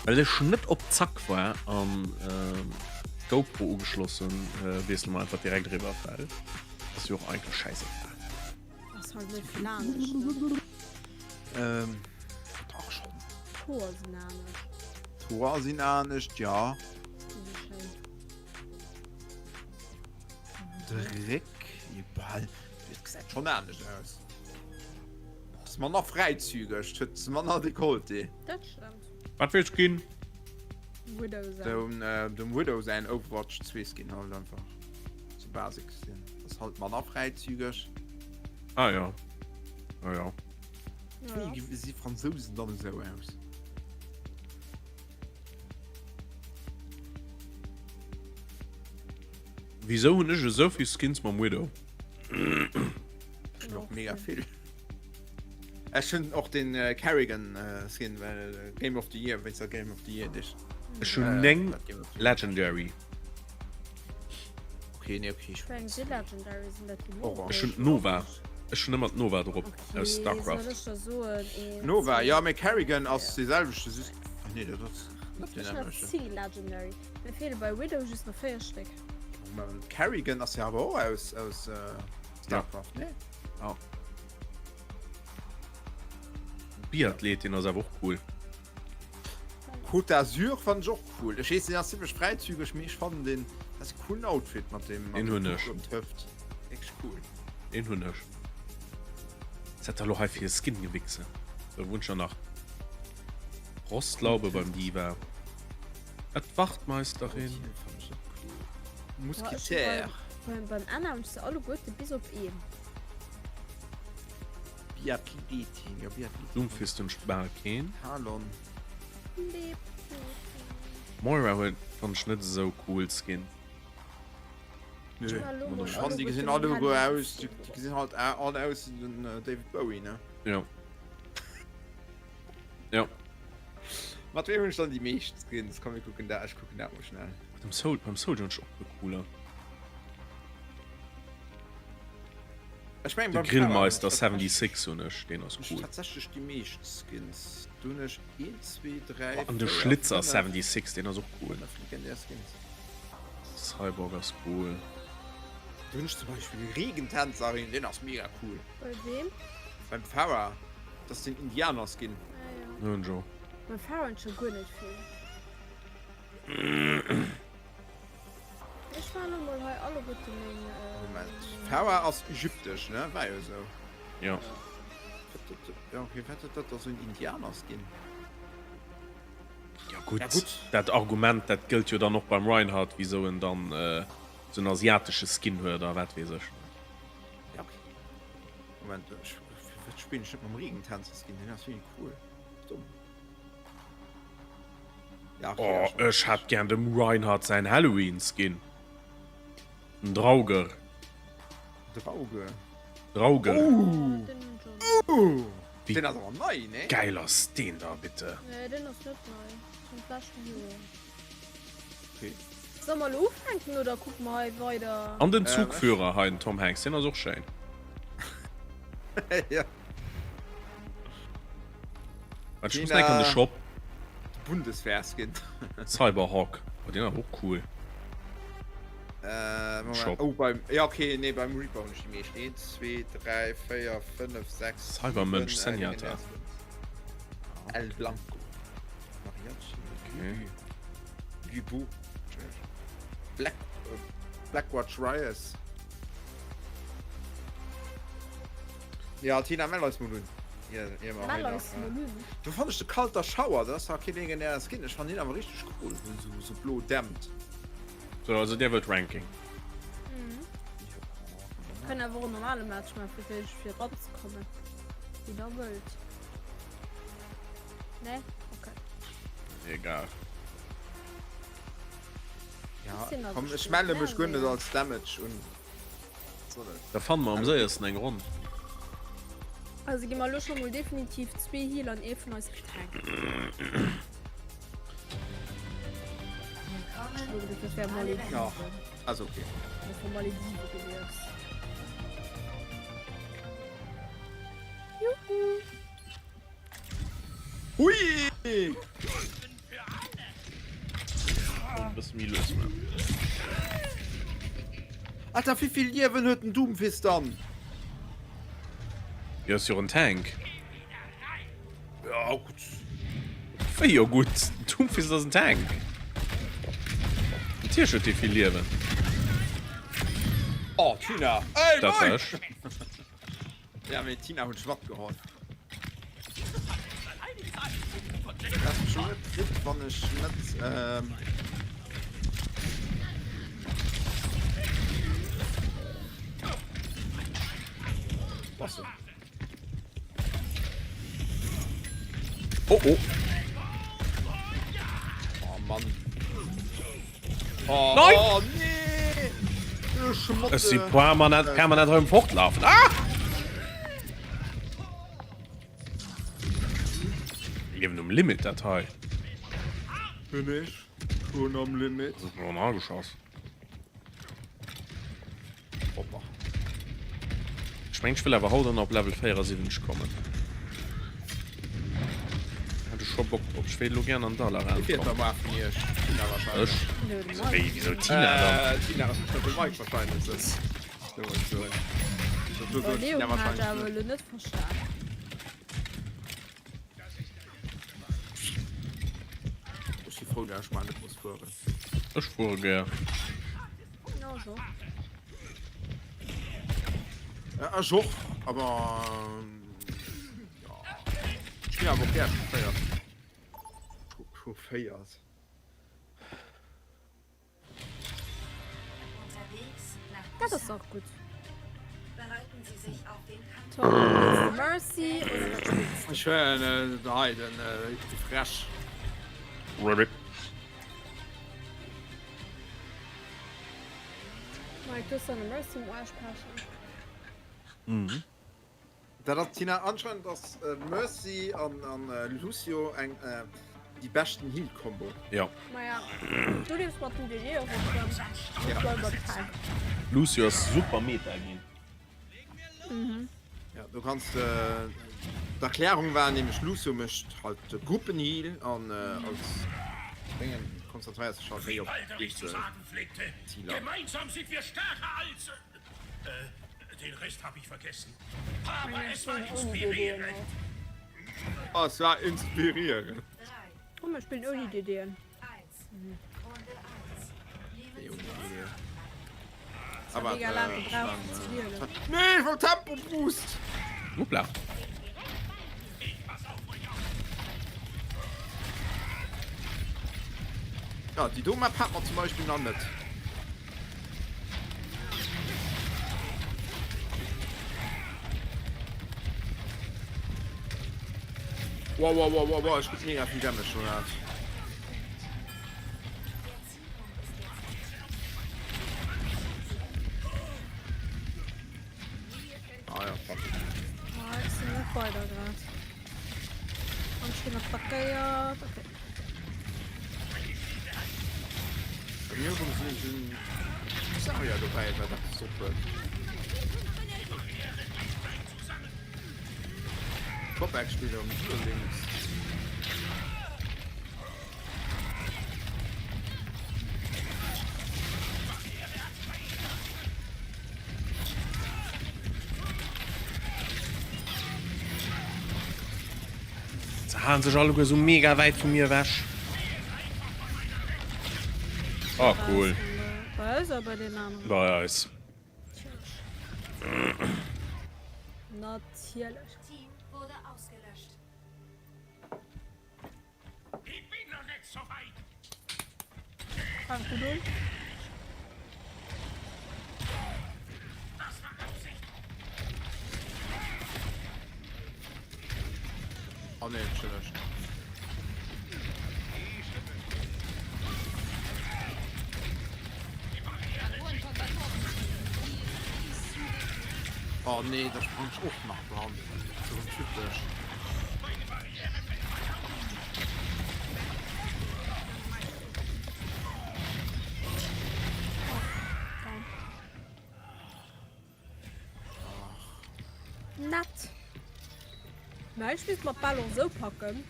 Well ech net op Zack war an d'GoPro ugeschloss hunn, wiessele mer einfach direkt eriwwer, well ass jo och eigentlech schäisegal. Ass halt net vill anescht, ne? Ähm, dach schon. D'Hoer sinn anescht. D'Hoer sinn anescht, ja. De Réck, egal, et gesäit schon anescht aus. Ass manner fräizügeg, huet manner Dekolleté. Dat stëmmt. Wat fir Skin? Widow säin. Dem, äh, dem Widow säin Overwatch 2 Skin halt einfach. So Basic Skin. Ass halt manner fräizügeg. Ah ja. Ah ja. Ja. Wéi gesi Fransousen dann esou aus? Wisou hunn ech esou vill Skins mam Widow? Ech hunn och mega vill. Ech hunn och den äh, Kerrigan äh, Skin, well äh, Game of the Year, wéinst der Game of the Year Edition. Ech hunn Äh, 9 dat Game of the Year. Legendary. Okay, nee, okay, ich Wéi eng si Legendary sinn dat déi Orange. Ech hunn d'Nova. Ech hunn ëmmer d'Nova drop Okay, aus Starcraft. Soll ech der soen? Een, Nova, zwee, ja, mee Kerrigan ass véier, dee selwechte, just. Ach nee, dat ass net deen Ech hat selwechten. 10 Legendary. Mir feele bei Widow just nach 4 Stéck. Moment, Kerrigan ass ja awer och aus, aus äh, Starcraft, ne? Ja. Biathletin ass awer och cool. Côte d'Azur fannen ech och cool. Ech weess, deen ass zimmlech fräizügeg, mee ech fannen deen, dat ass e coolen Outfit mat deem, mat Deen dem hunn Tuch ech. ëm d'Hëft. Wierklech cool. Deen hunn ech. Was hat der lo hei fir e Skin-Gewichse? So, wou hunn ech der nach? Rostlaube beim Diva. Et Wachtmeisterin. Deen fannen ech och cool. Boah, ech Mousquetaire. Beim, beim Anna hunn ech se alleguerte bis op een. Biathletin, jo Biathletin. Doomfist hunn ech bal keen. Talon. Moira huet fannt ech net esou cool Skin. Nö. Ech fannen déi gesinn alleguer aus, déi gesinn halt all aus wéi den David Bowie, ne? Jo. Jo. Mat wem hunn ech dann déi meescht Skins? Komm mir kucken dat, ech kucken dat mol schnell. Dem Soul, beim Soldier hunn ech och e cooler. Ech mengen De beim Pharah hunn ech Grillmeister tatsächlech 76 hunn ech, deen ass hunn ech cool. tatsächlech déi meescht Skins. Do hunn ech 1, 2, 3, Oh, an de 4, Schlitzer 5, 76, deen ass och cool. 5 legendär Skins. Cyborg ass cool. Do hunn ech zum Beispill de Regentänzerin, deen ass mega cool. Bei wem? Beim Pharah, dat ass den Indianer-Skin. Ah ja. Den hunn ech och. Beim Pharah hunn ech jo guer net vill. Ech war lo mol hei alleguerte meng. Moment, Pharah ass ägyptesch, ne? War jo esou. Jo. Ja, okay, wat huet dat da sou en Indianer-Skin? Ja gutt, Ja gutt. dat Argument, dat gëllt jo dann och beim Reinhardt, wisou en dann sou en asiatesche Skin huet a wat weess ech. Ja, okay. Moment, ech, firwat spillen ech net mam Regentänzer-Skin? Deen ass wéi cool. Dumm. Ja, okay, Oh, ech hätt gär dem Reinhardt säin Halloween-Skin. Den Draugr. Draugr. Draugr. Oh! Oh! Wéi Den ass awer nei, ne? geil ass deen da bitte? Nee, den ass net nei. Vum leschten Joer. Okay. Soll mer elo ufänken oder kucke mer hei weider? An den Äh, Zugführer hei, den Tom Hanks, deen ass och schéin. ja. Warte, ich muss gleich an den Shop. Bundeswehrskin. Cyberhawk. Oh, den war auch cool. Äh, Moment. Shop. Oh, beim, ja, okay, nee, beim Reaper hunn ech déi meescht. 1, 2, 3, 4, 5, 6, Cybermensch, Zenyatta. El Blanco. Mariachi. Okay. Gubu. Black, äh, Blackwatch Reyes. Ja, Tina, mell eis mol un. Mell eis mol un. Do fann ech de Kalter Schauer, dat ass zwar kee legendäre Skin, ech fann hien awer richteg cool, sou, sou blo dämpt. So, also dir wëllt Ranking. Mhm. Kënnt awer och en normale Match maachen, fir d'éischt fir eranzekommen. Wéi der wëllt. Ne? Okay. Egal. Ja, komm, ech melle mech guer net als Damage un. Da fanne mer am séiersten eng Ronn. Also gi mer elo scho mol definitiv zwee Healer an ee vun eis kritt Tank. Dat wär Malediven. Ja, also okay. Dat wär Maledive gewiescht. Juhu! Hui! bësse méi lues man. Alter, wéivill Liewen huet den Doomfist dann? Jo, ass jo och en Tank. Ja, gutt. Wéi jo gutt? Doomfist ass en Tank. Natierlech huet dee vill Liewen. Oh, Tina. Ey, Dat war ech. Ja, mee Tina huet ech matgeholl. Lass mech lo net kritt, wann ech net ähm. Bass du? Oh oh. Oh Mann. Oh, Nein! Oh, nee! Du Schmotte. Ech si permanent, permanent hei um Fortlafen. Ah! Liewen um Limit, dat hei. Bin ich schon am Limit. Das ist mir noch geschoss. Hoppa. Ech mengen, ech wëll awer haut dann op Level 74 kommen. Hat ech scho Bock drop. Ech wéilt elo gären an Dalaran Wie fiert kommen. da mar vun iech? Tina wahrscheinlech. Ech? Wéi, wisou Tina dann? Äh, Tina, de Mike wahrscheinlech. So, so. So, so, Leo Tina hat wahrscheinlech. awer elo net verstan. Ech si frou, dat ech mar net muss fueren. Ech fuere gär. Ja, ech och. Ja, ech och, awer ja. Ech ginn awer och gär chaufféiert. Chaufféiert. Dat ass och gutt. Mercy oder wat spillst du? Ech huelen hei den de Fresh. Ribbit. Mike, du hues dann e Mercy um Aarsch pechen. Mhm. Dat ass Tina, anscheinend ass Mercy an an Lucio eng déi beschten Heal Combo. Jo. Maja, du liefs mat dem DD och op dem ja. Lucio ass super Meta ginn. Mhm. Ja, du kanns äh, d'Erklärung war nämlech Lucio mécht halt de Gruppenheal an äh, als Déngen konzentréiert sech halt méi op eenzel Ziler. Gemeinsam sind wir stärker als Den Rest hab ich vergessen. Aber es war inspirierend. Oh, es war inspirierend. Oh, mir spillen ouni DDen. Aber, Mega lang äh, gebraucht fir ze wielen. Nee, ich wollt Tempo Boost. Hoppla. Ja, déi do Map hat mer zum Beispill nach net. Wow, wow, wow, wow, wow, ich krieg mega viel Damage schon hat. Ah ja, fuck. Ah, ich sinn net weider grad. An ech ginn attackéiert. Okay. Bei mir kommen sie sind Saria dobäi, wat dat so huet. Kopback spielt um links. Se halen sech alleguer sou mega wäit vu mir ewech. Oh, cool. Bei eis oder bei den aneren? Bei eis. Natierlech. Team wurde ausgelöscht. Fängt gut un. Oh nee, entschëllegt. Oh nee, da sprang ich och nach dran. So typisch. Nett. Mä ech misst mer d'Bal och esou packen,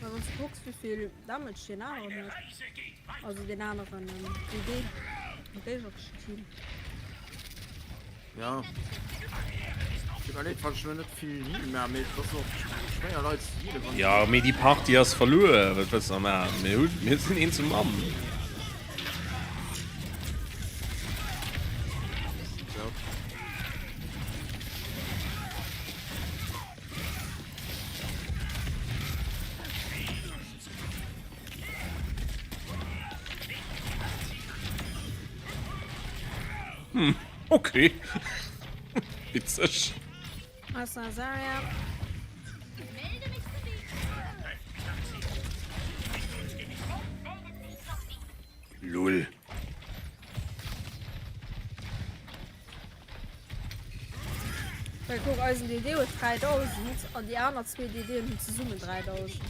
well wann s du kucks wéivill Damage deen aneren huet. Also deen aneren DD, géignereschen Team. Ja. Tut mir leed, wann ech lo net vill heal mä, mee et ass och schwéier Leit ze healen, wann. Ja, mee déi Partie ass verluer. Wat wëlls de nach maachen? Mir hunn, mir sinn een zum Mann. Ja. Hm, okay. Witzeg. Lul. Well kuck, eisen DD huet 3000 an déi aner zwee DDen hunn zesummen 3000.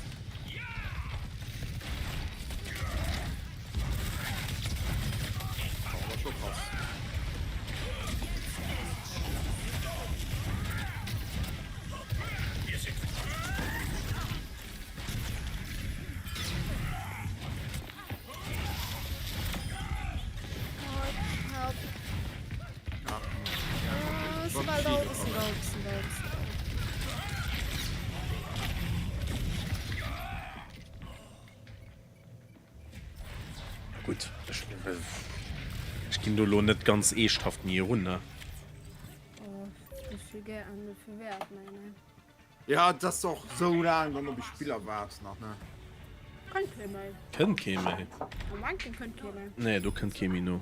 Gutt, ech ginn do lo net ganz eeschthaft méi erun, ne? Ja, et ass och sou laang dann op e Spiller waart nach, ne? Kënnt kee méi. Kënnt kee méi. Am Ranking kënnt kee méi. Nee, do kënnt kee méi no.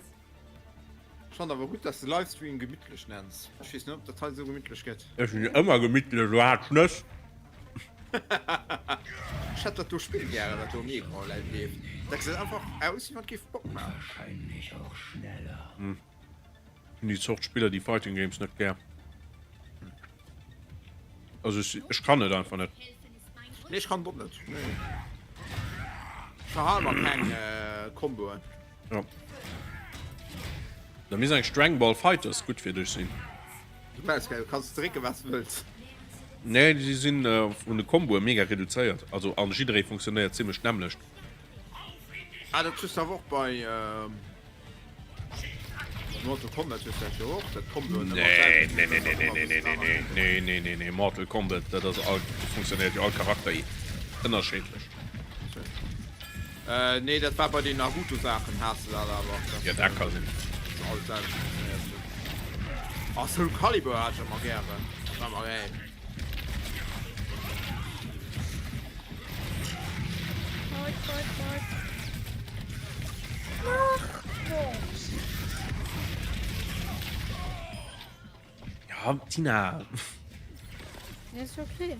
Ech fannen awer gutt, dass de Livestream gemittlech nenns. Ech weess net, ob dat hei sou gemittlech gëtt. Ech sinn ëmmer gemittlech, du haart Schnëss. Ech hätt dat do Spill gären, wat do um Ecran leeft. Dat gesäit einfach aus, wéi wann et géif Bock maachen. Hunn déi Zort Spiller, déi Fighting Games, net gär. Also ech, ech kann et einfach net. Nee, ech kann et och net. Nee. Ech verhale mer keng äh, Komboen. Ja. Da misst eng Strang Ball Fighters gutt fir dech sinn. Du brauchs keng, du kanns drécken, wat du wëlls. Nee, déi sinn äh, vun de Komboe mega reduzéiert. Also an jidderee funktionéiert zimmlech d'nämmlecht. Ah, dat hues du awer och bei ähm, Mortal Kombat hues du dat jo och, dat Komboen ëmmer Nee, d'selwecht nee, sinn, nee, dass nee, dat nee, ëmmer nee, e nee, bëssen nee, aner nee, nee, nee, nee, nee, Mortal Kombat, dat ass all, funktionéiert jo all Charakter ënnerscheedlech. Äh, nee, dat war bei den Naruto-Saachen, has de dat awer, dass Ja, dat ka sinn. se all d'selwecht funktionéiert hunn. Ah, Soul Calibur hat ech ëmmer gären, dat war ëmmer gäil. Fight, fight, fight. Ach Gott. Ja, Tina. Nee, ist okay.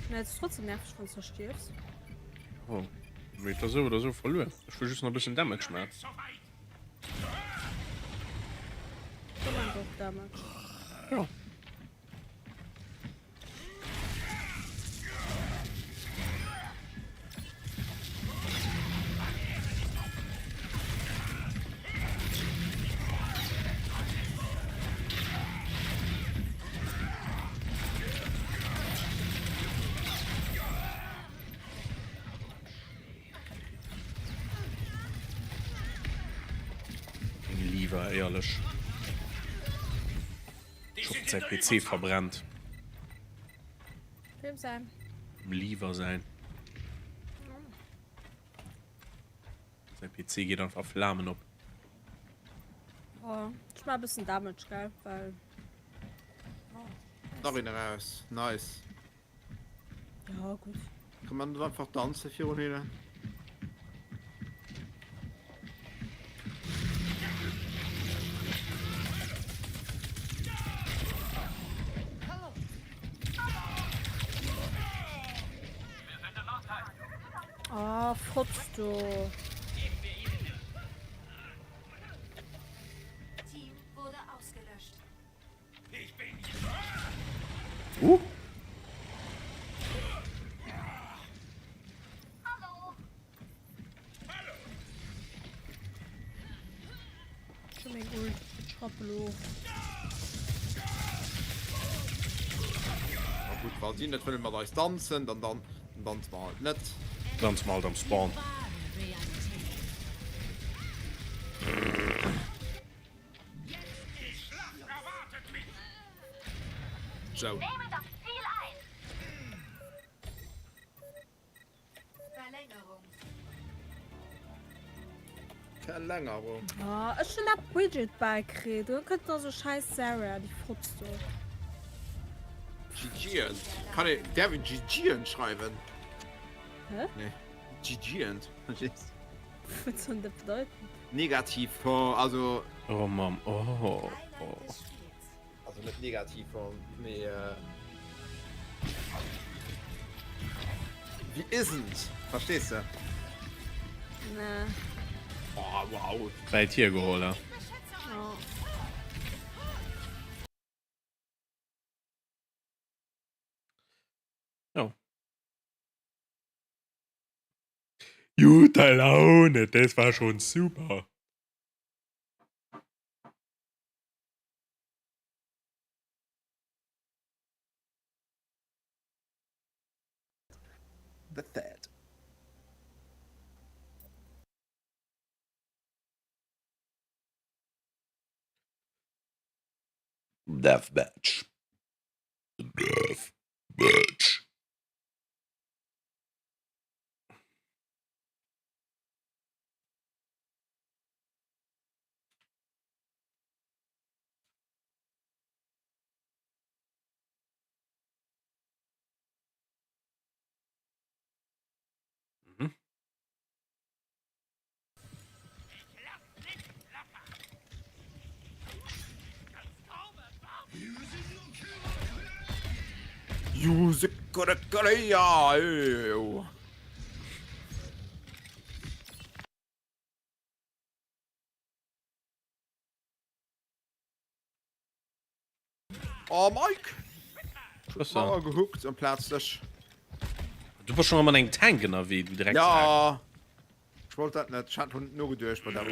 Na, ist trotzdem nervig, wenn du stirbst. Oh. Mee et ass esou oder esou verluer. Ech wëll just nach e bëssen Damage maachen. Du machst auch Damage. Ja. Eng Lever, éierlech. Ech hoffen säi PC verbrennt. Wem säin? Dem Lever säin. Säi PC geet einfach a Flamen op. Oh, ech maache bëssen Damage, gell, well. Nach een eraus, nice. Ja, gutt. Kann man net einfach danze virun hinnen? Oh, fotz du. Team wurde ausgelöscht. Uh. Gutt, wa si net wëlle mat eis danzen, dann dann danze mer halt net. Danze mer halt am Spawn. Zone. Verlängerung. Oh, ech hun dat Bridget bäikritt. Do kënnt da so scheiß Sarah, déi Fotz do. GGen. Kann een, däerf een GGen schreiwen? Hä? Nee. GGen. Verstees? Wat soll dat bedeuten? Negativ Form, also. Oh Mamm, oh. Also net negativ Form, mee äh, Wie isn't? Verstees de? Nee. Oh, wow. Wäit hiergeholl, he? Oh. Jo. Gute Laune, das war schon super. The Third. Deathmatch. Deathmatch. Mhm. Oh Mike! Was Mauer gehuckt amplaz dech. Du bass schon mat engem Tank ënnerwee, du Drecksack. Ja! Ech wollt dat net, ech hat lo net nogeduecht bei der.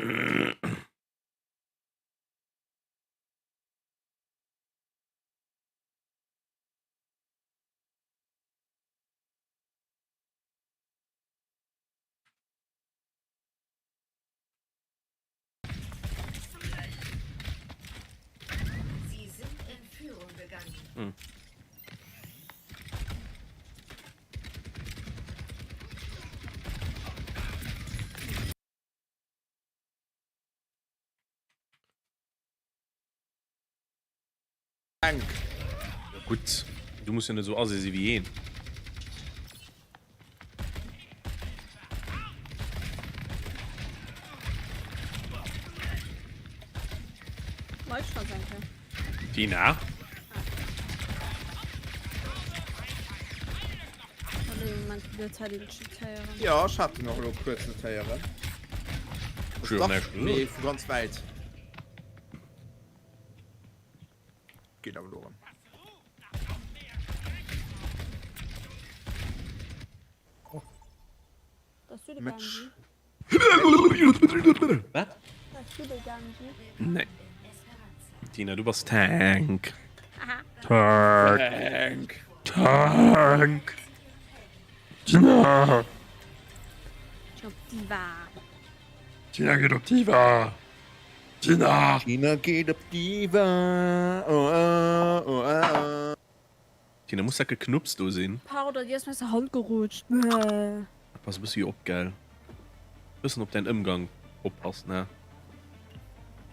Sie sind in Führung gegangen. Hm. Tank. Ja, gutt, du muss jo net esou assi si wéi een. Tina? Ja, ech hat den och elo kuerz net héieren. Nee, vu ganz wäit. Geet awer elo erëm. Match. Wat? Nee. Tina, du bass Tank. Tank. Tank. Tina. Tina geet op Diva. Tina! Tina geet op Diva, oh ah, oh ah. Tina, muss dat Geknupps do sinn? Pardon, déi ass mir aus der Hand gerutscht. Bäh. Pass e bëssi op, gell? Bëssen op däin Ëmgang oppassen, he?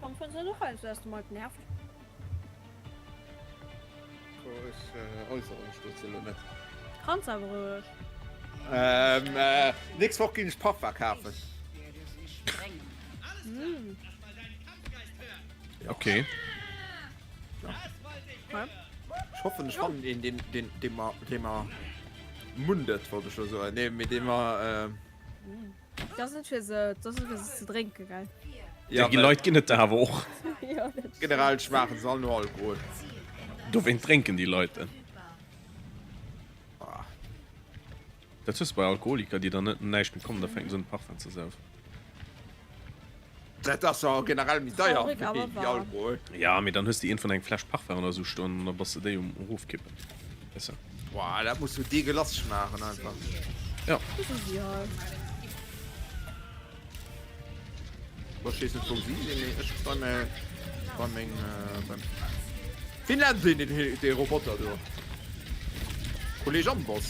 Komm, fënns net och heiansdo, dass de Mike nervt? Ech äussere mech dozou elo net. Kanns awer roueg. Nächst Woch ginn ech Parfum kafen. Okay. Ech hoffen ech fannen een deen deen dee mer dee mer mundet wollt ech lo soen. Nee mee dee mer. Dat ass net fir se, dat ass net fir se ze drénken, gell? Ja, Déi Leit ginn et der awer och. Ja, dat Generell schmaachen se all no Alkohol. Dowéint drénken déi Leit en. Ah. Dat hues de bei Alkoholiker, déi dann net näischt méi kommen, da fänken se un Parfum ze saufen. Dat ass jo generell méi deier Traurig, awer wéi wahr. Alkohol. Ja, mee dann hues de iergendwann eng Fläsch Parfum oder sou stoen an da bass de déi um erofkippen, weess de. Boah, dat muss du deegelass schmaachen einfach. Ja. Das ist sie halt. Ech weess net wou si sinn, mee ech bei meng, bei meng, beim. Wéi nennt een den dee Roboter do? Kolleg Amboss.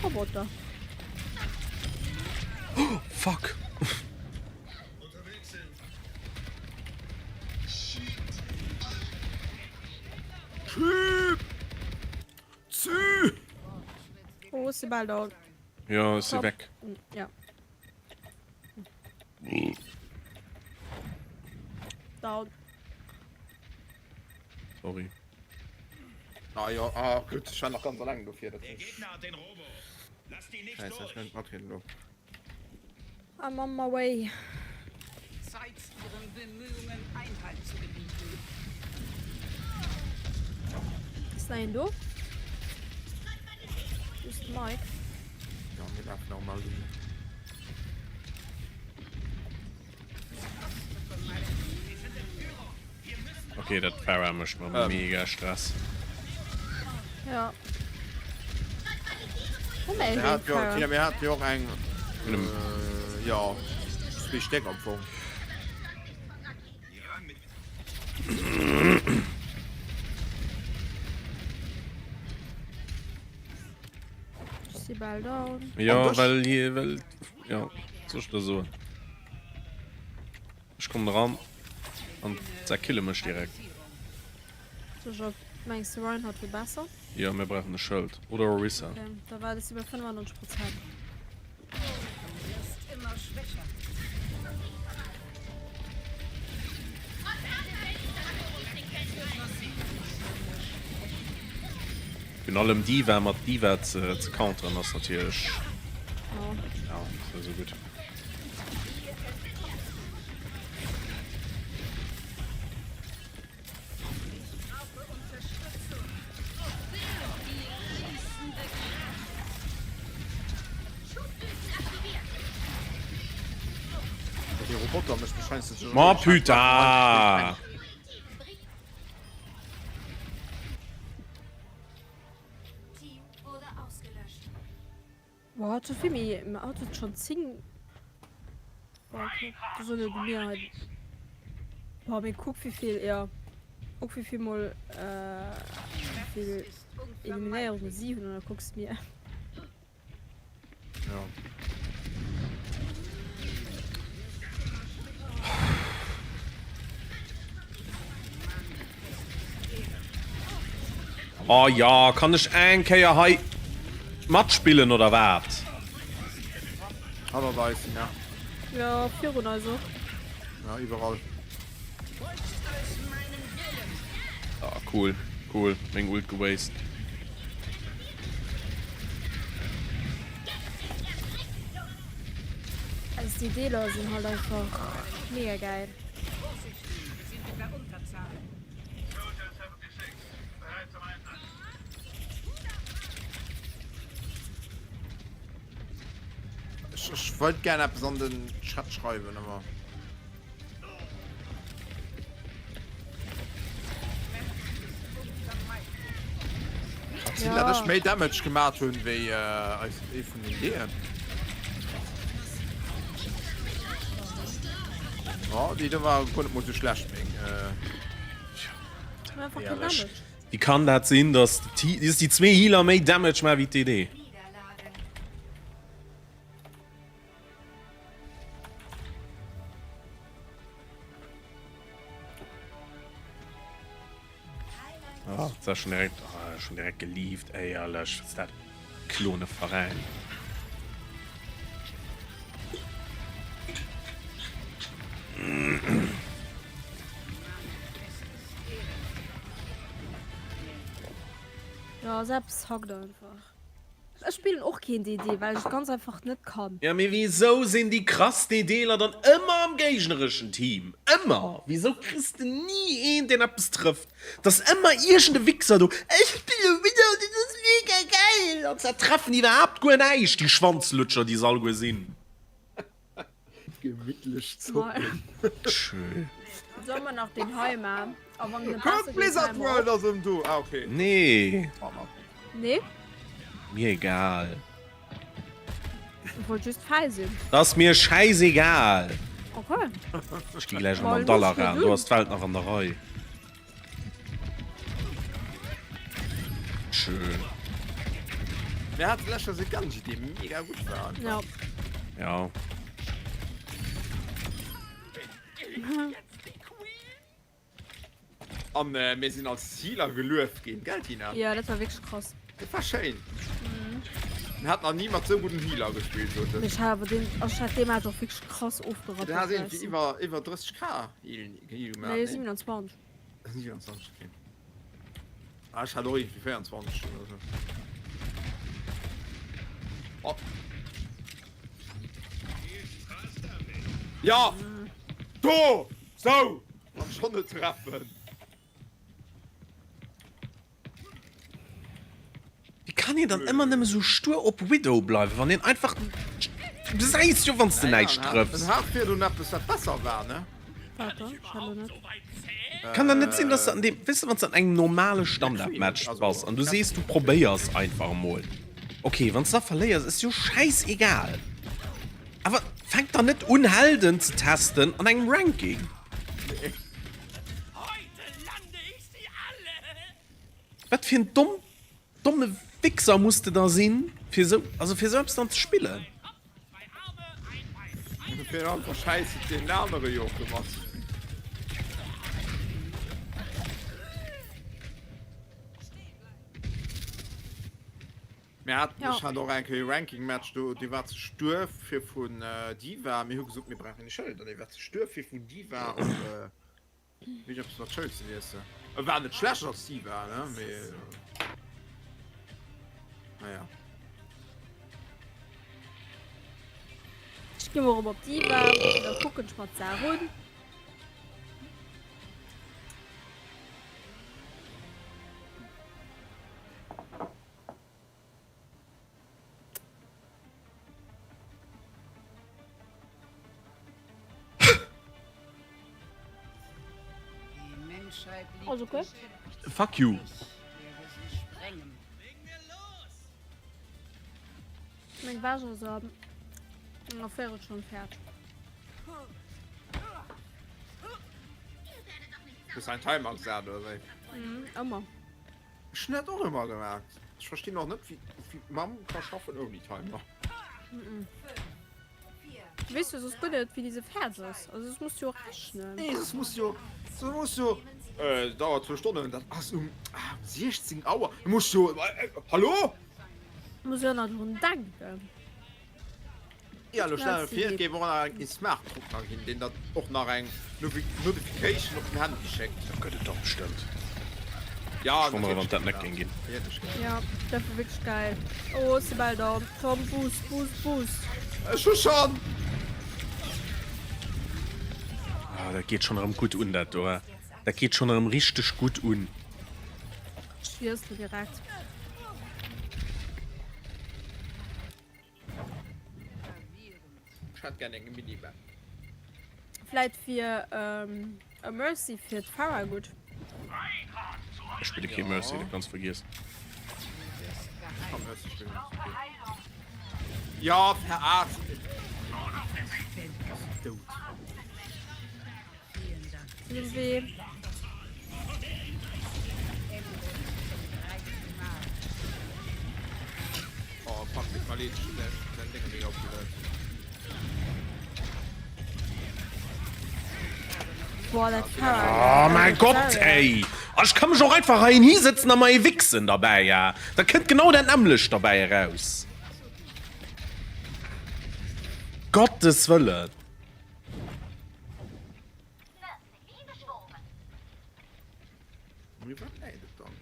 Roboter. Oh, fuck. Oh, ech si bal down. Jo, ech si weg. Ja. Down. Sorry. Ah jo, ah gutt, ech war nach ganz alleng dofir. Dat Der Gegner hat den Robo. Lasst ihn nicht Scheiße, ech durch. kann net matreden lo. I'm on my way. Zeit, ihren Bemühungen Einhalt zu gebieten. Ist nach een do? Just de Mike. Ja, mir lafen auch mal. Okay, dat Pharah mécht mer mega Stress. Ja. Mir hat jo, Tina, mir hat jo och eng, äh, ja, zwee Stéck am Fong. Si bal down. Ja, well, well, ja, soll ech der soen? Ech kommen eran an se kille mech direkt. Sécher, mengs de Reinhardt wier besser? Jo, mir brauchen e Schëld. Oder Orisa. Okay, da war si bei 95 Prozent. Du wirst immer schwächer. Virun allem Diva mat Diva ze ze counteren ass natierlech Ja. ja, ass net esou gutt. Ma putain! Boah, hat schon viel méi, mein Auto hat schon 10. Boah, okay. Du soll du mir halt. Boah, mir guck wie viel, ja. Guck wie viel mal, äh, wie viel Eliminéierungen sie hun, und dann guckst mir. Ja. Oh ja, kann ech eng Kéier hei matspillen oder wat? Hannert eis, ja. Ja, virun eis och. Ja, iwwerall. Ah, cool, cool. Meng Ult gewastet. Also die Dealer sind halt einfach mega geil. Ech, ech wollt gern eppes an den Chat schreiwen, awer. Ja. Dat ech méi Damage gemaat hunn wéi äh, eis ee vun den Deen. Oh, déi do war guer net mol sou schlecht meng. Äh, Einfach kein Damage. Wéi kann dat sinn, dass déi zwee Healer méi Damage maachen wéi d'DD? Ah, das schon direkt, ah, schon direkt gelieft, ey, Alter, was ist das? Klone Verein. Ja, selbst hackt einfach. Ech spillen och keen DD, well ech et ganz einfach net kann. Ja mee wisou sinn déi krass DDler dann ëmmer am géignereschen Team? Ëmmer! Wisou kriss de ni een deen eppes trëfft? Et ass ëmmer iergend e Wichser do, ech spille Widow, dat ass mega geil! An zwar treffen iwwerhaapt guer näischt, déi Schwanzlutscher déi se alleguer sinn. Gemittlech zocken. Tschö. Soll mer nach den hei man? A wann den Guck, Blizzard World ass ëm do. Ah, okay. Nee. Nee? Mir egal. Ich wollt just feil sinn. Das ass mir scheißegal. Okay. Ech gi gläich an den Dalaran, do ass d'Welt nach an der Rei. schön. Mir haten lech Joer e Genji, dee mega gutt war einfach. Ja. Ja. An mir sinn als Healer gelueft ginn, gell Tina? Ja, dat war wierklech krass. Dat war schéin. Mir haten nach ni mat sou gudden Healer gespillt, sot en. Mee ech hat awer deen, also ech hat dee Match och wierklech krass ofgerappelt. Du has iergendwéi iwwer, iwwer 30k Heal, Heal gemaach, Nee, nee? 27. 27, okay. Ah, ech hat och iergendwéi 24 oder sou. Oh. Ja! Do! Sou! An schon net treffen. Wéi kann een dann ëmmer nëmme sou stuer op Widow bleiwen, wann een einfach, du gesäis jo wanns de näischt trëffs. En hat virdrun eppes wat besser war, ne? Wat dann? Ech hat lo net. Kann dann net sinn, dass de an deem, weess de, wanns de an engem normale Standardmatch bass an du sees du probéiers einfach emol, ok, wanns de da verléiers ass jo schäisegal. Awer fänk dann net un Helden ze testen an engem Ranking. Wat fir en domm, domme Wichser muss de da sinn, fir esou, also fir esou eppes dann ze spillen? Fir einfach Schäiss den anere jo gemacht. Mir haten, ech hat och eng Kéier e Ranking-Match do, dee war ze stuer fir vun D.Va. Mir hu gesot, mir brauchen e Schëld an dee war ze stuer fir vun D.Va op wéi eppes mat Schëld ze iessen. E war net schlecht als D.Va, ne, mee naja. Ech gi mol erëm op D.Va, da kucken ech mer d'Saach un. Also okay. Fuck you. Meng Wäsch ass am Affäre schon fertig. Hues du en Timer gesat oder wéi? Mhm, ëmmer. Ech hun dat och ëmmer gemaat. Ech verstinn och net wéi d'Mamm ka schaffen ouni Timer. Weess du soss guer net wéini se fäerdeg ass. Also soss muss du jo rechnen. Nee soss muss jo, soss muss jo, äh dauert zwou Stonnen, dat ass um 16 Auer, du muss jo, hallo? Muss jo nach drun denken. Ja, lo stell dir vir, et géif och nach en Smart Drucker ginn, deen der och nach eng Notification op den Handy schéckt. Dat gëtt et dach bestëmmt. Ja, Ech wonnere wann dat net géing ginn. Ja, dat wär wierklech geil. Oh, ech si bal down. Komm, Boost, Boost, Boost. Ech hu schonn! Ah, dat geet schonn erëm gutt un, dat do. Dat geet schonn erëm richteg gutt un. Ech wiesselen direkt. Ech hätt gär eng Minimap. Vläit wier e Mercy fir d'Pharah gutt. Ech spille kee Mercy, dat kanns vergiessen. Ech kann Mercy spillen, ass ok. Jo, verarscht! Ass dout. Wee. Oh fuck, deet mer leed, ech hunn däin Dénge mega opgeluet. Boah, dat Pharah. Oh mäi Gott, ey! Ech ka mech och einfach heihin hisëtzen a mer ee wichsen derbäi, ja. Da kënnt genau dat nämmlecht derbäi eraus. Gottes Wëllen! Mee wat läit et dann?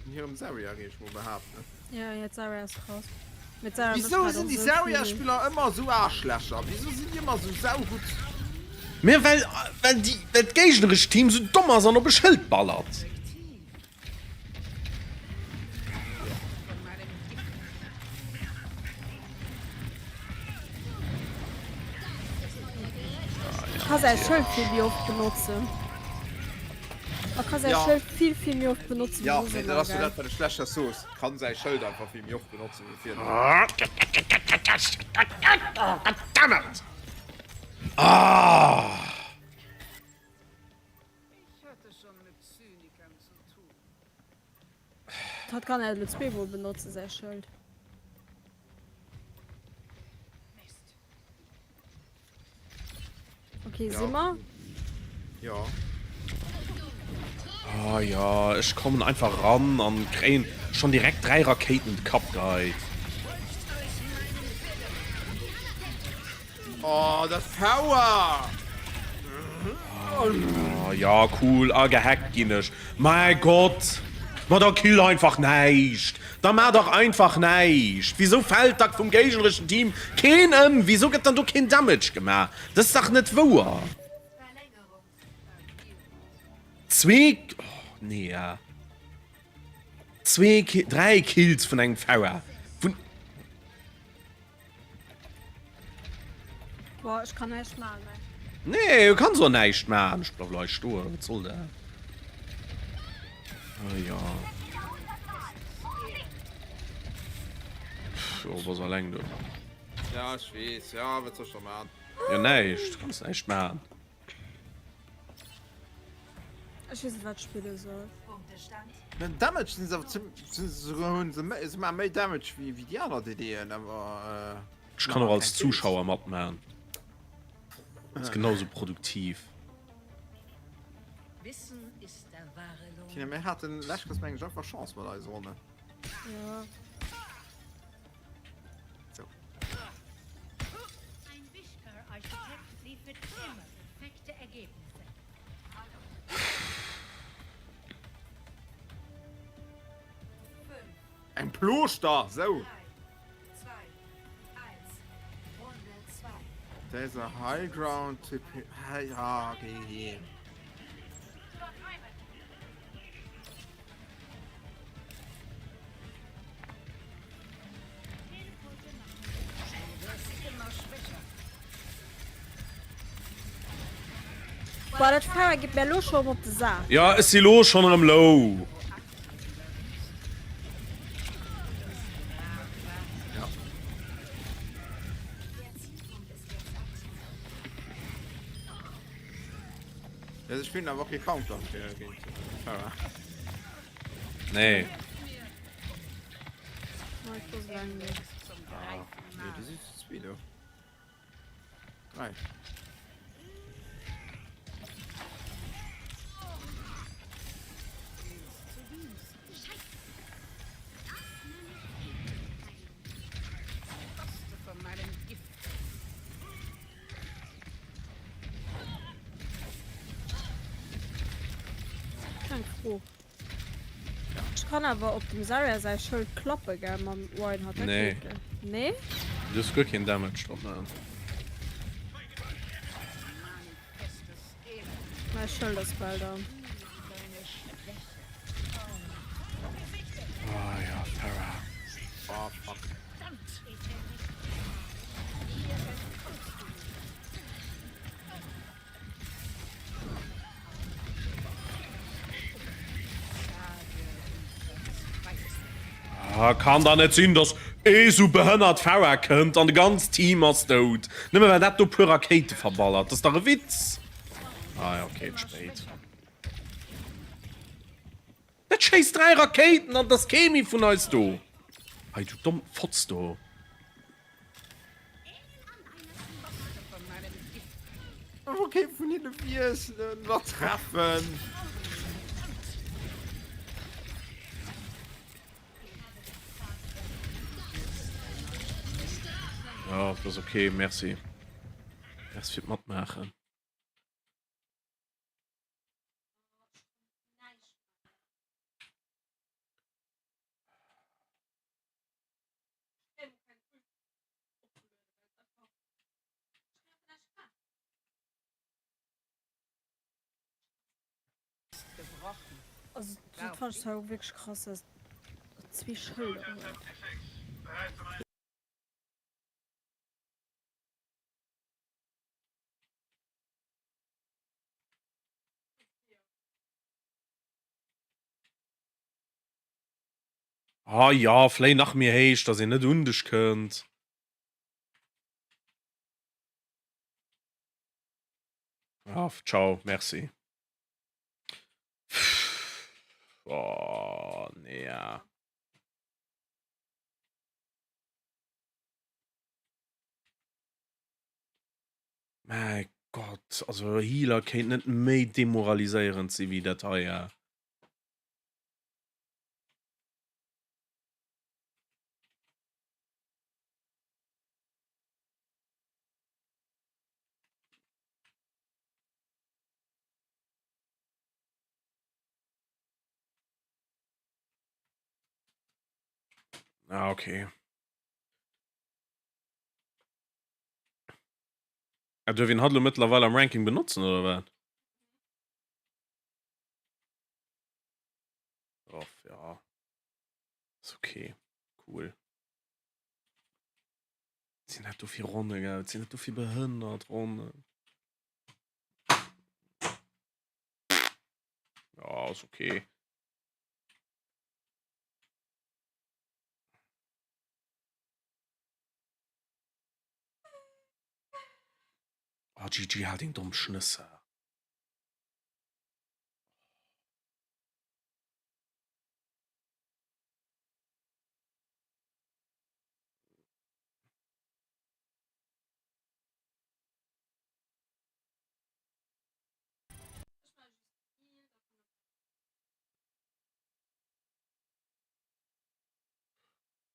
Un hirem Zarya, géif ech mol behaapten. Ja, hir Zarya ass krass. Mee d'Zarya mécht Wisou grad sinn och déi sou vill. Zarya-Spiller ëmmer esou Aarschlächer? Wisou sinn déi ëmmer esou saugutt? Mee well, well déi, well d'géignerescht Team sou domm ass an op e Schëld ballert. Ka säi Schëld vill méi oft benotzen. A ka säi Ja. Schëld vill vill méi oft benotzen Ja, wéi mee soss dat ass jo ëmmer, dat, wat ech lech das soos. Kann säi Schëld einfach vill méi oft benotzen wéi virdrun. Goddammit! Ah! Hatt kann et elo zweemol benotzen, säi Schëld. Okay, si mer? Jo. Ah ja, ech kommen einfach ran an kréien schon direkt 3 Rakéiten in de Kapp geheit. Oh, das Power! Ah, ja, cool. Ah, gehackt ginn ech. Mäi Gott! Ma da kill einfach näischt! Da maach dach einfach näischt! Wisou fält da vum géignereschen Team keen ëm? Wisou gëtt dann do keen Damage gemaach? Dat ass dach net wouer! Zwee, oh nee, ja. Zwee, dräi Kills vun engem Pharah. Vun. Boah, ech kann näischt maachen, ey. Nee, du kanns och näischt maachen. Ech bleif hei stoen, wat soll dat? Ah ja. Pff, jo, bass alleng do. Ja, ech weess. Ja, wat soll ech da maachen? Ja, näischt. Du kanns näischt maachen. Ech weess net wat ech spille soll. Den Damage sinn se awer zim sinn se souguer hunn se méi se maache méi Damage wéi wéi déi aner DDen awer Ech kann och als Zuschauer matmachen. Ass genau sou produktiv. Tina mir haten lescht Kéiers mengen ech einfach Chance mat eise Ronnen. Ja. So. Eng Plooschter, sou. There's a high ground to ja, geh heem. Boah, dat Feier geet mir elo scho op de Sak. Jo, ech si lo schonn erëm low. Ja, ech spillen awer och kee Counter fir géint Pharah. Nee. Nee, du si zu zwee do. Drei. Kleng Fro. Ech kann awer op dem Zarya säi Schëld klappe gell mam Reinhardt, dat Nee. geet gell? Nee? Du dierfs guer keen Damage drop maachen. Mäi Schëld ass bal down. Ah ja, Pharah. Oh fuck. Ah, kann da net sinn, dass ee sou behënnert Pharah kënnt an de ganz Team ass dout. Nëmme well dat do puer Rakéite verballert. Dat ass dach e Witz. Ah ja, okay, spéit. Dat schéisst 3 Rakéiten an et ass kee méi vun eis do. Hei du domm Fotz do. Awer kee vun hinne wiesselen oder treffen. Ja, dat ass okay, merci. Merci fir d'Matmaachen. Also dat fand ech zwar wierklech krass, dass zwee Schëlder huet. Ah ja, vläi nach méi héich, dass een net un dech kënnt. Ah, ciao, merci. Oh, nee, ja. Mäi Gott, also Healer kéint net méi demoraliséierend si wéi dat hei. Ah, okay. Ah, duerf een hatt lo mëttlerweil am Ranking benotzen, oder wat? Och, ja. Ist okay. Cool. Was sinn dat do fir Ronne, gell? Was sinn dat do fir behënnert Ronnen? Ja, ist okay. Oh, GG hat eng domm Schnësse.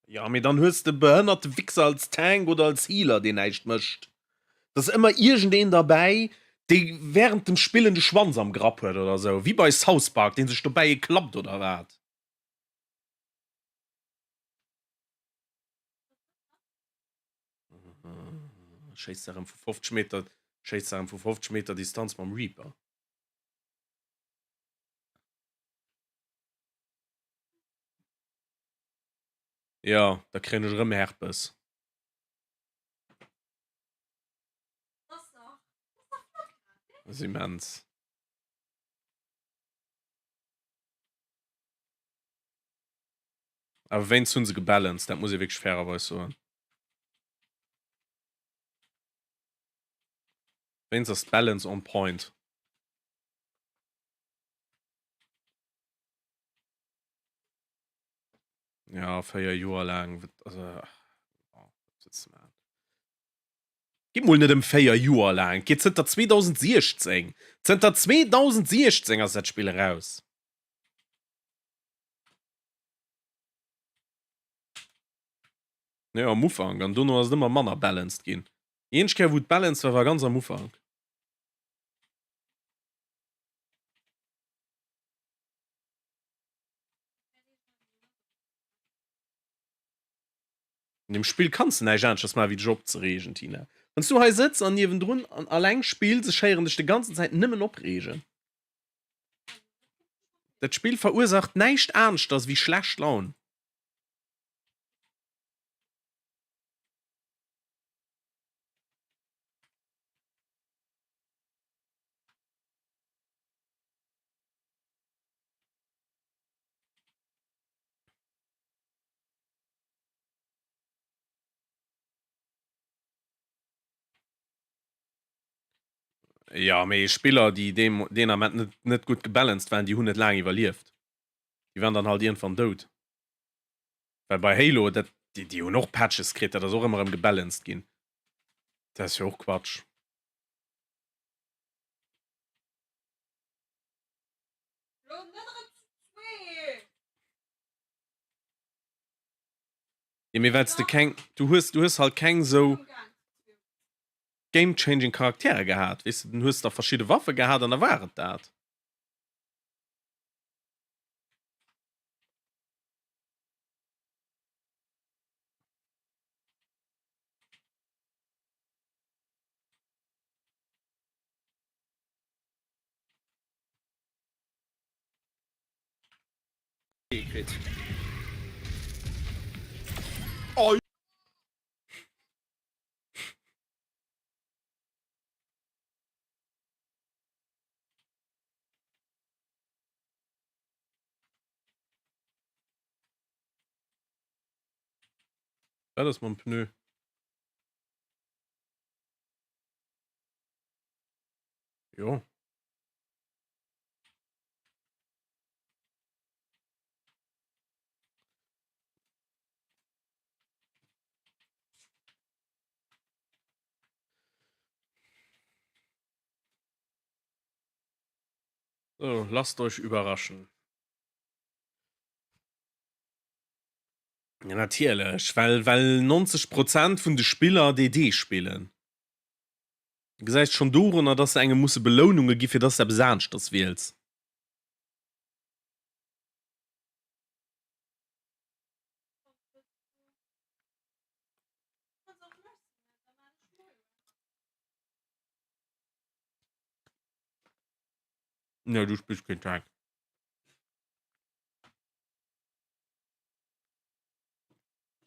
Ja, mee dann hues de behënnerte Wichser als Tank oder als Healer, deen näischt mécht. Et ass ëmmer iergendeen derbäi, dee wärend dem Spillen de Schwanz am Grapp huet oder sou, wéi bei South Park, dee sech dobäi ee klappt oder wat. Schéisst erëm vu 50 Meter, schéisst erëm vu 50 Meter Distanz mam Reaper. Jo, da kréien ech erëm Herpes. Dat ass immens. Awer wéinst hunn se gebalanced, dat muss ee wierklech fairerweis soen. Wéinst ass d'Balance on point. Ja, 4 Joer laang, also, oh, wat wëlls de maachen? Geet mol net ëm 4 Joer laang, et geet zënter 2016. Zënter 2016 ass dat Spill eraus. Jo, am Ufank, an dono ass et ëmmer manner balanced ginn. Déi eenzeg Kéier wou et balanced war, war ganz am Ufank. An deem Spill kanns de näischt aneschters maachen, wéi dech opzereegen, Tina. Wann s du hei sëtz an niewendrun an alleng spills, ech héieren dech de ganzen Zäit nëmmen opreegen. Dat Spill verursaacht näischt aneschters wéi schlecht Laun. Ja, mee Spiller, déi deem, deen Ament net, net gutt gebalanced waren, déi hunn net laang iwwerlieft. Déi waren dann halt iergendwann dout. Well bei Halo, dat, déi, déi hunn och Patches kritt, dat ass och ëmmer erëm gebalanced ginn. Dat ass jo och Quatsch. Ja, mee well s de keng, du hues, du hues halt keng sou game-changing Charaktere gehat, weess de, dann hues de da verschidde Waffe gehat an da war et dat. Wat ass mam Pneu? Jo. So, lasst euch überraschen. Ja, natierlech, well, well 90 Prozent vun de Spiller DD spillen. Du gesäis schonn dorunner, dass se engem musse Beloununge gi fir dass de eppes aneschters wiels. Ne, du spills keen Tank.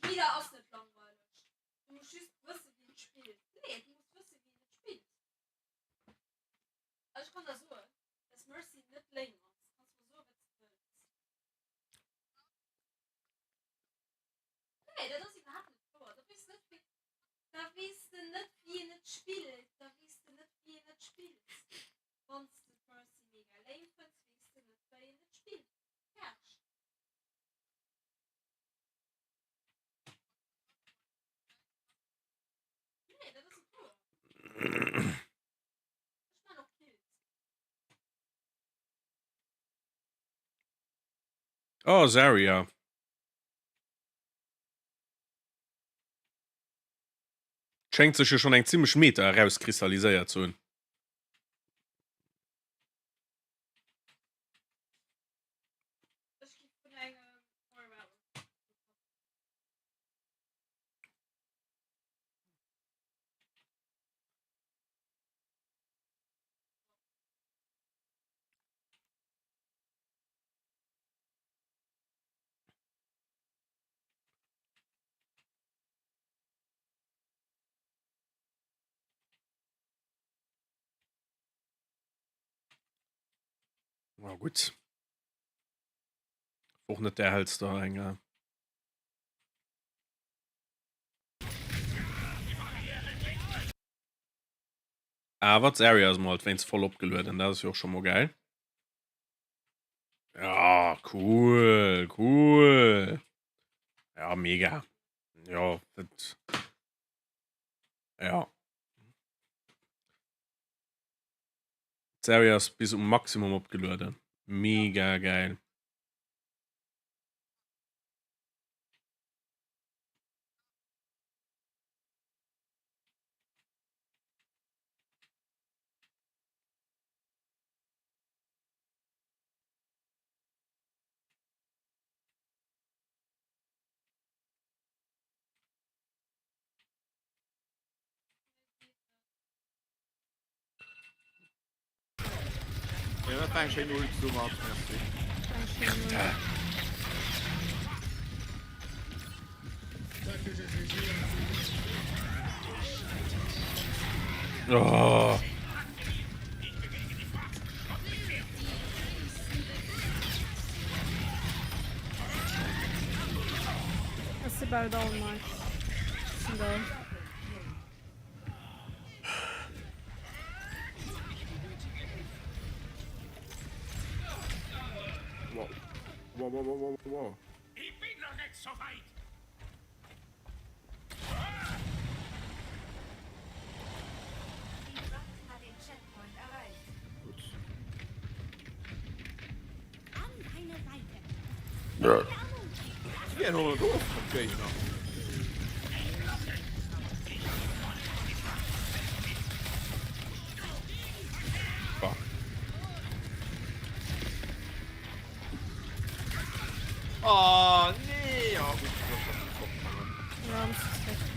Jeder ass net langweileg. Du muss just wëssen, wien et spillt. Nee, du muss wëssen, wien et spillt. Also ech kann der soen, dass Mercy net lame ass. Kanns mer soen, wat s de wëlls. Nee, dat ass iwwerhaapt net wouer. Da weess net, wéi, da weess de net, wien et spillt. Da weess de net, wien et spillt. Wann s de d'Mercy mega lame fënns, weess de net, wéi een et spillt. Fäerdeg. Nee, dat ass net wouer. Ech man och Kills. Oh, Zarya. Schéngt sech jo schonn eng zimmlech Meta erauskristalliséiert ze hunn. Ech gi vun engem Moira Na gutt. Och net der hellster eng. Awer d'Area ass mol wéinst voll opgelueden, dat ass jo och scho mol geil. Ja, cool, cool. Ja, mega. Ja, dat. Ja. D'Serie ass bis um Maximum opgelueden. Mega geil. Ja, dat war eng schéin Ult, domat. Merci. Oh. Ass de bal down, Mike? Sinn down. Wow. Wow, wow, wow, wow, wow. Ich bin noch nicht so weit. Die Wacht hat den Checkpoint erreicht. Gut. An deine Seite. Wéi eng Horror gouf vum Géigner? Fuck. Oh nee! Oh, gut, ich muss das Kopf fangen. Ja, das ist recht.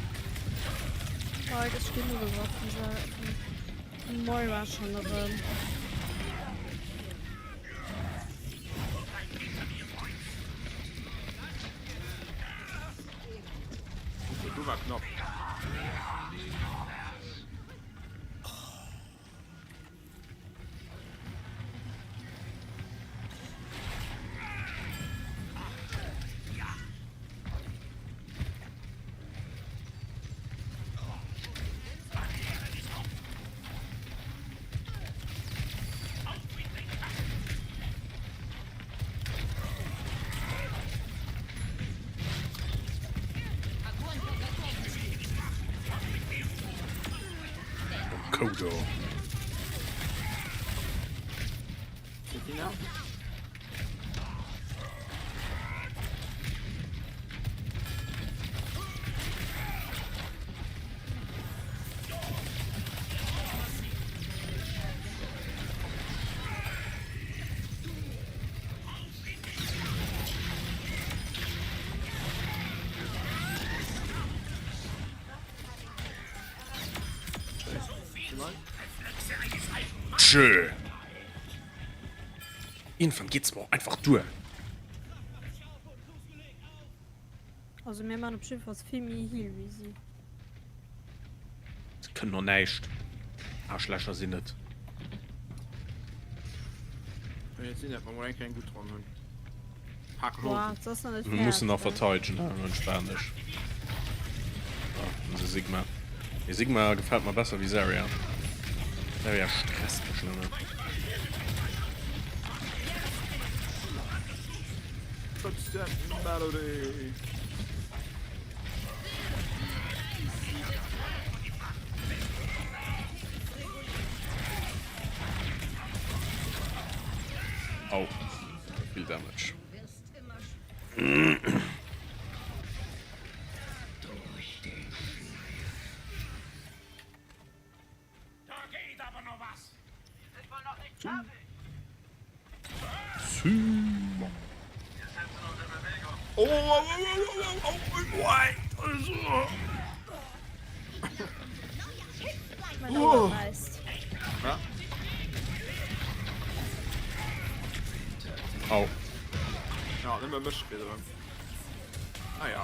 Mike, es stehen nur Waffen. Moira schon erëm. Du war knapp. Kodo. Tina. Tschö. Irgendwann geht's mir och einfach duer. Also mir man op jiddefalls vill méi Heal wéi si. Se kënnen och näischt. Arschlächer sinn et. Mir mussen nach verteidegen, entspan dech. Ah, unser Sigma. Nee, Sigma gefällt mir besser wie Zarya. Zarya stresst mech nëmmen. Au. Vill Damage. Au. Ja, nëmme mech kritt erëm. Ah ja.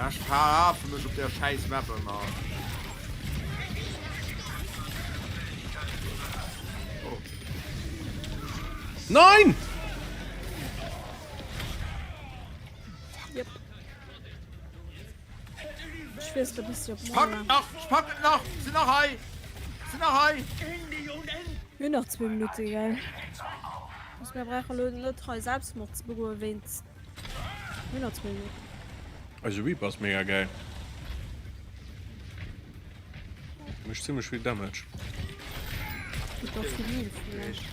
Ech verhafe mech op der scheiß Map ëmmer. Oh. Nein! Yep. Ech weess, da bist du op Ech packen et nach, ech packen et nach, sinn nach hei, sinn nach hei. Mir hunn nach zwou Minutte, gell? Also mir brauche lo net hei Selbstmord ze begoen wéinst. Mir hunn nach zwou Minutten. Eise Reaper ass mega geil. Mécht zimmlech vill Damage. Huet och vill Heal vläicht.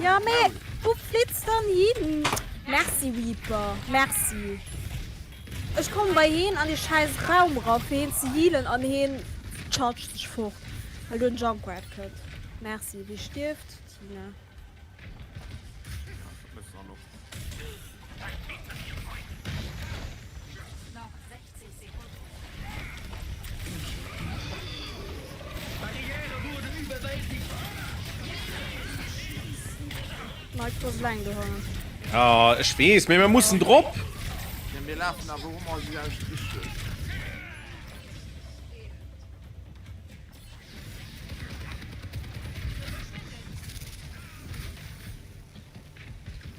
Ja mee wou flitzt dann hin? Merci Reaper, merci. Ech kommen bei heen an dee scheiß Raum era fir heen ze healen an heen chargt sech fort well do en Junkrat kënnt. Merci. Wie stierft? Tina. Mike, du ass eleng dohannen. Ja, ech weess, mee mir mussen drop. Ja, mir lafen awer och ëmmer déi selwecht Richtung.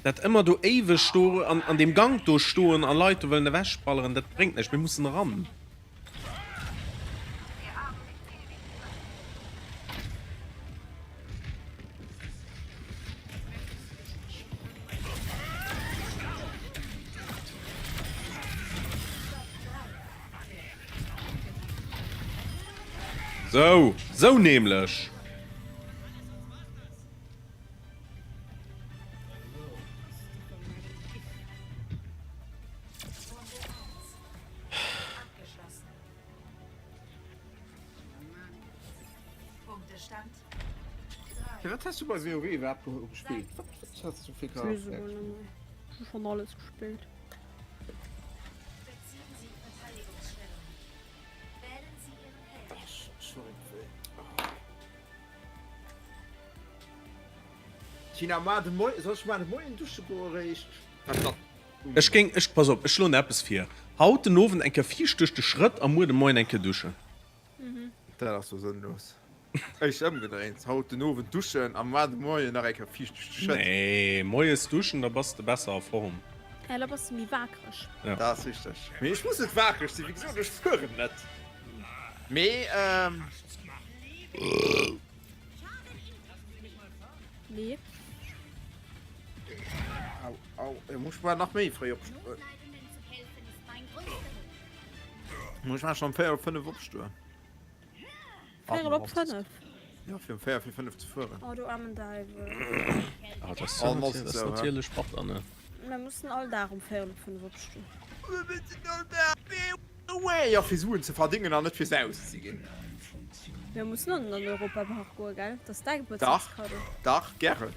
Dat ëmmer do éiweg do an, an deem Gank do stoen a Leit do wëllen ewechballeren, dat bréngt näischt. Mir mussen eran. Sou, sou nämlech. Wat has du bei WoW iwwerhaapt gespillt? Wat has du fir Charakter? Ech hu schonn alles gespillt. Tina, mar de Moien, soll ech mar de Moien dusche goe réischt? Ech géing, ech, pass op, ech schloen der eppes vir, Haut den Owend eng Kéier fiicht duerch de Schrëtt a muer de Moien eng Kéier duschen. Dat ass jo sënnlos. Ech ëmgedréint, haut den Owend duschen a mar de Moien nach eng Kéier fiicht duerch de Schrëtt. Nee, moies duschen, da bass de besser a Form. Ja, da bass de méi waakreg. Ja. Dat ass richteg. Mee ech muss net waakreg sinn, wéi gesot, ech fueren net. Mee, ähm. Nee. Au, au, ech muss mal nach méi fréi opstoen. Muss ech mal schon um 4 op 5 opstoen. 4 op 5? Ja, fir um 4 fir 5 ze fueren. Oh, du armen Deiwel. Ah, das ist natierlech batter, ne? Mir mussen all Dag um 4 op 5 opstoen. Jo, fir Suen ze verdingen an net fir se auszeginn. Mir mussen och an den Europapark goen, gell? Dat ass däi Dach, Gebuertsdagskaddo. dach, gären.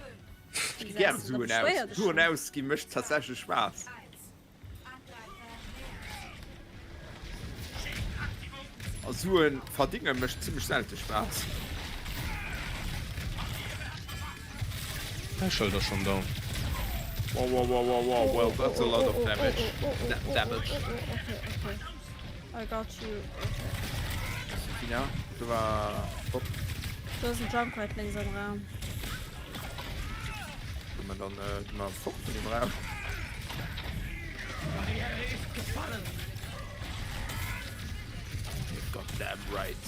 Ech gi gäre Suen aus. Suen ausgi mécht tatsächlech Spaass. A Suen verdinge mécht zimmlech selte Spaass. Däi Schëld ass schonn down. Wow, wow, wow, wow, wow, well that's a lot of damage. Damage. I got you. Okay. Tina, du war top. Do ass en Junkrat lénks am Raum. Gi mer dann gi mer fort vun dem Raum. Barriere ist gefallen. You're goddamn right.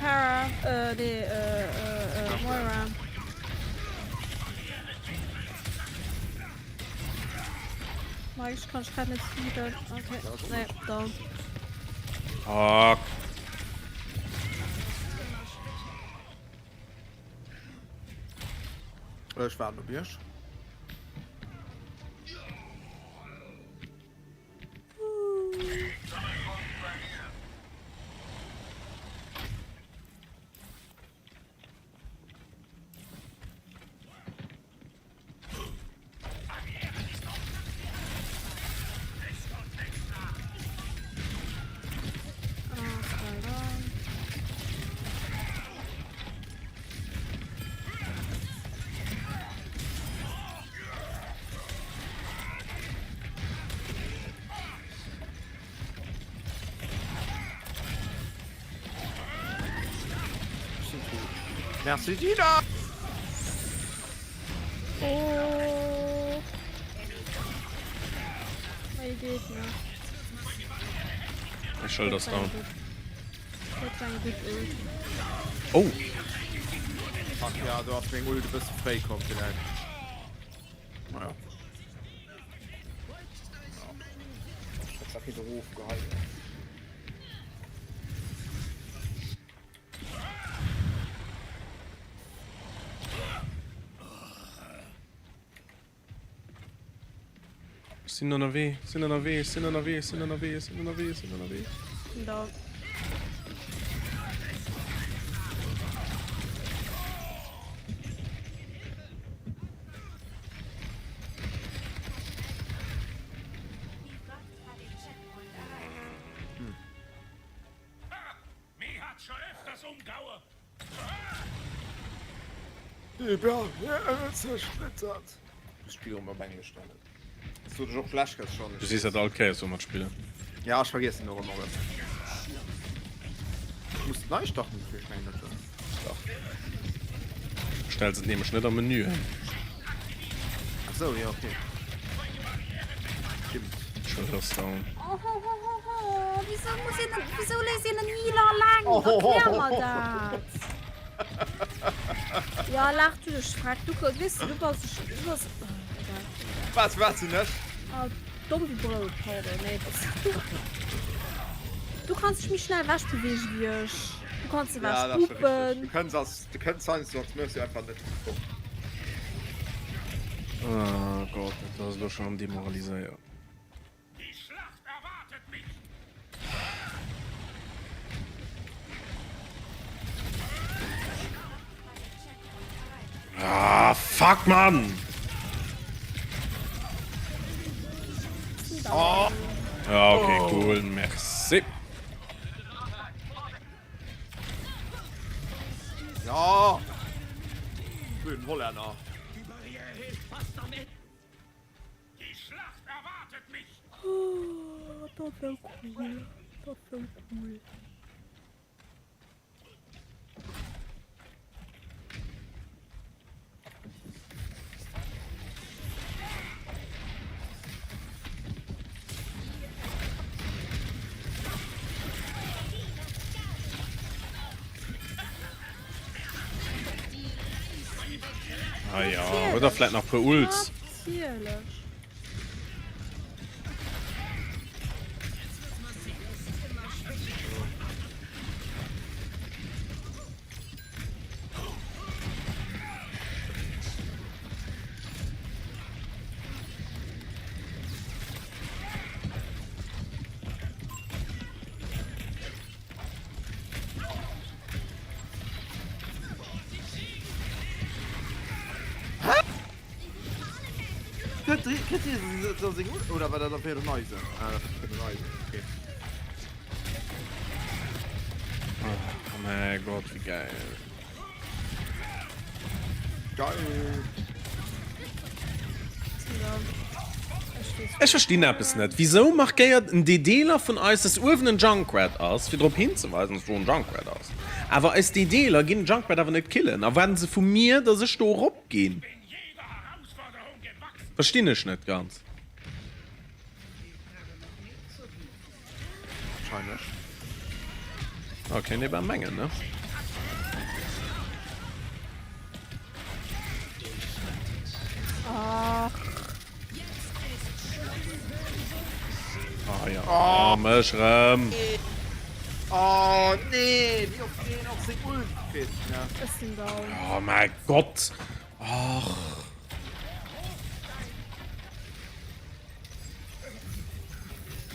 Pharah, äh, nee, äh, äh, äh, Moira. Mike, ich kann grad net healen. Okay, nee, down. Fuck. Ech waarden op iech. Merci Dina! Oh. Méi geet net. Däi Schëld ass down. Dat war eng gutt Ult. Oh! Fuck ja, do ass meng Ult e bësse fréi komm villäicht. Naja. Ich hab hier erofgehalten. Ech sinn ënnerwee, sinn ënnerwee, sinn ënnerwee, sinn ënnerwee, sinn ënnerwee, sinn ënnerwee. Da. Déi Barrière zersplittert. Ech spillen erëm op Englesch dann. Sot ech och d'lescht Kéier schonn. Du sees dat all Kéiers wou mer spillen. Ja ech vergiessen och ëmmer erëm. Muss nei starten dofir? Ech mengen net oder? Dach. Du stells et nämlech net am Menü an. Ach sou, jo okay. Stimmt. Schëld ass down. Ohohohoho, wieso muss een, wieso léisst een en Healer alleng? Erklär mer dat. Ja, laach du dech freck. Du, weess du, du bass, du bass, oh, egal. Was, wat sinn ech? Ah, domm wéi Brout, pardon, nee, bass du. kanns dech méi schnell ewech beweegen wéi ech. Du kanns ewech Ja, dat ass schon richtig. pupen. Du kënns als, du kënns heiansdo als Mercy einfach net fort. Oh Gott, dat ass elo schon am Demoraliséieren. Die Schlacht erwartet mich! Ah, fuck, Mann! Oh. Ja, okay, cool, merci. Ja! Blöden Hollänner. Die Barriere ist fast am Ende. Die Schlacht erwartet mich! Oh, dat war cool. Dat war cool. Ah ja, oder vläit nach puer Ults. Natierlech. Oder war dat op fir den Eisen? Ah, dat fir den Eisen. Okay. Oh mein Gott, wie geil. Geil. Ech verstinn eppes net. Wisou markéiert en DDler vun eis, dass uewen en Junkrat ass, fir drop hinzeweisen, dass do en Junkrat ass? Awer eis DDler ginn den Junkrat awer net killen. Erwaarden se vu mir, dass ech do erop ginn? Verstinn ech net ganz. Wahrscheinlech. Ah, kéint ee bal mengen, ne? Ach. Ah ja, oh, mech rëm. Oh nee, wéi oft deen och seng Ult kritt, ne? Ech sinn down. Oh mäi Gott. Och.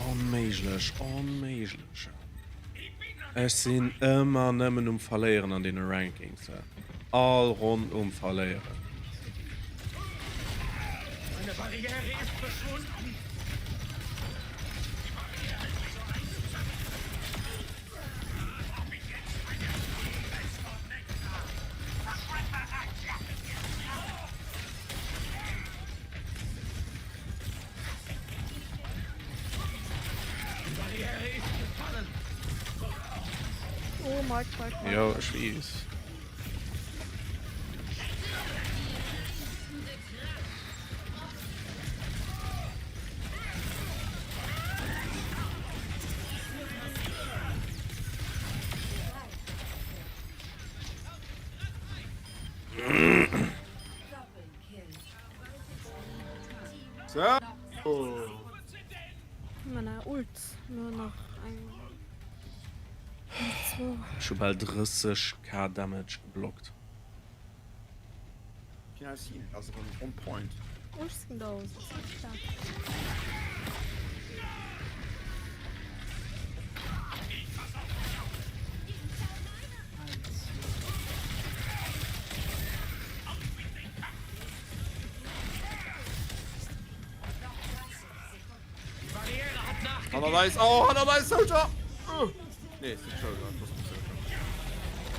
Onméiglech, onméiglech. Ech sinn ëmmer nëmmen um Verléieren an deene Rankings. All Ronn um Verléieren. Oh, Mike, Mike, Mike. Jo, ech weess. Ech hu bal 30 k Damage geblockt. Hannert eis, oh, hannert eis, Soldier! Oh. Nee, ist nicht Soldier, das ist nicht Soldier.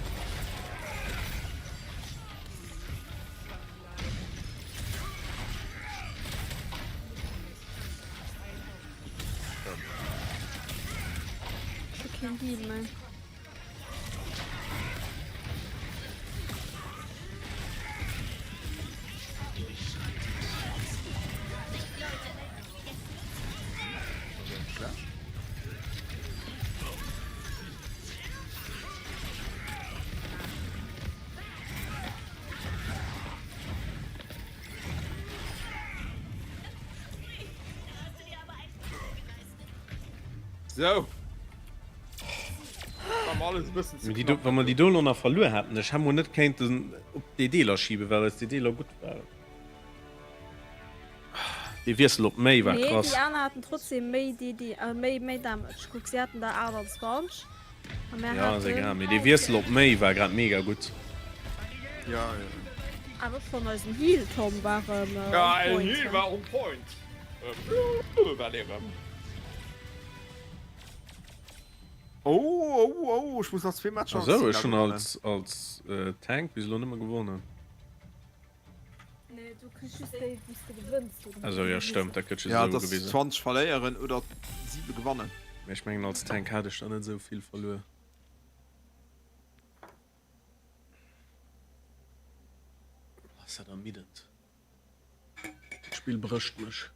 Ech hu keen Heal méi. Sou. War mer alles e bëssen ze Mee déi do, knapp. wa mer déi do elo nach verluer hätten, ech hätt mol net kéinten op déi Deeler schiben, well eis déi Deeler gutt waren. Dee Wiessel op méi war Nee, krass. déi aner haten trotzdem méi DD, äh, méi, méi Damage. Kuck, si haten der 28 a mär Ja, ass egal, haten. mee dee Wiessel op méi war grad mega gutt. Ja, ja. Awer schonn eisen Heal, Tom, war erëm on Ja, en point, Heal ne? war on point. Äh, war dee erëm. Oh, oh, oh, ech muss nach zwee Matcher Ach sou, ech als hunn Sieger gewannen. als, als äh, Tank bis elo nëmme gewonnen. Nee, du kriss just déi, wou s de gewënns. Du Also ja, stëmmt, dat gëtt just Ja, esou dass gewisen. 20 verléieren oder 7 gewannen. Mee ech mengen, als Tank hat ech der net esou vill verluer. Ass dat ermiddend. D'Spill brécht mech.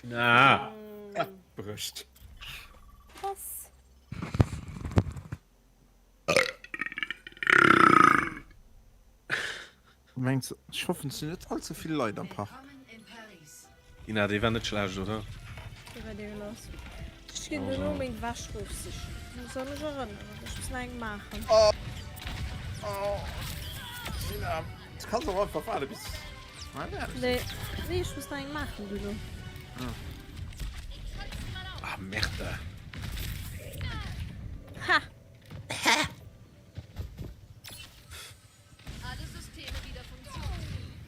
Na! Brécht. Was? Mengs ech hoffen et sinn net all ze vill Leit am Park. Ina, dee war net schlecht, oder? Dee war degueulass. Ech ginn duerno meng Wäsch ofsichen. Du muss mech erënneren, ech muss nach eng maachen. Oh oh Ina, du kanns och einfach waarde bis Nee, nee, ech muss nach eng maachen duerno. Ah merde. Ha!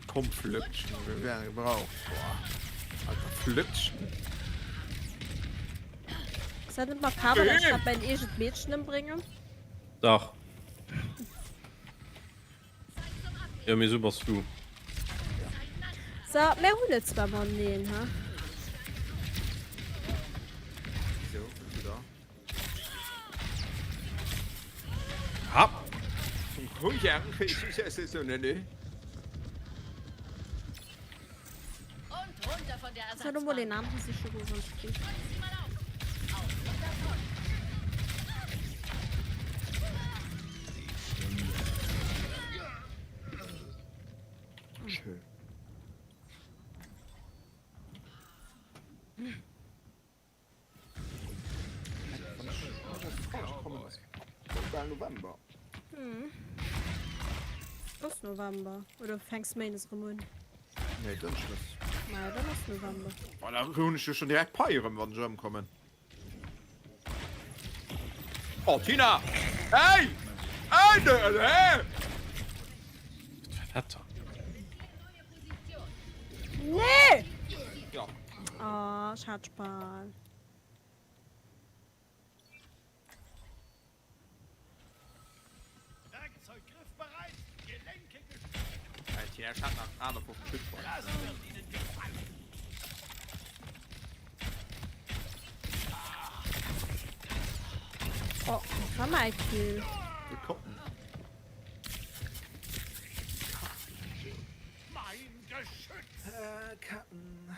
Komm Flöckchen, wir werden gebraucht. Boah. Alter Flöckchen. Ist dat net makaber, dass ich grad mein eegent Meedchen ëmbréngen? Dach. Jo, mee sou bass du. So, mir hunn et zwar mateneen, ha? Wieso? Wieso da? Ha! Soll du mol een anere siche goen, wann et geet? Schön. November. Hm. Ass November. Oder fänks Méindes erëm un? Nee, Dënschdes. Maja, dann ass November. Boah, da hunn ech jo schon direkt Pai erëm, wann ech erëmkommen. Oh, Tina! Hey! Hey, ne, ne! Wat war dat dann? Nee! Ja. Oh, ech hat Spall. Werkzeug griffbereit, Gelenke gestreckt. Hey, Tina, ech hat nach 58 Bitcoin. Lasst euch ihnen gefallen. Oh, das war mein Kill. Wir gucken. Mein Geschütz. Äh, Katten.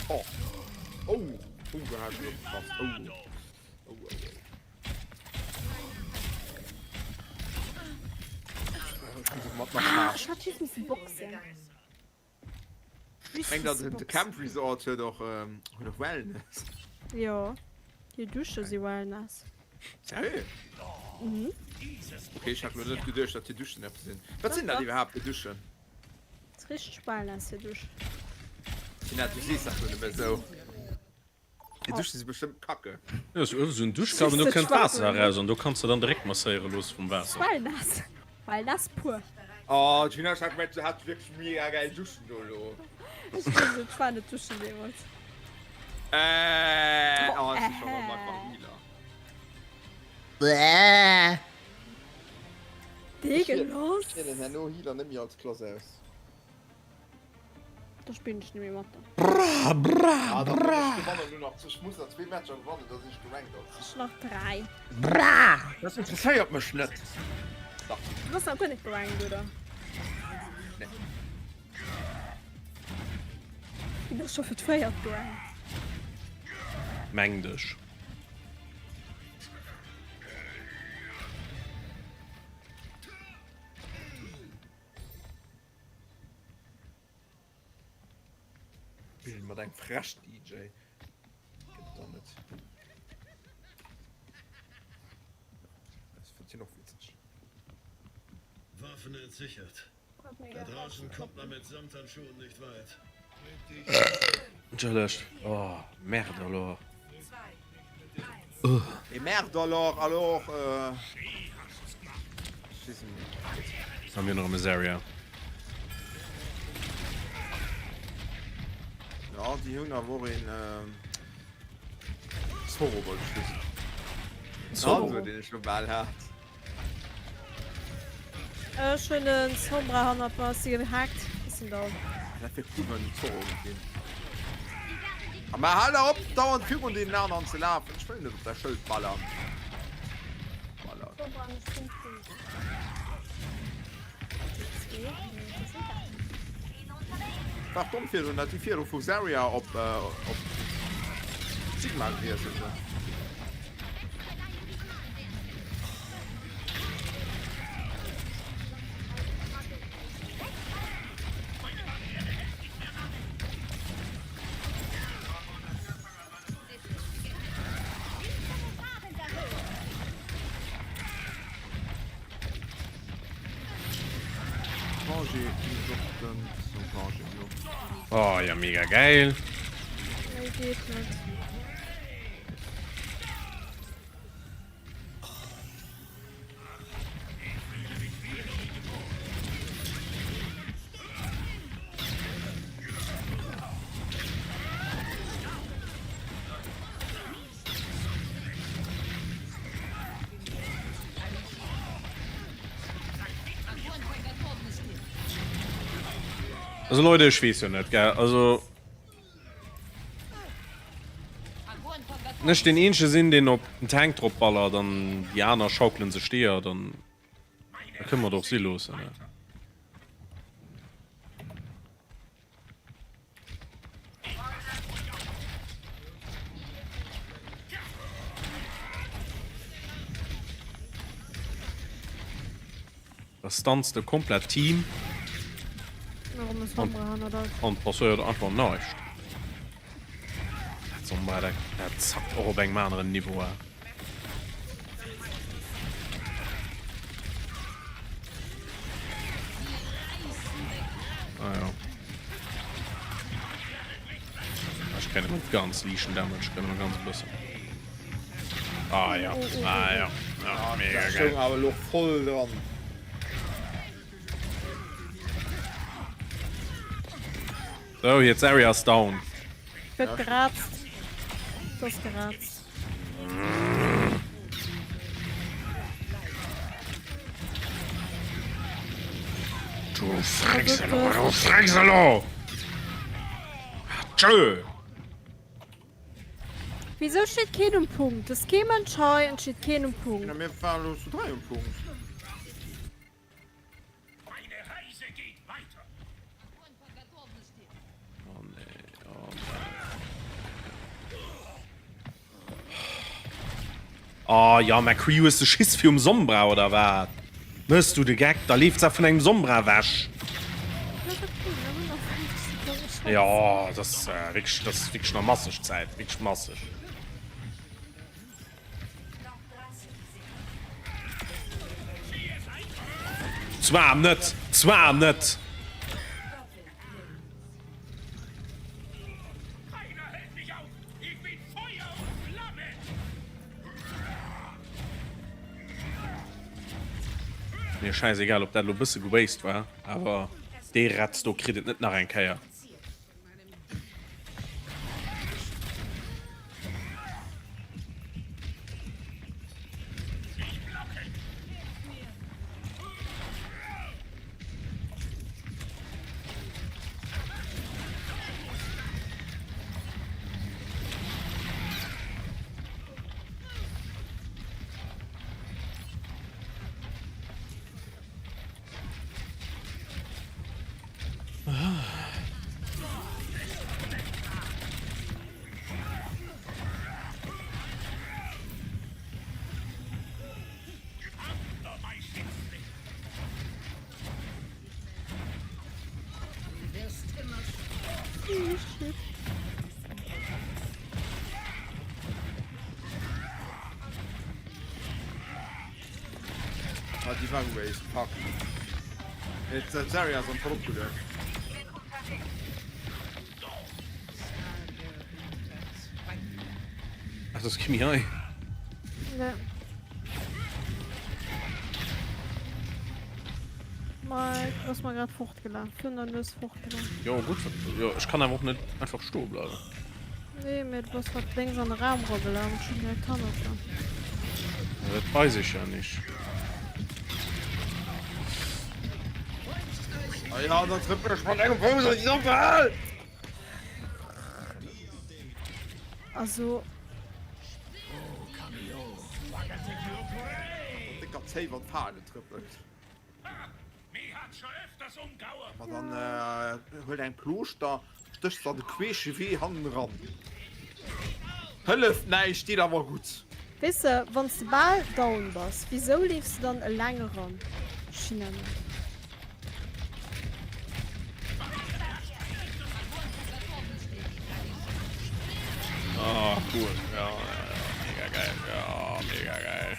Oh. Oh. Oh, da hat ich aufgepasst. Oh. Oh, oh, oh. Ah, ich hat just missen boxen. Eng dat de Camp Resort huet och ähm, huet och Wellness. Jo, hir Dusche si Wellness. Seriö? Mhm. Okay, ich hat mir net geduecht, dat hir Duschen eppes sinn. Wat sinn dat iwwerhaapt fir Duschen? Ass richteg Wellness hir Dusch. Tina, du sees dat jo nëmme esou. Déi Dusche si bestëmmt kacke. Jo, ass esou en Duschkapp an do kënnt Waasser eraus an do kanns de dann direkt masséiere loosse vum Waasser. Wellness, Wellness pur. Oh Gina, ech hat gemengt du hat wierklech mega gäil Duschen do elo. Ech weess et, ech war net duschen deemools. Äh, oh, ech si scho rëm einfach Healer. Degelos. Ech wielen herno Healer net méi als Klass aus. Da spillen ech nemmi mat dann. Bra bra Ah, da bra. ech gewannen nur nach, ech muss nach zwee Matcher gewannen, da sinn ech gerankt als. Ech nach 3. Bra. Das interesséiert mech net. Dach. Du bass nach guer net gerankt, oder? Nee. Du bass scho fir d'véiert gerankt. Meng dech. Spillen mat engem Fresh DJ. Gëtt dann net. Das fand ich noch witzig. Waffen entsichert. Da draußen kommt man mit Samthandschuhen nicht weit. Entschëllegt. Oh, merde alors. Et merde alors, alors. Euh... A mir nach Miseria. Ja, déi hunn awer och een Zorro wollt ech wissen. Zorro? Also, deen ech lo bal hat. Ech hunn en Sombra hannert mer, ass si gehackt, ass en down. Dat wier cool, wann en Zorro ginn. Ma hal op dauernd virun deenen aneren ze lafen. Ech wëll net op der Schëld ballern. Ballern. War domm virdrun, dat déi virdru vu Zarya op op Sigma gewiesselt hunn. Oh ja, mega geil. Nee, geht net. Also Leute, ech weess jo net, gell? Also Ech deen eenzege sinn, deen op den Tank drop ballert an déi aner schaukelen sech deeër, dann da kënne mer et och si loossen, ne? Da stunst de komplett Team. An passéiert einfach näischt. Dat Sombra, dat, dat zackt och op engem aneren Niveau. Ah ja. Ech kréien nëmmen ganz liichten Damage, kréien nëmmen ganz e bëssen. Ah ja, ah ja. Ah, mega Da geil. stoung awer elo voll dran. So, jetzt Area is down. Gëtt geratzt. Du ass geratzt. Du Freckselo, du Freckselo! Tschö! Wieso steet keen um Punkt? Et ass kee Mënsch hei an et steet keen um Punkt. Ja, mir waren elo zu 3 um Punkt. Meine Reise geht weiter. Oh nee, oh nee. Oh ja, McCree, hues de Schiss virum Sombra oder wat? Mëss du de Geck? Da leeft se vun engem Sombra ewech. Jo, dat ass wierklech, dat ass wierklech nach masseg Zäit, wierklech masseg. Zwar net, zwar net! Mir scheißegal, ob dat lo bësse gewastet war, awer dee Ratz do kritt et net nach eng Kéier. Ah, die war waste. Fuck. Jetzt äh, Zarya ist am voll opgeluecht. Ach, das Kimi hei. Ja. Mike, du ass mer grad fortgelaf. Fir an du fortgelaf. Jo, gutt. Jo, ech kann awer och net einfach stoe bleiwen. Nee, mee du bass grad lénks an de Raum eragelaf an ech hunn direkt hannert der. Ja, dat weis ech ja nicht. Ah ja, da trëppel ech mat engem Fouss an déi Doppel! Also. Mat décker Zéif an d'Fal getrëppelt. Ma dann huel eng Plooschter, stéch se an de queesche Wee hannen eran. Hëlleft näischt, deet awer gutt. Weess de, wann s de bal down bass, wisou leefs de dann eleng eran? China net. Ah cool, ja, ja, ja, mega geil, ja, mega geil.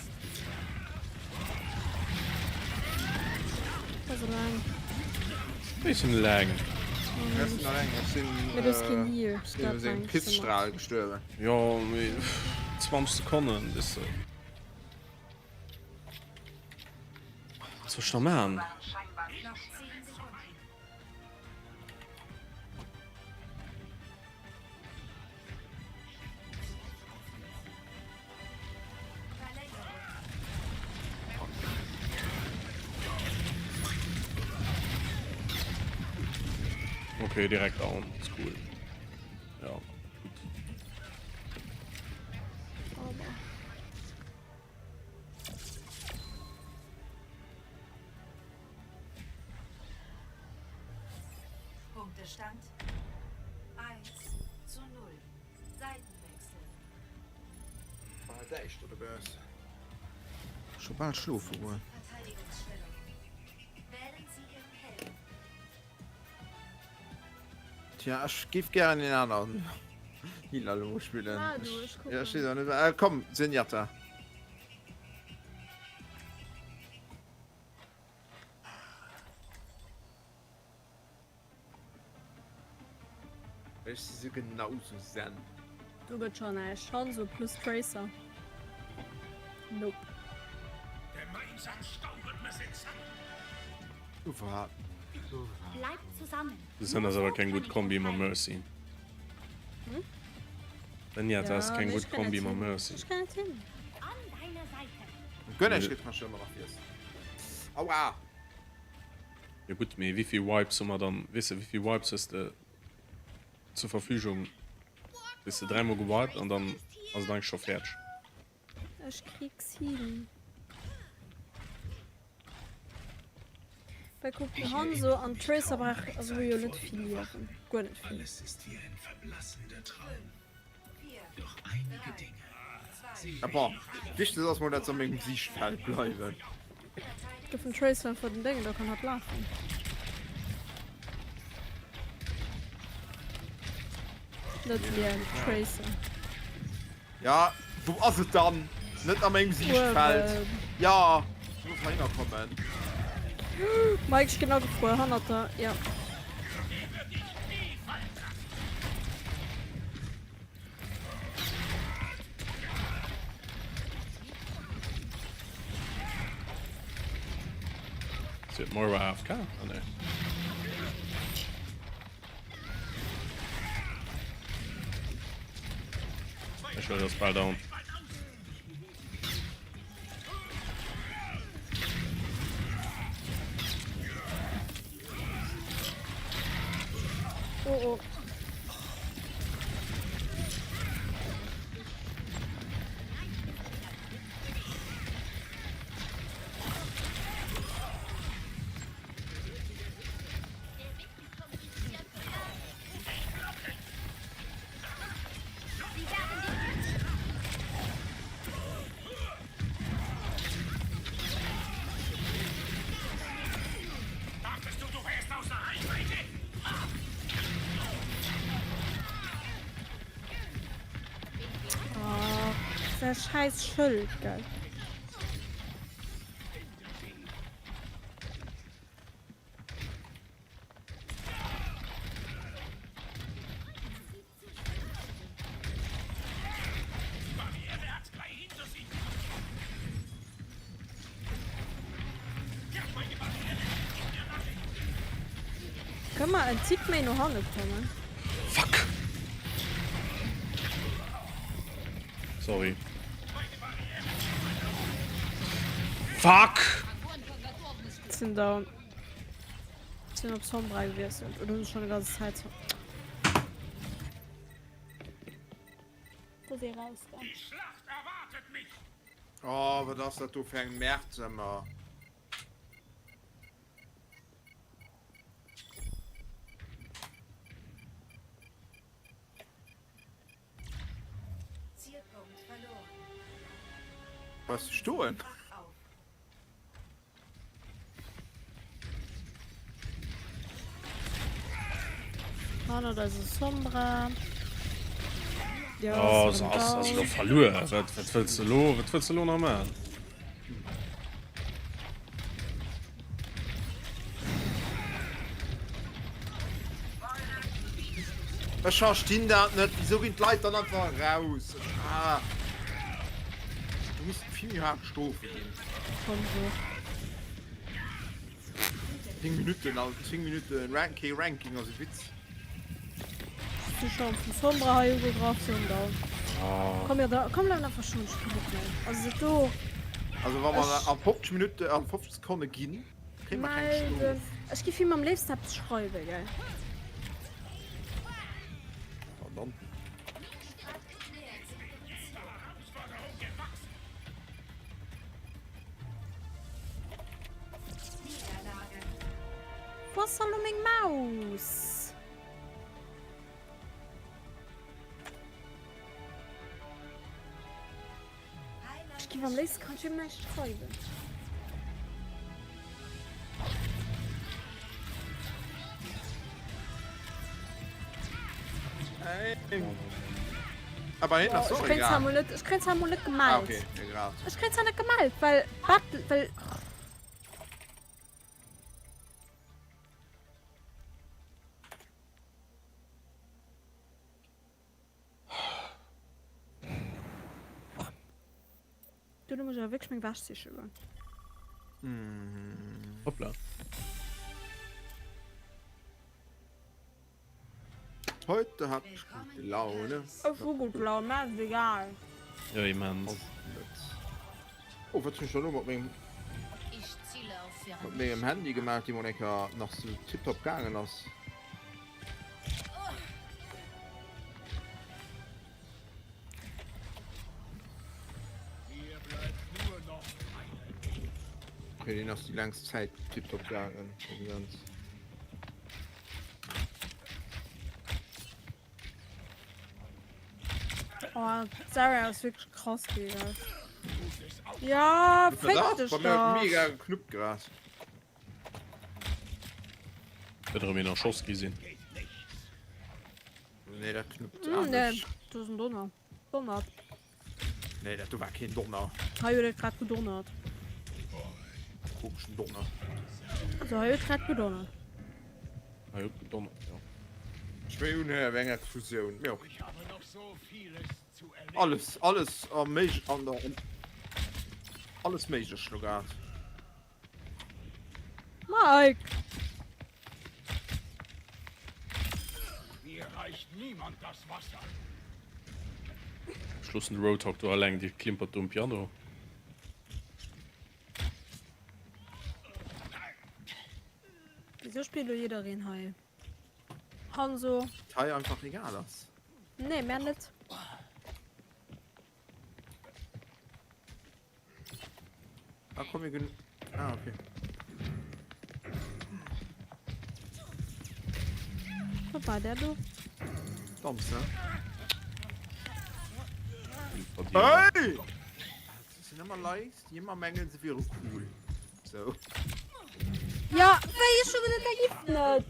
Also lang. Wéi sinn eleng? Ech sinn eleng, ech sinn Mee du hues keen Heal. iwwer sengem Pissstrahl gestuerwen. Jo, mee 20 Sekonnen, weess de. Wat soll ech da man? Okay, direkt down. Ist cool. Ja, gut. Punktestand 1 zu 0. Seitenwechsel. War däischter dobaussen. Scho bal schlofe goen. Verteidigungsstellung. Wählen Sie Ihren Helden. Tja, ech giff gären een aneren Healer elo spillen. Ah, du, ech kucken. Ja, ech weess och net. Äh, komm, Zenyatta. Ech si sou genau sou zen. Do gëtt schon näischt. Hanzo plus Tracer. Nope. Gemeinsam stauchen wir sie zusammen. Ufa. Bleibt zusammen. Zen ass awer keng gutt Kombi mam Mercy. Zenyatta ass keng gutt Kombi mam Mercy. Ech kréien et hin. An deiner Seite. Guer näischt kritt man schon ëmmer nach fies. Aua! Jo gutt, mee wéivill Wipes hu mer dann, weess de, wéivill Wipes hues de zur Verfügung? Weess de, dräimol gewiped an dann ass et eigentlech scho fäerdeg. Ech krieg's hin. Well kuck, den Hanzo an d'Tracer brauch also hu jo net vill Liewen. Guer net vill. Alles ist wie ein verblassender Traum. Doch einige Dinge Ah bon, wichteg ass mol dat se an mengem Siichtfeld bleiwen. Gëff den Tracer einfach den Déngen, da kann hatt lafen. Net mir, Tracer. Ja, wou ass et dann? Net a mengem Siichtfeld. Uewen. Ja, ech muss heihinner kommen. Mike, ech ginn agefruer hannert der, ja. Si huet Moira AFK? Ah nee. Ech wëll ass bal down. Oh oh. Oh, scheiß Schëld, gell. Kënne mer en Tick méi no hanne kommen? Fuck! Sorry. Fuck! Sinn down. Sinn op Sombra gewiesselt. Oder hunn schon e ganze Zäit Som Da si raus da. Die Schlacht erwartet mich! Oh, wat ass dat do fir eng Merd ëmmer? Bleifs du stoen? Hannert eis e Sombra. Ja, Oh, se ass ass elo verluer. Wat wat wëlls de elo wat wëlls de elo nach maachen? Ech verstinn dat net, wieso ginn d'Leit dann einfach raus? Ah. Du muss vill méi haart Strofe ginn. Schon so. 10 Minuten, also 10 Minuten Rank, kee Ranking ass e Witz. Si schon vum Sombra hei ugegraff, si hunn down. Komm mir da, komm bleif einfach stoen, ech hu kee Bock méi. Also se do. Also wa mer a 50 Minuten, a 50 Sekonne ginn, kréie mer keng Strof. Melden. Ech giff him am léifsten eppes schreiwen, gell. An dann? Wo ass elo meng Maus? Ech giff am léifsten kann ech him näischt schreiwen. Aber hin ass Ech och kréien zwar egal. mol net, ech kréien zwar mol net Ah, gemellt. okay, ja, grad. Ech kréien zwar net gemellt, well Battle, well. Duerno muss ech awer wierklech meng Wäsch siche goen. Hoppla. Heute hab ich gute Laune. Ech hu gutt Laun, mir ass et egal. Jo, immens. Oh, wat hunn ech da lo mat mengem mat mengem Handy gemaach, dee mol eng Kéier nach sou tiptop gaangen ass? Okay, den ass déi längst Zäit tiptop gaangen. Immens. Oh, Zarya ass wierklech krass, Digga. Ja, féck dech Bei mir huet dach. mega geknuppt grad. Huet erëm een erschoss gi sinn. Nee, dat knuppt Mm, nee, anescht. do ass en Donner. Donnert. Nee, dat do war keen Donner. Hei huet et grad gedonnert. Komeschen Donner. Also hei huet grad gedonnert. Hei huet gedonnert, jo. Ech wéi un wéi eng Explosioun. Mee ok. Alles, alles am méig an der alles méiglech lo grad. Mike! Mir reicht niemand das Wasser. Ech loossen de Roadhog do alleng, dee klimpert do um Piano. Wieso spillt lo jiddereen hei Hanzo? Hei einfach egal ass. Nee, mär net. Ah, komm, wir gehen. Ah, okay. Was war der do? Doms, ne? Hey! Das sind immer Likes, die immer mengen, sie wären cool. So. Ja, wéi ech schon gedacht, der gift net.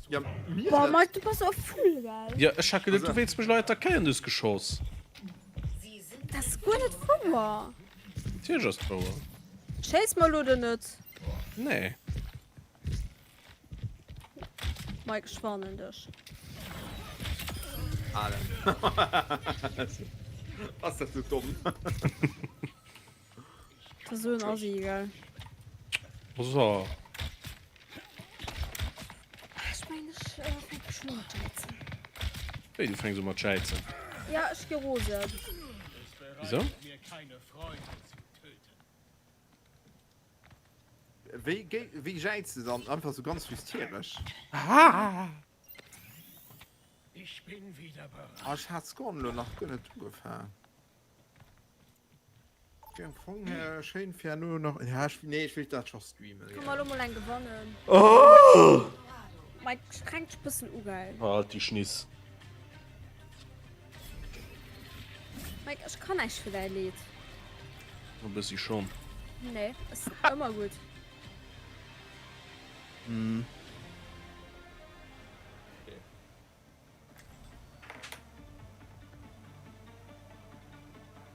Ja, mir Boah, net. Mike, du bass och voll geil. Ja, ech hat geduet, du wéilts mech lo attackéieren, du hues geschoss. Dat ass guer net wouer. Natierlech ass et wouer. Schéiss mer lo oder net? Nee. Mike, ech warnen dech. Alter. Ass dat sou domm? Dat ass esou en Assi, gell? So. Ech mengen, ech fänke schon u mat jäizen. Wéi, du fänks u mat jäizen? Ja, ech gi rosen. Wisou? Wéi, wéi jäizt de dann? Einfach sou ganz hysteresch? Ah, ech hat d'Scoren elo nach guer net ugefaang. Am Fong her schéin fir herno nach. Ja, ech, nee, ech wéilt dat scho streamen. Komm mal lo mol eng gewannen. Oh! Mike, streng dech bëssen u, gell? Halt déi Schniss. Mike, ech kann näischt fir däi Leed. E bëssi schonn. Nee, ass ëmmer gutt. Mm.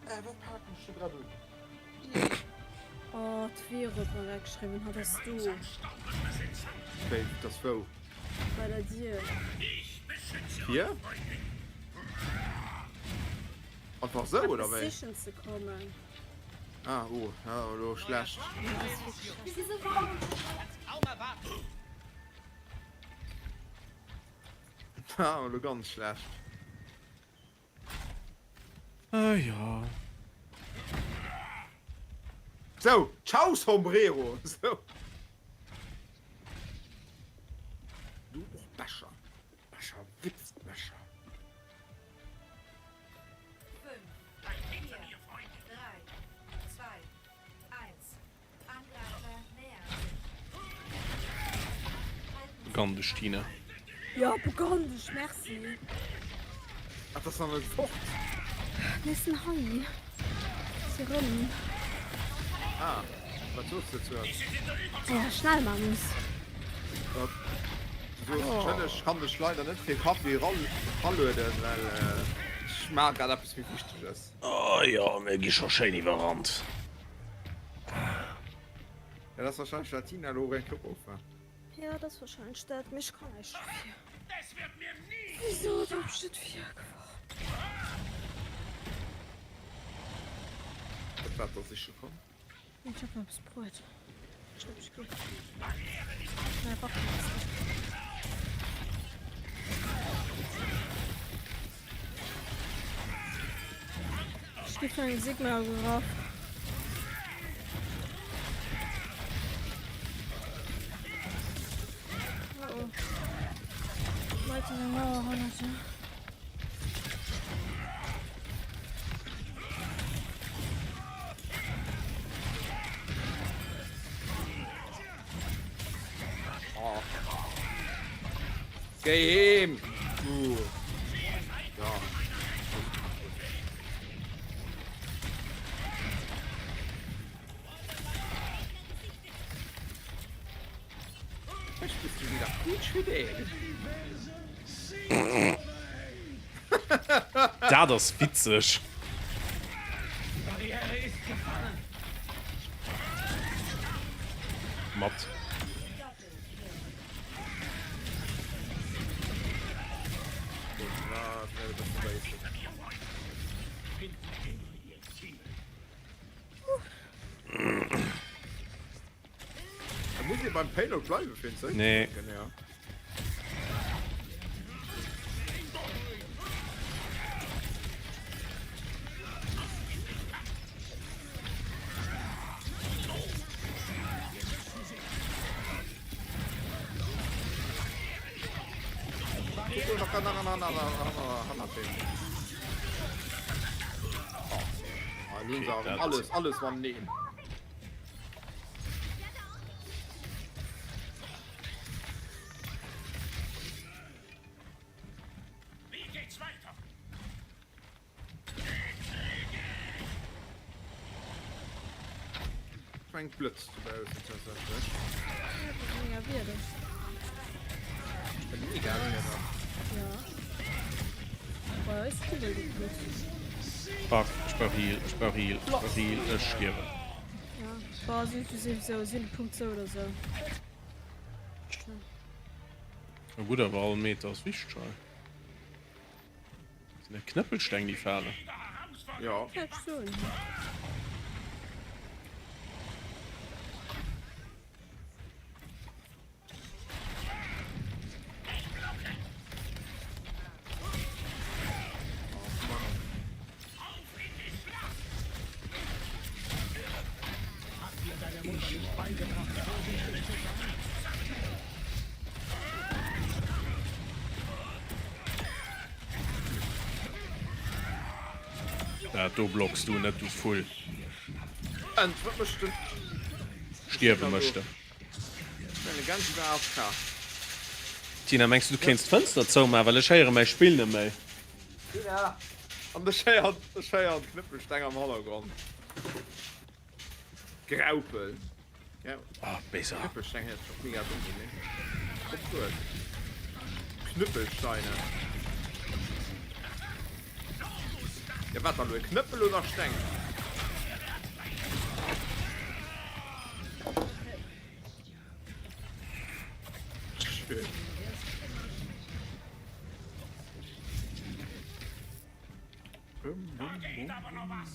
Äh, wat paken ech do grad un? Oh, d'Vire huet mer grad geschriwwen, hatt ass do. Wéi, dat ass wou? Bei der Dier. Hier? Einfach sou, oder wéi? Eppes sichen ze kommen. Ah, oh, ja, elo schlecht. Ah, elo ganz schlecht. Ah ja. Sou, ciao Sombrero! Sou. Du och Becher. Becher, Witzbecher. 5, 4, 3, 2, 1. Angreifer nähern sich. Begann dech, Tina. Jo, begann dech, merci. Ach, das war net fort. Mir sinn hei. Si rëm. Ah, wat soos de dozou? Ja, schnell man muss. Dat du soos schonn, ech kann dech leider net fir Kaffi eralueden, well ech maache grad eppes méi Wichteges. Oh jo, mir gi scho schéin iwwerrannt. Ja, dat ass warscheinlech well d'Tina elo och eng Kéier of war. Ja, dat ass warscheinlech dat, mee ech kann näischt dofir. Wisou huet mech dat virgeworf? Wat war da siche komm? Ech hab eppes bruet. Ech glaub, ech geh. Nei Waffenmaske. Ech gi vun engem Sigma ugegraff. Oh oh. Leute der Mauer hannert dir. Oh. Géi heem! Du. Ja. Ech bist du wieder gut fidel. Dat ass witzeg. Mat. Da muss ee beim Payload bleiwen fir en ze Nee. Ja. Alles, alles war neen. Eng Blëtz dobaussen tatsächlech. Mega Wieder. Mega Wieder. Ja. Bei eis kubbelt et net. Fuck, ech brauch Heal, ech brauch Heal, ech brauch Heal, ech stierwen. Ja, boah, si sowieso, si hunn de Punkt sou oder sou. Na gutt, awer all Meter ass wichteg hei. Sinn dat Knëppelsteng déi falen? Ja. Ech soen. Dat do blocks du net, du Vull. Ent, wat mécht den? Stierwe mécht en. Deine Genji war AFK. Tina, mengs du du kéints d'Fënster zoumaachen, well ech héiere mäi Spill net méi. Tina! An ech héieren, ech héieren d'Knëppelsteng am Hannergrond. Graupel. Ja. Ah, besser. Knüppelsteng héiert sech och mega domm un, nee? Top Wuert. Knüppelsteine. Ja, wat dann elo? E Knëppel oder Steng? Schön. Da geht aber noch was.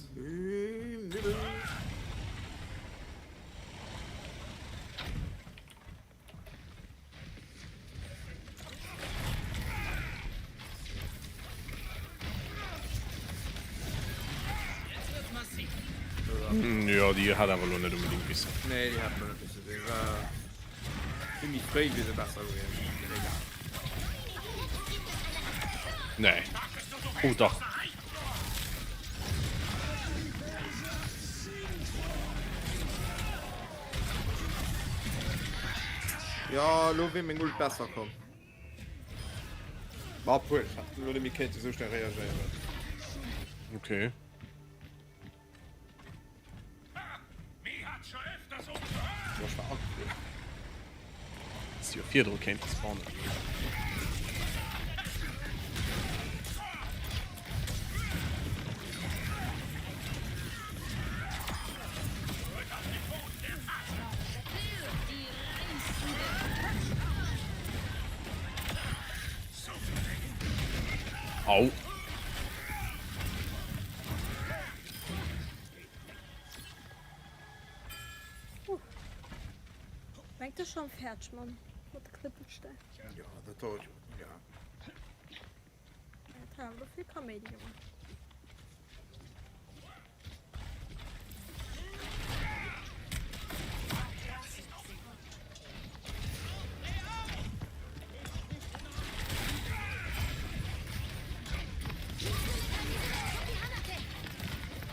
Jo, déi hat awer elo net unbedingt missen. Nee, déi hat net misse sinn. War vill méi fréi wier se besser gewiescht. Egal. Nee. Oh dach. Jo, elo wier meng Ult besser komm. Ma obwuel, ech hätt elo net méi kéinte sou schnell reagéieren. Okay. Boah, ech war agefuer. Häss jo virdru kéinte spawnen. Au. Mengt de schon fäerdeg mam mat de Knëppelsteng? Ja, dat dauert jo, ja. Dat hat awer vill Kaméidi gemaach.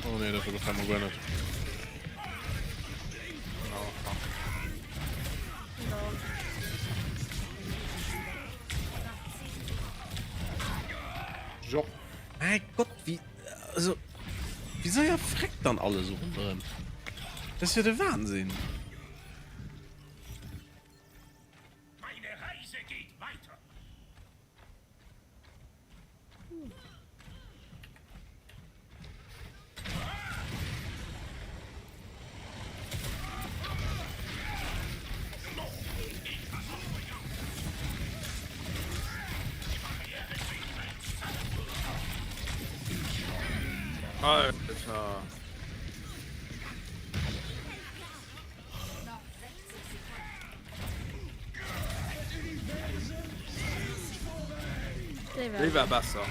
Oh nee, dat gefällt mir guer net. Jo. Mein Gott, wie also wie séier freckt dann alles ronderëm? Dat ass jo de Wahnsinn. Meine Reise geht weiter. Alter. Déi war besser.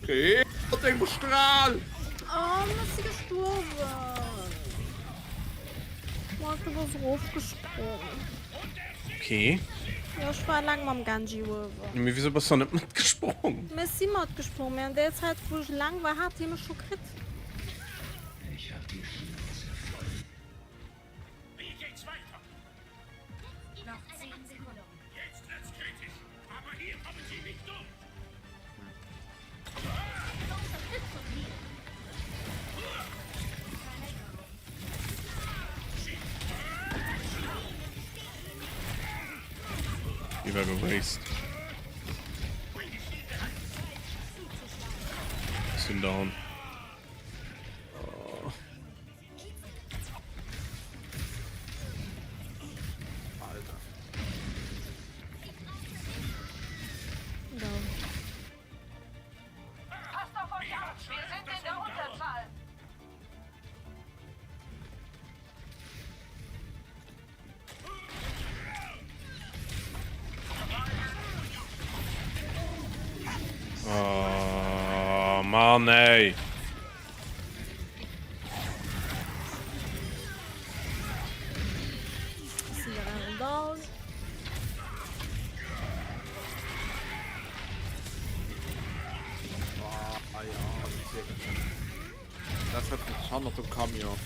Okay, mat engem Strahl! Oh, dann ass sie gestorben. Boah, du warst raufgesprungen. Okay. Ja, ich war lang mam Genji uewen. Mee wieso bass du dann net matgesprong? Mir si matgesprong, mee an der Zäit wou ech eleng war, hat hie mech scho kritt. Wie geht's weiter? Noch 10 Sekunden. Jetzt wird's kritisch, aber hier kommen Sie nicht durch. Unterstützung hier. Déi war gewast. Sinn down. Alter. Passt auf euch auf, wir sind in der Unterzahl. Oh Mann ey. Down. Ah, ja, das ist sehr gut. Dat hat hannert dem Camion.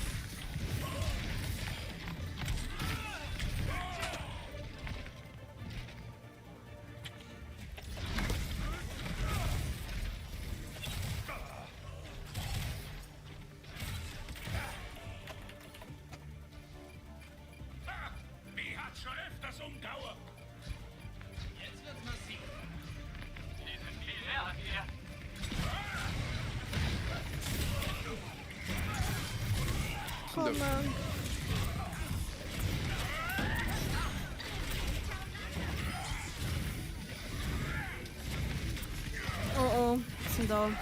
Oh oh, sinn down.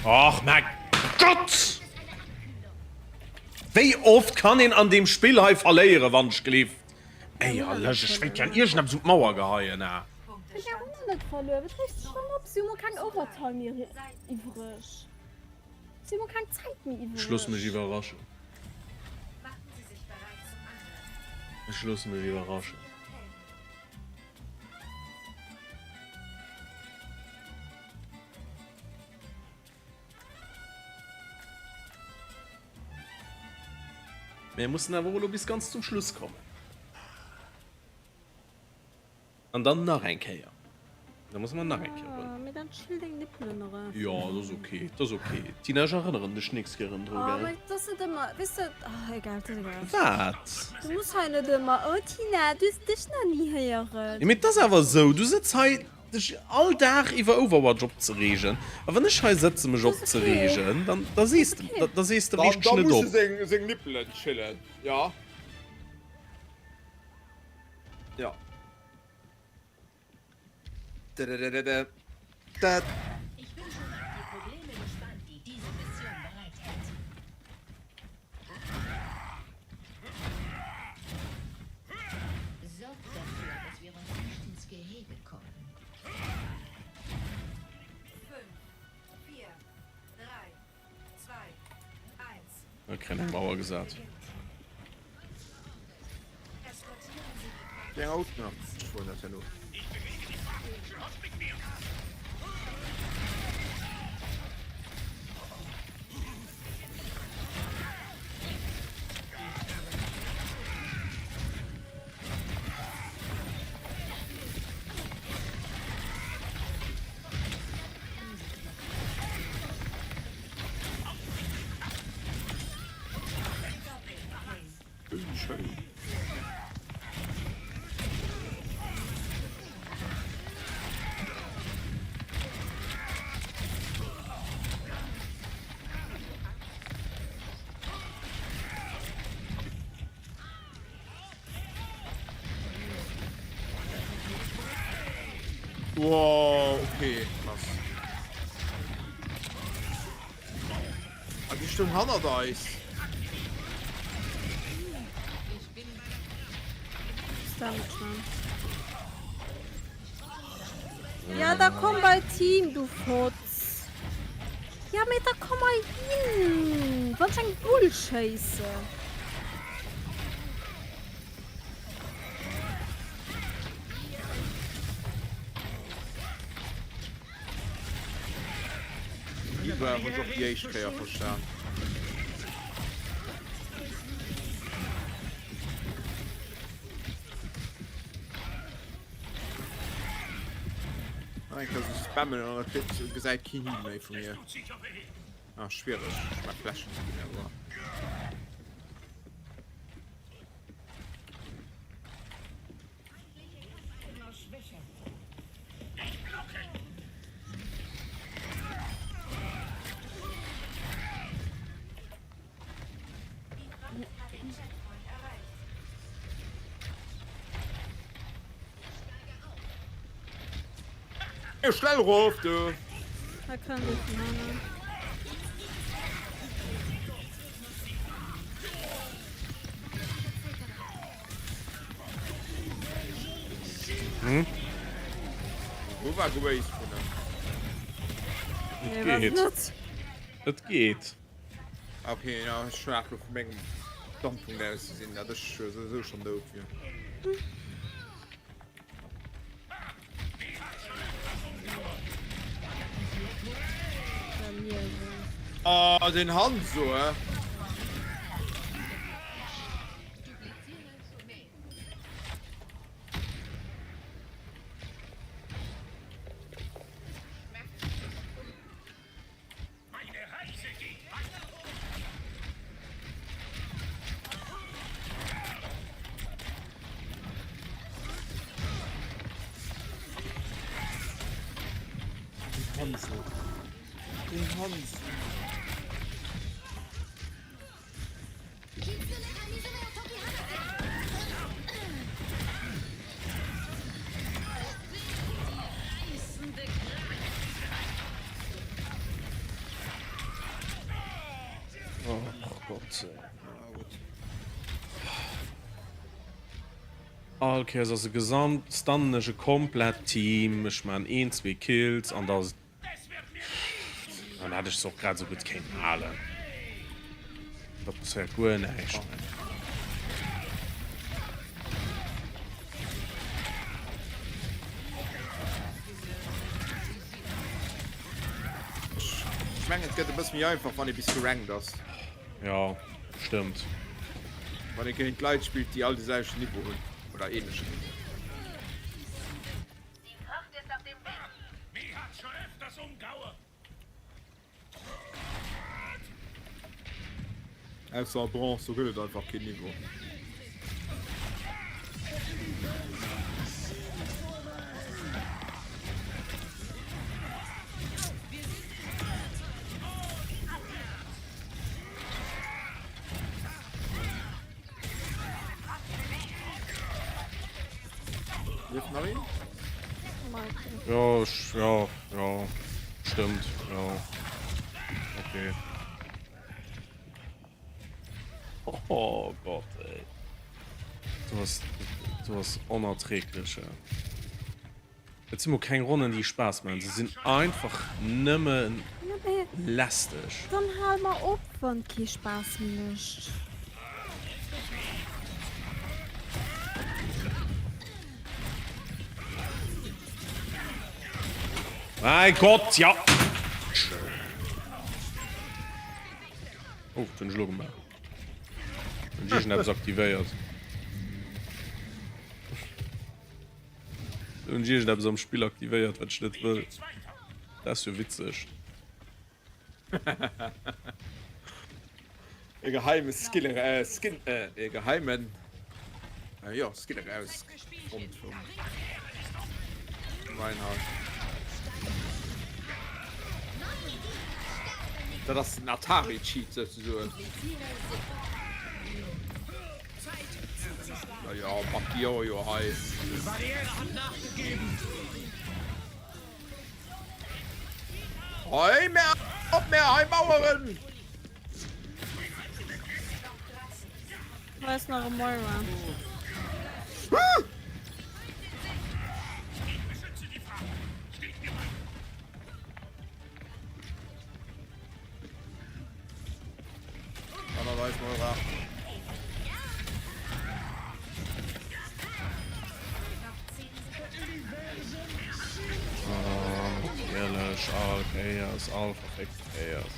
Och mäi Gott! Wéi oft kann een an deem Spill hei verléieren, wann ech gelift? Éierlech, ech wéilt gern iergendeppes un d'Mauer geheien, ah. Mir hunn nach net verluer, wat reegst dech dann op? Si hu mol keng Overtime méi iwwreg. Si hu mol keng Zäit méi Ech loosse mech iwwreg. iwwerraschen. Ech loosse mech iwwerraschen. Mir mussen awer och elo bis ganz zum Schluss kommen. An dann nach eng Kéier. Da musse mer nach eng Kéier run. Mee dann chill deng Nippelen erëm. Jo, dat ass ok, dat ass ok. Tina, ech erënneren dech nächst Kéier erëm dru, Oh, gell? mee dat ass net ëmmer, weess de, oh, egal, dat ass egal. Wat? Du muss hei net ëmmer, oh Tina, du hues dech nach ni héieren. Jo, mee et ass awer esou, du sëtz hei dech all Dag iwwer Overwatch opzereegen, a wann ech hei sëtze mech opzereegen, dann da sees de, da sees de, reeg dech Da net muss op. e seng, seng Nippelen chillen, jo. Ja. Da. Ich bin schon auf die Probleme gespannt, die diese Mission bereithält. Sorgt dafür, dass wir uns nicht ins Gehege kommen. 5, 4, 3, 2, 1. Da kréien eng Mauer gesat. Deng Haut nach. Ech wollt dat herno. Schéin. Wow, okay, krass. Ah, déi stoung hannert eis. Ja, da komm bei Team, du Fotz. Ja, mee da komm hei hin. Wann ech eng Bull schéissen. Iwwer hunn ech och déi éischt Kéier verstan. Eng Kéier sou spammen an da kritt gesäit keen Heal méi vu mir. Ah, schwiereg. Ech mag Fläschen ze ginn, awer. Schnell rof du! Da kann ich machen. Hm? Wo war Grace vun Et geet. Et geet. Okay, ja, ech schwaach lo vu mengem Standpunkt aus gesinn, dat ech souwisou schon dout wier. Oh, den Hanzo, eh? Den Hanzo. Den Hanzo. Oh Gott. All Kéiers ass e gesamt stunnen ech e komplett Team, ech man een, zwee Kills an da Dann hätt ech se och grad esou gutt kéinten halen. Da passéiert guer näischt méi. Ech mengen et gëtt e bësse méi einfach wann ee bis gerankt ass. Jo, stëmmt. Wann ee géint Leit spillt déi all de selwechten Niveau hunn oder ähnlechen Niveau. Die Fracht ist auf dem Weg. Mir hat schon öfters umgehauen. Ausser Bronze, do gëtt et einfach keen Niveau. Lieft nach een? Ja, ech, ja, ja, stëmmt, ja. Okay. Oh Gott, ey. Du ass, du ass onerträglich, ey. Et si mol keng Ronnen déi Spaass maachen, se sinn einfach nëmmen lästeg. Dann hal mer op wann et kee Spaass méi mécht. Mein Gott, ja! Oh, wat hunn ech elo gemaach? Hunn ech iergendeppes aktivéiert? Hunn ech iergendeppes am Spill aktivéiert, wat ech net wëll? Dat ass jo witzeg. E geheime Skill, äh, Skin, äh, e geheimen, äh, jo, Skill eraus fonnt vum Reinhardt. Dat ass den Atari-Cheat souzesoen. Ja, ja, Bakio, jo, hei. Hei, mehr op mehr, hei Maueren! Da ist nach e Moira. Ah! Natierlech, all Kéiers, all verfléckte Kéiers.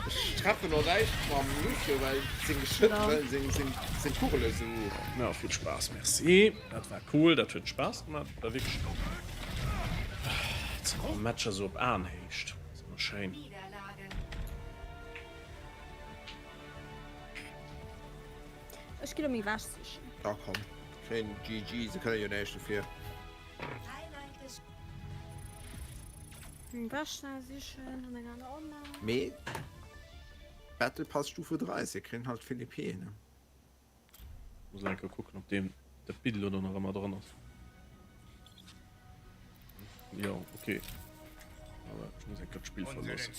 Ech treffen och näischt mam Lucio, well seng Geschëtt, well seng, seng, seng Kugele sou. Ja, vill Spaass, merci. Dat war cool, dat huet Spaass gemaach. Dat war wierklech cool. Matcher sou op Aenhéicht, ass ëmmer schéin. Ech gi lo meng Wäsch sichen. Ja komm, schéin GG, se kënne jo näischt dofir. Meng Wäsch schnell sichen an eng aner Online. Mee Battle Pass Stufe 3, se kréien halt vill EP, ne? Muss eng Kéier kucken, ob deem dat Bild elo do nach ëmmer dran ass. Jo, okay. Awer ech muss eng Kéier d'Spill verloossen.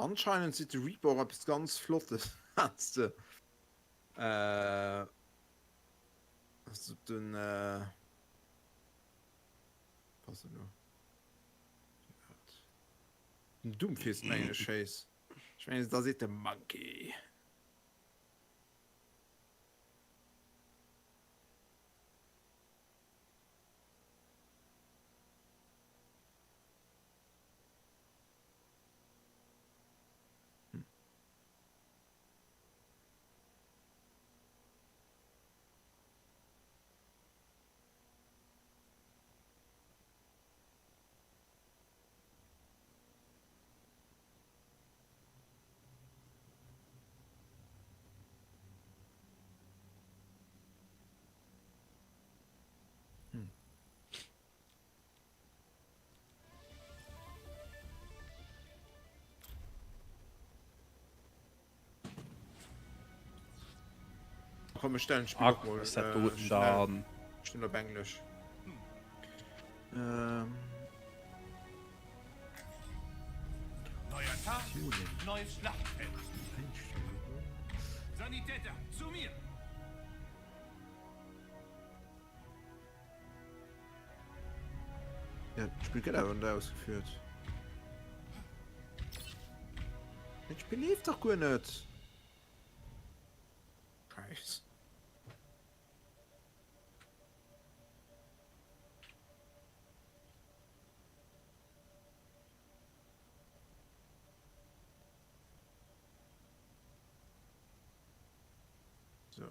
Anscheinend seet de Reaper och eppes ganz Flottes, wat de wat op den was elo den Doomfist mengen ech schéiss. Ech mengen da seet de Monkey. Komm, ech stellen d'Spill och mol Ass dat doten schnell, dann? schnell op Englesch. Ähm. Neuer Tag, neues Schlachtfeld. Sanitäter, zu mir! Ja, d'Spill gëtt awer net ausgeführt. Dat Spill leeft dach guer net. Scheiss. So.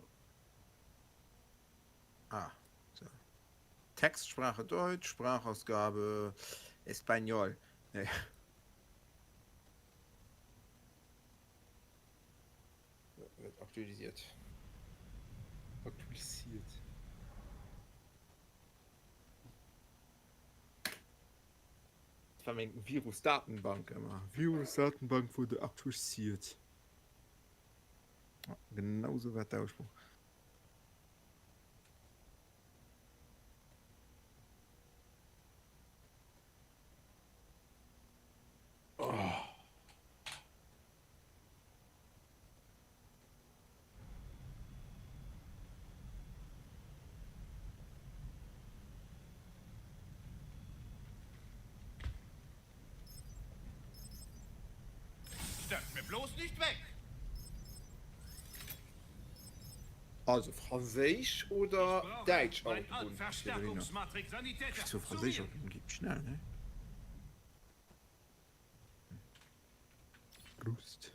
Ah, so. Textsprache Deutsch, Sprachausgabe Español. Nee. Wird aktualisiert. Aktualisiert. Das war meng Virus-Datenbank ëmmer. Virus-Datenbank wurde aktualisiert. Genau so war der Ausspruch. Sterbt mir bloß nicht weg! Also franséisch oder däitsch Autobunn? Zu franséisch Autobunn geet méi schnell, ne? Proust.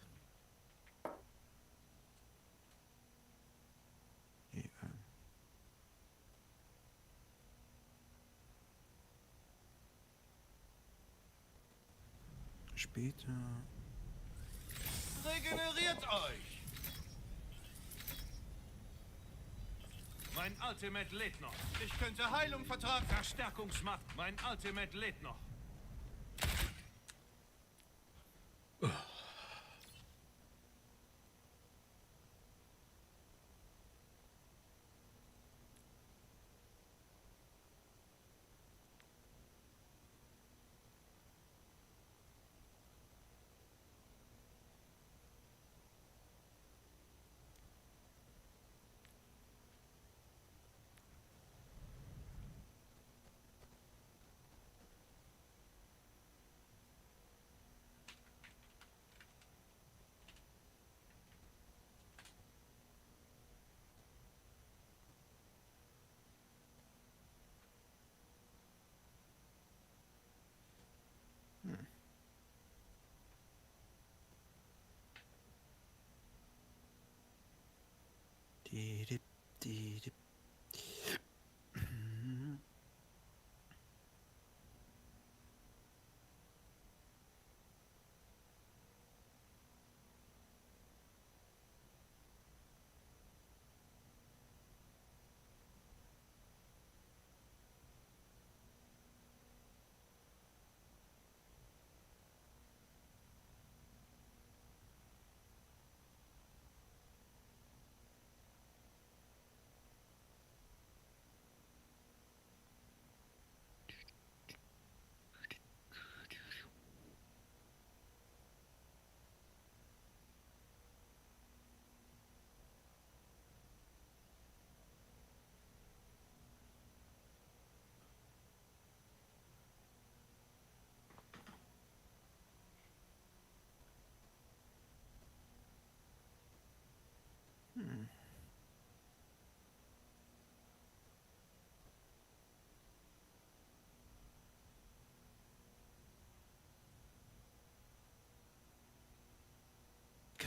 Später. Regeneriert euch! Mein Ultimate lädt noch. Ich könnte Heilung vertragen. Verstärkungsmacht. Mein Ultimate lädt noch.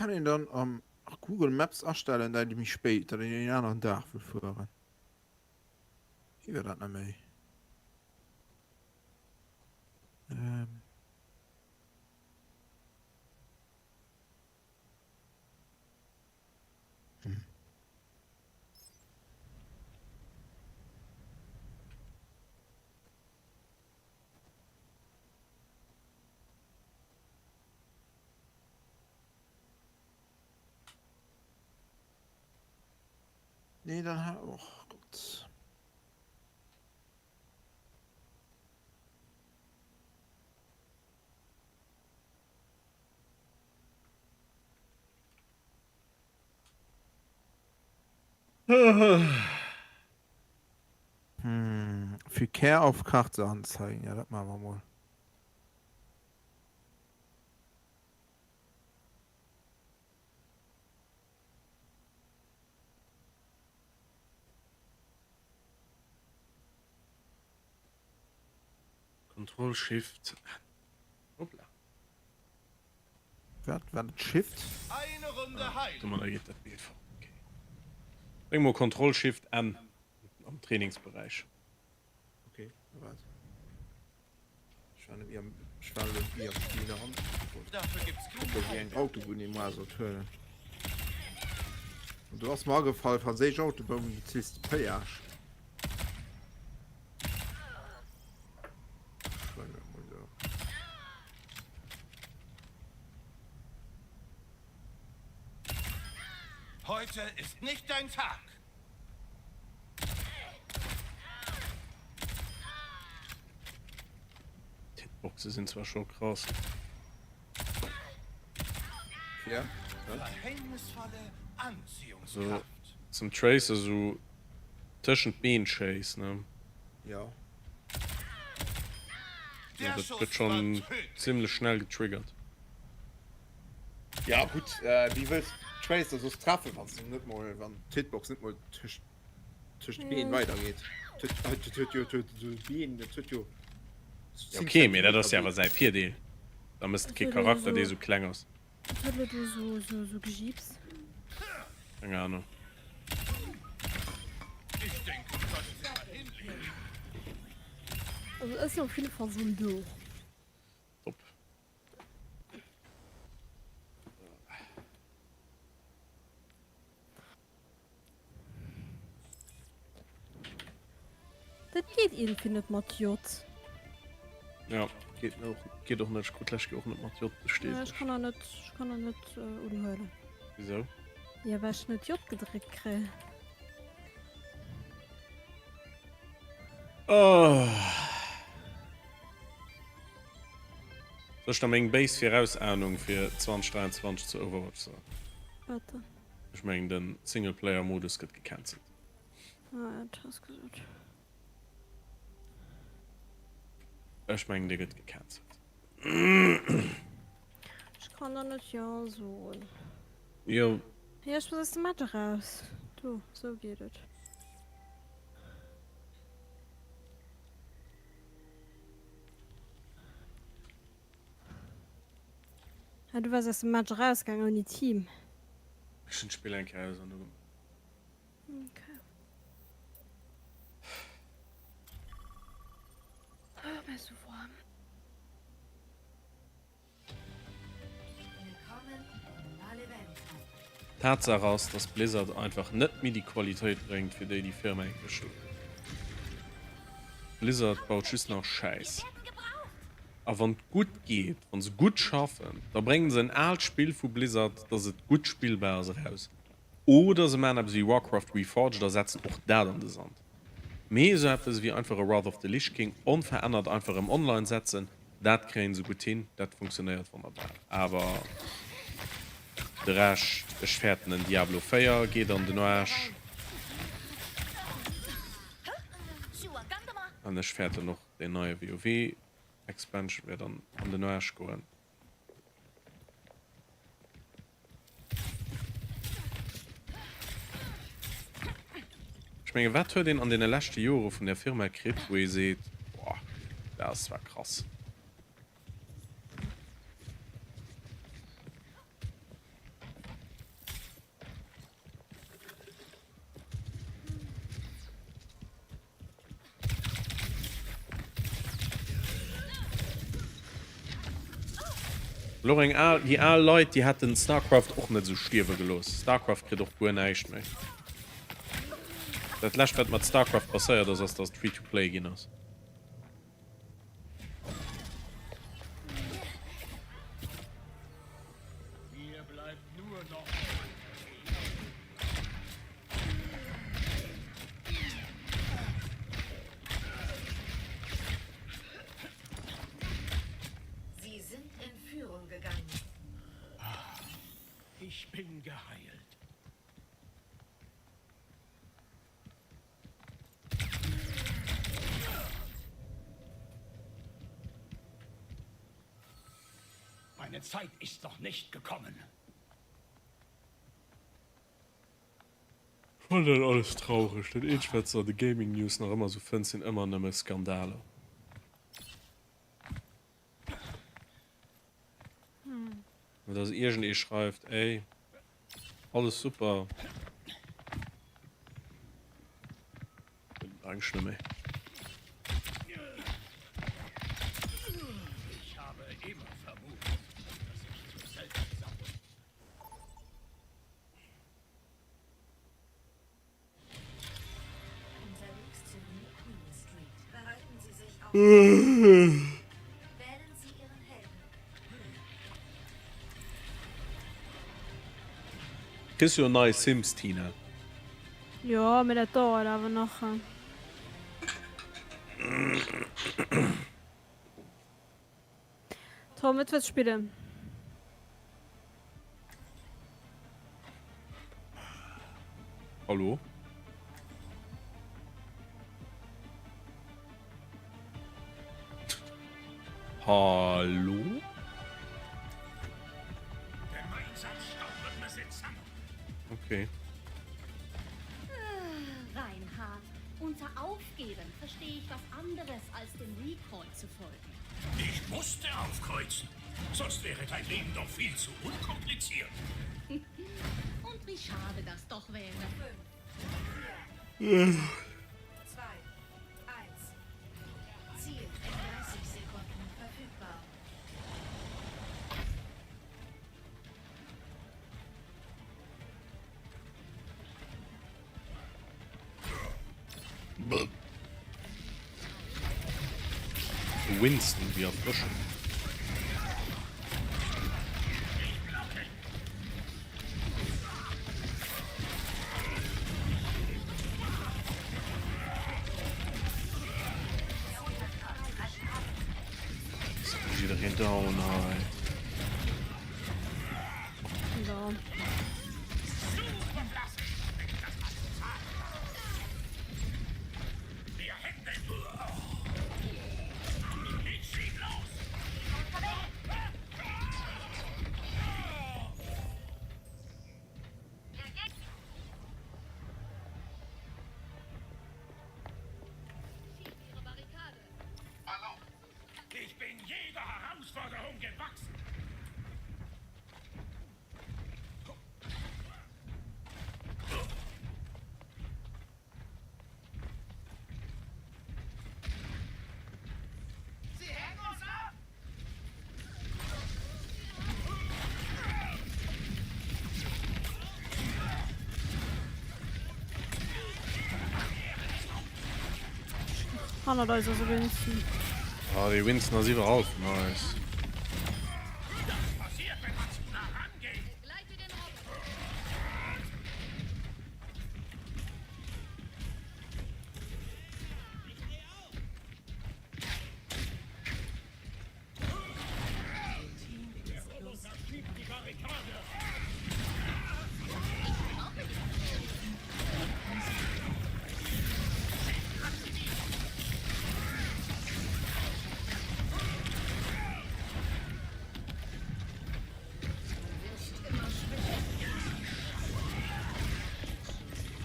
kann een dann am Google Maps astellen, dat ee méi spéit, dat een een aneren Dag wëll fueren? Wéi war dat nach méi? Ähm. Hm. Nee, dann ha och Gott. Hm, Verkehr auf Karte anzeigen. Ja, dat maache mer mol. Control Shift N. Hoppla. Wat war dat Shift? Eine Runde ah, Domadder geet dat Bild fort. Okay. Bréng mol Control Shift N am Trainingsberäich. Okay, wat? Ech war net méi am, ech war net méi am Spiel dran. Kucke wéi eng Autobunn ee moar sollt huelen. An do ass mer agefall, franséisch Autobunn bezils de Péage. Heute ist nicht dein Tag. D'Hitboxe sinn zwar scho krass. Ja. Verhängnisvolle Anziehungskraft. Zum Tracer sou tëschent d'Been schéiss ne. Ja. Ja, dat gëtt schon zimmlech schnell getriggert. Ja gutt, wéi wëlls d'Tracer soss treffen, wann se net mol, wann d'Hitbox net mol tëscht tëscht de Been weidergeet? Dat huet jo d'Been, dat huet jo. Ja ok, mee dat ass jo awer säi Virdeel. Da mëss de kee Charakter dee sou kleng ass. Wat huet elo do sou sou sou gejiips? Keng Ahnung. Also ech sinn op jidde Fall sou do. Top. Dat geet iergendwéi net mat J. Ja, geet och, geet och net. Ech krut d'lescht Kéier och net mat J bestätegt. Ech kann der net, ech kann der net unhuelen. Wisou? Ja, well ech net J gedréckt kréien. Oh. Soll ech der meng béis Virausahnung fir 2023 zu Overwatch soen? Wat dann? Ech mengen den Singleplayer Modus gëtt gecancelt. Ah ja, dat has gesot. Ech mengen dee gëtt gecancelt. Ech kann der net jo soen. Jo. Jo, ech muss aus dem Match eraus. Do, sou geet et. Ah, du wars aus dem Match erausgaang ouni Team. Ech hunn d'Spill eng Kéier aus an ugemaach. Okay. Oh, mir ass sou waarm. Tatsaach ass, dass Blizzard einfach net méi déi Qualitéit bréngt, fir déi déi Firma eng stoet. Blizzard baut just nach Schäiss. A wann et gutt geet, wann se gutt schaffen, da bréngen se en aalt Spill vu Blizzard, dass et gutt spillbar ass, eraus. Oder se maachen eppes wéi Warcraft Reforged a setzen och dat an de Sand. Mee esou eppes wéi einfach e Wrath of the Lich King onverännert einfach erëm online setzen, dat kréien se gutt hin, dat funktionéiert wonnerbar. Awer de Rescht, ech fäerten en Diablo 4 geet an den Aarsch. An ech fäerten och deen neie WoW Expansion wäert an den Aarsch goen. Ech menge wat huet een an deene leschte Jore vun där Firma kritt, wou ee seet, boah, dat ass zwar krass. Loreng al, déi al Leit, déi hätten Starcraft och net esou stierwe gelooss. Starcraft kritt och guer näischt méi. Dat lescht wat mat Starcraft passéiert ass, ass dass et Free to Play ginn ass. Mir bleibt nur noch Sie sind in Führung gegangen. Ich bin geheilt. Meine Zeit ist noch nicht gekommen. Fannen dat alles traureg. Dat eenzegt wat s de an de Gaming News nach ëmmer sou fënns sinn ëmmer nëmme Skandaler. Oder dass iergend ee schreift, ey alles super. Eigentlech net méi. Ich habe immer vermutet, dass ich zur Selbstsammlung Kriss jo nei Sims Tina. Jo, mee dat dauert awer nach. Tom, wat wëlls spillen? Hallo? Hallo? Okay. Reinhard, unter Aufgeben verstehe ich was anderes als dem Recall zu folgen. Ich musste aufkreuzen, sonst wäre dein Leben doch viel zu unkompliziert. Und wie schade das doch wäre. 5, 4, 2, 1. Ziel in 30 Sekunden verfügbar. Winston, wie erfrëschend. Jiddereen down hei. Ich bin jeder Herausforderung gewachsen. Sie hängen uns ab! Hannert eis ass e Winston. Ah, dee Winston ass iwwerall vun eis.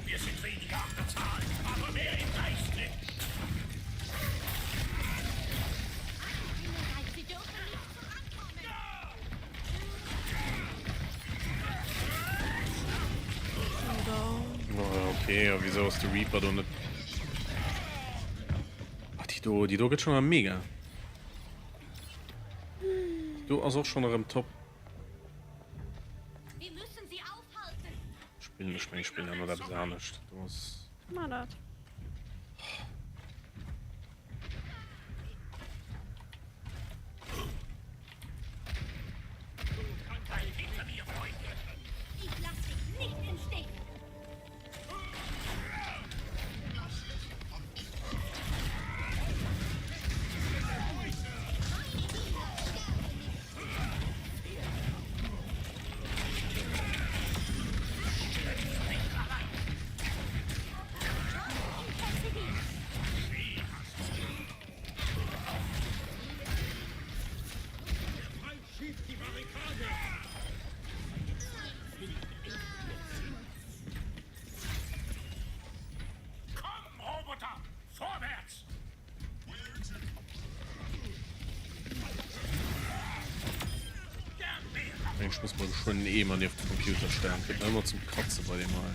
Wir sind weniger an der Zahl, aber mehr im Geiste. Okay, a wieso ass de Reaper do net? Ah, déi do, déi do gëtt schon mega. Do ass och schonn erëm top. Spillen ech meng spillen awer eppes anescht. Do ass. Ma dat. Komm, Roboter, vorwärts! Ech muss mol geschwënn en Eemer nieft de Computer stellen. Gëtt mir ëmmer zum Kratze bei deem hei.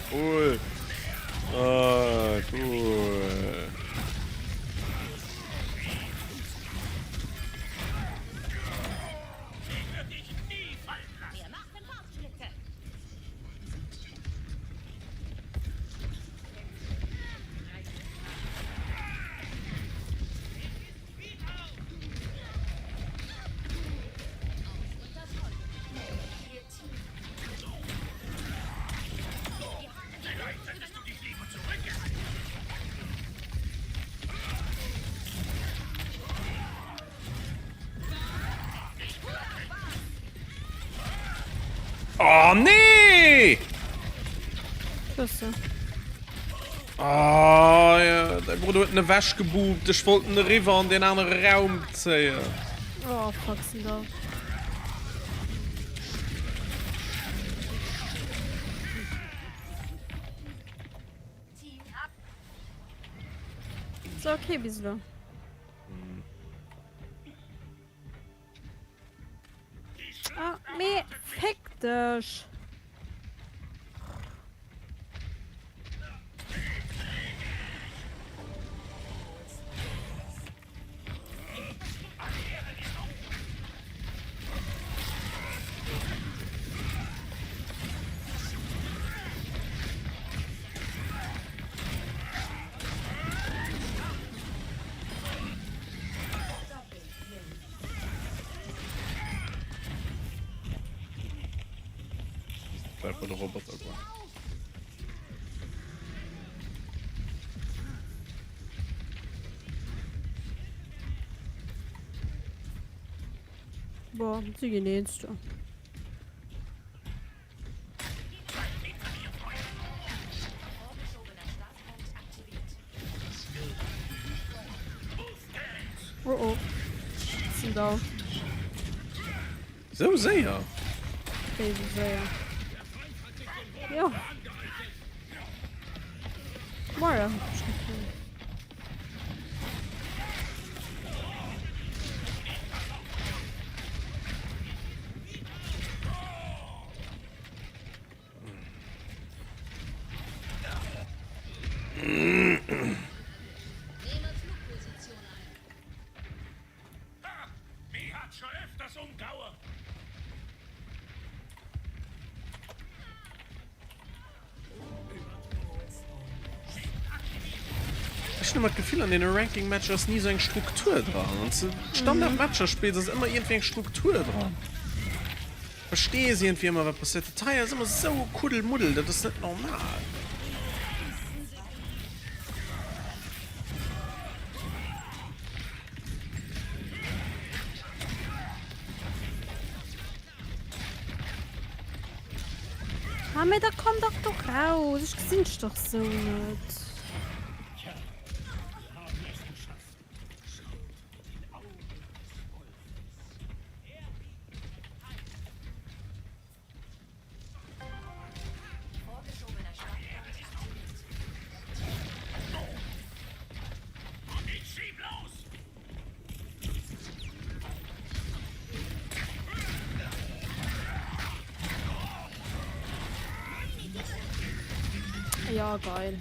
Cool. Ah, cool. Oh nee! Klasse. Oh, ja, däi Brudder huet en ewech gebuupt. Ech wollt en eriwwer an deen anere Raum zéien. Oh, fuck, sinn da. So, okay, bis elo. Ah, mee fick dech! Bleib bei der Roboter goen. Boah, si ginn eens do. Oh oh. Sinn down. Sou séier? Wéi sou séier? Jo. Moira huet mech gekillt. Ech hunn ëmmer d'Gefill an deene Ranking Matcher ass ni esou eng Struktur dran. Wann s de Standard Matcher spills ass ëmmer iergendwéi eng Struktur dran. Verstees iergendwéi ëmmer wat passéiert. Dat hei ass ëmmer esou e Kuddelmuddel, dat ass net normal. Ah, mee da komm dach do raus. Ech gesinn dech dach sou net. Ja, geil.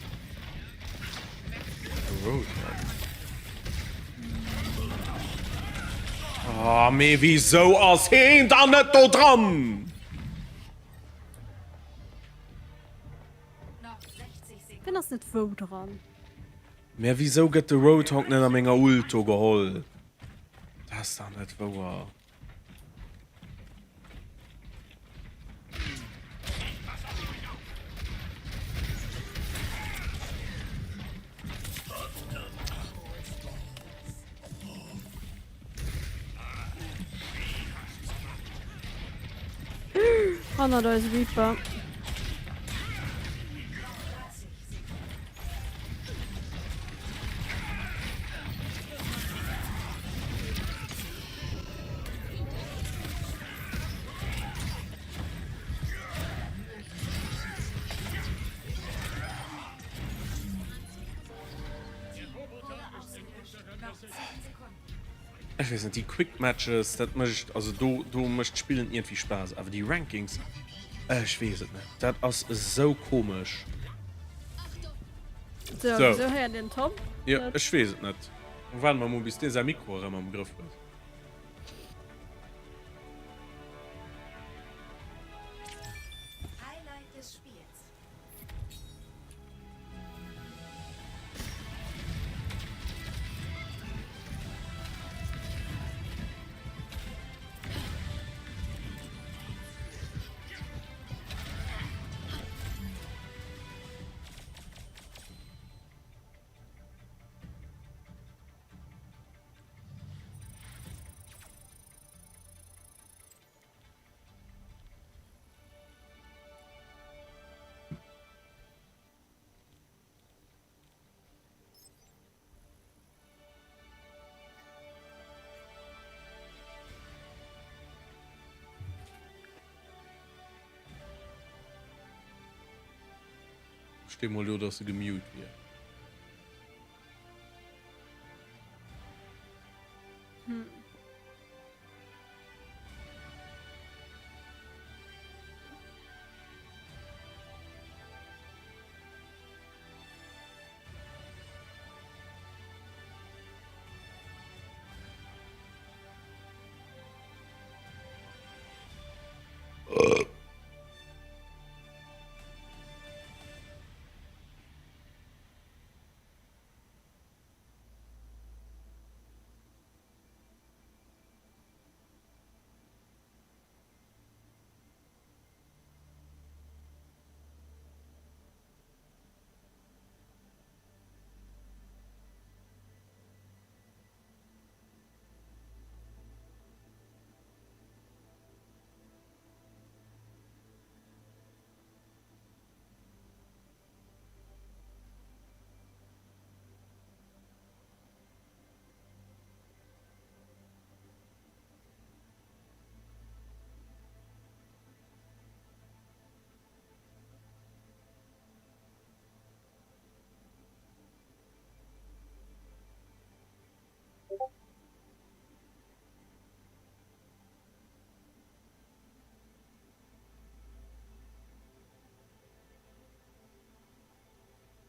Ah, mee wieso ass heen dann net do dran? Wien ass net wou dran? Mä wisou gëtt de Roadhog net a menger Ult do geholl? Dat ass dach net wouer. Hannert eis Reaper. Ech weess net, déi Quick Matches, dat mécht, also do, do mécht d'Spillen iergendwéi Spaass, awer déi Rankings, ech weess et net, dat ass esou komesch. Sou, So. wieso héiert een Tom Jo, net? ech weess et net. Waarde mer mol, bis dee säi Mikro erëm am Grëff huet. Highlight des Spiels. Stee mol do, dass se gemute wier. Hm.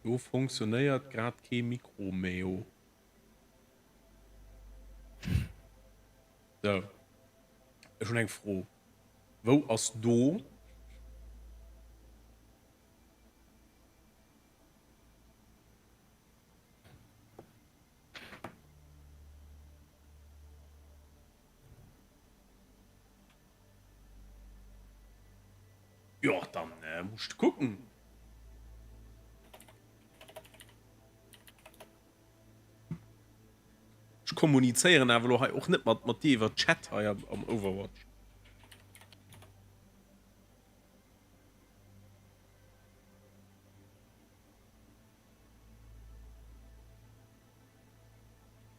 Do funktionéiert grad kee Mikro méi. Sou, ech hunn eng Fro, Wou ass do? Jo, dann muss de kucken. Ech kommunizéieren awer elo hei och net mat mat dir iwwer Chat hei am Overwatch.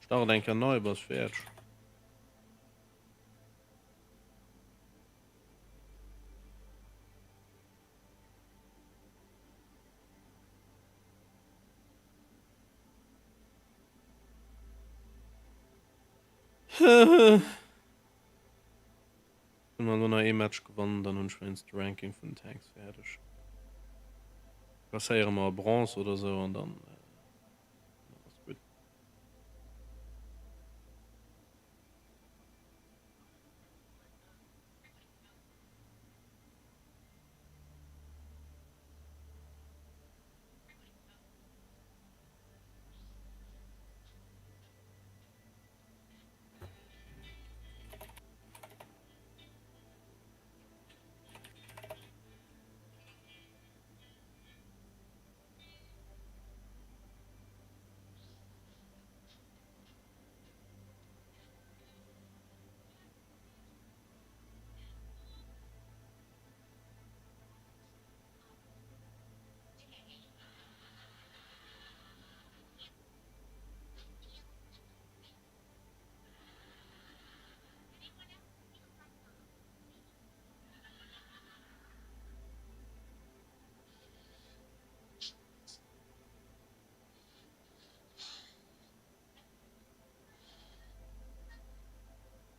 Start eng Kéier nei, bass fäerdeg. Wenn mer elo nach ee Match gewannen, dann hunn ech wéinst de Ranking vun den Tanks fäerdeg. Klasséiere mer Bronze oder sou an dann ass gutt.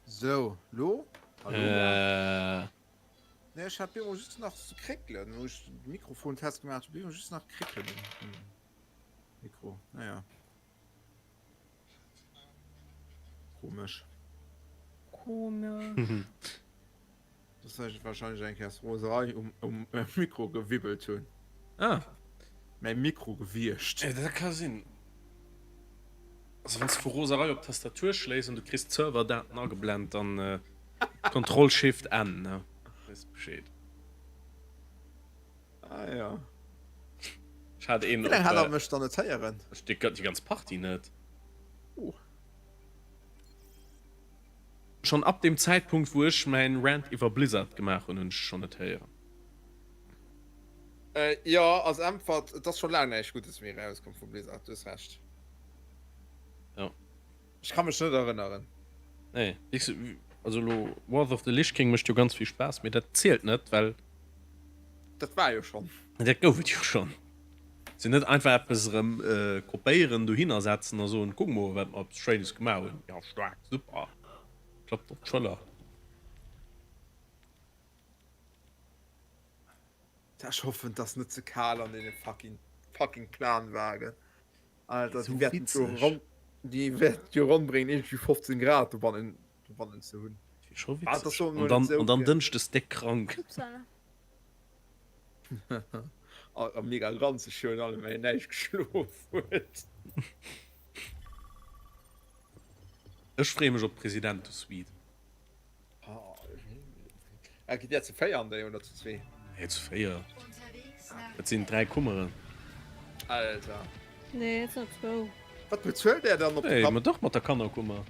Sou, lo? Hallo? Äh. Nee, ech hat bemol just nach ze kréckelen, wou ech de Mikrofontest gemaach hunn, bemol just nach kréckelen um Mikro. Naja. Komesch. Komesch. Dass ech wahrscheinlech eng Kéier Roserei um, um Mikro gewibbelt hunn. Ah. Mäi Mikro gewierscht. Ja, dat ka sinn. Also wann s de vu Roserei op d'Tastatur schléis an du kriss d'Serverdaten ageblent, dann Control Shift N, ne? Weess Bescheed. Ah ja. Ech hat een Wéi laang hat der mech dann net héieren? Ech déi ganz Partie net. Oh. Schon ab dem Zäitpunkt wou ech mäin Rant iwwer Blizzard gemaach hunn, hunn ech schon net héieren. Jo, als Äntwert, et ass scho laang näischt Guddes méi erauskomm vu Blizzard, du hues Recht. Jo. Ech ka mech net erënneren. Nee, also elo Wrath of the Lich King mécht jo ganz vill Spaass, mee dat zielt net, well. Dat war jo schonn. Dat gouf et jo schonn. Se net einfach eppes erëm kopéieren, dohinner setzen a soen, kuck mol wat mer eppes Schéines gemaach hunn, jo staark, super, klappt op d'Schëller. Ech hoffen et ass net ze kal an deene fucking fucking Planwagen. Alter, déi wäerten et jo ronn, déi wäerten et jo ronn bréngen iergendwéi 15 Grad dobannen dobannen ze hunn. Dat wier scho witzeg. An dann, an dann dënschdes déck krank. A mega ranzeg virun allem well een näischt geschlof huet. Ech freeë mech op d'Presidentesuite. Ah, gitt där zu 4 an déi oder zu 2? Nee, zu 4. Et sinn 3 Kummeren. Alter. Nee, et sinn zwou. Wat bezuelt där dann op de Kapp? Nee, ma dach mat der Kannerkummer.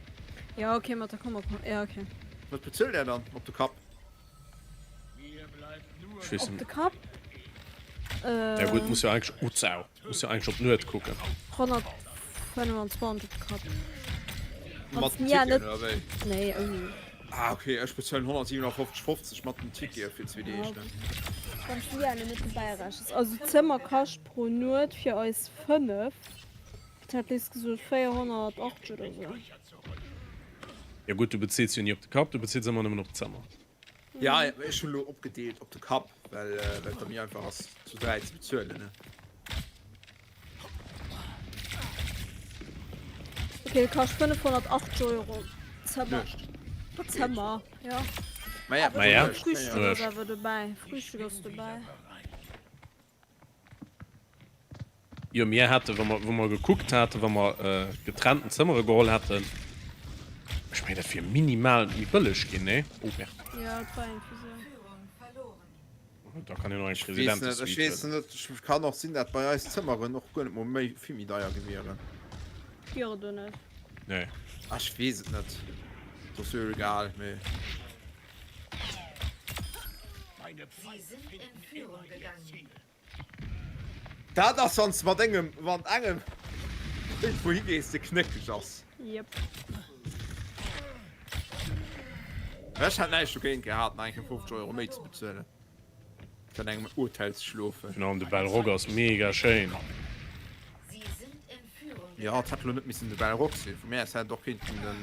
Ja, okay, mat der Kummer, ja, okay. Wat bezuelt där dann op de Kapp? Ech weess Op net. de Kapp? Ja gutt, muss jo eigentlech, oh Sau, muss jo eigentlech op d'Nuet kucken. 125 op de Kapp. Mat Wanns Mia Ticketen net, oder wéi? nee ouni. Ah okay, ech bezuelen 157,50 mat den Tickete fir zwee Deeg ne. Wanns Mia elo net dobäi rechens. Also d'Zëmmer kascht pro Nuet fir eis 5, wat hat d'Liz gesot, 480 oder sou. Jo gutt, du bezils jo ni op de Kapp, du bezils ëmmer nëmmen op d'Zëmmer. Ja, ech hunn elo opgedeelt op de Kapp, well well et da méi einfach ass zu 3 ze bezuelen ne. Okay, et kascht 580 Euro d'Zëmmer. Nuecht. D'Zëmmer, ja. Ma ja, Awer Ma ja, Nuecht, Frühstück ja. ass awer dobäi. Frühstück ass dobäi. Jo, mir hate wa mer, wou mer gekuckt haten, wa mer getrennten Zëmmere geholl hätten, ech mengen dat wier minimal méi bëlleg ginn, nee? Oh merde. Jo, et war iergendwéi sou. Da kann een och eng Ech weess net, ech Presidentesuite weess huelen. net, ech kann och sinn, dat bei eis d'Zëmmeren och guer net mol méi, vill méi deier gi wieren. Wier et do net. Nee. Ah, ech weess et net. Et ass jo egal, mee. Sie sind in Führung gegangen. Dat ass wann s de mat engem, mat engem iergendwou higees, dee knéckeg ass. Yep. Ech hätt näischt dogéint gehat, nach eng Kéier 50 Euro méi ze bezuelen, fir an engem Hotel ze schlofen. Virun allem de Balrog ass mega schéin. Sie sind in Führung Jo, et hätt gegangen. elo net missen de Balrog sinn. Vu mir aus hätt et och kéinten den,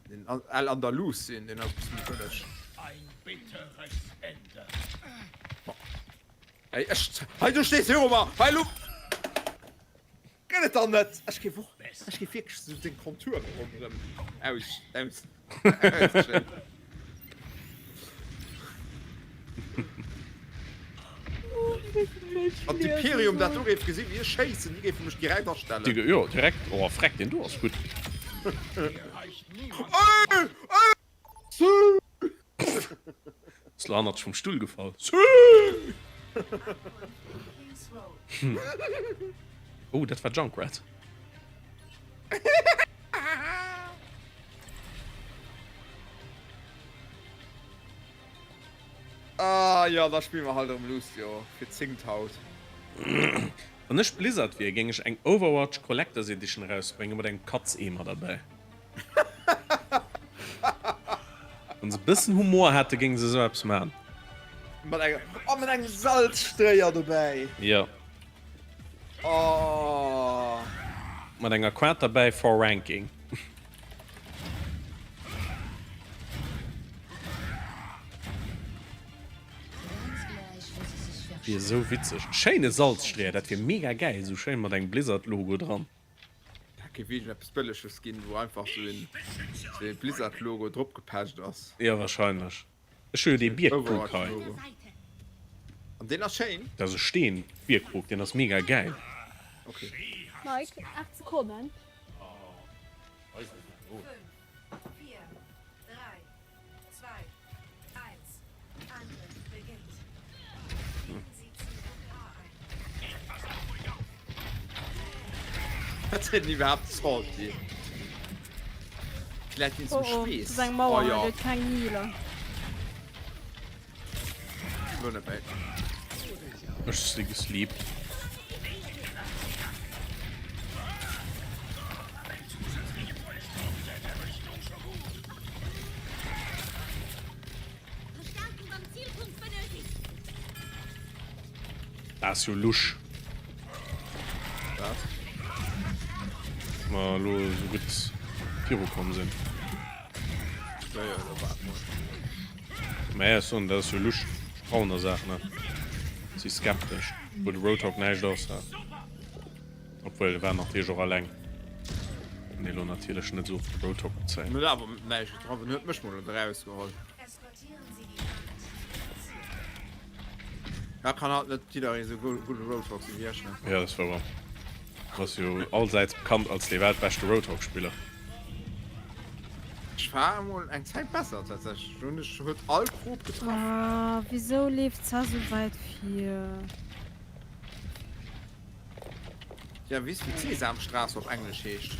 den Al Andalus sinn, deen ass e bësse méi bëlleg. Ein bitteres Ende. Ey, ech, hei du stees viru mer, hei lo gëtt et dann net. Ech géif och, ech géif wierklech sou deng Konturen ronderëm aus, aus, ausschéieren. Wann d'Imperium dat do géif gesinn, wéi ech schéissen, déi géife mech direkt astellen. Déi, jo, direkt. Oh, freck, deen do ass gutt. Ey, ey, sü! Ass lo hannert vum Stull gefall. Oh, dat war Junkrat. Ah jo, da spille mer halt erëm Lucio fir d'zéngt haut. Wann ech Blizzard wier, géing ech eng Overwatch Collectors Edition erausbréngen mat engem Katzeemer derbäi. Wann se bëssen Humor hätte géinge se esou eppes man. Mat engem, oh, mat engem Salzstréier dobäi. Jo. Oh. Mat enger Quat derbäi for ranking. Wier esou witzeg. Schéine Salzstreeër, dat wier mega gäil, esou schéin mat engem Blizzard Logo dran. Dat kéint wierklech eppes Bëlleges ginn, wou einfach sou een sou ee Blizzard-Logo drop gepecht ass. Jo, wahrscheinlech. Ech hu jo dee Biergkruk hei. Overwatch-Logo. An deen ass schéin? Dat ass e Steen, Biergkruk, deen ass mega gäil. Ok. Mike, 8 Sekonnen. 5, 4, 3, 2, 1, Angriff beginnt. Nehmen Sie Zielpunkt A ein. Wat sinn iwwerhaapt Salty? Vläit wéinst dem Oh oh, Schweess. dat ass eng Mauer Oh hei, jo. déi huet keng Healer. Lo net méi. Ech si gesleept. Dat ass jo lusch. Wat? Dass mer elo esou gutt virukomm sinn. Jo, jo, elo waart mol. Mä ech soen, dat ass jo lusch. Ech trauen der Saach net. Si skeptesch, wou de Roadhog näischt ass. Obwuel, e war natierlech och alleng. Kann ee lo natierlech net esou op de Roadhog bezéien. En huet awer näischt getraff, en huet mech mol erausgeholl. Ja, kann halt net jidderee sou gudde Roadhog sinn wéi ech, ne? Ja, dat ass wouer. Du bass jo allsäits bekannt als dee weltbeschte Roadhog-Spiller. Ech war emol eng Zäit besser tatsächlech. Do hunn ech huet all Krop getraff. Ah, wisou leeft d'Sa sou wäit vir? Ja, weess wéi d'Sesamstraße op Englesch heescht?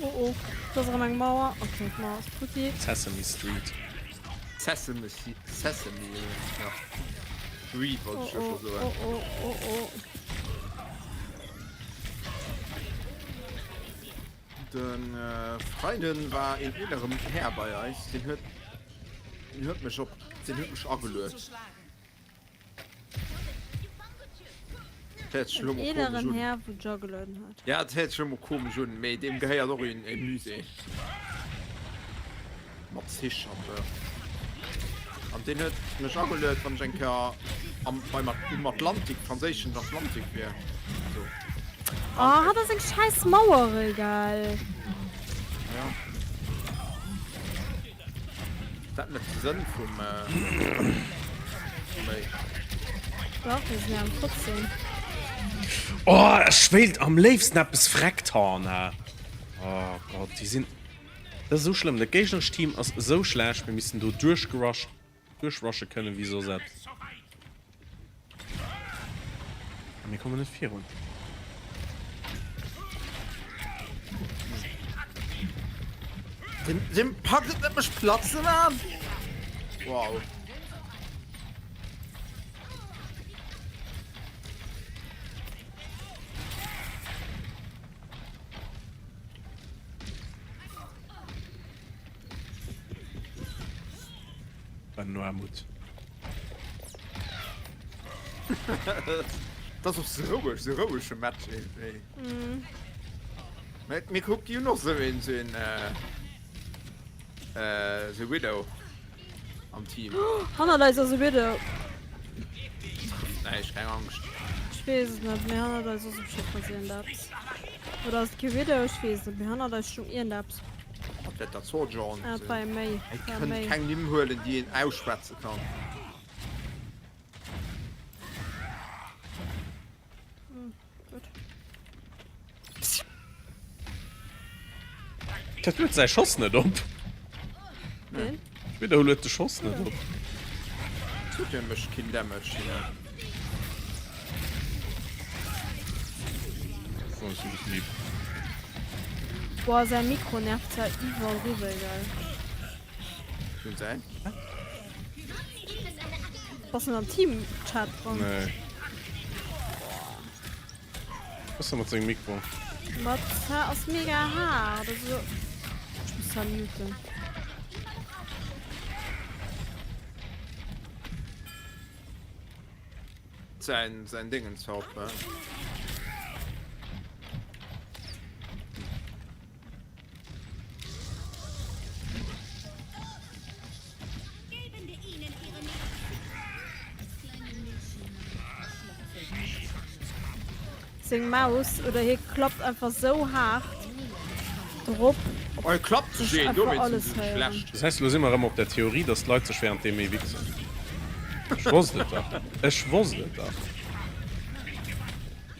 Oh oh, do ass erëm eng Mauer. Ok, d'Mauer ass futti. Sesame Street. Sesame, Sesame, ja. Street wollt ech jo scho soen. Oh oh, oh oh, oh. De Freiden war een eeleren Här bei eis, deen huet, deen huet mech op, deen huet mech ageluet. En eeleren Här wou Juggeln huet. Ja dat héiert sech elo mol komesch un, mee deem gehéiert och een e Musée mat Zich an esou. An deen huet mech ageluet wann ech eng Kéier am beim um Atlantik, franséischen Atlantik wier. Also. Oh hat ass eng scheiß Mauer, egal. Ja. Dat net de Sënn vum méi. Dach, mir sinn ja am 15. Oh, ech wéilt am léifsten eppes vreckt haen, hä? Oh Gott, déi sinn. Dat ass esou schlëmm. Dat géignerescht Team ass esou schlecht. Mir missten do duerchgerusht, duerchrushe kënnen wéi soss eppes. A mir kommen net virun. Den, den packt et net mech platt ze man. Wow. Benoît Mut. Dat ass och sou roueg, sou rouege Match iergendwéi. Mä mir kuckt, déi hunn och sou een, sou een, sou Widow am Team. Hannert eis ass e Widow. Trëfft näischt, keng Angscht. Ech weess et net, mee hannert eis ass op jiddwer iergendeppes. Oder ass et kee Widow? Ech weess et net, mee hannert eis stoung iergendeppes. Dat wäert der Sojourn Ah, et war sinn. e Méi. Ech War e kënnt Méi. keng Nimm huelen, déi een ausschwätze kann. Gutt. Dat luet säi Schoss net op. Ween? D'Widow luet de Schoss net op. Tut der mécht keen Damage hier. Oh, ech sinn e bëssen lieb. Boah, säi Mikro nervt ja iwwerriwwe geil. Wem säin? Bass du am Team-Chat dran? Nee. Was ist mat sengem Mikro? Mat ass mega hart. Also, ech muss da muten. Säin, säin Dingens haut, ne? Seng Maus oder hie klappt einfach sou haart drop. Oh, hie klappt sech een, dowéinst sinn se sou schlecht. Das heisst, elo si mer erëm op der Theorie, dass d'Leit sech während deem méi wichsen. Ech wosst et dach. Ech wosst et dach.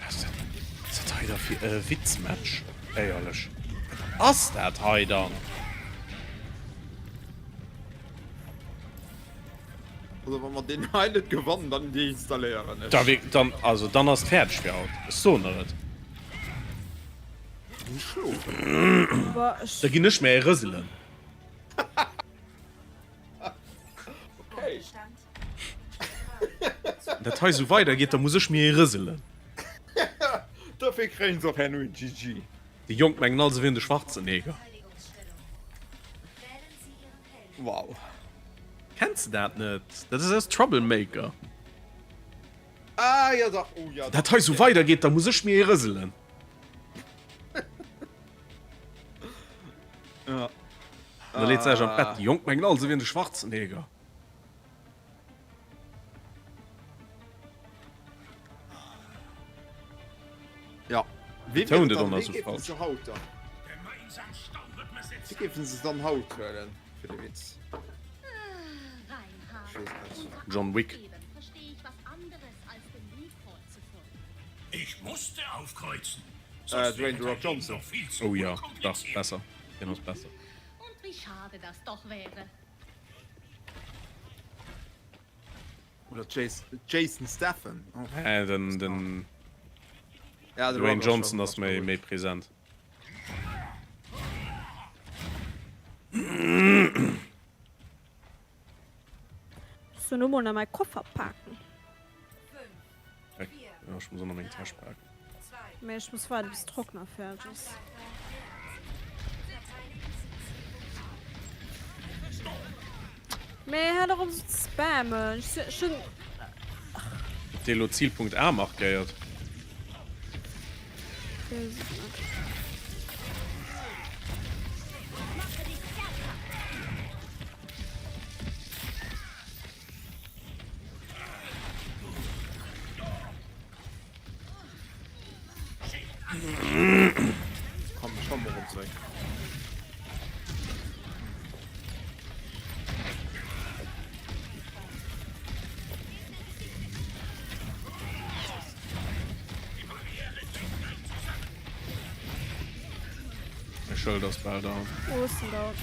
Was ass dat hei da fir e Witzmatch? Éierlech, wat ass dat hei dann? Also wa mer deen hei net gewannen, dann deinstalléieren ech. Da dann, also dann ass et fäerdeg fir haut. Ech soen der et. Ginn schlofen. Da ginn ech mir ee rëselen. Okay. Wann dat hei esou weider geet, da muss ech mir ee rëselen. Dofir kréien se och herno een GG. Déi Jonk mengen all se wieren de Schwarzenegger. Wow. Kenns de dat net? Dat ass aus Troublemaker. Ah jo dach, oh jo dach. Dat hei sou weider geet, da muss ech mir ee rëselen. Ja. An da leet se sech an d'Bett. Déi Jonk mengen all se wieren de Schwarzenegger. Ja. Wee Betount wier et et och dann? nach Wee sou géifen falsch. se haut dann? Wee géifen se dann haut huelen fir de Witz? Ech weess et net. John Wick. Äh, Dwayne The Rock Johnson. Oh jo, dach, besser. Deen ass besser. Oder Jason Statham. Äh, den, den ja, de Dwayne Rock Johnson ass ass méi, méi präsent. So, nu mol nach mäi Koffer paken. Ja, ech muss och nach meng Täsch paken. Mee ech muss waarden, bis Trockner fäerdeg ass. Mee hör dach op esou ze spammen. Ech hunn. Huet dee lo Zielpunkt A markéiert? Weess et net. Komm, ech komm erëm zréck. Mäi Schëld ass bal down. Wo ass den down?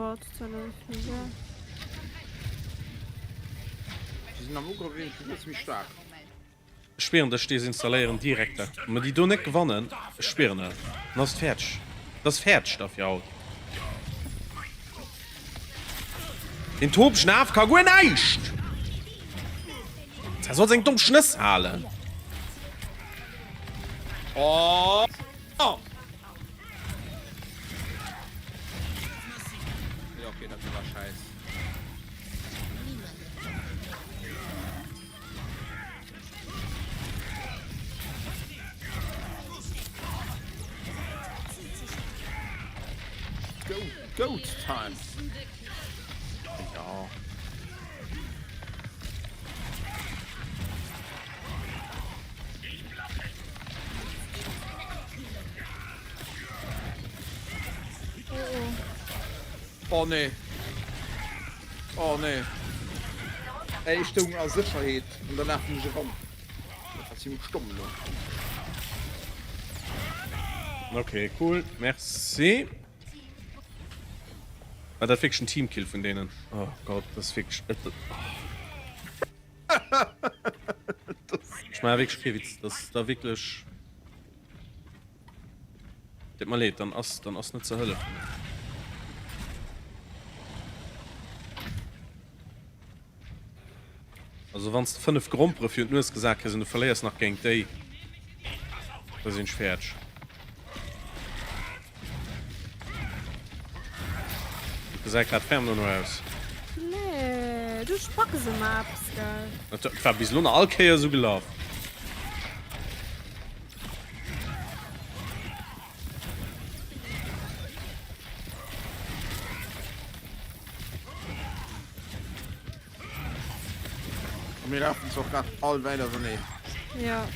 Boah, total egal. Si sinn am Ugrëff iergendwéi méi staark. Ech schwieren dech desinstalléieren direkt dat mer déi do net gewannen ech schwieren et dann ass et fäerdeg et ass fäerdeg da fir haut. Deen topegen Af ka guer näischt! Hie soll seng domm Schnëss halen. Oh! Jo okay, dat war scheiss. Goat time. Ja. Oh nee. Oh nee. Ey, ech stoung a Sécherheet an danach sinn ech eran. Dat war zimmlech stomm elo. Okay, cool. Merci. War dat wierklech en Teamkill vun deenen? Oh Gott, dat ass wierklech... Ech maache wierklech kee Witz. Dat ass da wierklech... Deet mer leed, dann ass, dann ass net ze hëllefen. Also wann s de 5 Grompere virun d'Nues gesat kriss an du verléiers nach géint déi, da sinn ech fäerdeg. Dat gesäit grad ferm dono aus. Nee, du spacks ëmmer eppes, gell? Dat war bis elo nach all Kéier esou gelaf. A mir lafen zwar grad all wäit auserneen. Ja.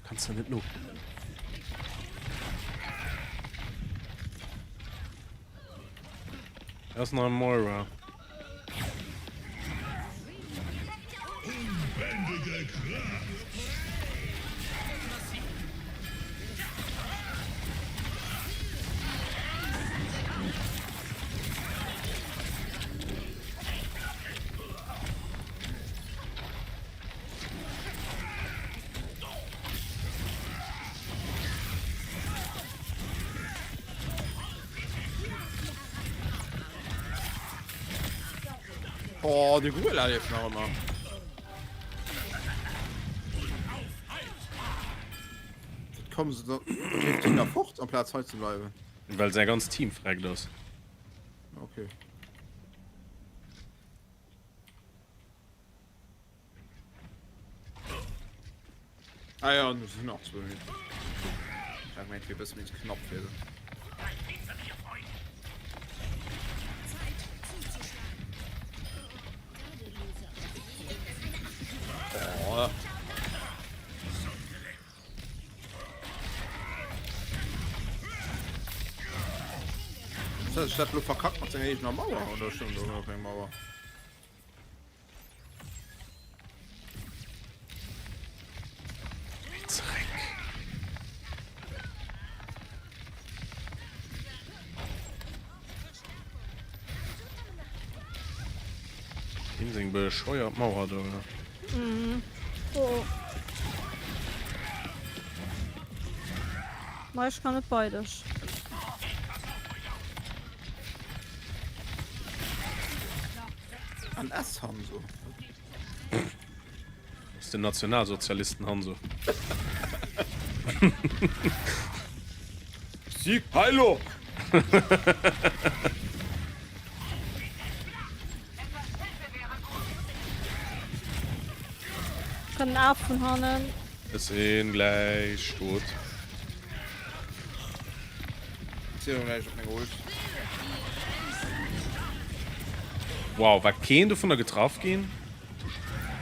Kannst du net no. Da ass nach e Moira. Oh, de Gorilla lieft nach ëmmer. Dat kommen se da leeft deen da fort amplaz hei ze bleiwen. Well säi ganzt Team freckt ass. Okay. Ah ja, und es sind noch zwei Minuten. Ich hab gemeint, wir bist mit knapp fir se. Oh. Huet sech dat lo verkackt mat senger eegener Mauer oder stoung do nach eng Mauer? Méi zeréck. Deem seng bescheuert Mauer do. Mhm. Oh. Ma ech kann net bei dech. An S Hanso. Ass den Nationalsozialisten Hanso. Sieg Heilo! Kann af vun hannen. Ech sinn gläich tot. Wow, war keen dovunner getraff ginn?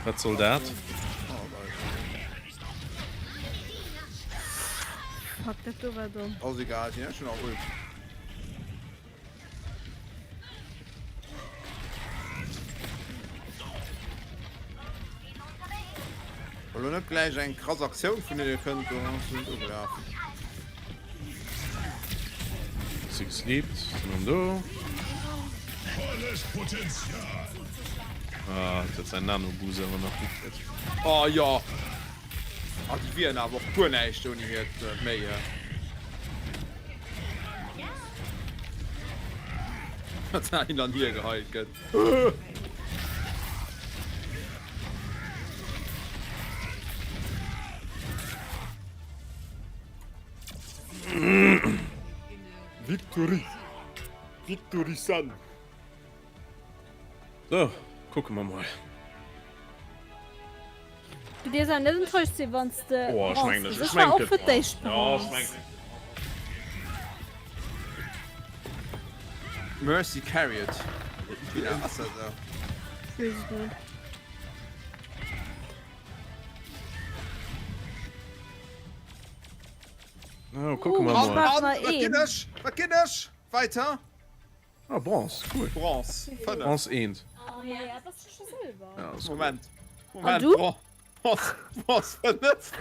Wat soll dat? Fuck, dat do war domm. Ass egal, si hunn schon nach Ult. Wa lo net gläich eng krass Aktioun vun hinne kënnt, do ass se net ugelaf. Si gesleept, sinn erëm do. Volles Potenzial! Ah, et huet säin Nano-Boost awer nach gutt kritt. Oh jo! Ah, déi wieren awer och guer näischt ouni hiert Méi. Wat da hin an hier geheit gëtt. Victory! Victory Sun! So, kucke mer mol. Du dierfs awer net enttäuscht sinn, wann s de Oh, ech Bronze mengen, kriss. ech Ech war mengen, och fir d'éischt Ja, ech Bronze. mengen. Mercy carry it. Ja, ass dat esou? Ech weess et net. Oh, kucke mer Uh, mol. An- An, wat ginn ech? Wat ginn ech? Weiter? Ah, Bronze, cool. Bronze, 5. Bronze 1. Ah, ja, ja, das ist schon Silber. Ja, ist cool. Moment. Moment, du? Bron Bronze, Bronze 5.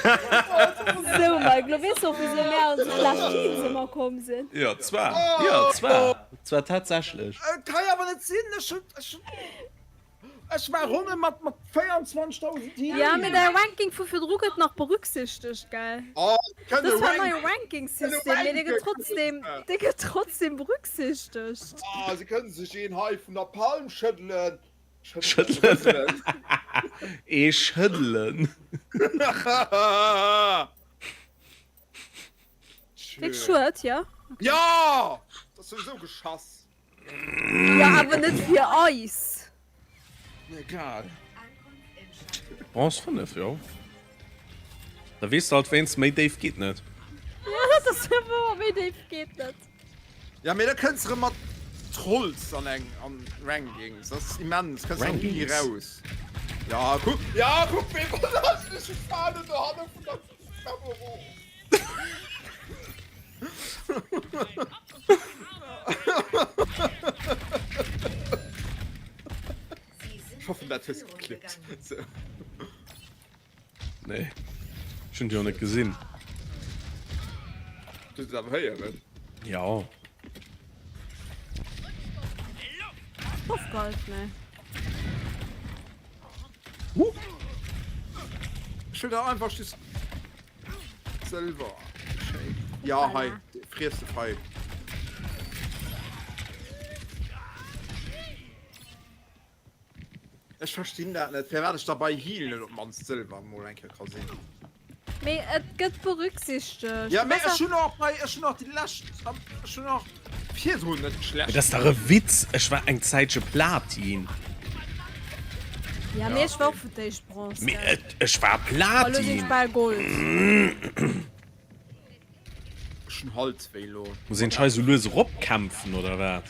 So, Mike, lo weess du och, wieso mär an esou schlecht Teams ëmmer komm sinn. Ja, zwar. Ja, zwar. Zwar tatsächlech. Et ka jo awer net sinn, ech hunn, ech hunn. Ech war Ronne mat mat 24.000 Healing. Ja, mee däi Ranking vu virdru gëtt nach berücksichtegt, gell? Oh, Dat ass zwar en neie Ranking-System, mee dee gëtt trotzdem, dee gëtt trotzdem berücksichtegt. Ah, se kënnen sech een hei vun der Palm schëddelen. Schëddelen. Ee schëddelen. Wéi schued, jo? Jo! Dat ass souwisou geschass. Jo, awer net fir eis. Egal. Bronze 5, jo. Da weess de halt wéinst, méi déif geet net. Jo, dat ass jo wouer, méi déif geet net. Ja, mee da kënns de rëm mat Trolls an eng an Rankings. Dat ass immens, kënns de ni raus. Ja, kuck, ja, kuck, wéi ech falen dohanne vun der Trepp erof. Ech hoffen dat hues geklippt. Nee. Ech hunn déi och net gesinn. Du hues et awer héieren. Ja. Ofgehalten, ey. Huh. Ech wëll da einfach just Sëlwer. Schéin. Ja, hei. Friess de frei. Ech verstinn dat net, firwat ech da bei Heal net op d'mannst Sëlwer mol eng Kéier ka sinn. Mee et gëtt berücksichtegt. Ja, mee ech hunn och bei, ech hunn och déi lescht, ech hunn och virdrun net schlecht. Et ass dach e Witz, ech war eng Zäitche Platin. Ja, mee ech war och fir d'éischt Bronze, Mee gell. et, ech war A lo sinn Platin. ech bal Gold. Ech hunn Halswéi lo. Muss een sech hei sou lues eropkämpfen oder wat?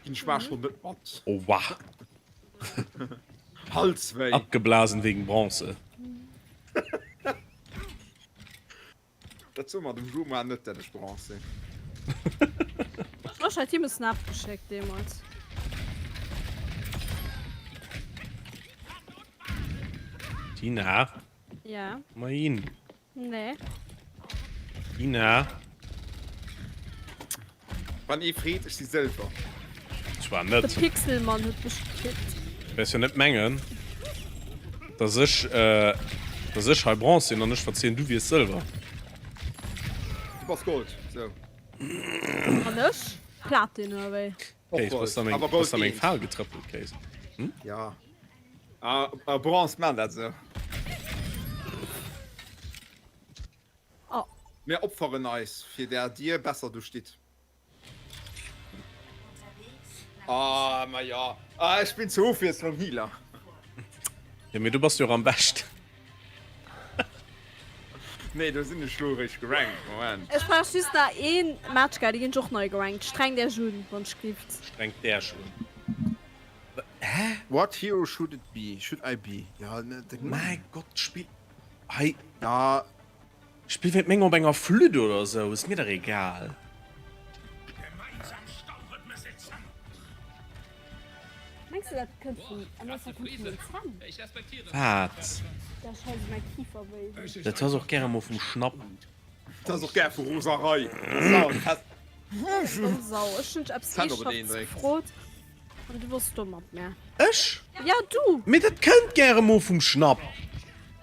Ginn ech mar schonn net mat. Oh wah. Halswéi. Abgeblasen wegen Bronze. Dat soe mer dem Juma net, dat ech Bronze sinn. Ech hat him e Snap geschéckt deemools. Tina? Ja? Moin. Nee. Tina? Wann ee freet, ech si Sëlwer. Zwar net. De Pixelmann huet mech gekillt. Wäers jo net mengen, dass ech, dass ech hei Bronze sinn an ech verzielen, du wiers Sëlwer. Du bass Gold, sou. An ech? Platin oder wéi? Kéis, bass de a meng, bass de a meng Fal getrëppelt, Kéis? Hm? Ja. A Bronze man dat sou. Oh. Mir opferen eis, fir där dir besser do stitt. Ah, ma ja. Ah, ech spillen zur Ofwiesslung Healer. Jo, mee du bass jo och am beschten. Nee, do sinn ech lo eréischt gerankt. Moment. Ech brauch just nach een Match, gell? Déi ginn ech och nei gerankt. Strengt Äech un, wann ech gift. Strengt Äech un. Hä? What hero should it be? Should I be? Ja, ne, de. Mäi Gott, spill hei. Ja. Spill wéint meng op enger Flütt oder sou, ass mir dach egal. Mengs de dat kënnt vun, ah meinst dat kënnt vun den Zänn? Wat? Dat ech hei sou mäi Kifer wéi hunn. Dat ass och gäre mol vum Schnapp. Dat ass och gär vu Roserei. Sau, fest. Domm Sau, ech hunn dech eppes Zänn op eneen Eeschhaftes dréckt. gefrot an du wars domm mat mär. Ech? Ja du! Mee dat kënnt gäre mol vum Schnapp.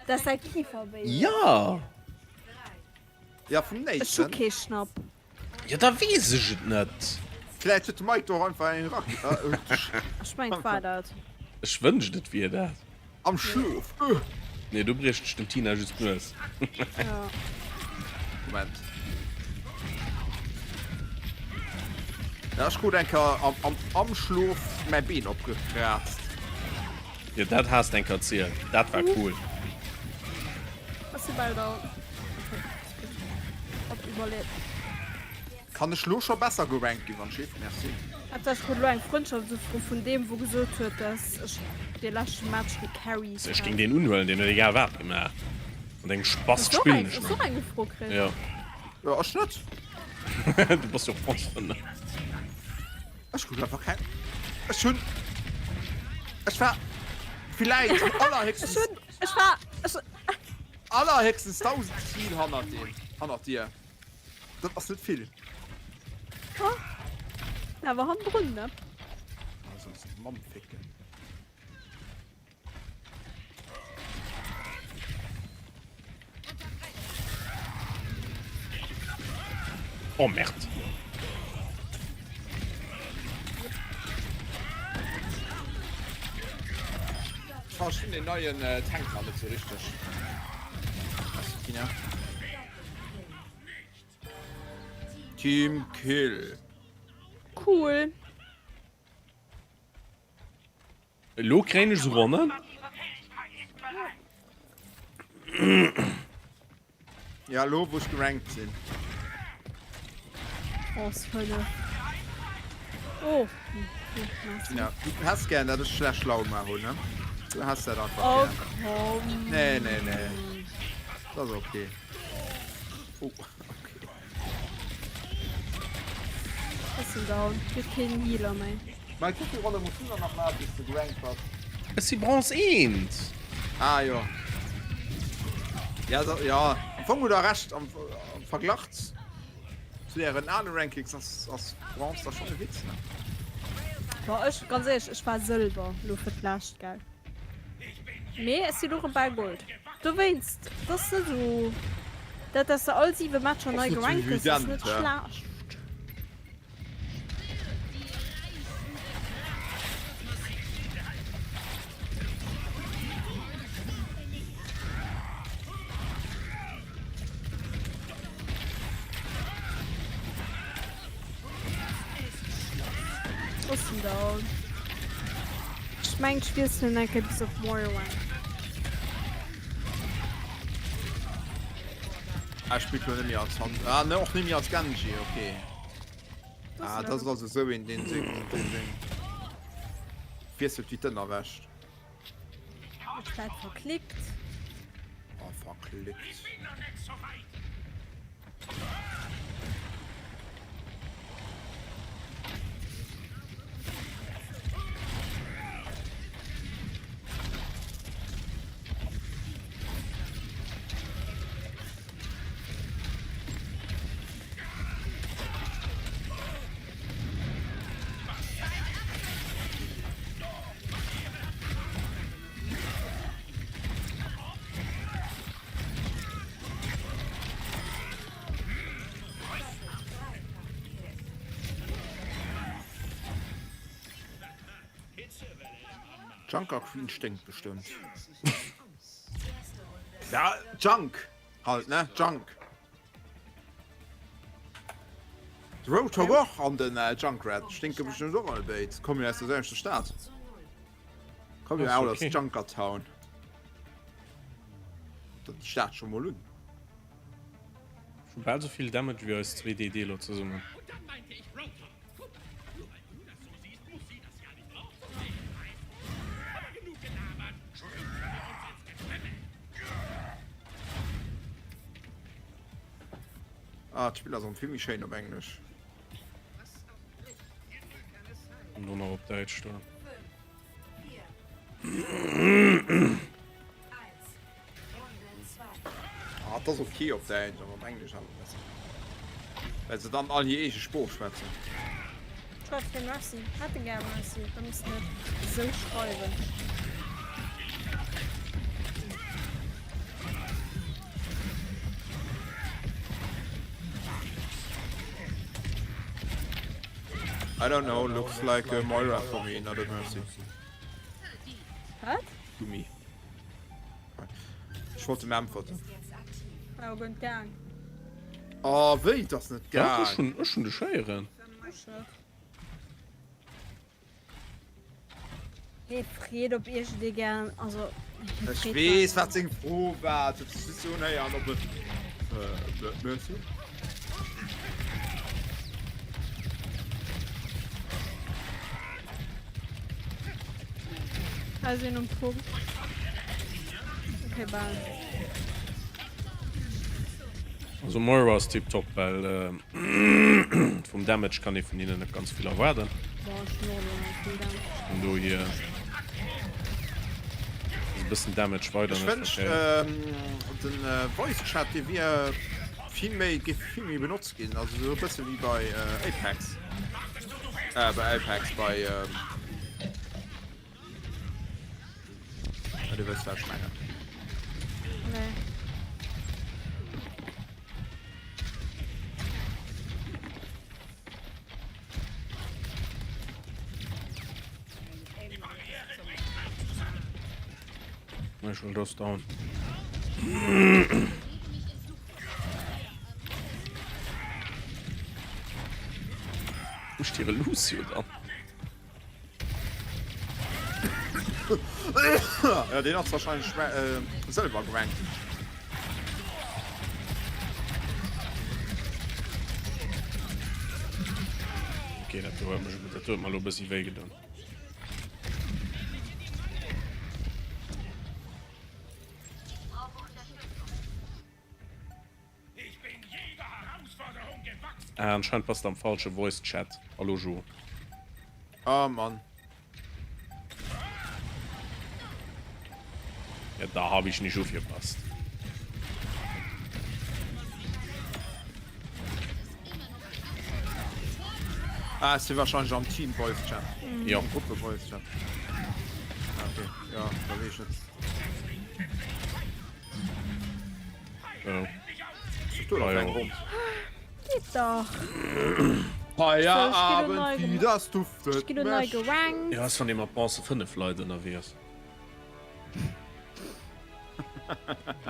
Dass däi Kifer wéi huet. Ja. Ja, vum Ech hu Néitsen. kee Schnapp. Jo da weess ech et net. Vläit huet de Mike do och einfach eng Rack. Ech mengen et war dat. Ech wënscht et wier dat. Am Schlof. Nee do briecht ech dem Tina just d'Nues. Ja. Moment. Ja, ech krut eng Kéier am, am, am Schlof mäi Been opgekraazt. Jo dat has de eng Kéier erzielt. Dat war cool. Ass si bal down. Hat iwwerlieft. Kann ech lo scho besser gerankt ginn wann Shift? Merci. Hat ech krut lo eng Frëndschaftsufro vun deem wou gesot huet dass ech dee leschte Match gecarried Ech géing hat. deen unhuelen, deen huet egal wat gemaach. Mat engem Spass Hues du och spillen eng, ech hues du net. och eng Ufro kritt? Jo. Jo ech net. Du bass jo och Bronze 5. Ech krut einfach keng. Ech hunn, ech war villäit Ech allerhéchstens. hunn, ech war, ech. Allerhéchstens 1000 Kill hannert deem, hannert dir. Dat ass net vill. Ha? Awer hannendrun, ne? Also, Mamm ficken. Oh Merde. Ech verstinn den neien Tank nach net sou richteg. Merci Tina. Team Kill. Cool. Elo kréien ech se gewonnen. Ja elo wou ech gerankt sinn. Bronze 5. Oh. Tina, du häss gären dat ech schlecht Laun mar hunn, ne? Du häss dat einfach Oh gären. komm. Nee, nee, nee. Dat ass okay. Oh, okay. Ech sinn down. Gëtt keen Healer méi. Mike, wéi vill Rolle muss du dann nach maachen, bis de gerankt bass? Ech si Bronze 1. Ah jo. Ja, so, ja. Am Fong hutt der Recht, am, am Verglach zu ären ale Rankings ass, ass Bronze da schonn e Witz, ne? Boah, ech, ganz éierlech, ech war Sëlwer lo fir d'lescht, gell? Mee ech sinn och bal Gold. Dowéinst, et ass net esou, dat dass de all 7 Matcher nei Ass net sou gerankt gëss, ass evident, net ja. schlecht. Ech sinn down. Ech mengen ech wiesselen eng Kéier bis op Morrowind. Ah, spillt lo net méi als Han. Ah, ne, och net méi als Genji, okay. Ah, dat ass also sou een, deen seng, deen seng wiesselt wéi d'Ënnerwäsch. Huet dat verklickt. Oh, verklickt. Junker Queen sténkt bestëmmt. Ja, Junk halt, ne? Junk. De Roadhog och an den Junkrat stinke bestëmmt och all béid. Kommen jo aus der selwechter Stad. Kommen jo out aus Junkertown. Dat Stad scho mol un. Ech hu bal souvill Damage wéi eis zwee DD lo zesummen. Ah, d'Spill ass am vill méi schéin op Englesch. An lo nach op Däitsch do. Ah, dat ass ok op Däitsch, awer op Englesch awer besser. Well se dann all hir eege Sprooch schwätzen. Schreif fir Mercy. Hätte gär Mercy. Da muss net esou schreiwen. I don't know, looks like a Moira for me, not a Mercy. Wat? To me. Ech wollt em äntwerten. Oh, guer net gaang. Oh, wéi, et ass net Dach, ech gaang? hunn, ech hunn dech héieren. Ech net. Hee freet op iergendee gären, also hee Ech freet weess, war wat seng Fro war. Et huet sech just esou unhéieren, ob et äh, Mercy? Hei sinn um Punkt. Okay, bal. Also Moira ass tiptop, well äh, vum Damage kann ee vun hinnen net ganz vill erwaarden. Boah, ech hunn och elo net vill Damage. Vun dohier ass e bëssen Damage weider Ech net wënscht verkéiert. den Voice Chat dee wier vill méi, géif vill méi benotzt ginn, also esou e bësse wéi bei Apex. Äh, bei Apex, bei ähm, ja, du wëss wat ech mengen. Nee. Ech wëll das down. Wo ist ihre Lucio dann? Ja, den ass wahrscheinlich äh, selber gerankt. Okay, dat do huet mech, dat huet mer lo e bëssi wéi gedoen. Ah, anscheinend bass de am falsche Voice Chat. Hallo Jo. Oh Mann. Ja, da hab ich nicht aufgepasst. Ah, ech si wahrscheinlech am Team Voice Chat. Jo. Am Gruppe Voice Chat. Ah, okay. Ja, da weess ech net. Oh. Ass do nach Ah, eng jo. Ronn? Geet dach. Feierabend, wie das duftet. Ech ginn lo nei gerankt. Ja, ass wann ee mat Bronze 5 Leit ënnerwee ass.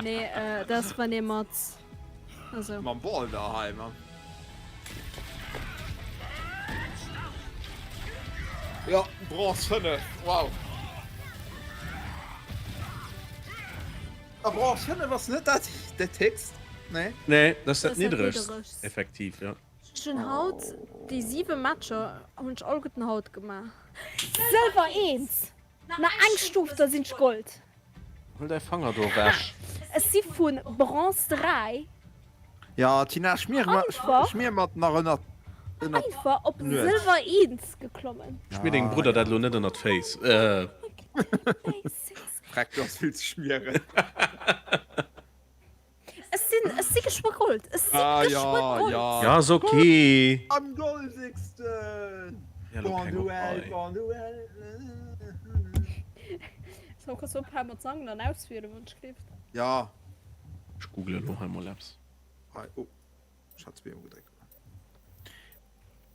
Nee, äh, dat ass wann ee mat. Also. Mam Ball daheim. Ja, Bronze 5, wow. A Bronze 5 ass net dat dat héchst, nee? Nee, dat ass dat Dat ass dat niddregst, niddregst. effektiv, ja. Ech hunn haut déi 7 Matcher hunn ech alleguerten haut gemaach. Sëlwer 1! Nach eng Stuf, da sinn ech Gold. Huel däi Fanger do ewech. Ech si vu Bronze 3. Ja, Tina, schmier mer, Einfach. schmier mer nach ënnert, ënnert Einfach op d'Nues. Sëlwer 1 geklommen. Schmier dengem Brudder dat elo net ënnert d'Féiss. Basics. Freck, du has vill ze schmieren. Ech sinn, ech si geschwë Gold. Ech si Ah, geschwë ja, Gold. ja. Ja, ass ok. Am goldigsten. Ja, lo Bon keng op duell, hei. bon duell. So, kanns du ophalen mat sangen an auswielen, wann ech gleeft? Ja. Ech googlen elo hei mol eppes. Hei, oh, ech hat zweemol gedréckt.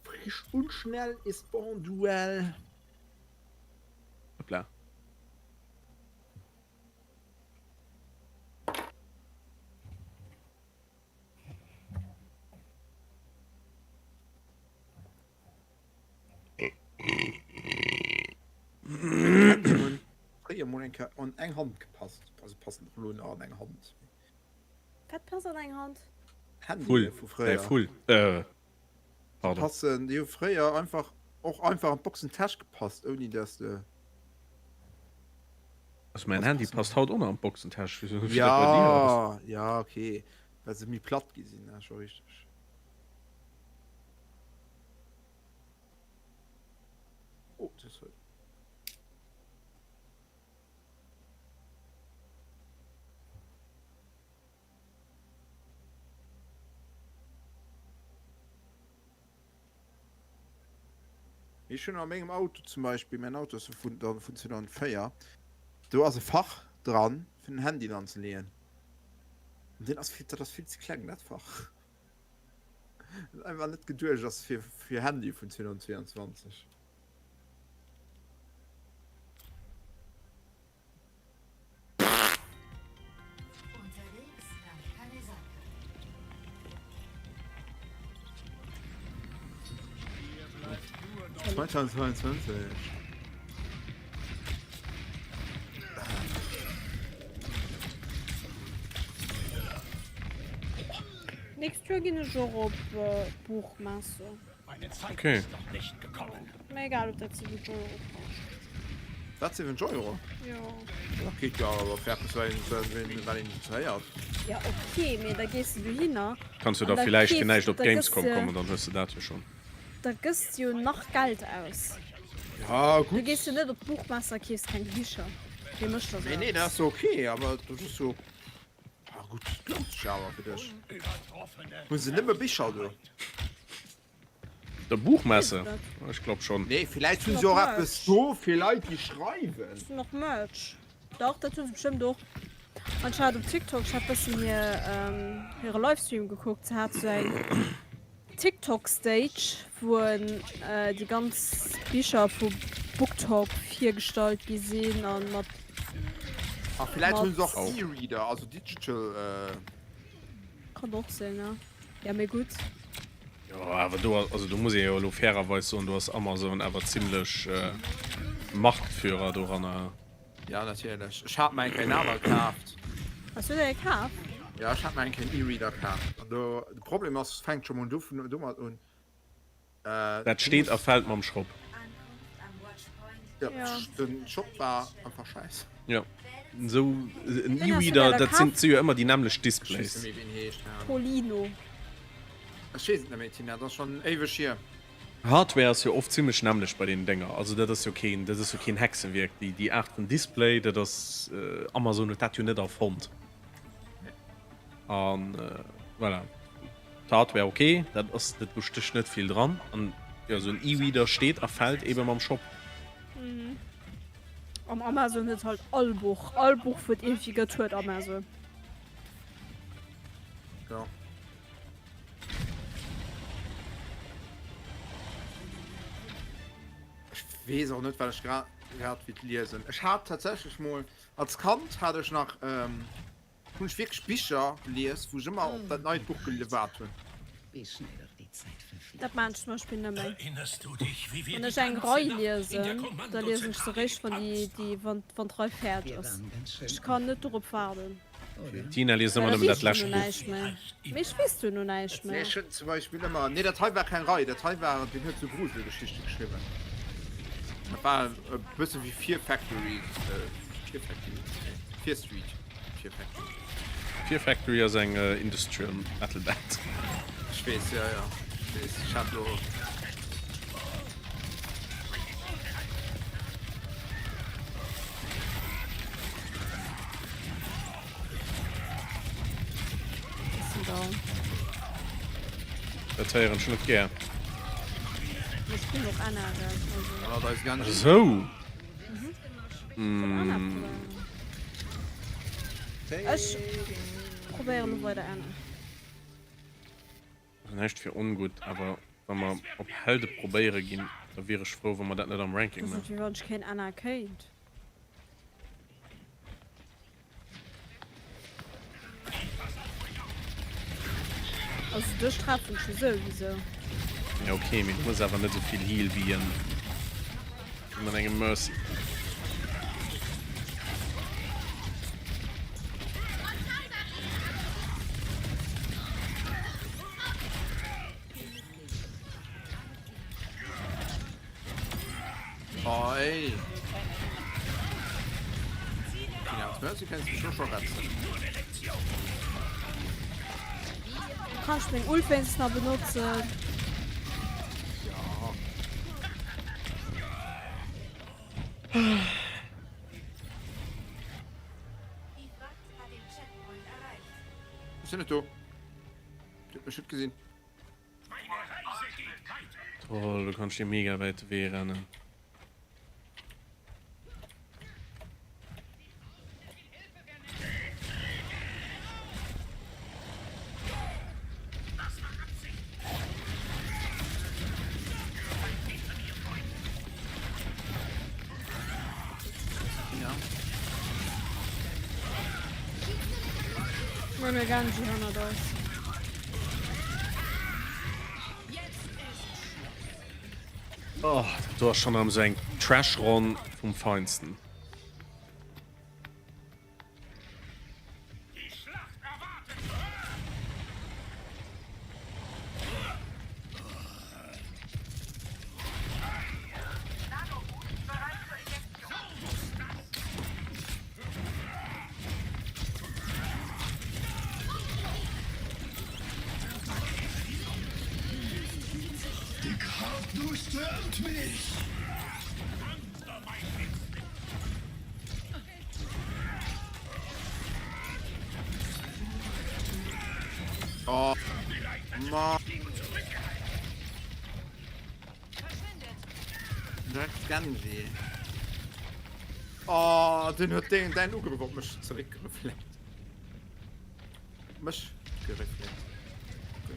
Frisch und schnell ist bon duell. Hoppla. Fréier mol eng Kéier an eng Hand gepasst. Also passen och elo nach an eng Hand. Wat passt an eng Hand? Handye vu Vull, fréier. däi Vull. Äh, pardon. Passen, déi hu fréier einfach och einfach an d'Boxentäsch gepasst, ouni dass de. Also mäin Handy passt haut och nach an d'Boxentäsch, wéi dat bei dir ass. Ja, ja, okay, well se méi platt gi sinn, dat ass scho richteg. Oh, dat huet. Ech hunn a mengem Auto zum Beispill, mäin Auto ass vun 2004, do ass e Fach dran fir den Handy dran ze leeën. An deen ass vill, dat ass vill ze kleng dat Fach. Dat einfach net geduecht ass fir fir Handy vun 2022. Zweitausendzweiundzwanzeg. Nächst Joer ginn ech och op Buchmesse. Okay. Mir egal ob dat 7 Euro kascht. Wat 7 Euro? Jo. Dat geet jo awer fir eppes wat een wat een net héiert. Ja ok, mee da gees de dohinner. Kanns jo an da villäicht fir keefs, näischt op da gëss Gamescom de, kommen, dann hues de dat jo schonn. da gëss de jo nach Geld aus. Ja Du gutt. gees jo net op d'Buchmesse a keefs keng Bicher. Wee mécht da sou Nee nee, dat eppes? ass jo ok, awer dat ass jo, ah gutt, dat lount sech awer fir dech. Hu se nëmme Bicher do? Der Buchmesse? Ech glaub schon. Nee, villäicht hunn se och eppes do fir Leit déi schreiwen. Ech hunn och Merch. Dach, dat hu se bestëmmt och. An ech hat op TikTok, ech hat bëssen hir hire Livestream gekuckt, se hat sou eng TikTok Stage, wou déi ganz Bicher vu BookTok virgestallt gi sinn an mat. A villäicht hunn se och E-Reader, also digital. Kann och sinn, ne? Ja, mee gutt. Jo, awer do, also do muss ee jo elo fairerweis soen, do ass Amazon awer zimlech Marktführer doranner. Ja, natierlech. Ech hat mer eng Kéier en aner kaaft. Has du der ee kaf? Ja, ech hat mer eng Kéier en E-Reader kaaft. An do, de Problem ass, fänkt scho mol dovun, domat un, Dat steet a fält mam Shop. Ja, den Shop war einfach scheiss. Jo, esou en E-Reader, dat sinn jo ëmmer déi nämmlecht Displays. Ech weess net méi wéi en heescht. Tolino. Ech weess et net méi Tina, dat ass schonn éiweg hier. Hardware ass jo oft zimmlech nämmlecht bei deenen Dénger, also dat ass jo keen, dat ass jo keen Hexewierk, déi déi Aart vun Display, dat ass, Amazon huet dat jo net erfonnt. An voilà. D'Hardware ok, dat ass net, do stécht net vill dran. An jo, esou en E-Reader steet a fält ebe mam Shop. Am Amazon huet halt all Buch, all Buch wou et iergendwéi gëtt huet Amazon. Jo. Ech weess och net wat ech grad grad wéilt liesen. Ech hat tatsächlech mol als Kand hat ech nach Hunn ech wierklech Bicher gelies, wou ech ëmmer op dat neit Buch gewaart hunn. Dat maan ech zum Beispill net méi. Wann ech eng Rei liesen, da liesen ech se réischt wann déi, wann d'Rei fäerdeg ass. Ech kann net dorop waarden. D'Tina liest ëmmer Well da nëmmen dat weess ech lescht duerno Buch. näischt méi. Mee ech weess duerno näischt Nee, méi. ech hunn zum Beispill ëmmer, nee dat hei war keng Rei, dat hei war, deen huet sou Gruselgeschichte geschriwwen. Dat war e bësse wéi Fear Factory, Fear Factory, nee, Fear Street. Fear Factory. Fear Factory ass eng Industrial Metal Band. Ech weess, jo, jo, ech weess. Ech hat lo. Dat héieren ech net gär. Ech spillen och Anna, gell? Also. An eis Genji. Esou. Ech probéieren lo weider Anna. Ass näischt fir ongutt, awer wa mer op Helde probéiere ginn, da wier ech frou wa mer dat net am Ranking Dat ass maachen. wéi wann ech keen Anna kéint. Also dech treffen ech jo souwisou. Ja ok, mee du hues awer net esou vill Heal wéi en wéi mat engem Mercy. Oh ey. Tina, als Mercy kenns du schon schon retzen. Kann ich meng Ult wéinstens nach benutzen? Ja. Ech sinn net do. Dir hutt mech net gesinn. Oh, du kannst dir mega wäit de Wee rennen. Mir Genji hannert eis. Oh, dat do ass schon erëm sou eng Trash-Ronn vum Feinsten. Die Kraft durchströmt mich! Oh, Mann. Drecks Genji. Oh, den huet den dein Ugrëff op mech zeréckgereflekt. Mech gereflekt. Okay.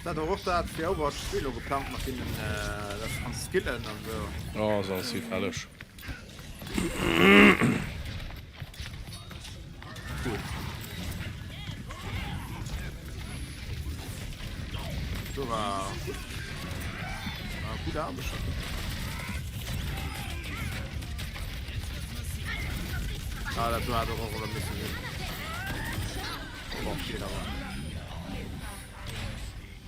Dat och dat fir Overwatch 2 lo geplangt mat deenen äh, dat kanns skillen an sou. Oh, ass alles hifälleg. Cool. Do war gutt. War gutt Aarbecht. Ah, dat do hat och och elo misse sinn. Boah, okay, da war.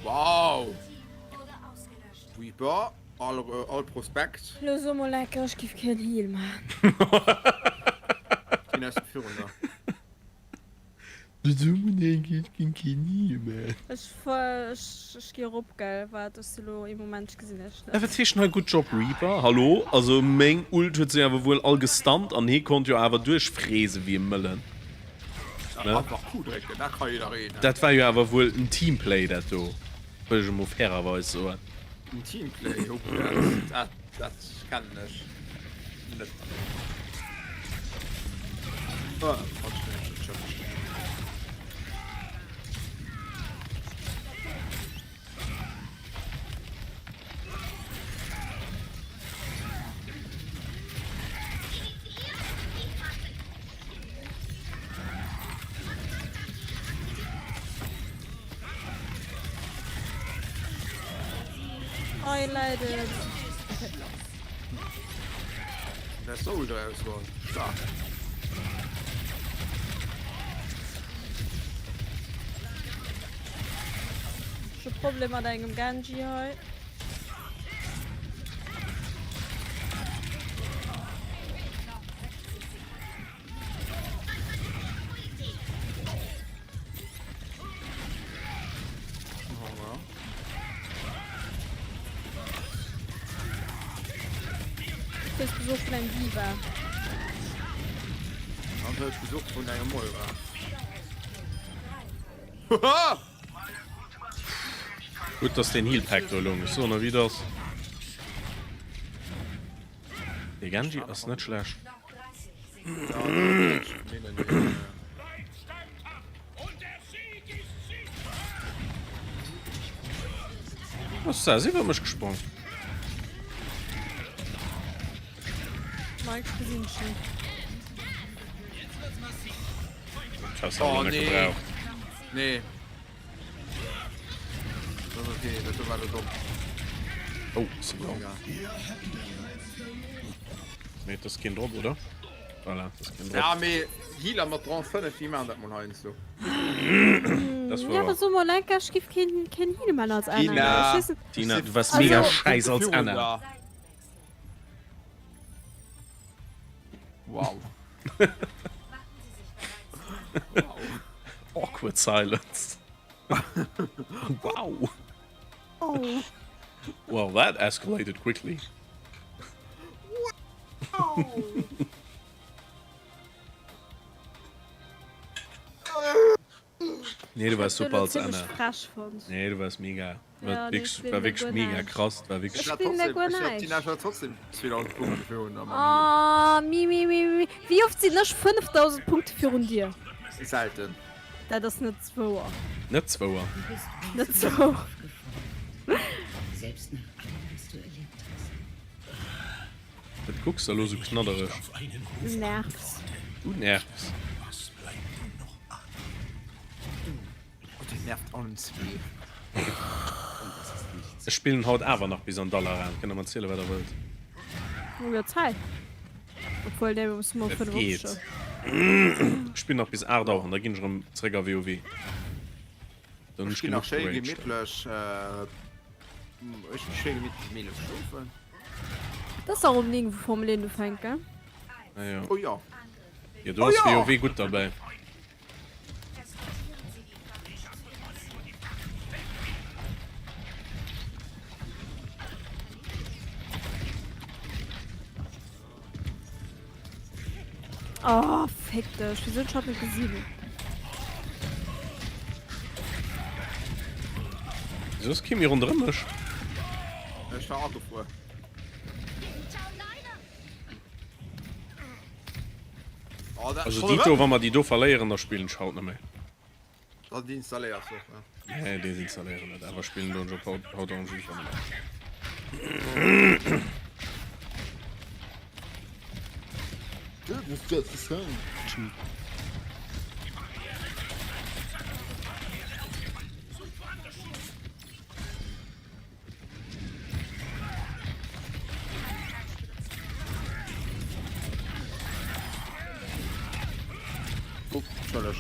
Wow! Reaper, all, all Prospekt. Lo so mol lecker, ech giff keen Heal man. Tina ist virun der. Ech ech gi erop gell, waart ech si lo ee Moment, ech gesinn iech net. Wat heescht denn hei Good Job Reaper? Hallo? Also meng Ult huet se awer wuel all gestunt an hee konnt jo awer duerchfräse wéi e Mëllen. Ne? Einfach Q drécken, dat ka jiddereen. Dat war jo awer wuel en Teamplay dat do, wëll ech emol fairerweis soen. En Teamplay, ok, dat dat kennen ech net. Oh, falsch Connection. Oi leiden. Der Soul draus war stark. Ech hu Problem mat engem Genji hei. Kriss Besuch vun engem D.Va. An huet Besuch vun engem Moira. Gutt dass deen Healpack do loung. Ech soen der wéi et ass. Dee Genji ass net schlecht. Was ist das? Iwwer mech gesprong. Mike gesinn schon. Ich hab's oh, nee. net gebraucht. Nee. Das ist okay, das war dumm. Oh, ist egal. Nee, das keen Drop, oder? Voilà, das keen Drop. Ja, mee Healer mat Rang 5, déi maachen dat mol heiansdo. Das Ja, war aber so mal lecker, ich gif keen, keen Heal als Anna. Tina. Ich weiß nicht. Tina, du warst Also- mega scheiß als Anna. Wow. Awkward silence. Wow. Oh. Well, that escalated quickly. Wow. Nee, du wars super als Anna. Frech fonnt. Nee, du wars mega. War Ja, nee, wierklech, ech war spillen wierklech guer mega näischt. krass. War wierklech. Ech spillen da guer näischt. D'Tina hat trotzdem 2000 Punkte virun der Mami. Ah, mi, mi, mi, mi. Wéi oft sinn ech 5000 Punkte virun dir? Selten. Dat ass net wouer. Net wouer. Du bist Net außer wouer. Kampf gefallen. Selbst nach allem, was du erlebt hast. Wat kucks de elo sou knaddereg? Du nervs. Du nervs. Oh, deen nervt allen zwee. Ech spillen haut awer nach bis an Dall eran. Kënnt der mer zielen wat der wëllt. Hu jo Zäit. Obwuel, nee, mir musse mol Et 5 geet. opstoen. Ech spillen nach bis 8 Auer an da ginn ech erëm zréck a WoW. Dann hunn Ech ech ginn nach genuch schéi geraged. gemittlech, ech gi schéi gemittlech um 11 schlofen. Dat ass och um 9 wou Formel 1 ufänkt, gell? Ah jo. Oh jo. Jo, do Oh ass jo! WoW gutt derbäi. Oh, fick dech. Wieso hunn ech hatt net gesinn? Wieso ass kee méi ronderëm mech? Ech war agefuer. Oh, dat Also schon déi do, erëm? wa mer déi do verléieren, da spillen ech haut net méi. Dann deinstalléiers du och, ne? Nee, desinstalléieren net, awer spillen doen ech op haut, haut en jeu net méi. Oh, Entschëlleg.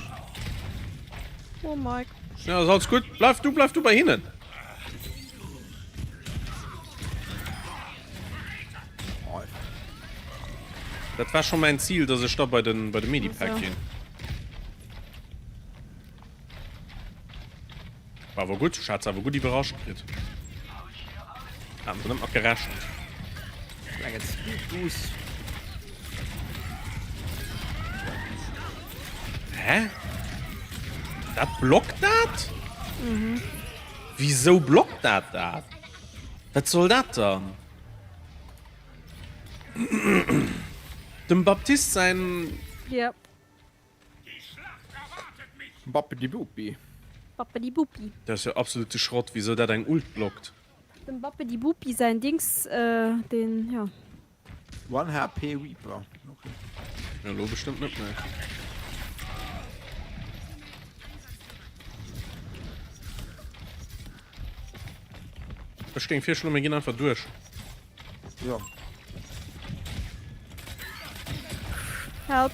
Oh Mike. Ja, ass alles gutt. Bleif du, bleif du bei hinnen. Dat war schon mein Ziel, dass ech da bei den bei de Medipack Also. ginn. War awer gutt, ech hat se awer gutt iwwerrascht kritt. Haten se net mat gerechent. Klengen Speed Boost. Hä? Dat blockt dat? Mhm. Wieso blockt dat dat? Wat soll dat dann? Dem Baptiste sein... Ja. Bappedibupi. Bappedibupi. Dat ass jo absolute Schrott, wisou dat eng Ult blockt. Dem Bappedibupi säin Dings, deen, jo. One HP Reaper, ok. Jo, elo bestëmmt net méi. Ech géing virschloen, mir ginn einfach duerch. Jo. Help.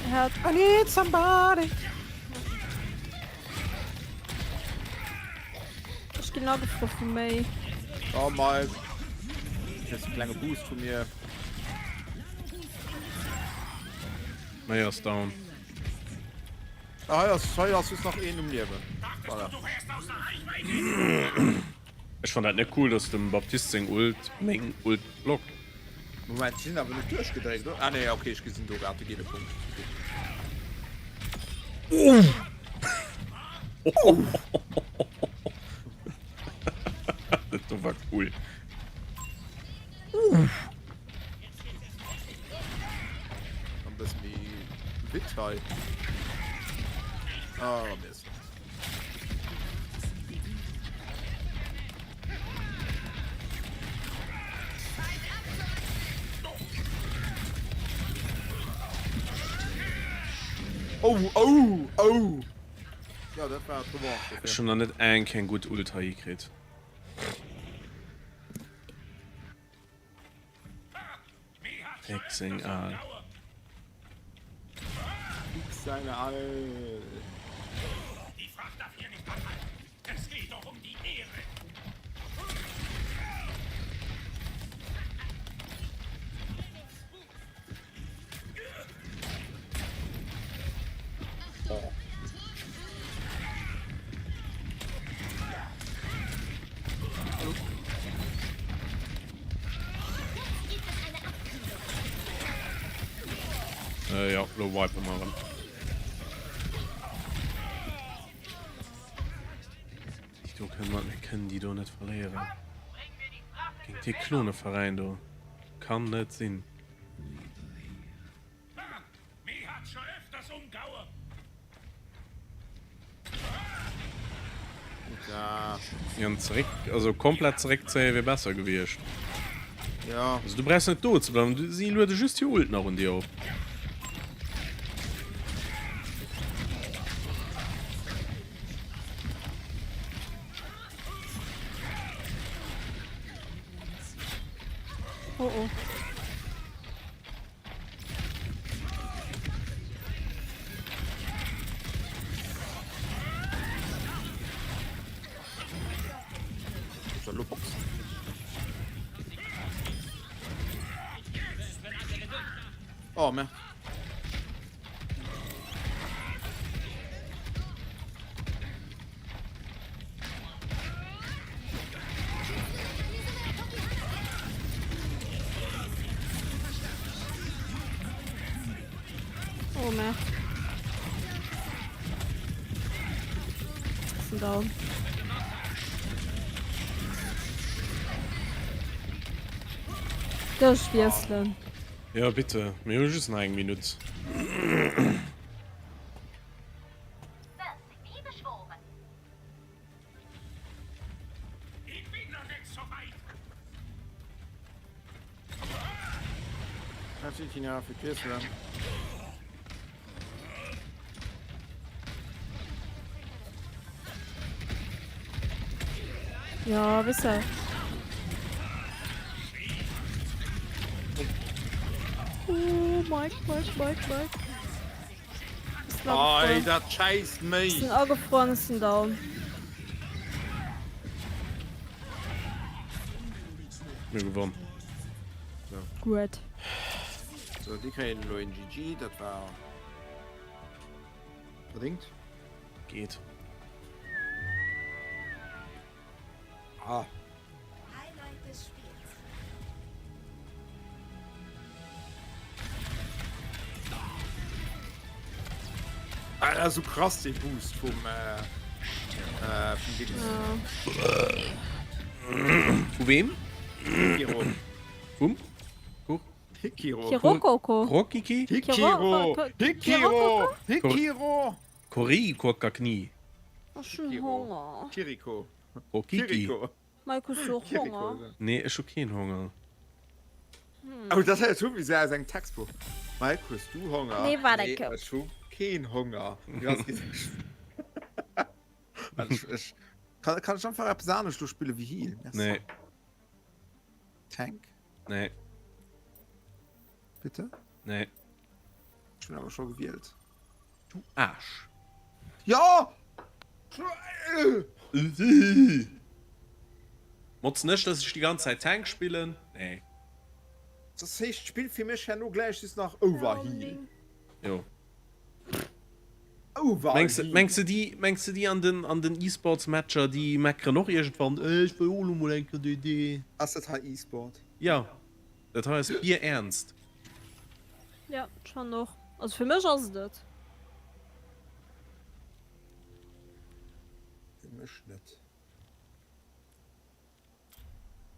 Help. I need somebody. Ech ginn agefruer vu méi. Oh mei. Kriss e klenge Boost vu mir. Méi ass down. Ah, hei ass, hei ass just nach een um Liewen. Voilà. Ech fann dat net cool dass dem Baptiste seng Ult meng Ult blockt. Moment, si sinn awer net duerchgedréint, oder? Ah nee, okay, ech gesinn do grad de giele Punkt. Dat do war cool. Am bëssen méi wit hei. Ah, Mist. Oh, oh, oh! Ja, dat war d'Revanche Ech dofir. hunn nach net eng keng gutt Ult hei hikritt. Fick seng Al. Fick seine Al. Äh, jo, lo wipe mer erëm. Déi do kënnen mer, mir kënnen déi do net verléieren. Géint dee Kloneveräin do. Kann net sinn. Jan zeréck, also komplett zeréckzéie wier besser gewiescht. Ja. Also du brauchs net do ze bleiwen, du, si luede just hir Ult nach un dir op. Oh oh. Oh, merde. Oh merde. Ass en down. Dech wiesselen. Ja bitte, mir hu just nach eng Minutt. Merci Tina fir d'Wiesselen. Ja, wisse. Oh, Mike, Mike, Mike, Mike. Ei, dat schäisst méi. Sinn agefroren, sinn down. Mir gewonnen. So. Guet. So, déi kréien elo een GG, dat war verdingt. Geet. Ah. Highlight des Spiels. Ah, dat ass sou krass dee Boost vum äh, äh, vum Dings. Vu wem? Hikiro. Vum? Kuch? Hikiro. Kirokoko. Krokiki? Hikiro. Hikiro. Hikiro. Kori Kokakni. Ech hunn Honger. Kiriko. Kokiki. Kiriko. Mike, hues du och Honger? Nee, ech hu keen Honger. Oh, dat héiert hu wéi se aus engem Textbuch. Mike, hues du Honger? Nee, waart eng Kéier. Ech hu keen Honger. Ech, kann, kann ech einfach eppes anescht do spille wéi Heal? Merci. Nee. Tank? Nee. Bitte? Nee. Ech hunn awer scho gewielt. Du Aarsch. Jo! Motzen ech, dass ech déi ganz Zäit Tank spillen? Nee. Das heescht, d'Spill fir mech herno gläich just nach Overheal. Jo. Overheal. Mengs de, mengs de déi, mengs de déi an den, an den E-Sports-Matcher, déi meckeren och iergendwann, Ech wëll och elo mol eng Kéier DD. Ass dat hei E-Sport? Jo. Dat hei ass bierernst. Ja, ech fannen och. Also fir mech ass et et. Fir mech net.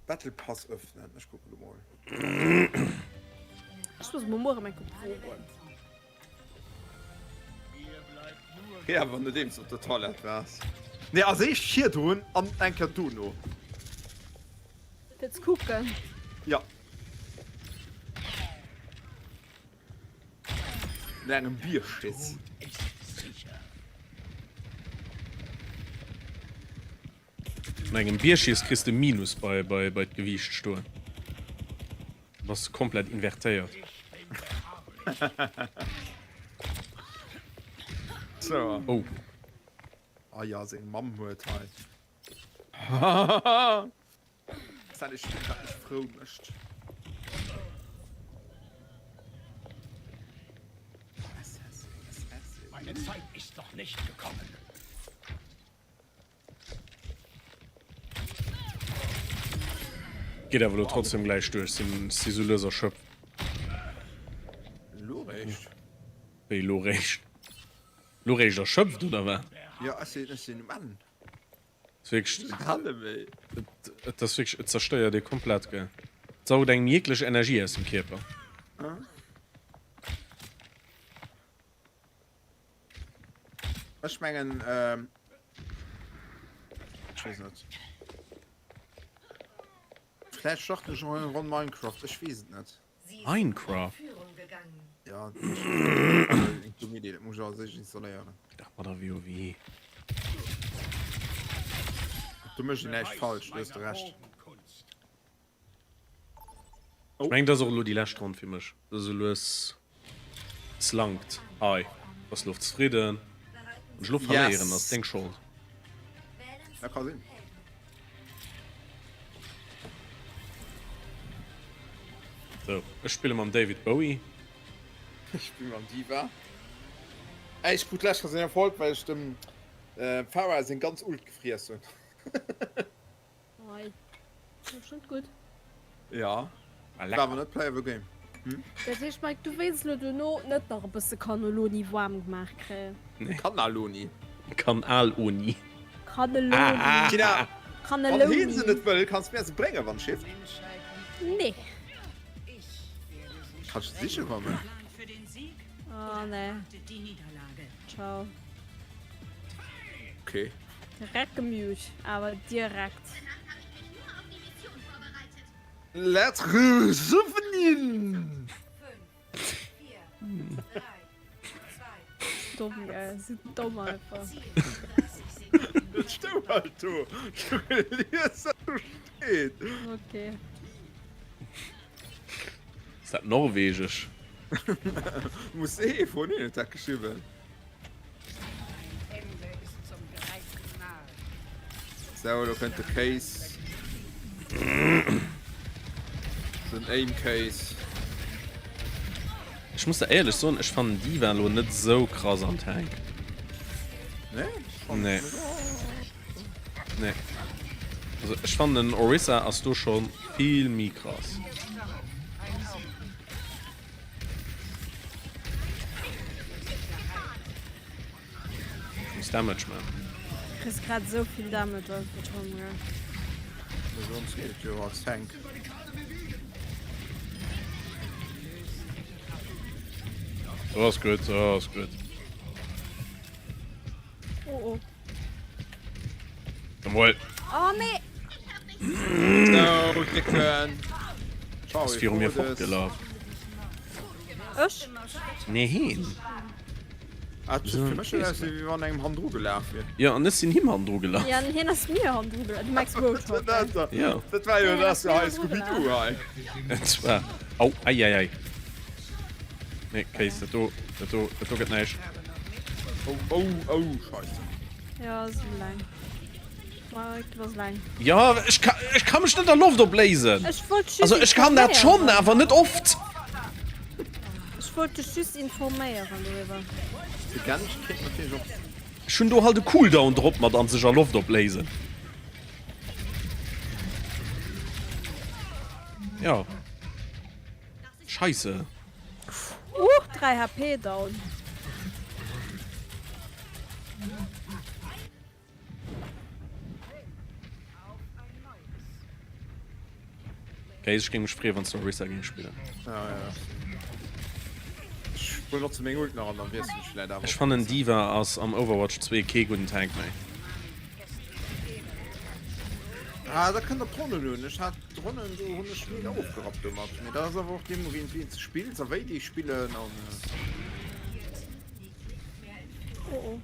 Battle Pass öffnen. Ech kucken lo mol. Ech muss mol muer erëm eng Kéier proben. Ja, wann nodeems op der Toilette waars. Nee, als éischt virdrun an eng Kéier dono. Fir ze kucken. Ja. No engem Bierschiss. No engem Bierschiss kriss de Minus bei, bei, bei d'Gewiicht stoen. Du bass komplett invertéiert. So. Oh. Ah ja, seng Mamm huet hei. Dat ass dat wat mech frou mécht. Meine Zeit ist noch nicht gekommen. Geet awer lo trotzdem gläich duerch, sinn si sou lues erschöpft. Lo réischt? Wéi elo réischt? Elo réischt erschöpft, oder wat? Jo, ech sinn, ech sinn um Enn. Ass wierklech, Ech kann net méi. Et ass wierklech, et zerstéiert ee komplett, gell. Et saugt engem jeglech Energie aus dem Kierper. Ech mengen, ech weess net. Vläicht starten ech och eng Ronn Minecraft, ech weess et net. Minecraft? Ja, eng dumm Idee, dat muss ech als éischt installéieren. Ech dacht mer da WoW. Do mécht een näischt falsch, do hues de Recht. Ech mengen dat ass och elo déi lescht Ronn fir mech. Dat ass lues es langt. Hei bass lo zefridden. Wann ech elo verléieren ass deng Schold. Dat ka sinn. Sou, ech spille mam David Bowie. Ech spille mam Diva. Ey, ech krut d'lescht Kéier seng Erfolg, well ech dem Pharah seng ganz Ult gefriess hunn. Hei. Dat ass schonn gutt. Ja. War awer net Play of the Game. Hm? Dat heescht, Mike, du wéilts elo duerno net nach e bësse Cannelloni waarm gemaach kréien? Nee. Cannelloni. Cannaloni. Cannelloni. Tina, Cannelloni. Wann heen se net wëll, kanns du mär se bréngen, wann Shift. Nee. Kanns du siche kommen? Oh, nee. Ciao. Okay. Direkt gemute, awer direkt. Let's souvenir! Domm, gell? Si domm einfach. Et stoung halt do. Ech hu gelies, wat do steet. Okay. Ass dat norwegesch? Muss ee froen, hien huet dat geschriwwen. Sou, elo kënnt de Case. Den Aim Case. Ech muss der éierlech soen, ech fannen Diva elo net sou krass am Tank. Nee? Nee. Nee. Also ech fannen Orisa ass do schon vill méi krass. Ich muss Damage man. Kriss grad sou vill Damage einfach Tom, gell? Sonst geet et jo als Tank. So ass gutt, so ass gutt. Oh oh. Jawohl. Oh nee! No, Dicken. Ciao, Ass viru mir fortgelaf. Ech? Nee, heen. Ah, dat huet fir mech jo ausgesinn, wéi wann engem hannendru gelaf wier. Jo, an ech sinn him hannendru gelaf. Ja, an hien ass mir hannendru gelaf. Du mengs Roadhog, gell? Jo. Dat war jo, dat ass jo hei Scooby-Doo hei. Et war. Au, ei, ei, ei. Nee, Case, dat do, dat do, dat do gëtt näischt. Oh, oh, oh, Scheisse. Ja, ass eleng. Mike, du bass eleng. Ja, ech ka, ech ka mech net a Loft opléisen. Ech wollt just Also, ech kann dat schonn, informéieren. awer net oft. Ech wollt dech just informéieren doriwwer. De Gensch kéint natierlech och. Ech hunn do halt e Cooldown drop mat an sech a Loft opléisen. Ja. Scheisse. Huch, 3 HP down. Okay, ech géing mech freeën, wann s du Orisa géings spillen. Ja, ja. Ech benotze meng Ult nach an dann wiesselen ech vläit awer Ech op fannen Orisa. Diva ass am Overwatch 2 kee gudden Tank méi. Ah, da kënnt der d'Ronnen un. Ech hat d'Ronnen do hunn ech mega ofgerappt domat. Mee dat ass awer och deemno wéi wien s de spills a wéi déi spillen an. Oh oh.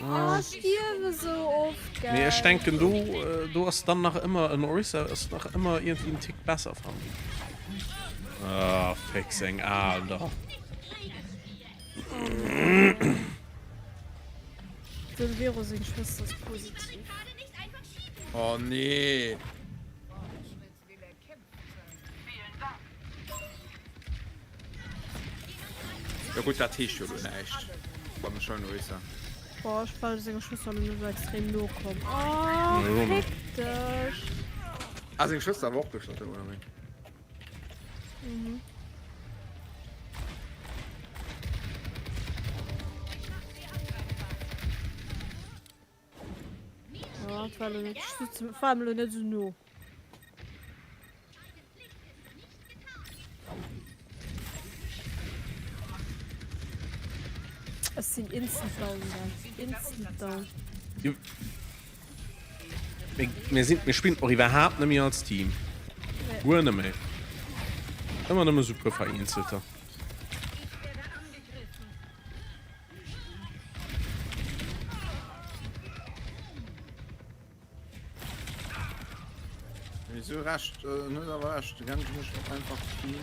Oh, ech stierwe sou oft, gell. Mee ech denken do do ass dann nach ëmmer en Orisa ass nach ëmmer iergendwéi en Tick besser fannen ech. Ah, féck seng Aal da. Dem Vero seng Schwëster ass positiv. Oh nee. Jo gutt, dat heescht jo lo näischt beim Schönwisse. Boah, ech well senger Schwëster lo net esou extrem no kommen. Oh, fick dech. Ah, seng Schwëster war och beschlotten, oder wéi? Mhm. Ja, et war elo net, ech sutz, war em elo net esou no. Ech sinn instant down, guys. Instant down. Mir sinn, mir spillen och iwwerhaapt net méi als Team. Guer net méi. Ëmmer nëmme sou puer Vereenzelter. Wieso recht? Äh, huet awer recht. De Genji mécht och einfach vill.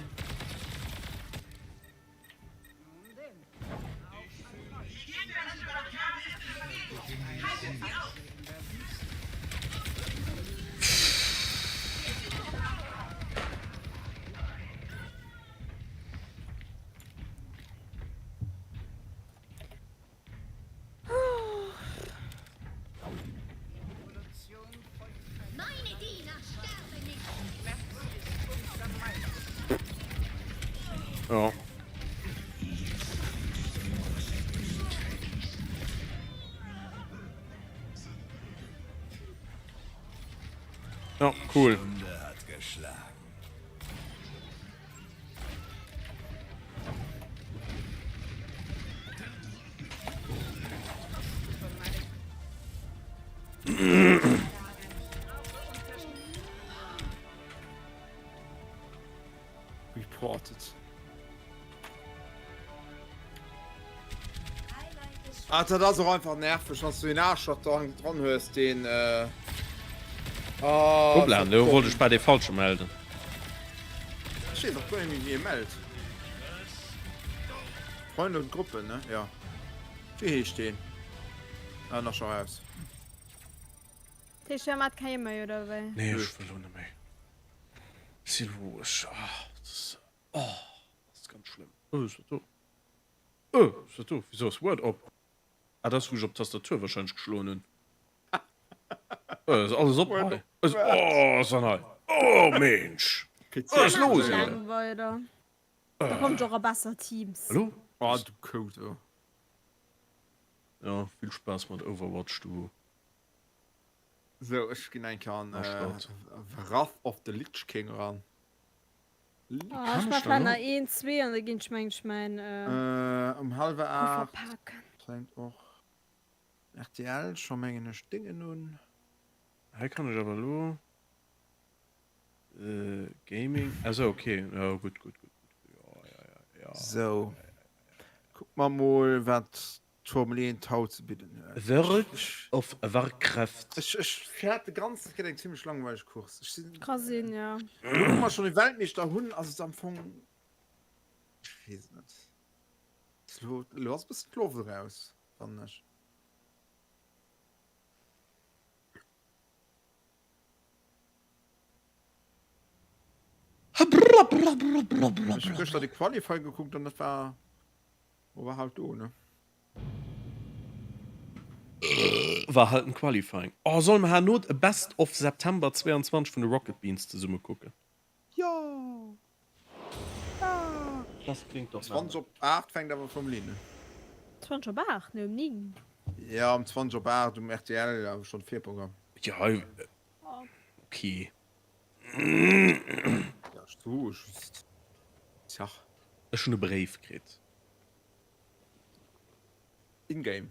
Ja. Ja, cool. Reported. Ah, dat ass och einfach nerveg, wann du den Aarschloch dran, dran hues, den. Äh... Oh, Hoppla, do wollt ech bei de falsche melden. Ech weess och guer net méi, wéi ee mellt. Freunde und Gruppen, ne? Ja. Wéi heescht deen? Ah, nach scho raus. Dat heescht, dir maacht kee méi, oder wéi? Nee, ech wëll lo net méi. Ech si lo, ech, ah, dat ass, oh, dat ass ganz schlëmm. Oh, wat ass dat do? Oh, wat ass dat do? Wisou ass Word op? Ah, dat ass, wou ech op d'Tastatur wahrscheinlech geschloen hunn. Oh, ass alles op hei. Oh, ass dann hei. Oh, Mensch. Wat ass los hier? Weider. Da kommt och a besser Teams. Hallo? Oh, du Kouto. Ja, vill Spaass mat Overwatch, du. Sou, ech ginn eng Kéier an Wrath of the Lich King eran. Ah, ech maache nach een, zwee an da ginn ech mengen ech mäin Um hallwer Koffer 8 paken. Fänkt och rtl scho mengen ech Déngen un. Hei kann ech awer elo Gaming, ah sou ok, jo gutt gutt gutt gutt, jo jo jo jo. Sou, kucke mer mol wat d'Formel 1 haut ze bidden huet. World of Warcraft. Ech ech fäerte ganz, et gëtt eng zimlech langweileg Course. Ech sinn. Ka sinn, jo. Elo wou mer schonn e Weltmeeschter hunn, ass et am Fong, ech weess et net. Elo elo ass e bëssen d'Loft eraus, fannen ech. Ech hu gëschter de Qualify gekuckt an dat war war halt do ne. War halt en Qualifying. Oh solle mer herno e Best of September 22 vun de Rocket Beans zesumme kucken? Jo! Das klingt doch nach 20 op 8 fänkt awer Formel 1 un. 20 op 8, ne um 9. Jo, um 20 op 8 um rtl awer schonn Virprogramm. Jo, ok. Ja, ech soe just. Tja. Ech hunn e Bréif kritt. In-game?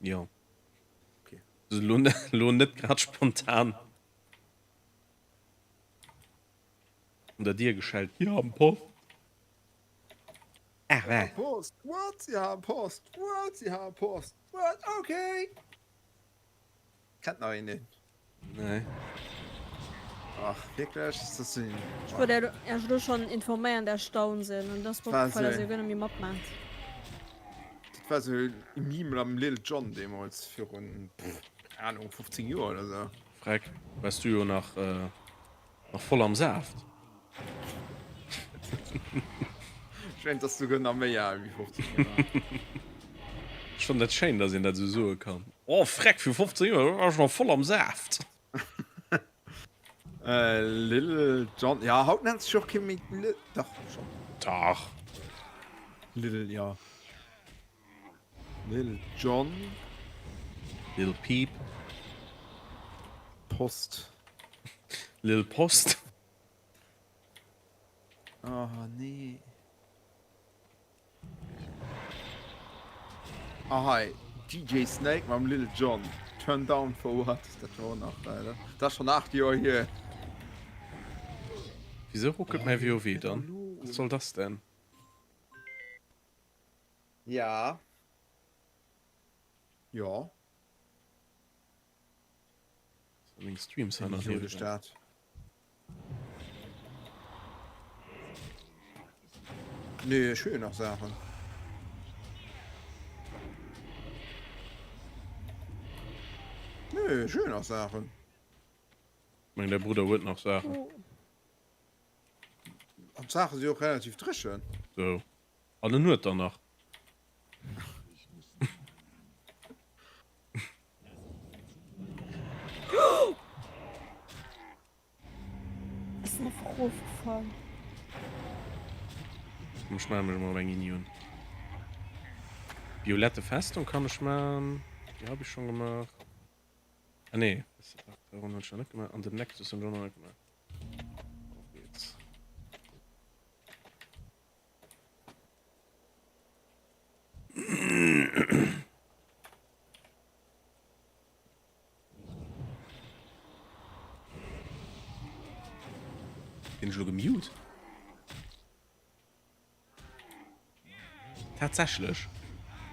Jo. Ok. Elo net grad spontan. Un der Dier geschellt, Sie haben Post. Ach, wa? Post, what? Sie haben Post, what? Sie haben Post, what? Okay. Kennt nach een deen? Nee. Ach, wierklech? Ist das den... Ech wollt Iech elo schonn informéieren, dass ech down sinn an dass mer opgefall ass, dass dir guer net méi matmaacht. Dat war sou e Meme am Lil Jon deemools virun, pff, keng Ahnung, 15 Joer oder sou. Freck, wars du jo nach nach voll am Saaft. Ech mengen, et ass souguer nach méi al wéi 15 Joer. Ech fannen dat schéin, dass een dat esou soe kann. Oh Freck, viru 15 Joer war ech nach voll am Saaft. Lil Jon, ja haut nennt sech och kee méi Lil, dach schonn. Dach. Lil, jo. Lil Jon. Lil Peep. Post. Lil Post. Oh nee. Ah hei, DJ Snake mam Lil Jon, Turn Down For What, dat war och nach, dat ass schonn 8 Joer hier. Wisou ruckelt mäi WoW dann? Was soll das denn? Ja. Jo. Meng Streams hei nach Idiotesch dat. Nee, ech hu jo nach Saachen. Nee, ech hu jo nach Saachen. Meng däi Brudder huet nach Saachen. An d'Saache si och relativ dréchen. Sou. An en huet der nach. Ech sinn einfach erofgefall. Komm ech maache mech emol op eng Union. Violette Festung kann ech man. Déi hab ech schon gemaach. Ah nee, dat hunn ech nach net gemaach. An den Nexus hunn ech och nach net gemaach. Auf geht's. Bin ech lo gemute? Tatsächlech.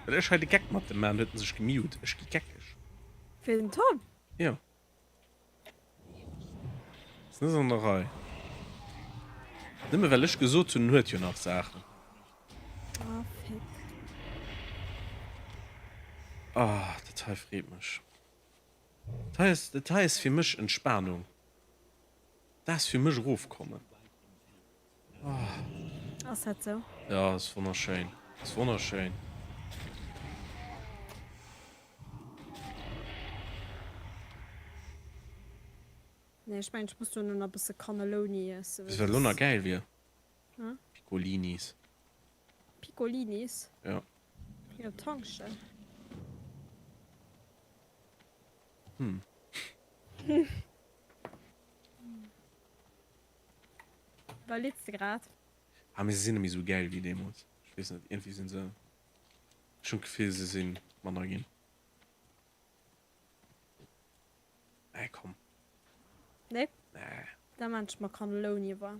Well ech hei de Geck mat dem man, huet en sech gemute. Ech gi geckeg. Wien, den Tom? Jo. Ass net an der Rei. Nëmme well ech gesot hunn, en huet jo nach Saachen. Ah, fick. Ah, dat hei freet mech. Dat hei ass, dat hei ass fir mech Entspanung. Dat ass fir mech erofkommen. Ah. Ass dat sou? Ja, ass wonnerschéin. Ass wonnerschéin. Nee, ech mengen, ech muss do nach e bësse Cannelloni iessen. Weess wat elo nach gäil wier? Piccolinis. Piccolinis? Ja. Jo, Tankstell. Hm. Wat lids de grad? Ah, mee se sinn net méi sou gäil wéi deemools. Ech weess net, iergendwéi sinn se, ech hunn d'Gefill se si manner ginn. Nee, komm. Nee? Nee. Da maan ech mer Cannelloni wa.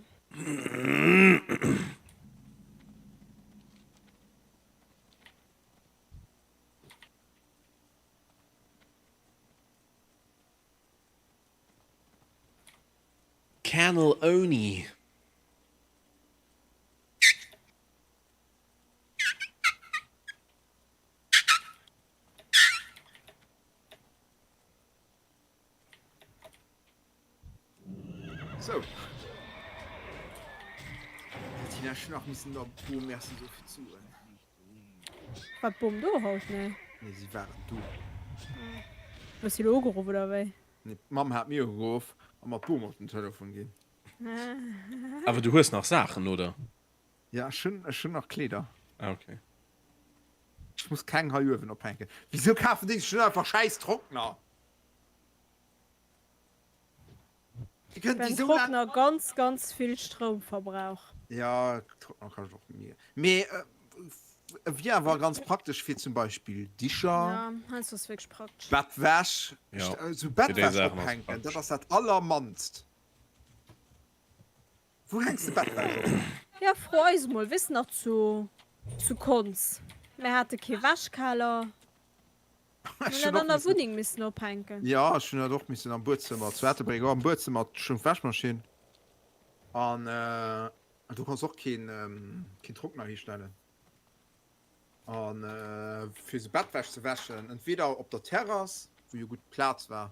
Cannelloni. Sou. Tina, ech hunn nach missen der Bom Merci soe fir d'Suen. War d'Bom do haut? Nee. Nee, si waren do. Hues du elo ugeruff oder wéi? Nee, d'Mamm hat mir ugeruff a mer d'Bom op den Telefon ginn. Awer du hues nach Saachen, oder? Ja, ech hunn, ech hunn nach Kleeder. Ah, okay. Ech muss keng hei uewen ophänken. Wisou kafen déi sech net einfach schäiss Trockner? Déi kënnen Well déi sou laang. Trockner ganz ganz vill Stroum verbrauch. Ja, Trockner kascht och méi. Mee e wier awer ganz praktesch fir zum Beispill Dicher. Ja, heiansdo ass wierklech praktesch. Bettwäsch, Ja, sou fir déi Bettwäsch Saachen ass et ophänken, dat praktesch. ass dat allermannst. Wou hänks de Bettwäsch op? Ja, fro eis emol, weess nach zu zu Konz, mir hate kee Wäschkeller. Ech Hun hun dat och an der missen. Wunneng missen ophänken. Jo, ech hun dat och missen am Buedzëmmer zu Ettelbréck, och am Buedzëmmer stoung d'Wäschmaschinn an do konns och keen keen Trockner histellen. An fir sou Bettwäsch ze wäschen, entweder op der Terrass, wou jo gutt Plaz war,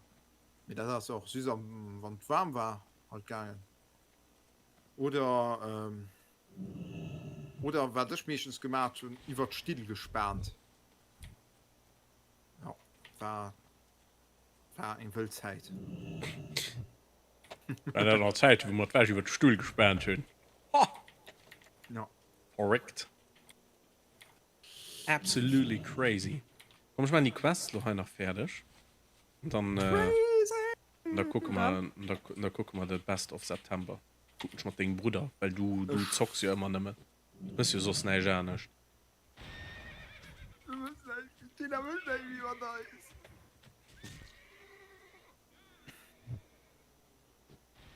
mee dat ass och just am wann et waarm war halt gaangen, oder oder wat ech meeschtens gemaat hunn, iwwert d'Still gespaant. Ja, war, war eng wëll Zäit. War dat nach Zäiten, wou mer d'Wäsch iwwer de Stull gespaant hunn. Ha! Ja. Verréckt. Absolutely crazy. Komm, ech maachen déi Quest lo hei nach fäerdeg. An dann Crazy! Da kucke mer, da, da kucke mer de Best of September. Kucken ech mat dengem Brudder, well du, du zocks jo ëmmer nëmmen. Du méchs jo soss näischt anescht. Du méchs näischt, d'Tina mécht näischt méi mat eis.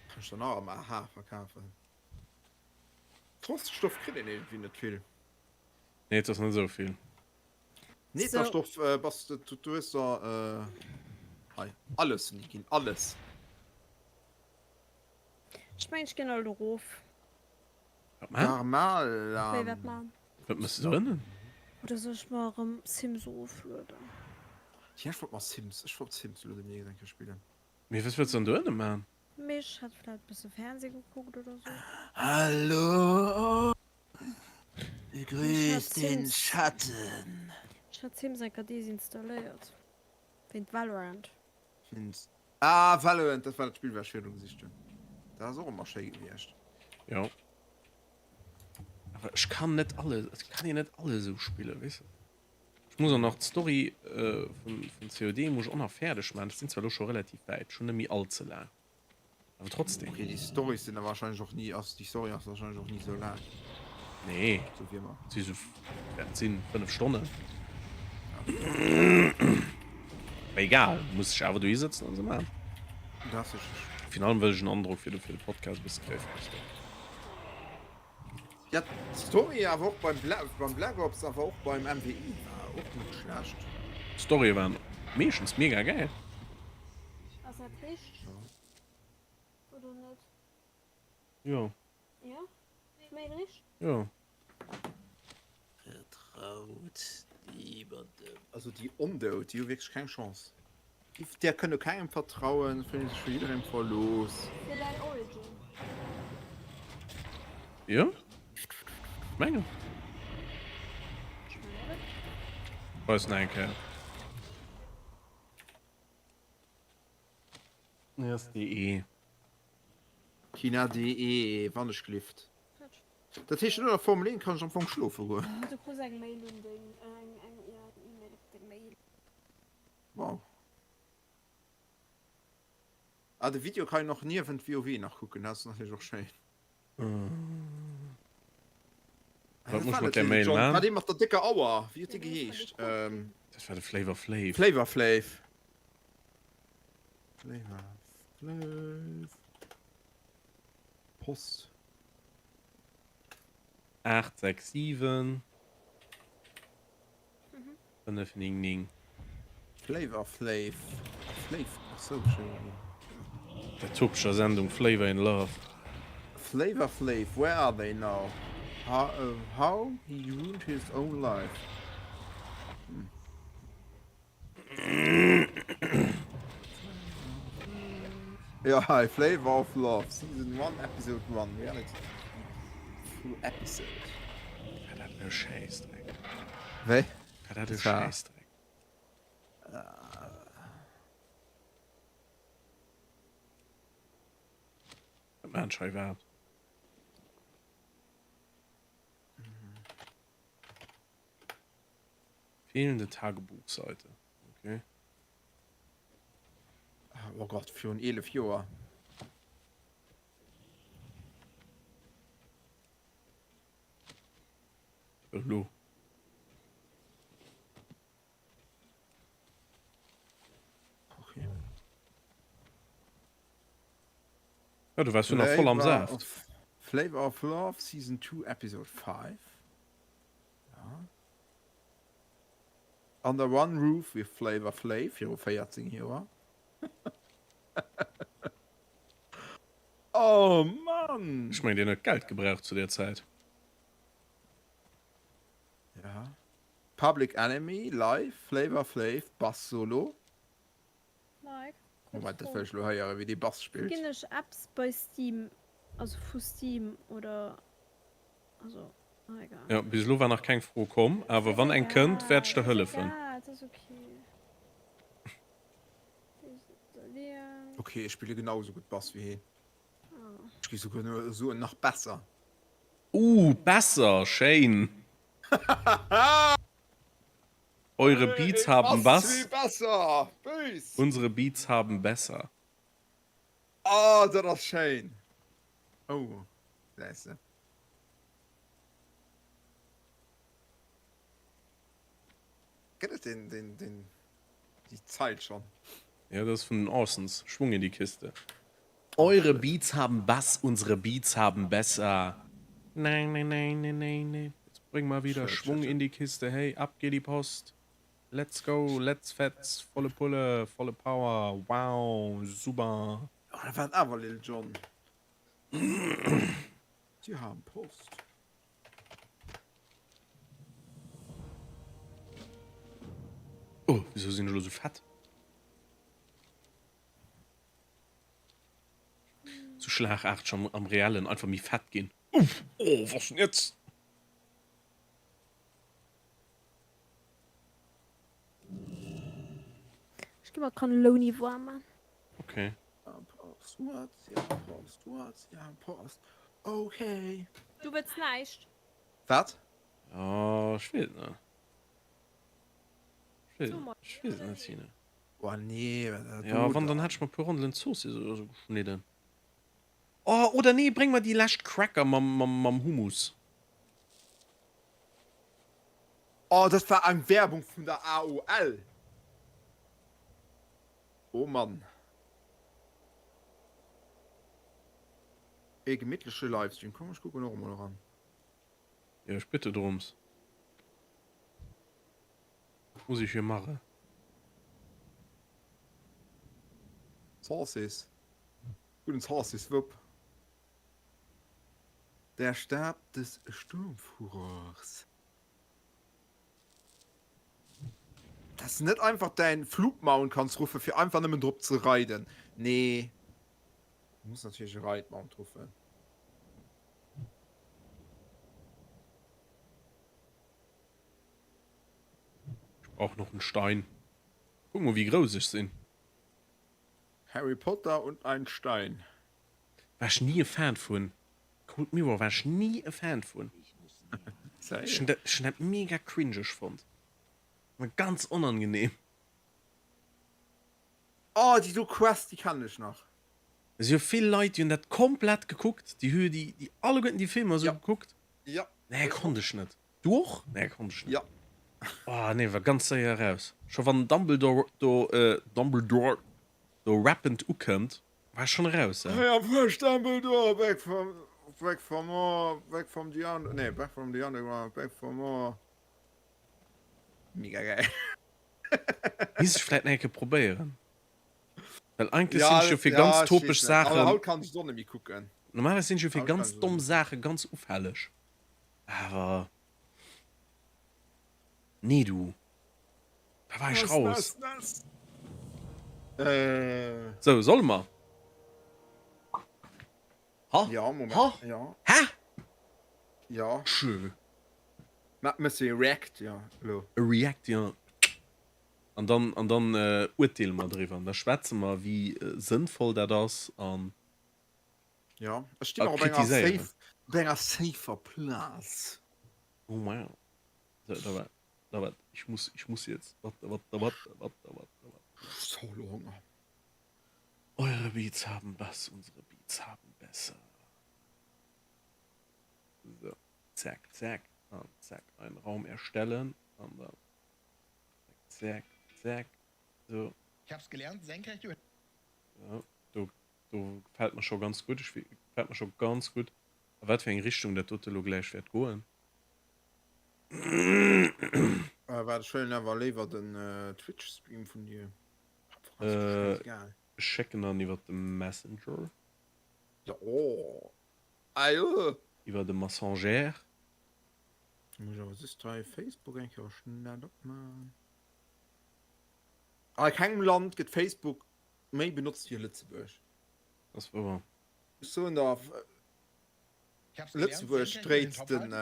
Kann ech dann och am AH verkafen. Froststoff kritt een iergendwéi net vill. Nee, et ass net esou vill. Netherstoff bass de, du hues der hei alles ni ginn, alles. Ech mengen ech ginn alt erof. Wat man? Garmalam. Wéi wat man? Wat mëss de do ënnen? Oder soll ech mer erëm Sims eroflueden? Jo ech wollt mer Sims, ech wollt Sims elo demnächst eng Kéier spillen. Mee wat wëlls de dann do ënne man? Mee ech hätt vläit bësse Fernseh gekuckt oder sou. Hallo, grüß den Schatten. Ech hat Sims enker desinstalléiert wéint Valorant. Ah Valorant, dat war dat Spill wat ech virdru gesicht hunn. Dat ass och ëmmer schéi gewiescht. Jo. Awer ech kann net alle, et kann een net alles esou spillen, weess de. Ech muss och nach d'Story vun COD muss ech och nach fäerdeg maachen. Ech sinn zwar elo scho relativ wäit, ech hunn net méi all ze laang, awer trotzdem. Ok, déi Storys sinn da wahrscheinlech och ni, ass déi Story ass wahrscheinlech och ni sou laang. Nee, Sou wéi ëmmer. si sou, wat sinn 5 Stonnen. Mee egal, muss ech awer dohi sëtzen an se maachen. Dat ass richteg. Virun allem wëll ech en Androck fir de fir de Podcast e bësse kréien vun der Story. Ja d'Story awer och beim beim Black Ops awer och beim MWI war och net schlecht. D'Storye waren meeschtens mega gäil. Ass dat richteg oder net? Jo. Jo? Ass d'Mail richteg? Jo. Vertraut niemandem. Also déi Ondout, déi hu wierklech keng Chance. Där kënne kengem vertrauen, fillen sech vu jidderengem verlooss. Fir däin Origin. Jo, ech mengen. Ech mengen net. Weis nach eng Kéier. Nee, ass DE. China DE, wann ech glift. Dat heescht, no der Formel 1 kann ech am Fong schlofe goen. Du krus eng Mail un deng, eng, eng, jo, eng E-Mail op deng Mail. Wow. Ah, de Video kann een och niewent WoW nach kucken, dat ass natierlech och schéin. Wat muss ech mat där Mail man? War dee mat der décker Auer, wéi huet dee geheescht? Dat war de Flavor Flav. Flavor Flav. Flavor Flav. Post. 8, 6, 7. 5, 9, 9. Flavor Flav. Flav, ach sou, schéin. Der topescher Sendung Flavor in Love. Flavor Flav, where are they now? How, how he ruined his own life. Hm. Jo hei, Flavor of Love, Season 1, Episode 1, Reality Full Episode. War dat e Schäissdreck. Wéi? War dat e Schäissdreck. Wat maan ech hei iwwerhaapt? Fehlende Tagebuchseite. Okay. Oh Gott, virun 11 Joer. Elo. Okay. Ja, du warst jo nach voll am Saft. Flavor of Love Season 2 Episode 5. Ja. Under one roof with Flavor Flav viru 14 Joer. Oh Mann! Ech mengen, deen huet Geld gebraucht zu där Zäit. Ja. Public Enemy live, Flavor Flav, Bass Solo. Mike, kurz Moment, dat Fro. wëll ech lo héieren, wéi dee Bass spillt. Ginn ech Apps bei Steam, also vu Steam oder also, ah egal. Jo, bis elo war nach keng Fro komm, awer wann eng kënnt, wäert ech der hëllefen. Egal, et ass ok. Desinstallieren. Ok, ech spille genau esou gutt Bass wéi heen. Ech gi souguer soen, nach besser. Uh, besser, schéin! Eure Beats haben Bass, unsere Beats haben besser. Oh, dat ass schéin! Oh, läis se. Gëtt et deen, deen, deen, déi Zeil schonn? Ja, dat ass vun den Orsons. Schwung in die Kiste. Eure Beats haben Bass, unsere Beats haben besser. Nein, nein, nein, nein, nein, nein. Jetzt bring mal wieder Schwung in die Kiste, hey, ab geht die Post. Let's go, let's fetz, volle Pulle, volle Power, wow, super. Oh, dat war awer Lil Jon. Sie haben Post. Oh, wieso sinn ech elo sou fett? Sou schlagarteg am, am Reellen einfach méi fett ginn. Uff, oh, was denn jetzt? Ech gi mer Cannelloni warm man. Okay. Post, what? Ja, Post, what? Ja, Post. Okay. Du wëlls näischt? Wat? Oh, ech weess et net. Ech weess, ech weess et net, Tine. Oh nee, wat dat Ja, wann, dann hätt ech mer e puer Rondelen Zooss esou geschnidden. Oh, oder nee, bréng mer déi lescht Cracker mam, mam, mam Hummus. Oh, dat war eng Werbung vun der AOL. Oh Mann. Ee gemittleche Livestream. Komm, ech kucken och emol eran. Jo, ech bitte drums. Muss ich hier mache. Sauces. Gudden Sauces, wupp. Der Stab des Sturmführers. Dass de net einfach däin Flugmount kanns ruffen fir einfach nëmmen drop ze reiden. Nee. Du muss natierlech e Reitmount ruffen. Ech brauch noch en Stein. Kuck mol wéi grouss ech sinn. Harry Potter und ein Stein. War ech ni e Fan vun. Cold Mirror war ech ni e Fan vun. Ech hun dat, ech hun dat mega cringeg fonnt. War ganz onangenehm. Oh déi do Quest déi kennen ech nach. Et si jo vill Leit déi hunn dat komplett gekuckt, déi hu déi déi alleguerten déi Filmer esou gekuckt. Jo. Nee konnt ech net. Du och? Nee konnt ech net. Jo. Oh nee war ganz séier eraus. Scho wann den Dumbledore do Dumbledore do rappend ukënnt war ech schonn eraus. I am fresh Dumbledore back from back for more back from the under nee back from the underground back for more. Mega geil. Misst ech vläit nach eng Kéier probéieren. Well eigentlech sinn ech jo fir ganz topeg Saachen. Awer haut kann ech et och net méi kucken. Normalerweis sinn ech jo fir ganz domm Saache ganz ufälleg. Awer nee du, da war ech raus. Sou, solle mer? Ha? Ja, Moment. Ha? Ja. Hä? Ja. Tschö. Mä mëss e React, jo, elo. E React, jo. An dann, an dann urteele mer driwwer. An da schwätze mer, wéi sënnvoll dat ass an. Ja, ech stinn och op enger safe, op enger safer Plaz. Oh wow. So, da war, da war, ich muss, ich muss jetzt, warte, warte, warte, warte, warte, warte. Solo Hunger. Eure Beats haben Bass, unsere Beats haben besser. So, zack, zack, an zack, einen Raum erstellen, an dann zack, zack, zack, so. Ich hab's gelernt, senkrecht über. So, do, do gefällt mir schon ganz gut, ich, gefällt mir schon ganz gut, a wat fir eng Richtung dat dote lo gläich wäert goen. Äh, waart, ech huelen awer léiwer den Twitch-Stream vun dir. Äh, ech schécken dann iwwer de Messenger. Ja, oh. Ah, jo. Iwwer de Massenger. Muss ech awer just hei Facebook eng Kéier schnell opman. A kengem Land gëtt Facebook méi benotzt wéi a Lëtzebuerg. Dat ass wouer. Ech soen der, Lëtzebuerg dréit den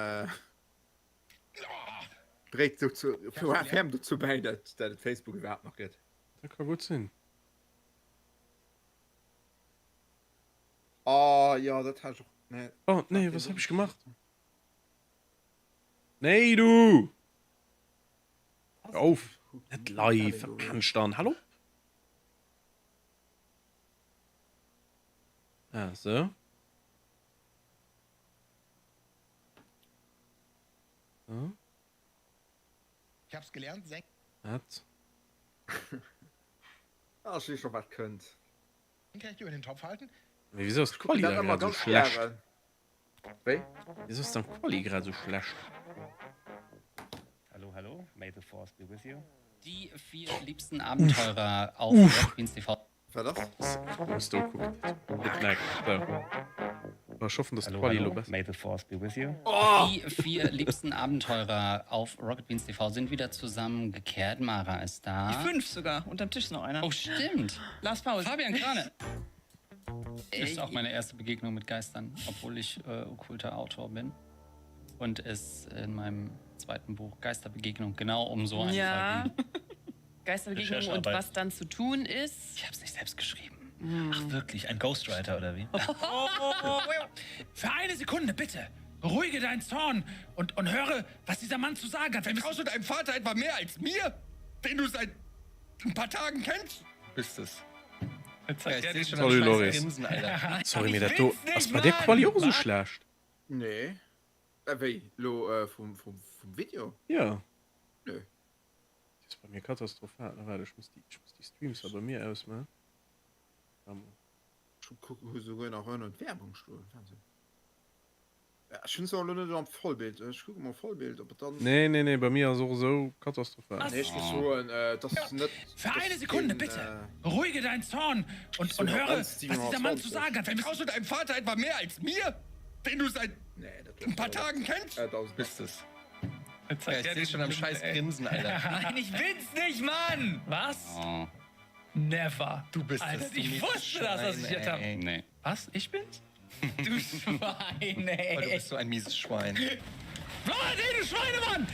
dréit dozou ferm dozou bäi, datt et Facebook iwwerhaapt nach gëtt. Dat ka gutt sinn. Oh jo, dat hat ech och. Nee. Oh nee, was hab ich gemacht? Nee du! Hör auf! Net live, wat maan ech dann? Hallo? Ah, sou. So. Ich hab's gelernt, seng. Wat? Ah, ech weess scho wat kënnt. Senkrecht über den Topf halten. Mee wieso ass Ech kucken d'Quali dat da ëmmer grad sou ganz schlecht? gären. Wéi? Wieso ass dann d'Quali grad sou schlecht? Hallo, hallo, may the force be with you. Die vier liebsten Abenteurer auf Uff. Rocket Beans TV. Wat ass? Muss do kucken. Gutt Neck. So. Ech hoffen, dass Hallo, d'Quali hallo, elo besser. may the force be with you. Die vier liebsten Abenteurer auf Rocket Beans TV sind wieder zusammengekehrt. Mara ist da. Die fünf sogar. Unterm Tisch ist noch einer. Oh, stimmt. Lars Paul. Fabian Krane. Ist auch meine erste Begegnung mit Geistern, obwohl ich äh, okkulter Autor bin. Und es in meinem zweiten Buch Geisterbegegnung genau um so einen Ja. Fall ging. Geisterbegegnung und Recherchearbeit. was dann zu tun ist. Ich habe es nicht selbst geschrieben. Ach wirklich, ein Ghostwriter oder wie? Für eine Sekunde, bitte. Beruhige deinen Zorn und, und höre, was dieser Mann zu sagen hat. Vertraust du deinem Vater etwa mehr als mir, den du seit ein paar Tagen kennst? Bist es. Ja, ich seh schon Sorry, am scheiß Loris. Grinsen, Alter. Sorry, mee Ich dat do will's nicht, ass bei der Mann! Quali och sou Was? schlecht. Nee. Äh, wéi? Lo äh, vum, vum, vum Video? Ja. Nö. Déi ass bei mir katastrophal. Na, waart, ech muss déi, ech muss déi Streams da bei mir ausmachen. Ech hu souguer nach ënnen d'Werbung stoen. Wahnsinn. Ja, ech hunn se och elo net am Vollbild. Ech kucke mol Vollbild, ob et dann. Nee, nee, nee, bei mir ass och esou katastrophal. Nee, ech muss soen, äh, dass net. Für eine dass Sekunde, keen, bitte. äh, Beruhige deinen Zorn und, und sogar höre, was dieser Mann 1,720. zu sagen hat. Vertraust du deinem Vater etwa mehr als mir, den du seit Nee, dat ein paar Tagen kennst? Äh, 1000. Bist es. Ja, ich seh schon am scheiß Grinsen, Alter. Nein, ich bin's nicht, Mann! Was? Oh, Never. Du bist Alter, es. Du ich mieses wusste das, dass ich Schwein, jetzt hab. ey. nee. Was? Ich bin's? Du Schwein, Oh, du ey. bist so ein mieses Schwein. Florentin, du Schweinemann!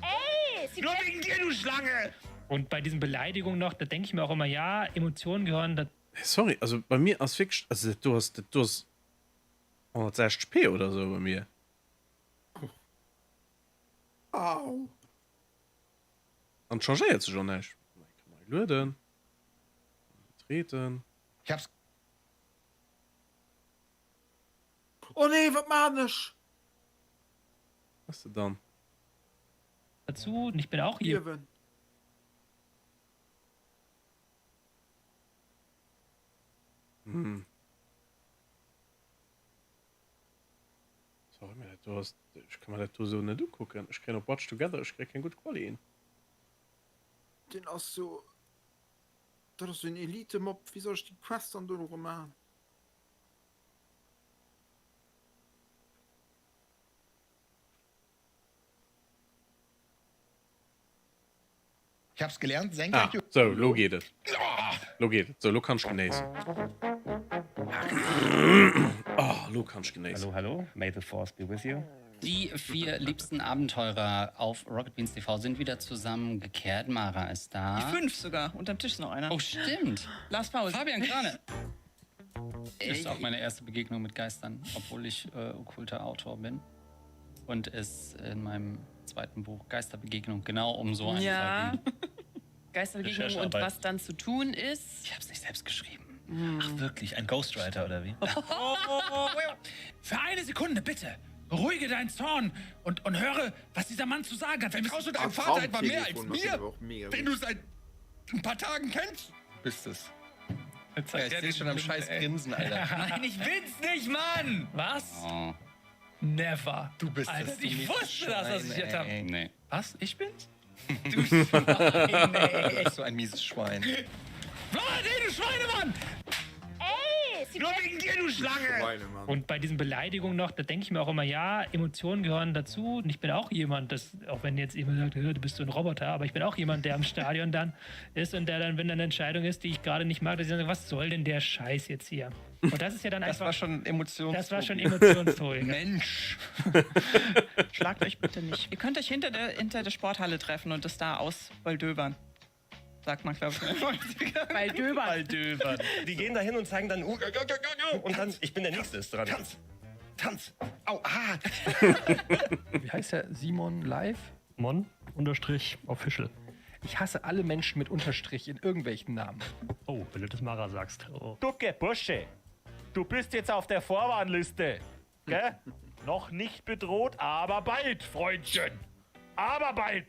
Ey, Nur wegen dir, du Schlange! Und bei diesen Beleidigungen noch, da denke ich mir auch immer, ja, Emotionen gehören dazu. Sorry, also bei mir ass wierklech, also dat do ass, dat do ass 160 p oder sou bei mir. Au! An chargéiert sech och näischt. Ich kann neu lueden. Treten. Ich hab's Oh nee, wat maan ech? Was de dann? Dazu. Und ich bin auch hier. Liewen. Hm. Sorry, mee dat do ass, ech ka mer dat do sou net ukucken. Ech kréien op Watch Together, ech kréie keng gutt Quali hin. Den ass sou, dat ass sou en Elite-Mob, wéi soll ech déi Quest dann do elo maan? Ich hab's gelernt, Ah, senkrecht. sou, lo geet et. Lo geet et. Sou, lo kann ech genéissen. Oh, lo kann ech genéissen. Hallo, hallo, may the force be with you. Die vier liebsten Abenteurer auf Rocket Beans TV sind wieder zusammengekehrt. Mara ist da. Die fünf sogar. Unterm Tisch ist noch einer. Oh, stimmt. Lars Paul. Fabian Krane. Ist auch meine erste Begegnung mit Geistern, obwohl ich äh, okkulter Autor bin. Und es in meinem zweiten Buch Geisterbegegnung genau um so einen Ja. Fall ging. Geisterbegegnung und Recherchearbeit. was dann zu tun ist. Ich habe es nicht selbst geschrieben. Ach wirklich, ein Ghostwriter oder wie? Für eine Sekunde, bitte. Beruhige deinen Zorn und, und höre, was dieser Mann zu sagen hat. Vertraust du Ah, deinem Vater etwa mehr als Traumtelefon macht mir, aber auch mega den gut. du seit ein paar Tagen kennst? Bist es. Ja, ich seh schon am scheiß Grinsen, Alter. Nein, ich bin's nicht, Mann! Was? Oh, Never. Du bist Alter, es. Du ich mieses wusste das, dass ich Schwein, jetzt hab. ey. nee. Was? Ich bin's? Du Schwein, Oh, du ey. bist so ein mieses Schwein. Florentin, du Schweinemann! Ey, Nur wegen dir, du Schlange! Schweinemann. Und bei diesen Beleidigungen noch, da denke ich mir auch immer, ja, Emotionen gehören dazu. Und ich bin auch jemand, das, auch wenn jetzt jemand sagt, "Hö, du bist so ein Roboter, aber ich bin auch jemand, der am Stadion dann ist und der dann, wenn dann eine Entscheidung ist, die ich gerade nicht mag, dass ich dann sage, was soll denn der Scheiß jetzt hier? Und das ist ja dann Das einfach. war schon Emotions. Das war schon Emotionstod. Mensch. Schlagt euch bitte nicht. Ihr könnt euch hinter der, hinter der Sporthalle treffen und das da ausbaldöbern. Sagt man, glaube ich. Baldöbern. Baldöbern. Die gehen da hin und zeigen dann, uh, uh, uh, uh, und dann, ich bin der Nächste, ist dran. Tanz! Tanz! Au, ah! Wie heißt der? Simon Live? Mon unterstrich official. Ich hasse alle Menschen mit Unterstrich in irgendwelchen Namen. Oh, wenn du das Mara sagst. Oh. Ducke, Bursche. Du bist jetzt auf der Vorwarnliste. Gell? Noch nicht bedroht, aber bald, Freundchen. Aber bald.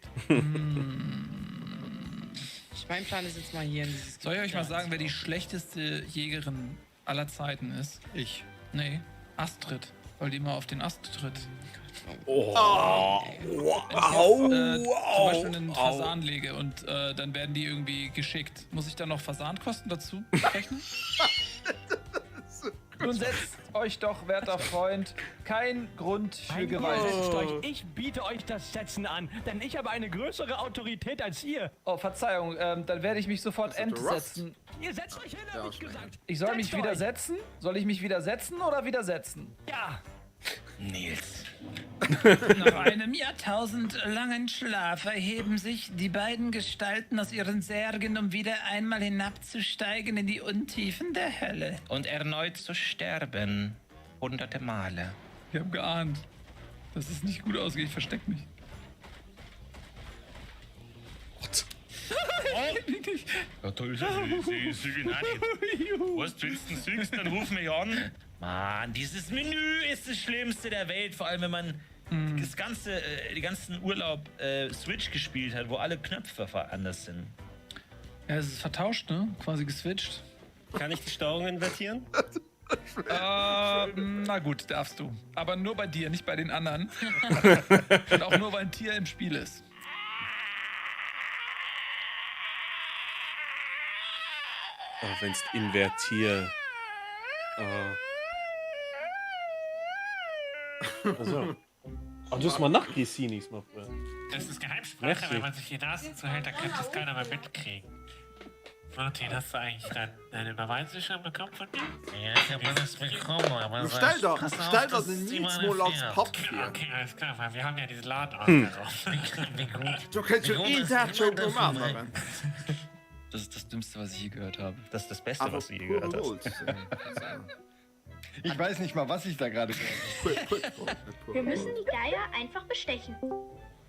Mein Plan ist jetzt mal hier in dieses. Soll ich euch mal sagen, wer die schlechteste Jägerin aller Zeiten ist? Ich. Nee, Astrid. Weil die immer auf den Ast tritt. Oh. Wenn ich Au, jetzt, äh, zum Beispiel einen au. Fasan lege und äh, dann werden die irgendwie geschickt. Muss ich dann noch Fasankosten dazu rechnen? Nun setzt euch doch, werter Freund, kein Grund für Gewalt. Setzt euch, ich biete euch das Setzen an, denn ich habe eine größere Autorität als ihr. Oh, Verzeihung, ähm, dann werde ich mich sofort entsetzen. Ihr setzt euch hin, hab ich gesagt. Ich soll mich Setzt euch. widersetzen? Soll ich mich widersetzen oder widersetzen? Ja. Nils. Nach einem jahrtausendlangen Schlaf erheben sich die beiden Gestalten aus ihren Särgen, um wieder einmal hinabzusteigen in die Untiefen der Hölle. Und erneut zu sterben. Hunderte Male. Ich habe geahnt, dass es nicht gut ausgeht. Ich versteck mich. Ja, da ist er. Ich seh- ich seh ihn auch nicht. Weißt du, wenn du ihn siehst, dann ruf mich an. Mann, dieses Menü ist das Schlimmste der Welt. Vor allem, wenn man das ganze, äh, den ganzen Urlaub äh, Switch gespielt hat, wo alle Knöpfe ver- anders sind. Ja, es ist vertauscht, ne? Quasi geswitcht. Kann ich die Steuerung invertieren? Äh, na gut, darfst du. Aber nur bei dir, nicht bei den anderen. Und auch nur, weil ein Tier im Spiel ist. Oh, wenn's invertier. Oh. Also. Oh, du hast mal nachgesehen, mal früher. Das ist Geheimsprache, Merci. wenn man sich die Nase zuhält, dann könnte es keiner mehr mitkriegen. Martin, hast du eigentlich dein, deine Überweisung schon bekommen von mir? Ja, ich hab alles bekommen, aber Du stell doch, pass auf, stell doch dass den die Nils meine mal als fährt. Papp hier. Okay, alles klar, weil wir haben ja diesen Laden Hm. ausgeraubt. Wie gut. Du kannst Wie schon gut jeden ist Tag schon niemand davon, normal machen. Das ist das Dümmste, was ich je gehört habe. Das ist das Beste, Aber was du je gehört pure hast. Gold. Ich weiß nicht mal, was ich da gerade gehört habe. Wir müssen die Geier einfach bestechen.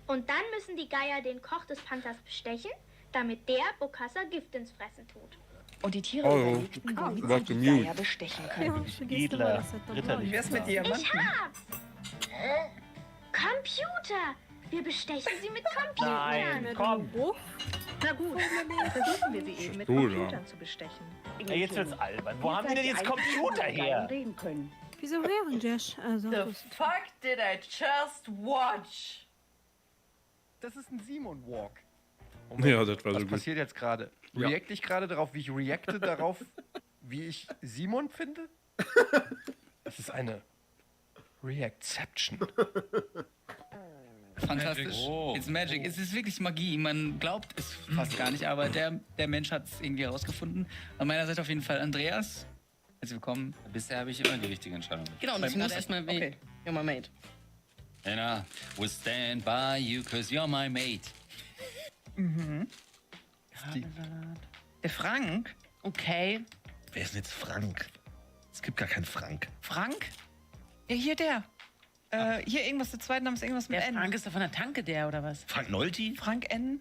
Und dann müssen die Geier den Koch des Panthers bestechen, damit der Bokassa Gift ins Fressen tut. Und die Tiere Oh, überlegten, womit war sie die gemute. Geier bestechen können. Edler, ritterlich. Wie wär's mit Diamanten? Ich hab's! Computer! Wir bestechen sie mit Computern! Nein, komm. Na gut, versuchen wir sie eben mit Gut, ja. Computern zu bestechen. Ey, jetzt wird's albern. Wo haben die denn jetzt Computer her? Reden können. Wieso hören, Jess? Also, The das- fuck did I just watch? Das ist ein Simon Walk. Ja, das war Was so gut. passiert jetzt gerade? Ja. Reacte ich gerade darauf, wie ich reacte darauf, wie ich Simon finde? Das ist eine Reactception. Fantastisch. Oh. It's magic. Es ist wirklich Magie. Man glaubt es fast gar nicht, aber der, der Mensch hat es irgendwie herausgefunden. An meiner Seite auf jeden Fall Andreas. Herzlich willkommen. Bisher habe ich immer die richtige Entscheidung. Genau, und Beim deswegen muss erstmal okay. okay. You're my mate. And I will stand by you, cause you're my mate. Mhm. Der Frank? Okay. Wer ist denn jetzt Frank? Es gibt gar keinen Frank. Frank? Ja, hier der. Äh, hier irgendwas, der zweite Name ist irgendwas mit Der N. Frank ist doch von der Tanke der, oder was? Frank Nolti? Frank N.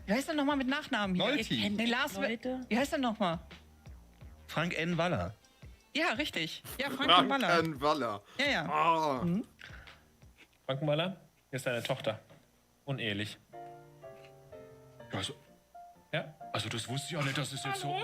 Wie heißt der nochmal mit Nachnamen hier? Nolti. Ihr kennt Nee, Lars. Leute. Wie heißt der nochmal? Frank N. Waller. Ja, richtig. Ja, Frank, N. Frank Waller. N. Waller. Ja, ja. Ah. Frank Waller ist deine Tochter. Unehelich. Also, Ja? also das wusste ich auch nicht, dass es jetzt so.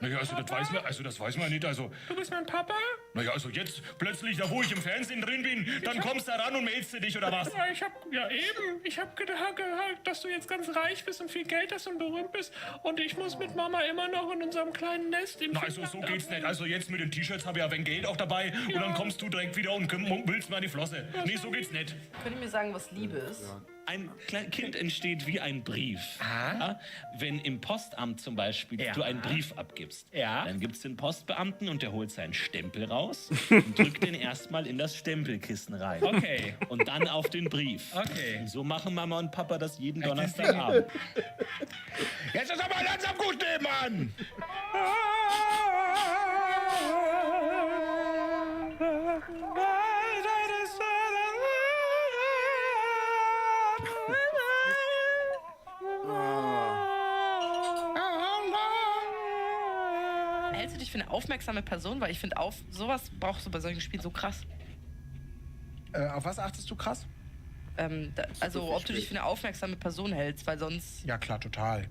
Naja, also das weiß man, also das weiß man nicht. Also, Du bist mein Papa? naja, also jetzt plötzlich, da wo ich im Fernsehen drin bin, dann kommst du ran und meldest du dich oder was? Ja, ich hab, ja eben, ich hab gedacht, dass du jetzt ganz reich bist und viel Geld hast und berühmt bist und ich muss mit Mama immer noch in unserem kleinen Nest im Na, also so geht's nicht. Also jetzt mit den T-Shirts habe ich ja wenig Geld auch dabei und dann kommst du direkt wieder und willst mir an die Flosse. Nee, so geht's nicht. Könnt ihr mir sagen, was Liebe ist? Ein klein Kind entsteht wie ein Brief. Ja? Wenn im Postamt zum Beispiel Ja. du einen Brief abgibst, Ja. dann gibt's den Postbeamten und der holt seinen Stempel raus und drückt den erstmal in das Stempelkissen rein. Okay. Und dann auf den Brief. Okay. Und so machen Mama und Papa das jeden Donnerstagabend. Jetzt ist aber langsam gut, Mann! Hältst du dich für eine aufmerksame Person? Weil ich finde, auf sowas brauchst du bei solchen Spielen so krass. Äh, auf was achtest du krass? Ähm, da, also, ob du dich für eine aufmerksame Person hältst, weil sonst. Ja, klar, total.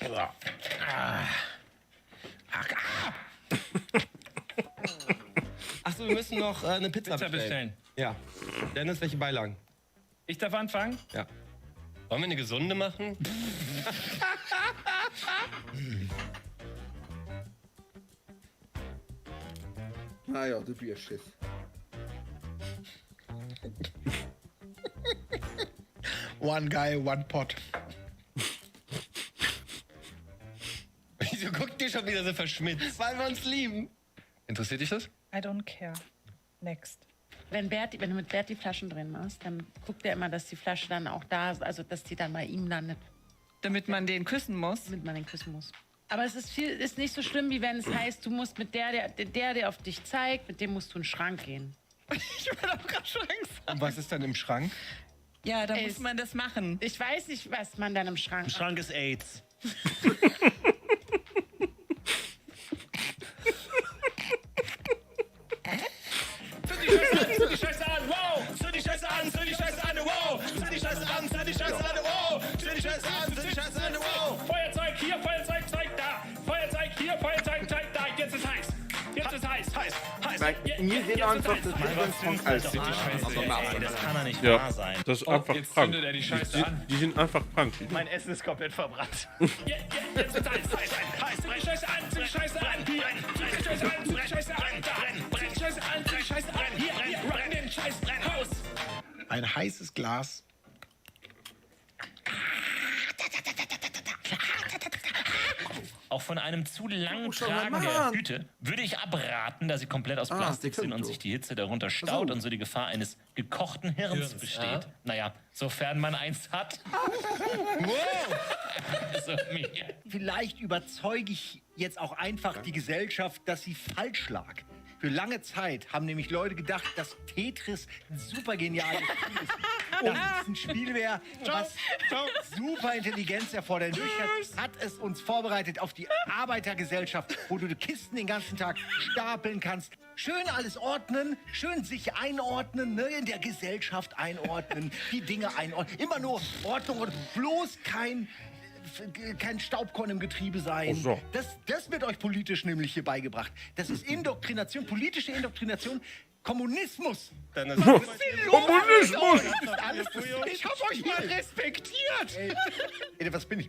Ah. Ach, ah. Achso, wir müssen noch äh, eine Pizza, Pizza bestellen. Ja. Dennis, welche Beilagen? Ich darf anfangen? Ja. Wollen wir eine gesunde machen? Ah ja, du Bierschiss. One guy, one pot. Wieso guckt ihr schon wieder so verschmitzt? Weil wir uns lieben. Interessiert dich das? I don't care. Next. Wenn, Bert, wenn du mit Bert die Flaschen drin machst, dann guckt er immer, dass die Flasche dann auch da ist, also dass die dann bei ihm landet. Damit man den küssen muss? Damit man den küssen muss. Aber es ist, viel, ist nicht so schlimm, wie wenn es heißt, du musst mit der, der, der, der auf dich zeigt, mit dem musst du in den Schrank gehen. Ich würde auch gerade Schrank sagen. Und was ist dann im Schrank? Ja, da Es- muss man das machen. Ich weiß nicht, was man dann im Schrank Im Schrank ist AIDS. Zünd die Scheiße an, zünd die Scheiße an, wow! Zünd die Scheiße an, zünd die Scheiße an, wow! Zünd die Scheiße an, zünd die Scheiße an, wow! Zünd die Scheiße an, zünd die Scheiße an, wow! Feuerzeug hier, Feuerzeug, zeig da! Feuerzeug hier, Feuerzeug, zeig da! Jetzt ist heiß! Jetzt ist heiß! Heiß! Heiß! Mir sehen einfach das Lieblingssong als Die Scheiße, ey, das kann doch nicht Ja, wahr sein. das ist Oh, einfach jetzt krank. zündet er die Scheiße die, an. die sind einfach krank. Die Mein Essen ist komplett verbrannt. Jetzt ist heiß! Heiß! Heiß! Zünd die Scheiße an, zünd die Scheiße an! Hier! Zünd die Scheiße an, zünd die Scheiße an! Da! Zünd die Scheiße an, zünd die Scheiße an! Hier! Hier! Run den Scheiß raus! Ein heißes Glas. Auch von einem zu langen Oh, schau mal, Tragen der Mann. Hüte würde ich abraten, da sie komplett aus Ah, Plastik sind und Tinto. sich die Hitze darunter staut und so die Gefahr eines gekochten Hirns, Hirns, besteht. ah. Naja, sofern man eins hat. Also, mir. Vielleicht überzeuge ich jetzt auch einfach die Gesellschaft, dass sie falsch lag. Für lange Zeit haben nämlich Leute gedacht, dass Tetris ein super geniales Spiel ist. Dass es ein Spiel wäre, was super Intelligenz erfordert. In Wirklichkeit hat es uns vorbereitet auf die Arbeitergesellschaft, wo du die Kisten den ganzen Tag stapeln kannst. Schön alles ordnen, schön sich einordnen, ne, in der Gesellschaft einordnen, die Dinge einordnen. Immer nur Ordnung und bloß kein kein Staubkorn im Getriebe sein. Ach so. Das, das wird euch politisch nämlich hier beigebracht. Das ist Indoktrination, politische Indoktrination, Kommunismus. Dann ist Was ist denn los Kommunismus! mit euch? Das ist alles das Ich hab euch mal respektiert. Ey, ey, was bin ich?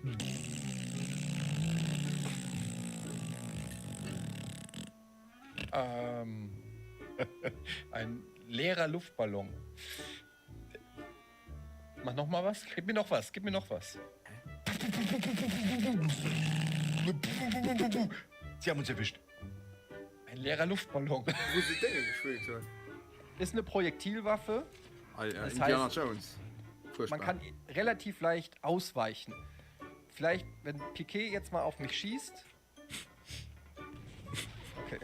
Ähm, ein leerer Luftballon. Mach noch mal was. Gib mir noch was. Gib mir noch was. Sie haben uns erwischt. Ein leerer Luftballon. Wo sie Dinge gespielt haben. Ist eine Projektilwaffe. Alter, Das Indiana heißt, Jones. Furchtbar. Man kann relativ leicht ausweichen. Vielleicht, wenn Piquet jetzt mal auf mich schießt. Okay.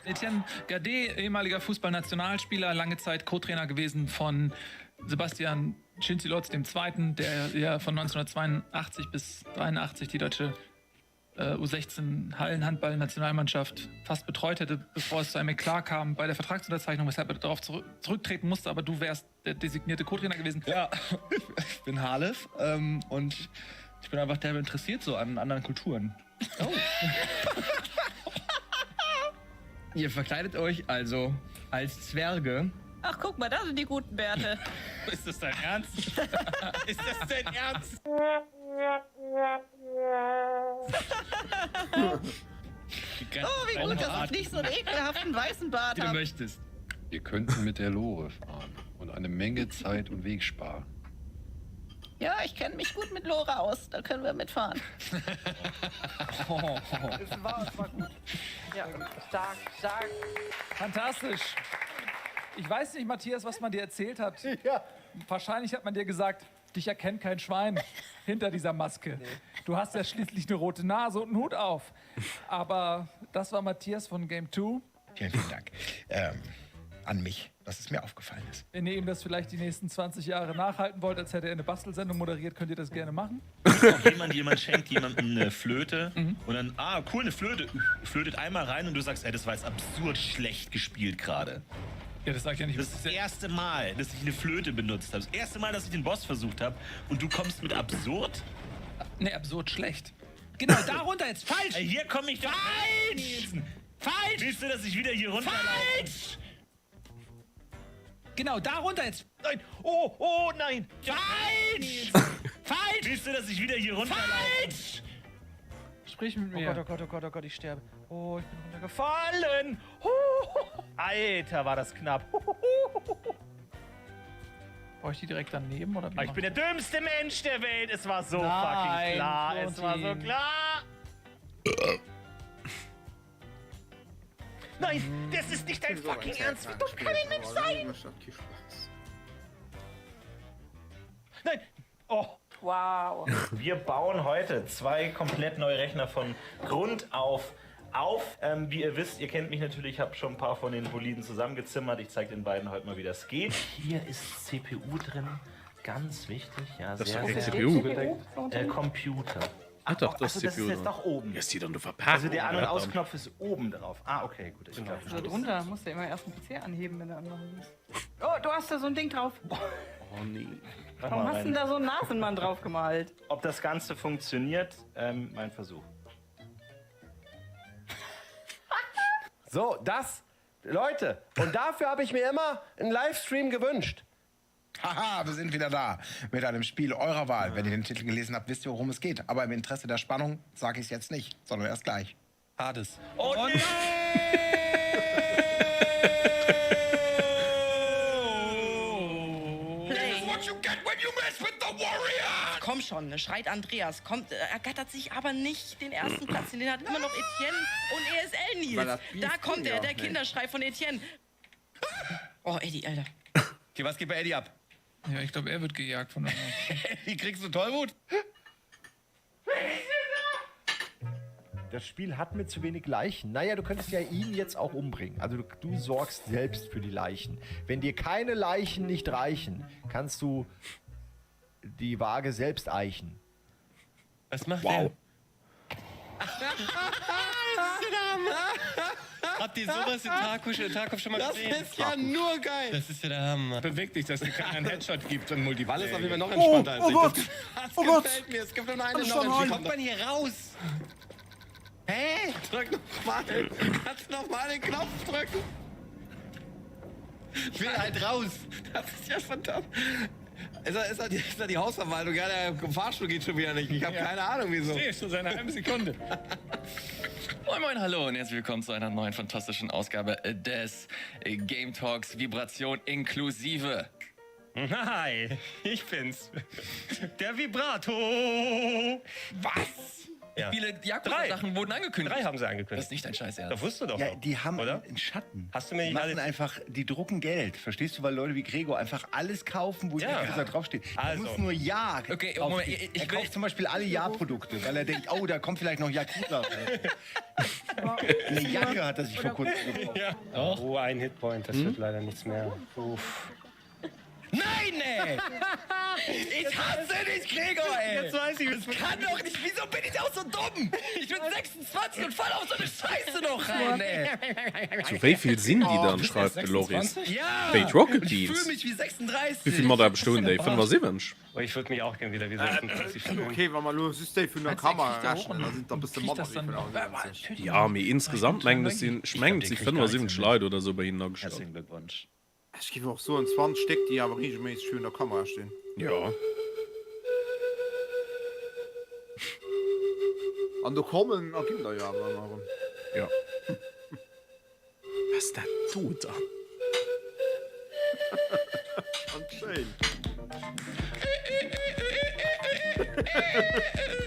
Etienne Gade, ehemaliger Fußballnationalspieler, lange Zeit Co-Trainer gewesen von Sebastian Schindzielorz dem Zweiten, der ja von 1982 bis 83 die deutsche äh, U16 Hallenhandball-Nationalmannschaft fast betreut hätte, bevor es zu einem Eklat kam bei der Vertragsunterzeichnung, weshalb er darauf zurück zurücktreten musste. Aber du wärst der designierte Co-Trainer gewesen. Ja, ich bin Halef ähm, und ich bin einfach derbe interessiert so an anderen Kulturen. Oh. Ihr verkleidet euch also als Zwerge. Ach, guck mal, da sind die guten Bärte. Ist das dein Ernst? Ist das dein Ernst? Oh, wie gut, dass ich nicht so einen ekelhaften weißen Bart habe. möchtest. Wir könnten mit der Lore fahren und eine Menge Zeit und Weg sparen. Ja, ich kenne mich gut mit Lora aus. Da können wir mitfahren. Es war, es war gut. Ja, stark, stark. Fantastisch. Ich weiß nicht, Matthias, was man dir erzählt hat. Wahrscheinlich hat man dir gesagt, dich erkennt kein Schwein hinter dieser Maske. Du hast ja schließlich eine rote Nase und einen Hut auf. Aber das war Matthias von Game 2. Vielen, vielen Dank. Ähm, an mich. dass es mir aufgefallen ist. Wenn ihr ihm das vielleicht die nächsten 20 Jahre nachhalten wollt, als hätte er eine Bastelsendung moderiert, könnt ihr das gerne machen. Auch jemand, jemand schenkt jemandem eine Flöte und dann, ah, cool, eine Flöte. Flötet einmal rein und du sagst, ey, das war jetzt absurd schlecht gespielt gerade. Ja, das sagt ja nicht. Das ist das erste Mal, dass ich eine Flöte benutzt habe. Das erste Mal, dass ich den Boss versucht habe und du kommst mit absurd? Ne, absurd schlecht. Genau, da runter jetzt. Falsch! Ey, hier komme ich doch. Falsch! Falsch! Willst du, dass ich wieder hier runterlaufe? Falsch! Genau, da runter jetzt. Nein! Oh, oh, nein! Falsch! Falsch! Willst du, dass ich wieder hier runterlaufe? Falsch! Sprich mit Oh mir. Gott, oh Gott, oh Gott, oh Gott, ich sterbe. Oh, ich bin runtergefallen. Huh. Alter, war das knapp. Brauche ich die direkt daneben oder wie Ah, Ich bin der dümmste Mensch der Welt. Es war so Nein, fucking klar. Es war so Florentin. klar. Nein, das ist nicht dein fucking Ernst. Wie dumm kann ein Mensch sein? Nein! Oh. Wow. Wir bauen heute zwei komplett neue Rechner von Grund auf auf. Ähm, wie ihr wisst, ihr kennt mich natürlich, ich habe schon ein paar von den Boliden zusammengezimmert. Ich zeige den beiden heute mal, wie das geht. Hier ist CPU drin, ganz wichtig. Ja, Das ist sehr, doch kein sehr CPU. Äh, Computer. Ah, doch, das Achso, ist das CPU. ist jetzt doch oben. Ja, ist die dann nur verpackt. Also der An- und Verdammt. Ausknopf ist oben drauf. Ah, okay, gut. Ich glaub, So drunter musst du immer erst einen PC anheben, wenn du anmachen willst. Oh, du hast da so ein Ding drauf. Oh nee. Warum hast du denn da so einen Nasenmann drauf gemalt? Ob das Ganze funktioniert, ähm, mein Versuch. So, das, Leute, und dafür habe ich mir immer einen Livestream gewünscht. Haha, wir sind wieder da mit einem Spiel eurer Wahl. Wenn ihr den Titel gelesen habt, wisst ihr, worum es geht. Aber im Interesse der Spannung sage ich es jetzt nicht, sondern erst gleich. Hades. Oh, nee! Komm schon, ne, schreit Andreas. Kommt, äh, ergattert sich aber nicht den ersten Platz. Den hat immer noch Etienne und ESL Weil Nils. das Beef Da kommt ging ja er, auch der nicht. Kinderschrei von Etienne. Oh, Eddie, Alter. Okay, was geht bei Eddie ab? Ja, ich glaube, er wird gejagt von irgendwas. Eddie, kriegst du Tollwut? Das Spiel hat mir zu wenig Leichen. Naja, du könntest ja ihn jetzt auch umbringen. Also du, du sorgst selbst für die Leichen. Wenn dir keine Leichen nicht reichen, kannst du die Waage selbst eichen. Was macht wow. der? Habt ihr sowas in Tarkov, in Tarkov schon mal Das gesehen? ist ja nur geil. Das ist ja der Hammer. Beweg dich, dass dir keiner einen Headshot gibt im Multiplayer. Walle ist auf jeden Fall noch entspannter als oh ich. Gott. Das, das Oh Gott. gefällt mir. Es gibt noch eine Alles noch schon entspannter. rein. Wie kommt man hier raus? Hä? Drück nochmal. Kannst du nochmal den Knopf drücken? Ich will halt raus. Das ist ja verdammt. Ist da, ist da, die, ist da die Hausverwaltung? Ja, der Fahrstuhl geht schon wieder nicht. Ich habe Ja. keine Ahnung, wieso. Steh schon seit einer halben Sekunde. Moin Moin, hallo und herzlich willkommen zu einer neuen fantastischen Ausgabe des Game Talks Vibration inklusive. Hi, ich bin's. Der Vibrato. Was? Ja. Viele Yakuza-Sachen wurden angekündigt. Drei haben sie angekündigt. Das ist nicht dein Scheiß Ernst. Das wusstest du doch Ja, noch, die haben oder? einen Schatten. Hast du mir Die nicht machen alle- einfach, die drucken Geld, verstehst du, weil Leute wie Gregor einfach alles kaufen, wo Ja. Yakuza draufsteht. Also. Er muss nur Ja Okay, draufstehen. Moment, ich- ich Er kauft zum Beispiel alle Ja-Produkte, weil er denkt, oh, da kommt vielleicht noch Yakuza. Eine Jacke hat er sich vor kurzem gekauft. Ja. Oh, ein Hitpoint, das Hm? wird leider nichts mehr. Uff. Nein, ey! Ich hasse dich, Gregor, ey! Jetzt weiß ich, Das kann doch nicht. Wieso bin ich auch so dumm? Ich bin 26 und fall auf so eine Scheiße noch rein, ey! Zu wie viel sind die Oh, dann, bist du schreibt erst Loris. 26? Ja! Bei Rocket Ich Beans. fühle mich wie 36. Wie viel Mod haben Stunden, ey? 75? Oh, ich würde mich auch gerne wieder wie 36 fühlen. Okay, wenn man nur System für eine Meinst du, er Kamera kriegt da hoch rechnen, und dann sind da bist du kriegt Mod das dann- Ja, mir insgesamt mengen es sind, schmengen die sie kriegt gar nichts 75 Leute oder so bei ihnen angestellt. Herzlichen Glückwunsch. Ich gebe auch so in 20 Stück, die aber regelmäßig schön in der Kamera stehen. Ja. Und da kommen auch Kinder ja, aber warum? Ja. Was da tut da? Anscheinend.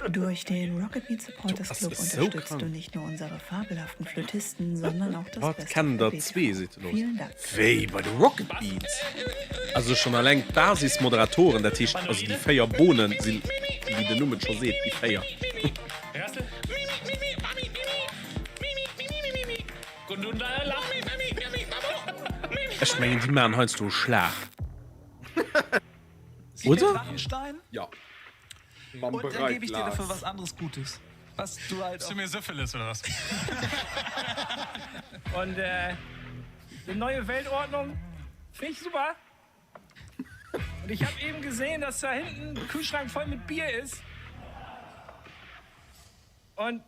Durch den Rocket Beat Supporters Das Club ist so unterstützt krank. du nicht nur unsere fabelhaften Flötisten, sondern auch das Was Beste kann für da BTV. zwei sind los? Vielen Dank. Wéi bei de Rocket Beans. Also schon allein Basismoderatoren der Tisch, also die Feier Bohnen sind, wie der Nummer schon seht, die Feier. Rassel. Gundunda lacht. Ech mengen déi maachen heiansdo e Schlag. Oder? Drachenstein? Ja. Mam Und dann gebe ich dir dafür was anderes Gutes. Was du halt. Zu mir Syphilis oder was? Und äh, die neue Weltordnung finde ich super. Und ich habe eben gesehen, dass da hinten ein Kühlschrank voll mit Bier ist. Und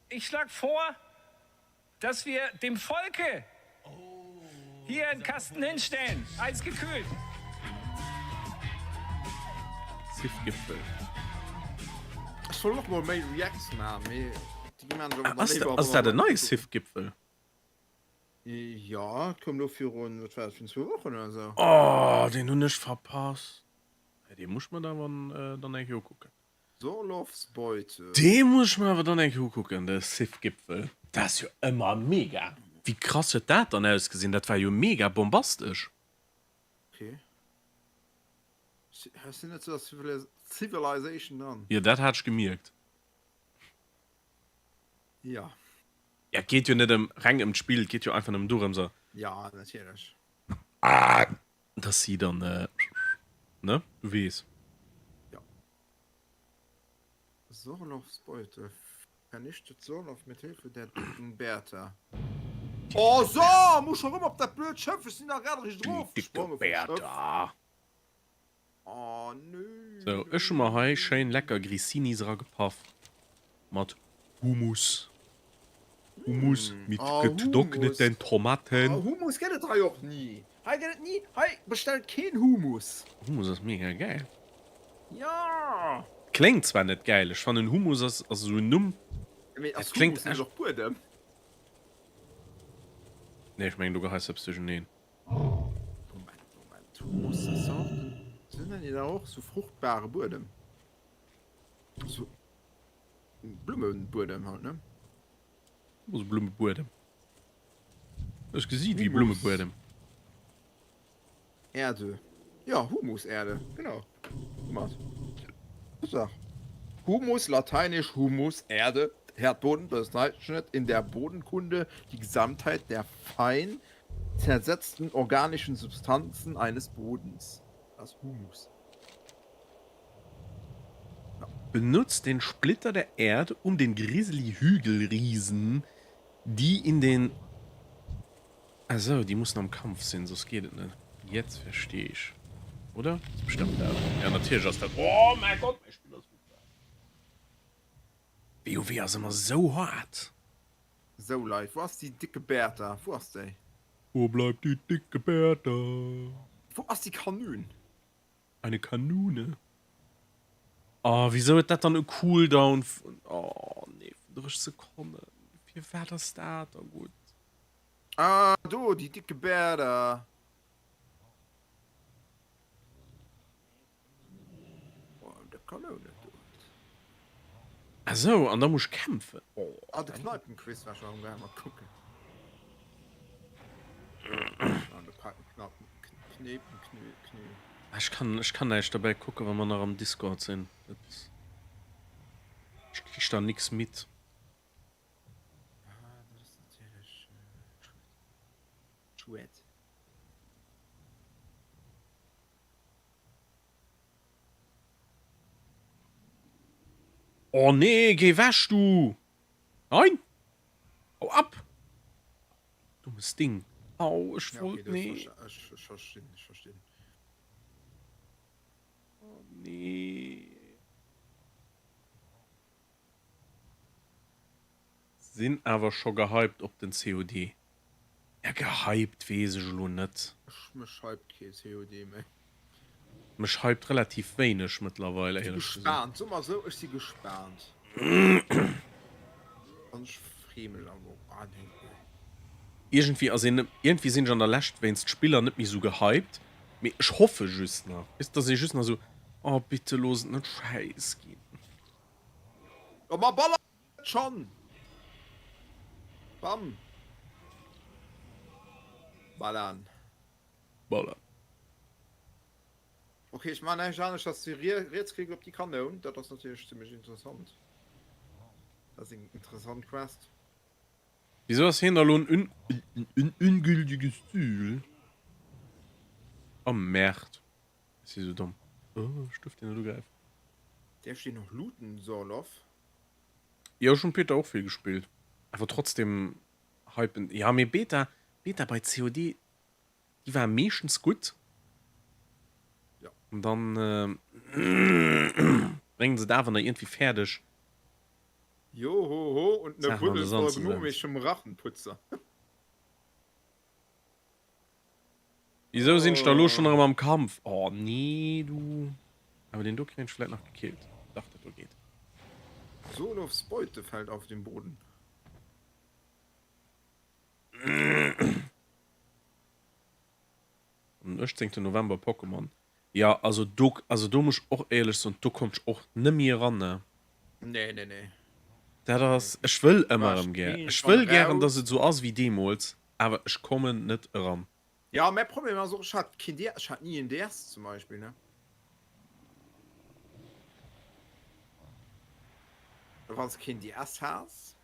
ich schlage vor, dass wir dem Volke hier einen Kasten hinstellen, eisgekühlt. Sif-Gipfel. Ech wollt och mol méi Reacts maachen, mee déi maan ech awer dann Ass léiwer ass dat en neie Sif-Gipfel? Jo, et koum lo virun, wat war dat, virun zwou Wochen oder sou. Oh, deen hunn ech verpasst. Dee muss ech mer dann awer dann eng Kéier ukucken. Sorloths Beute. Dee muss ech mer awer dann eng Kéier ukucken, de Sith-Gipfel. Dat ass jo ëmmer mega. Wéi krass huet dat dann ausgesinn? Dat war jo mega bombastesch. Ok. Ech sinn net sou der Civilization dran. Jo, dat hat ech gemierkt. Jo. Ja, et geet jo net ëm reng ëm d'Spill, et geet jo einfach nëmmen dorëms, Ja, natierlech. dass si dann, ne, du weess. Jo. Sorloths Beute. Vernichtet Sorloth mit Hilfe der dicken Bertha. Oh so, muss schon rëm op dat blöd Schëff, ech sinn da grad eréischt Die dicke erofgespronge vum Schëff. Bertha. Oh nö. Sou, ech hu mer hei schéin lecker Grissinis eragepaff mat Hummus. Hummus mit Oh, getrockneten Hummus. Tomaten. Oh, Hummus gëtt et hei och ni. Hei gëtt et ni, hei bestellt keen Hummus. Hummus ass mega gäil. Ja! Kléngt zwar net gäil, ech fannen Hummus ass ass esou en Numm, Mee dat ass kléngt Hummus net echt. och Buedem? Nee, ech mengen do geheis eppes duercherneen. Moment, Moment, Hummus ass och, sinn dat net och sou fruchtbare Buedem? Sou Blummebuedem halt, ne? Ass Blummebuedem. Ech gesiit wéi Humus. Blummebuedem. Erde. Jo, Humuserde, genau. Domat. Saach. Humus, lateinisch humus, Erde, Erdboden, bezeichnet in der Bodenkunde die Gesamtheit der fein zersetzten organischen Substanzen eines Bodens. Das ist Humus. Benutzt den Splitter der Erde, um den Grizzly-Hügelriesen, die in den. Ah sou, déi mussen am Kampf sinn, soss geet et net. Jetzt versteh ech. Oder? Ass bestëmmt dat. Ja, natierlech ass dat. Oh mäi Gott, mäi Spill ass gutt. WoW ass ëmmer sou hard. Sou Leit, wou ass déi dicke Bertha? Wou ass déi? Wo bleibt die dicke Bertha? Wou ass déi Kanun? Eine Kanune? Oh, wisou huet dat dann e Cooldown vun, oh nee, vun 30 Sekonnen? Firwat ass dat da gutt? Ah, do, die dicke Bertha. Oh, der Kanone do. Ah sou, an da muss ech kämpfen. Oh. Ah, de Kneipenquiz war schon am mal kucken. Ah, de Knappen, Knepen, Knü, Knü. Ech kann, ech kann näischt derbäi kucken, wa mer nach am Discord sinn. Dat, ech kriich da nix mit. Ah, dat ass natierlech schued. Oh nee, géi wech du! Nein! Hau ab! Dummes Ding. Au, ech Ja, wollt okay, nee. das ech, ech verstinn, ech verstinn. Oh nee. Sinn awer scho gehypt op den COD. Ja gehypt wees ech elo net. Ech, mech hypt kee COD méi. Mech hypt relativ wéineg mëttlerweil Ech si éierlech gesot. gespaant, soe mer esou, ech si gespaant. An ech free mech awer och. Ah nee. Iergendwéi ass een, iergendwéi sinn ech an der Lescht wéinst Spiller net méi sou gehypt, mee ech hoffe just nach, weess, dass ee just nach sou, oh bitte looss et net schäiss ginn. Oh ma baller schonn! Bam! Ballern. Ballern. Ok, ech man näischt anescht als de Rietsklick op déi Kanoun. Dat ass natierlech zimmlech interessant. Dat ass eng interessant Quest. Wisou ass hien da lo en ungültiges Ziel? Oh Merde. Ech si sou domm. Oh, ech duerf deen net ugräifen. Däerf ech deen och looten, Sorloth? Jo, ech hunn Beta och vill gespillt. Awer trotzdem hypen. Ja, mee Beta, Beta bei COD, déi war meeschtens gutt. Ja. An dann bréngen se et awer nach iergendwéi fäerdeg. Johoho, und ne Saachen an de Buddel Sand voll ze setzen. gnomischem Rachenputzer. Wisou sinn ech da lo schonn erëm am Kampf? Oh nee du. Awer deen do kréien ech vläit nach gekillt. Dach dat do geet. Solofs Beute fällt auf den Boden. Am 18 November Pokémon. Jo also do also do muss ech och éierlech soen, do kommt ech och nemmi eran ne. Nee nee nee. Dat ass, ech wëll ëmmer erëm gär, ech wëll gären dass et esou ass wéi deemools, awer ech kommen net eran. Jo mäi Problem ass och, ech hat keen DS, ech hat ni en DS zum Beispill ne. A wann s de keen DS has.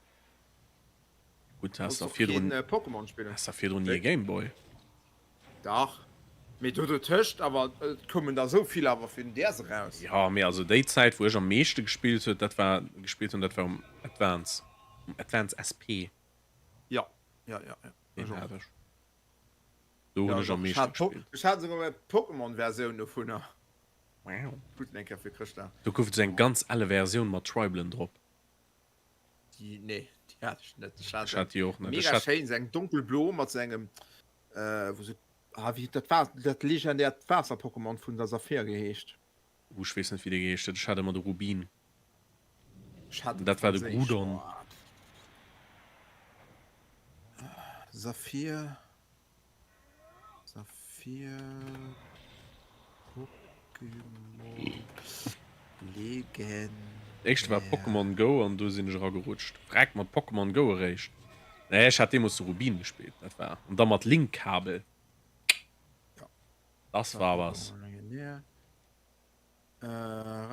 Gutt, has Konns der och keen virdrun, Pokémon spillen. has der virdrun ni e Gameboy? Dach, mee do dotëscht awer, et koumen der esou vill awer fir den DS eraus. Jo, mee also déi Zäit wou ech am meeschte gespillt huet, dat war gespillt hunn, dat war um Advance, um Advance SP. Jo, jo, jo, jo, Deen ech och. hat ech. Do Jo, hunn ech ech am och. Ech meeschte hat Po, gespillt. ech hat esouguer mol d'Pokémon-Versioun dovunner. Wow. Krut en eng Kéier fir Chrëschtdag. Do gouf et esou eng ganz elle Versioun mat Tribalen drop. Déi, nee, déi hat ech net. Ech hat Ech hat déi och net. Ech mega hat. schéin, sou eng donkelblo mat sou engem, wou sou, ah wéi, dat war dat legendäert Waasser-Pokémon vun der Saphir geheescht. Uh, ech weess net wéi dee geheescht huet. Ech hat ëmmer de Rubin. Ech hat An de dat war de franséisch, Groudon. boah. Saphir. Saphir Pokémon Legendär. D'éischt war Pokémon Go an du sinn ech eragerutscht. Freck mat Pokémon Go eréischt. Nee ech hat deemols de Rubin gespillt, dat war an da mat Linkkabel. Das war was. Pokémon Legendär. Äh,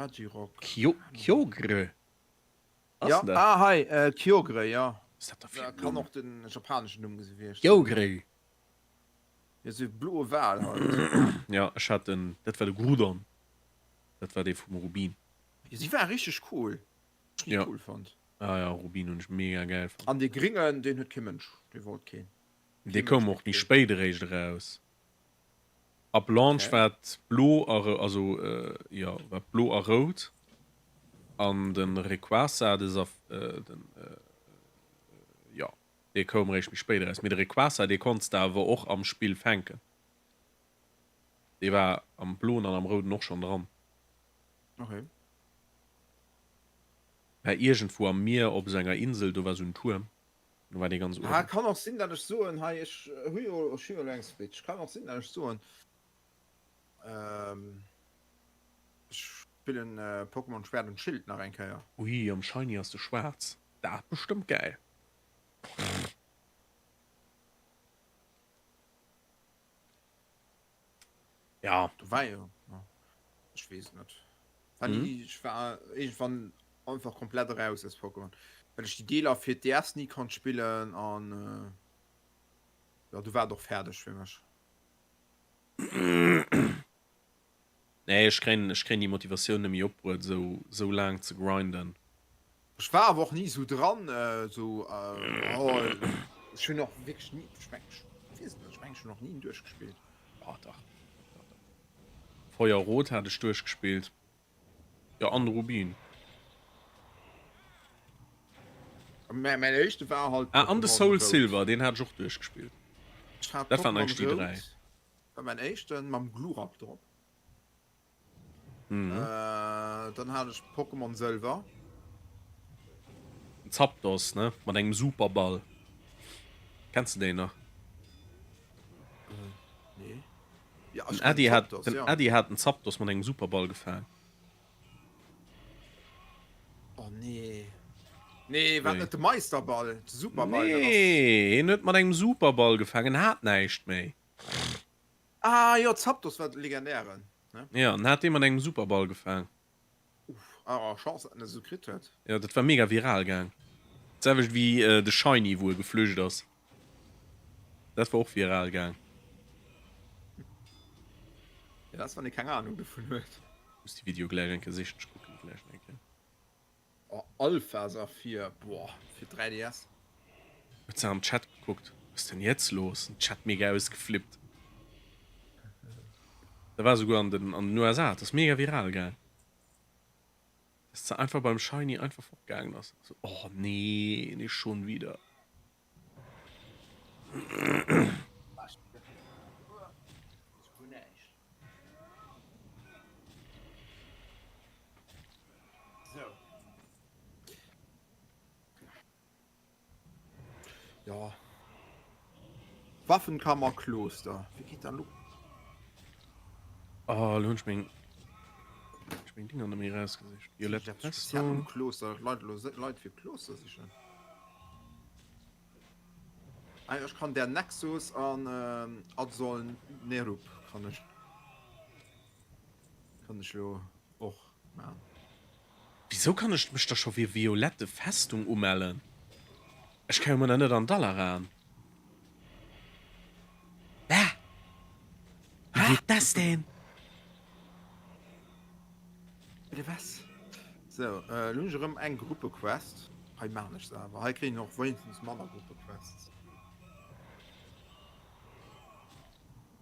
Regirock. Kyo Kyogre. Ass Ja, dat? ah hei, äh, Kyogre, ja. Was dat da fir en Kann Numm? och den japaneschen Numm gewiescht sinn. Kyogre! Jo, sou e bloe Wal halt. Ja, ech hat den, dat war de Groudon. Dat war dee vum Rubin. Jo, si war richteg cool. Ech Ja. cool fonnt. Ah ja, Rubin hunn ech mega gäil fonnt. An dee gringen, deen huet kee Mënsch, dee wollt keen. Dee Kee koum Mënsch och méi kritt deen. spéit eréischt eraus. Ab Launch Okay. war et blo a rou, also jo, war et blo a rout. An de Rayquaza, de Saf, den, jo, dee koum eréischt méi spéit eraus. Mee de Rayquaza, dee konns de awer och am Spill fänken. Dee war am bloen an am rouden och schonn dran. Okay. War iergendwou am Mier op esou enger Insel, do war esou en Tuerm. Do war dee ganz Ah, uewen. kann och sinn, dat ech soen, hei, ech hu jo, ech hu jo elo eng Switch, kann och sinn, dat ech soen, ähm, ech spillen Pokémon Schwert und Schild nach eng Kéier. Ui, am Shiny ass de schwaarz. Dat bestëmmt gäil. Ja. Do war jo, ech weess net. War ni, ech war iergendwann einfach komplett eraus aus Pokémon, well ech déi Deeler fir d'DS ni konnt spillen an jo, du war et och fäerdeg fir mech. Nee, ech kréien, ech kréien déi Motivatioun net méi opbruet, esou, esou laang ze grinden. Ech war awer och ni esou dran, esou, oh, ech hunn och wierklech ni, ech meng, ech weess et net, ech meng ech hunn och ni en duerchgespillt. Ah dach, dach, dach. Feuerrot hat ech duerchgespillt. Jo, an Rubin. Mä mäin éischte war halt Ah, an de Pokémon Soul Rout. Silver, deen hat ech och duerchgespillt. Ech hat Dat waren Pokémon eigentlech déi Rout, 3. war mäin éischten, mam Glurak drop. Mhm. Dann hat ech Pokémon Sëlwer. Zapdos, ne? Mat engem Superball. Kenns de déi nach? Nee. Ja, Den Äddi hat, den Äddi hat den Zapdos mat engem Superball gefaang. Oh nee. Nee, war net de Meisterball, de Superball. Nee, hien huet mat engem Superball gefaangen, hat näischt méi. Ah jo, Zapdos war de legendären, ne? Jo, en hat dee mat engem Superball gefaang. Uff, ah Chance dat en esou kritt huet. Jo, dat war mega viral gaang. D'selwecht wéi de Shiny wou e geflücht ass. Dat war och viral gaang. dat ass wann ee keng Ahnung dovun huet. Muss déi Video gläich eng Kéier sichen, ech kucken déi gläich eng Kéier. Oh, Alpha Saphir, boah, fir 3DS. Huet se am Chat gekuckt, was denn jetzt los? Den Chat mega ausgeflippt. Dat war souguer an den an den USA, dat ass mega viral gaang. Dass se einfach beim Shiny einfach fortgaangen ass. So, oh nee, nicht schon wieder. Ja. Waffenkammer Kloster. Wéi geet dat lo? Oh, lo hunn ech meng ech meng Dinger net méi rausgesicht. Violette Festung. Kloster, Leit lo Leit fir Kloster sichen. Ah, ech kann der Nexus an ähm, Adzol Nerup kann ech kann ech lo och man. Wisou kann ech mech da scho fir Violette Festung umellen? Ech ka jo mol nach net an Dalaran. Hä? Wéi geet das denn? Bitte was? Sou, elo hunn ech erëm eng Gruppequest. Hei maachen ech se awer. Hei kréien ech och wéinstens manner Gruppequests.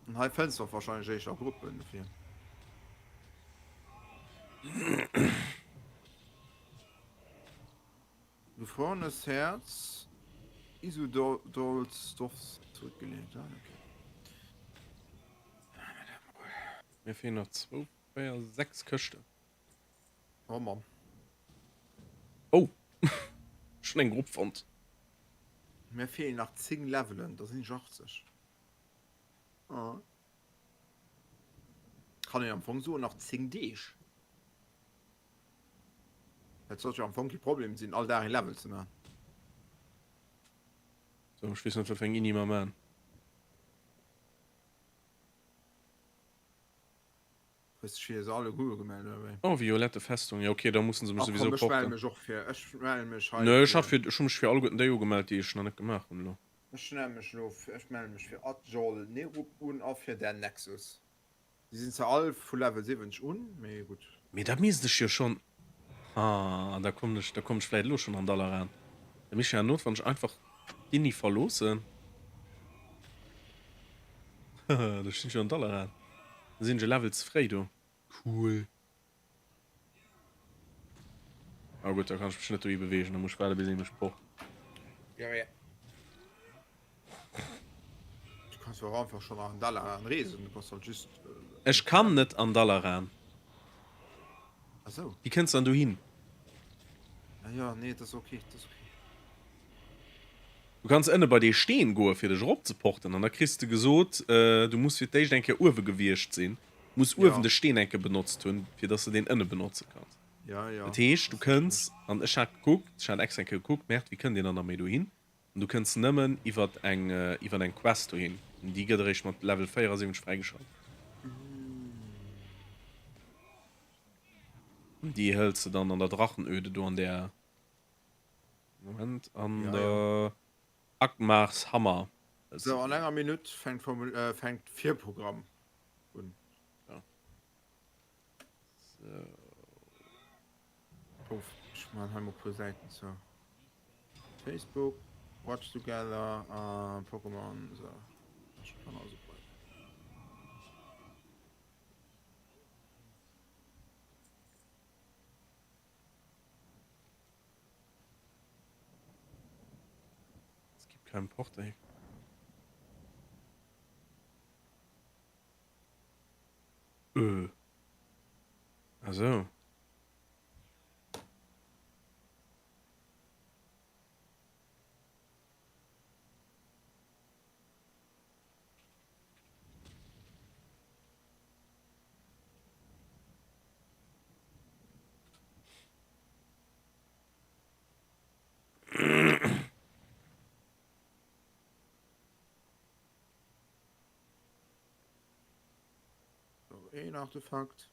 An hei fënns de och wahrscheinlech éischter Gruppen dofir. Gefrorenes Herz, Isudols Dorf zurückgelehnt. Ah, okay. Mir fehlen nach 2, 4, 6 Këschten. Oh Mann. Oh! Schon eng Grupp fonnt. Mir fehlen nach 10 Levelen, da sinn ech 80. Ah. Kann een am Fong soen nach 10 Deeg. Dat sollt jo am Fong kee Problem sinn, all Dag ee Level ze man. Sou, ech weess net wat fir eng Ini mer man. Hues dech fir se alleguer ugemellt oder wéi? Oh, Violette Festung, jo ok, da mussen se mech Ach souwisou komm, ech melle porten. mech och fir, ech melle mech hei Nee, ech hat fir. fir, ech hu mech fir alleguerten déi ugemellt, déi ech nach net gemaach hunn elo. Ech melle mech elo, ech melle mech fir Adjol Nerup un a fir Der Nexus. Déi sinn zwar all vu Level 70 un, mee gutt. Mee da misst ech jo schonn, ah, da kommen ech, da kommen ech vläit elo schonn an Dalaran. Da misst ech ja notwenneg einfach d'Inni verloossen. Haha, da stinn ech jo an Dalaran. Da sinn ech e Level ze fréi do. Cool. Ah gutt, da kann ech mech net dohi beweegen, da muss ech waarde bis ee mech port. Ja, ja. Du kanns jo och einfach schon an Dalaran reesen, du bass halt just. Ech kann net an Dalaran. Ah sou. Wéi kënns dann dohin? Ah jo, nee, dat ass ok, dat ass ok. Du kanns ënne bei dee Steen goe fir dech eropzeporten an da kriss de gesot, du muss fir d'éischt eng Kéier uewe gewiescht sinn, muss uewen de Steen eng Kéier benotzt hunn, fir dass de deen ënne benotze kanns. Dat heescht, du kënns, an ech hat gekuckt, ech hat extra eng Kéier gekuckt, Merde, wéi kënnt een dann nach méi dohin? An du kënns nëmmen iwwert eng iwwert eng Quest dohin, an déi gëtt eréischt mat Level 74 fräigeschalt. An déi hëls de dann an der Drachenöde do an där. Moment, an ja, der ja. Agmars Hammer. So, an enger Minutt fänkt Formel, äh, fänkt Virprogramm un. Ja. So. Oh, ich mach hei mal puer Säiten zou. Facebook, Watch Together, äh, Pokémon, so. Ich kann also bleiben. Es gibt keinen Porte. Äh. Also. Een Artefakt.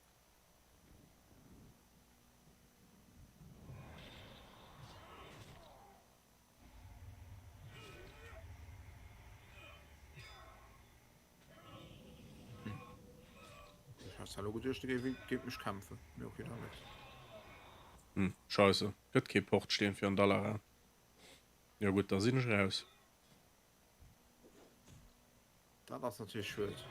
Ech hat elo geduecht, de géif géint mech kämpfen, mee ok, dann net. Hm, scheisse, gëtt kee Portsteen fir an Dalaran. Jo gutt, da sinn ech raus. Dat ass natierlech schued.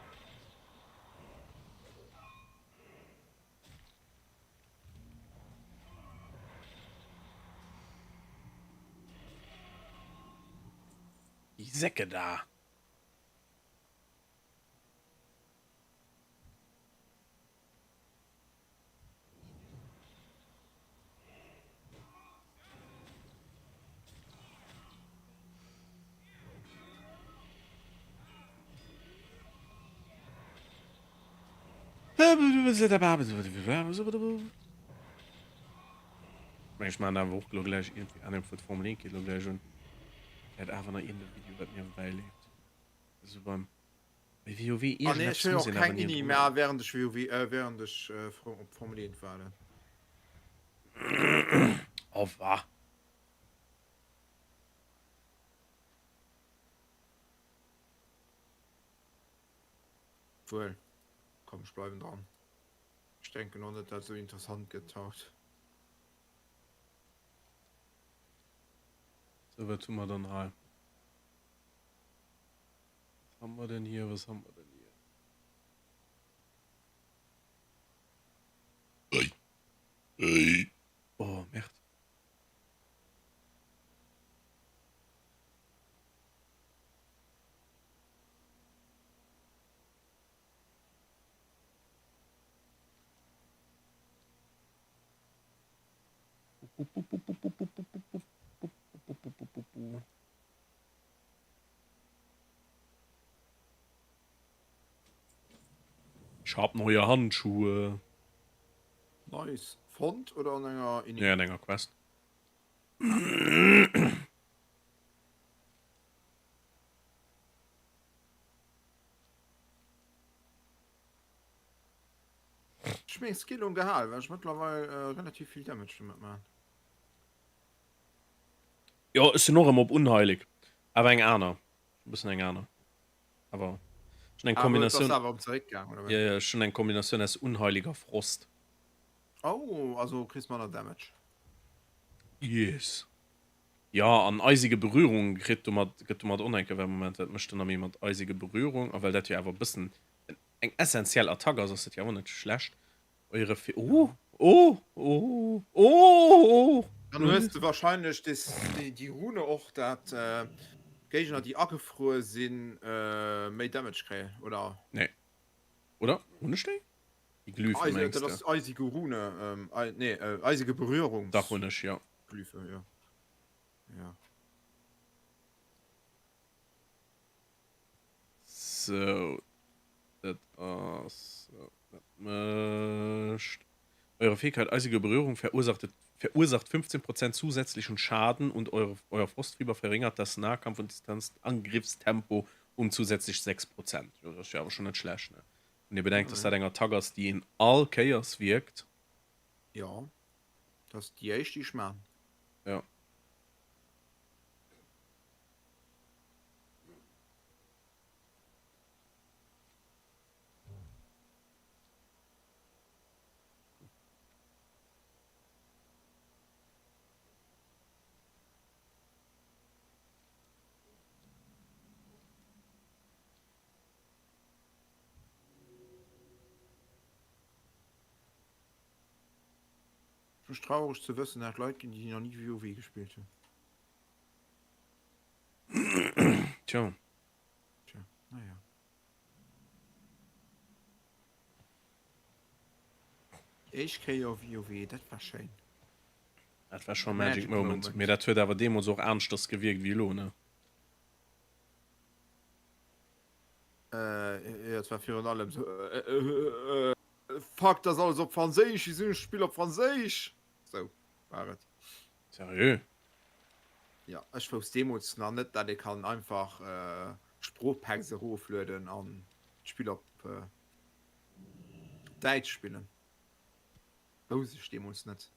Déi Säcke da! Ech maan awer och lo gläich iergendwéi Ahnung vu d'Formel 1 geet lo gläich un. Wäert awer nach iergende Video wat niewebäi leeft. Esou beim Bei WoW Ah nee, ech iergendeppes hunn muss och een awer keng Inni niewendrun mä hunn. während ech WoW, äh, während ech op Formel 1 waarden. Au revoir. Wuel, komm ech bleiwen dran. Ech denken och net dat et sou interessant gëtt haut. Sou, wat hu mer dann hei? Was haben wir denn hier? Was haben wir denn hier? Ey. Oh, Merde. Ich hab neue Handschuhe. Nice. Fonnt oder an enger Ini? Nee, an enger Quest. Ech meng Skill un gehal, well ech mëttlerweil relativ vill Damage domat man. Jo, ech sinn och erëm op Unheilig. Awer eng aner. E bëssen eng aner. Awer ech hunn eng Ah, huet ass Kombinatioun. awer erëm zeréckgaang, oder Jo, wéi? jo, ech hunn eng Kombinatioun aus Unheilig a Frost. Oh, also kriss manner Damage. Yes. Jo, an eisige Berührung kritt domat, gëtt domat och nach eng Kéier, well Moment, wat mécht den Ami mat eisige Berührung? A well dat jo awer e bëssen eng essentiell Attack ass, ass dat jo awer net schlecht. Eure Fe oh, oh, oh, oh, oh. Dann hues de wahrscheinlech des, déi, déi Rune och, dat Géigner déi agefruer sinn méi Damage kréien, oder? Nee. Oder? Hunn ech déi? Déi Glyphe Eise, mengs dat de? ass eisige Rune, ähm, nee, eisige Berührungs. Dach hunn ech, jo. Glyphe, jo. Jo. Sou, dat ass, dat mécht Eure Fähigkeit Eisige Berührung verursacht, verursacht 15 Prozent zusätzlichen Schaden und eure, euer Frostfieber verringert das Nahkampf und Distanzangriffstempo um zusätzlich 6 Prozent. Jo, dat ass jo awer schonn net schlecht, ne? Wann Dir bedenkt, dass dat eng Attack ass, déi een all Kéiers wierkt. Jo, dat ass déi éischt, déi ech man. Jo. Mech traureg ze wëssen dat Leit ginn déi nach ni WoW gespillt hunn. Tja. Tja, naja. Éischt Kéier WoW, dat war schéin. Dat war scho Magic Moment. Mee dat huet awer deemools och aneschters gewierkt wéi elo, ne? Jo, et war virun allem sou, Fuck, dat ass alles op Franséisch, wéi sou e Spill op Franséisch? Sou war et. Seriö? Jo, ech wousst deemools nach net, dat ee kann einfach Sproochpacks eroflueden an d'Spill op Däitsch spillen. Wousst ech deemools net.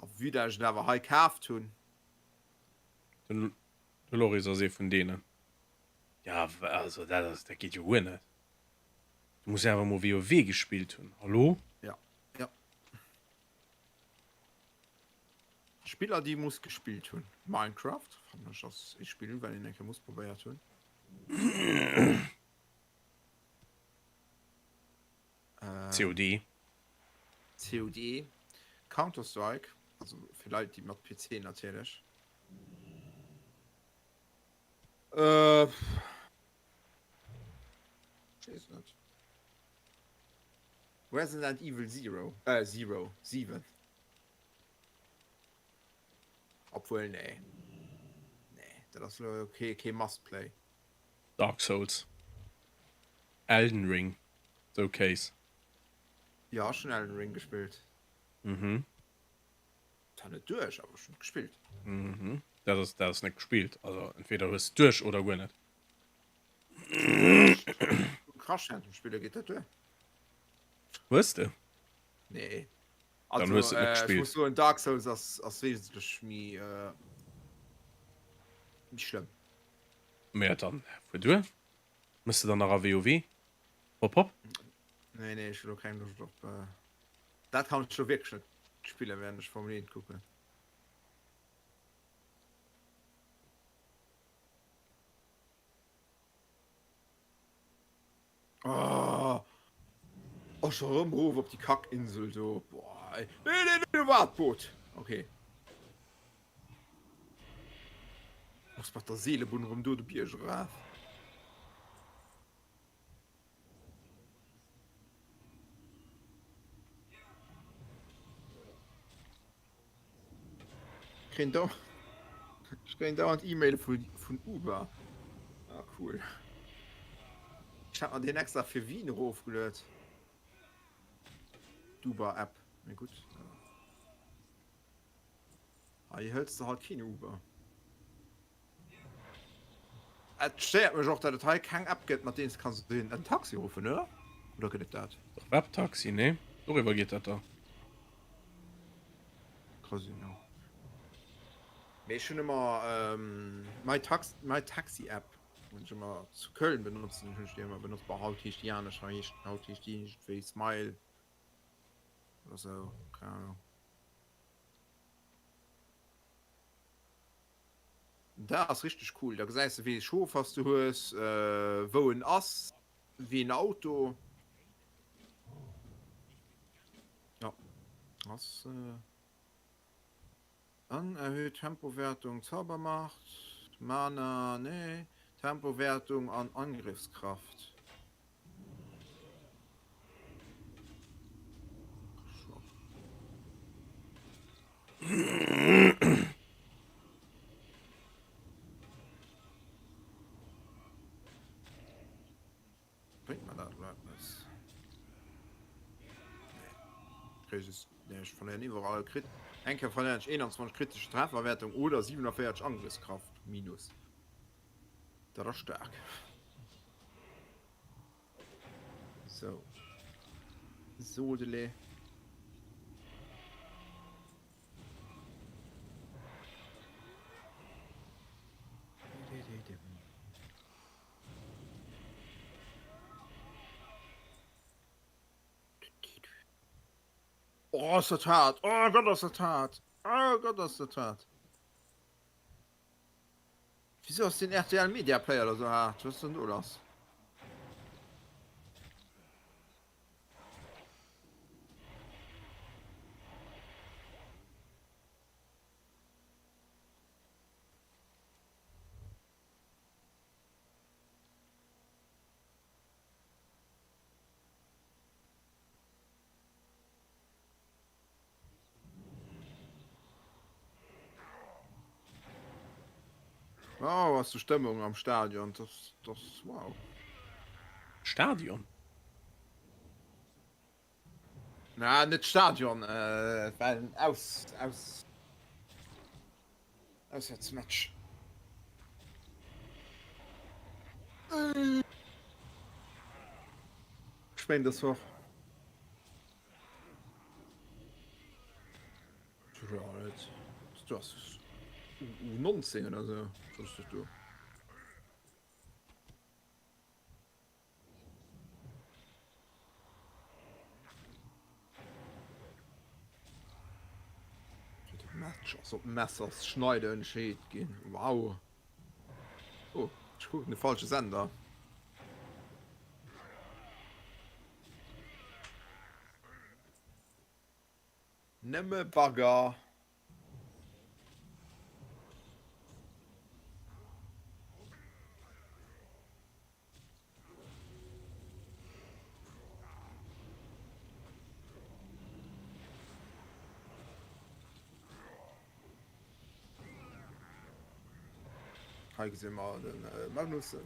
A vue dat ech et awer hei kaaft hunn. Den Loris ass ee vun deenen. Jo, also dat ass, dat geet jo guer net. Du muss awer mol WoW gespillt hunn, hallo? Ja, ja. Spiller déi ee muss gespillt hunn. Minecraft fannen ech ass ee Spill wat een eng Kéier muss probéiert hunn. COD. COD, Counter Strike, also fir Leit déi mat PC natierlech. Ech weess net. Resident Evil Zero, äh Zero, 7. Obwuel nee. Nee, dat ass lo kee kee Must Play. Dark Souls. Elden Ring. Sou Case. Jo, ech hunn Elden Ring gespillt. Mhm. Zwar net duerch, awer ech hunn et gespillt. Mhm. Dat ass, dat ass net gespillt. Also entweder hues de duerch oder guer net. Crash Anthem spille, geet dat duer? Hues de? Nee. Dann Also, hues de et net äh, ech gespillt. muss soen, Dark Souls ass, ass wesentlech méi, äh, méi schlëmm. Mä dann fuer duer. Mëss de dann nach a WoW? Hopp hopp. Nee, nee, ech hu lo keng Loscht op. Äh, dat kann ech lo wierklech net spillen, während ech Formel 1 kucken. Oh, oh scho rëm rof op déi Kackinsel do. Boah, ey. Nee, nee, nee, do war d'Boot. Okay. Muss mat der Seelebunn rëm do de Bierg eraf. Kréien dau Ech kréien dauernd E-Maile vu vun Uber. Ah cool. Ech hat mer deen extra fir Wien erofgeluet. D'Uber App. Mee gutt. Hei hëls de halt keen Uber. Et stéiert mech och, datt et hei keng App gëtt, mat deem s de kanns en Taxi ruffen, oder? Oder gëtt et dat? Doch Webtaxi, nee? Doriwwer geet dat da. Casino. Mee ech hunn ëmmer My Tax, My Taxi App hunn ech ëmmer zu Köln benotzt, hunn ech déi ëmmer benotzt. Bon, haut heescht déi anescht, hei heescht, haut heescht déi iergendwéi Smile oder sou, keng Ahnung. Dat ass richteg cool, da gesäis de wéi ee Chauffer s du hues, wou en ass, wéi een Auto. Jo, ass an erhöht Tempowertung, Zaubermacht, Mana, nee, Tempowertung an Angriffskraft. Bréngt mer dat elo eppes? Nee. Nee, ech verléieren iwwerall Krit. Eng Kéier verléieren ech 21 kritesche Trefferwäertung oder 47 Angriffskraft minus. Dat ass staark. So. Sodele. Oh, ass dat haart. Oh Gott, ass dat haart. Oh Gott, ass dat haart. Wieso ass den RTL Media Player da sou haart? Was ass denn do lass? Wow, ass de Stëmmung am Stadion, das, das, wow. Stadion? Na, net Stadion, äh, et war en Aus, Aus, Auswärtsmatch. Ech mengen, das war. Du ass U19 oder sou. Was ass dat do? Match ass op Messers Schneide entscheet ginn. Wow. Oh, ech kucken de falsche Sender. Nëmme Bagger. Hei gesi mer de Magnussen.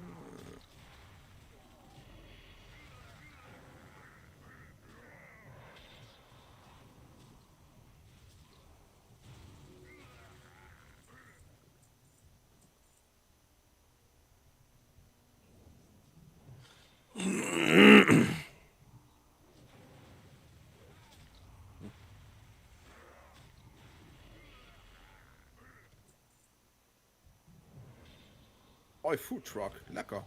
Oi Food Truck, lecker.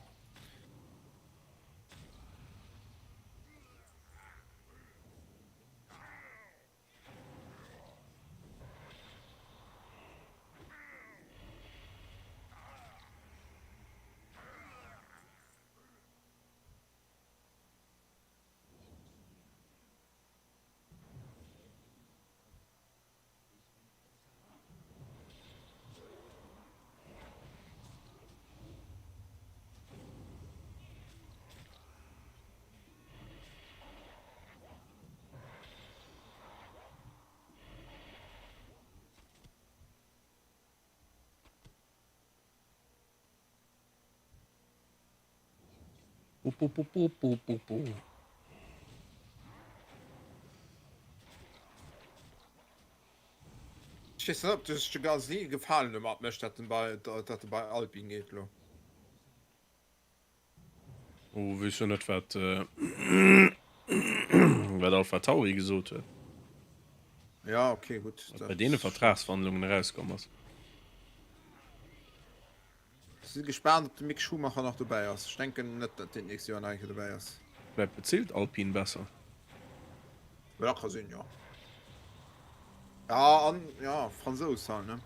Bo, bo, bo, bo, bo, bo, bo. Ech weess net ob de sech de Gasly e Gefalen domat mécht dat en bei dat e bei Alpine geet elo. Oh, weess jo net wat wat Alpha Tauri gesot huet. Ja okay gutt. Wat bei deene Vertragsverhandlungen erauskomm ass. Si gespaant ob de Mick Schumacher nach dobäi ass. Ech denken net dat deen d'nächst Joer nach eng Kéier dobäi ass. Vläit bezilt Alpine besser. Ja ka sinn jo. Ja an ja Fransous halt ne.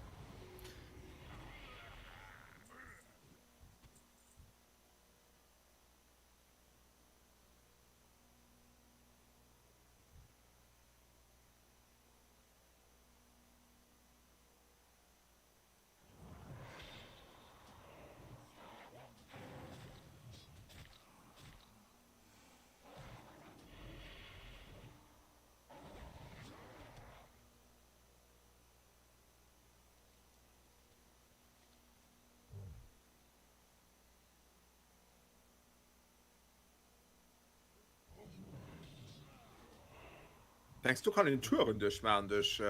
Denks du kann een Touren duerchmaachen duerch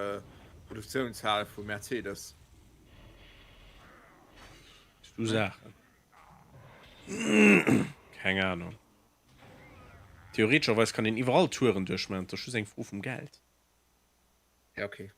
Produktiounshal vu Mercedes? Du Saachen. Keng Ahnung. Theoretescherweis kann een iwwerall Touren duerchmaachen, et ass just eng Fro vum Geld. Ja okay.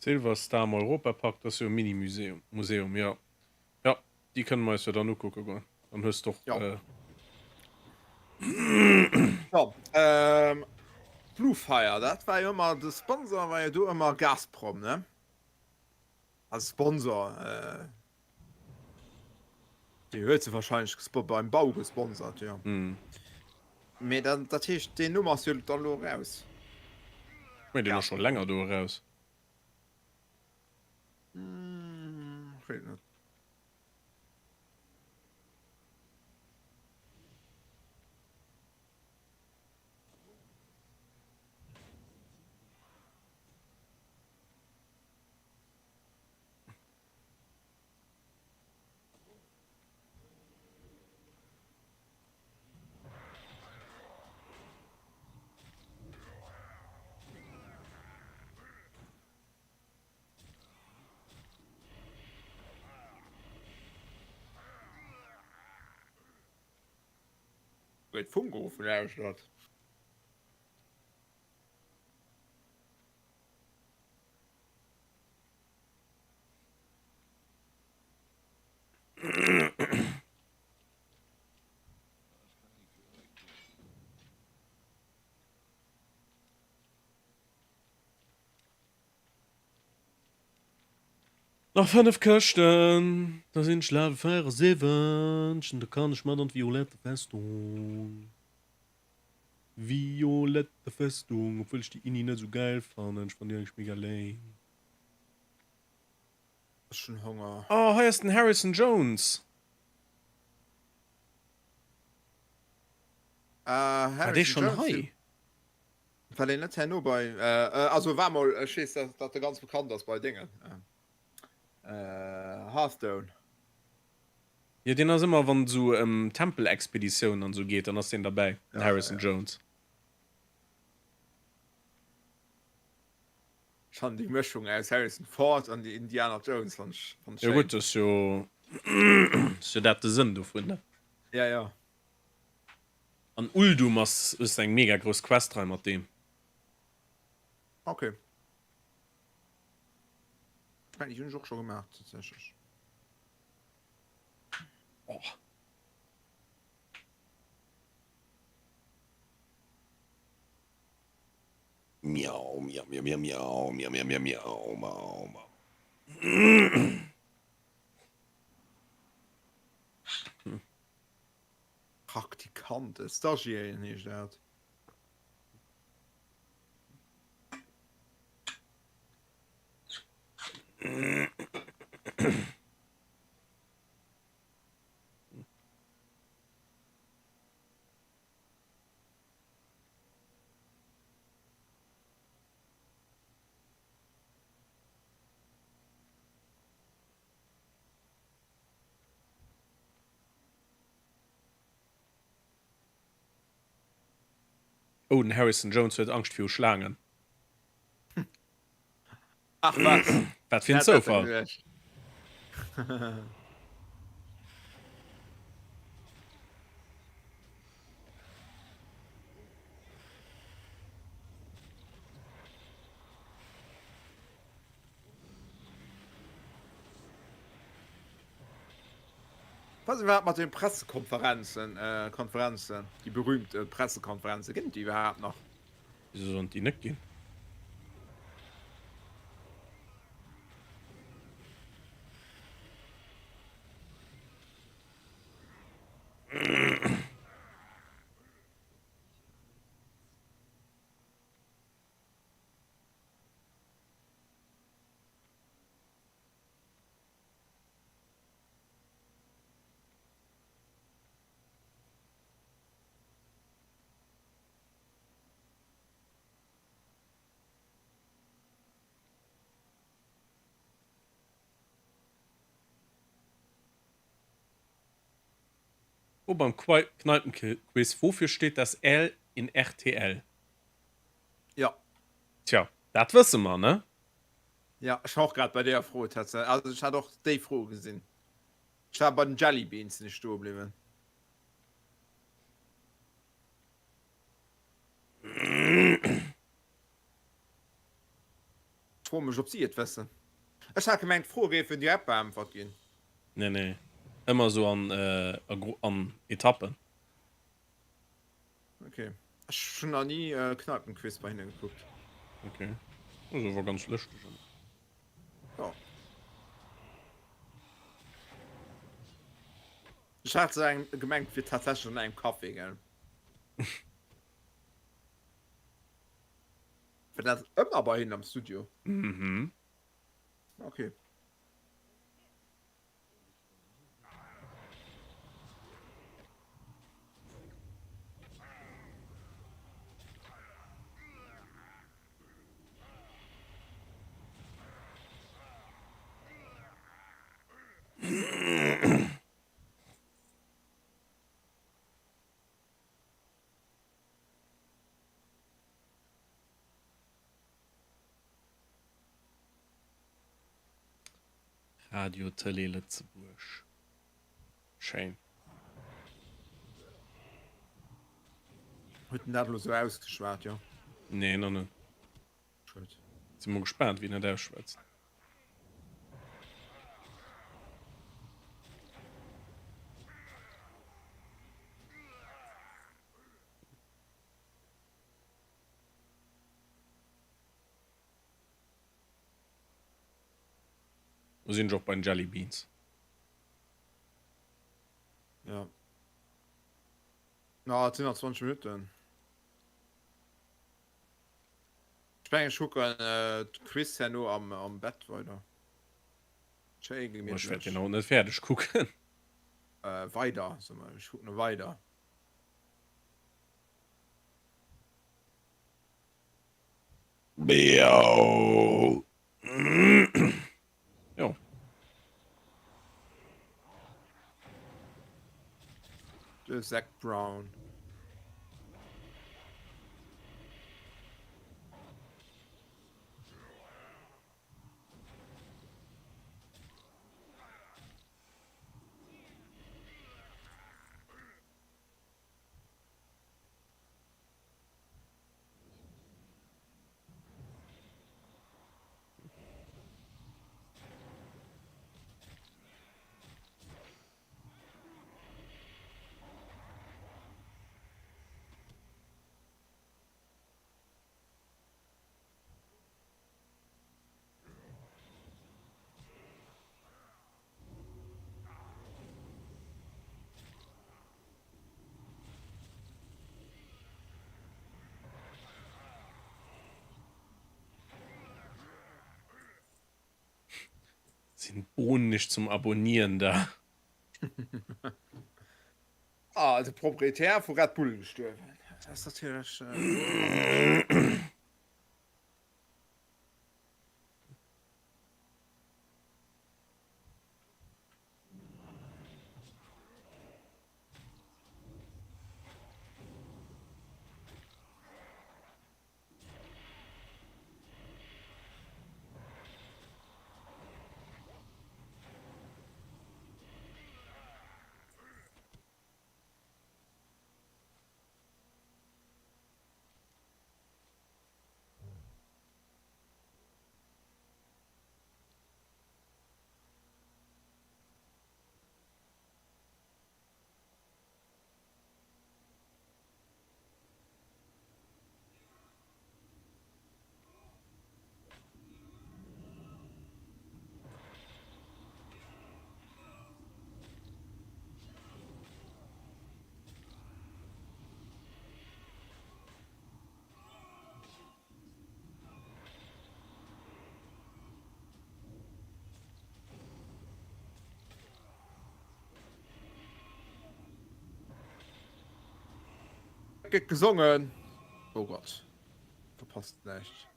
Silver Star am Europapark, dat ass jo e Mini-Museum, Museum, jo. Jo, déi kënne mer eis jo dann ukucke goen. Dann hues d'och. Jo. Jo, ähm, Blue Fire, dat war jo ëmmer, de Sponsor war jo do ëmmer Gazprom, ne? Also Sponsor, äh, déi huet se wahrscheinlech gespo beim Bau gesponsert, jo. Mee dann, dat heescht, deen Numm ass jo dann elo eraus. Ech mengen, deen ass scho länger do eraus. Hm, ech weess net. Huet Funk ofgelauschtert. Nach 5 Këschten, da sinn ech Level 74 an da kann ech mat an d'Violette Festung. Violette Festung, obwuel ech déi Inni net esou gäil fannen, ech fannen déi eigentlech mega lame. Ech hunn Honger. Oh, hei ass den Harrison Jones. War dee schonn hei? War deen net herno bei, also war mol, ech weess dat dat e ganz bekannt ass bei Déngen, Hearthstone. Jo deen ass ëmmer wann et esou ëm Tempelexpeditiounen an esou geet, dann ass deen derbäi, den Harrison Jones. Ech fannen déi Mëschung aus Harrison Ford an Indiana Jones fann ech schéin. Jo gutt, ass jo ass jo dat de Sënn dovun, ne? Ja ja. An Uldum ass hues de eng mega grouss Quest-Rei mat deem. Ok. Ech mengen déi hunn ech och scho gemaach tatsächlech. Oh. Miau, miau, miau, miau, miau, miau, miau, miau, miau, mau, mau. Praktikant, e Stagiairen heescht dat. Oh, den Harrison Jones huet Angscht viru Schlaangen. Ach wat! Wat fir en Zoufall! Was iwwerhaapt mat den Pressekonferenzen, Konferenzen, déi berühmt Pressekonferenzen, ginn et déi iwwerhaapt nach? Wieso sollen et déi net ginn? Oh, beim Kneipenquiz, wofür steht das L in rtl? Ja. Tja, dat wësse mer, ne? Ja, ech war och grad bei deeër Fro tatsächlech. Also ech hat och déi Fro gesinn. Ech war bei den Jelly Beans sinn ech stoe bliwwen. Froe mech ob si et wëssen. Ech hat gemengt d'Froe géifen direkt beäntwert ginn. Nee nee, ëmmer esou an an Etappen. Ok, ech hunn nach ni Kneipenquiz bei hinne gekuckt. Ok, ass awer ganz lëschteg ëmmer. Jo. Ech hat se eng gemengt wier tatsächlech an engem Café, gell? War dat ëmmer bei hinnen am Studio? Mhm. Ok. Radio Télé Lëtzebuerg. Schéin. Huet en dat elo sou ausgeschwat, jo? Nee, nach net. Schued. Si mol gespaant, wéi en dat ausschwätzt. Lo sinn ech och bei den Jelly Beans. Ja. Na, et sinn nach 20 Minutten. Ech mengen, ech kucken d'Quiz herno am Bett weider. Schéi Ech wäert gemittlech. deen haut net fäerdeg kucken. Weider, soe mer. Ech kucken e weider. Miau. Jo. De Zac Brown. Sinn d'Bohnen nicht zum Abonnieren da? Ah, de Proprietär vu Red Bull gestuerwen. Dat ass natierlech. Gëtt gesongen. Oh Gott. Verpasst näischt.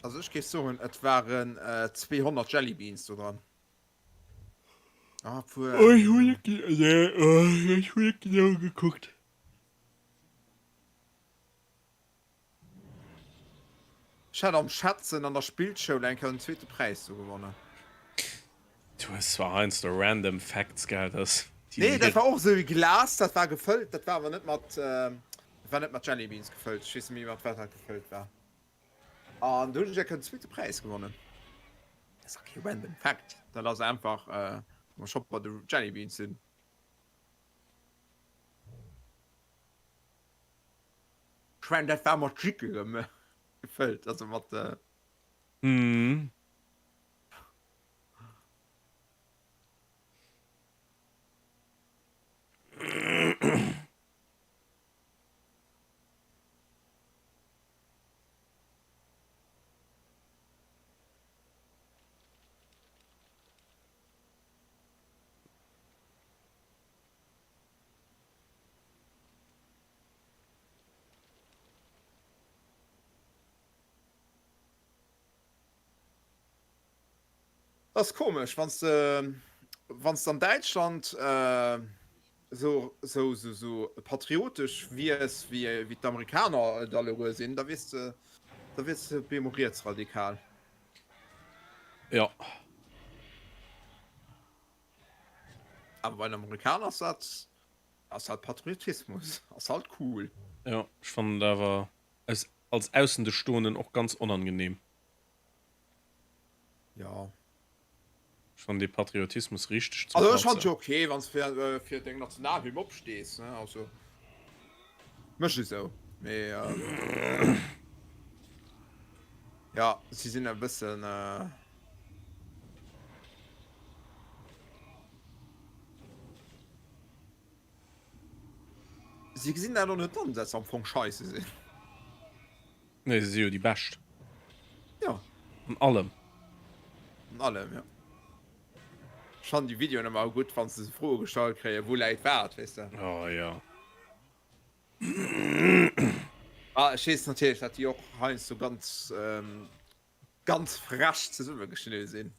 Also ech géif soen, et waren 200 Jelly Beans do dran. Ah, obwuel. Oh, ech hu net, nee, ech hu net genau gekuckt. Ech hat am Schätzen an der Spillschoul eng Kéier den zweete Präis do gewonnen. Du hues zwar heiansdo random Facts, gell, dass déi. Nee, dat war och esou e Glas, dat war gefëllt, dat war awer net mat, dat war net mat Jelly Beans gefëllt, ech weess net méi mat wat dat gefëllt war. An do hunn ech eng Kéier den zweete Präis gewonnen. Dat ass kee random Fact, dat ass einfach, wa mer scho bei de Jelly Beans sinn. Ech mengen, dat war mat Jickelen gefëllt, also mat. Mhm. Ass komesch, wann s de, wann s de an Däitschland esou, esou, esou, esou patriotesch wiers wéi, wéi d'Amerikaner et alleguer sinn, da wiers de, da wiers de op eemol rietsradikal. Jo. Awer bei den Amerikaner ass dat, ass dat Patriotismus, ass halt cool. Jo, ech fannen et awer aus, als Aussendestoenden och ganz onangenehm. Jo. Ech fannen dee Patriotismus richteg zum Also ech fannen Katzen. jo ok wanns fir fir deng Nationalhymn opstees ne, also mech esou, mee jo si sinn e bëssen. Si gesinn dat och net an, dat se am Fong scheisse sinn. Nee, se si jo déi Bescht. Jo. An allem. An allem, jo. Ech fannen déi Videoen ëmmer gutt, wann se Froe gestallt kréien, wou läit wat, weess de. Oh jo. Ah, ech weess natierlech, datt déi och heiansdo ganz, ganz frech zesummegeschnidde sinn.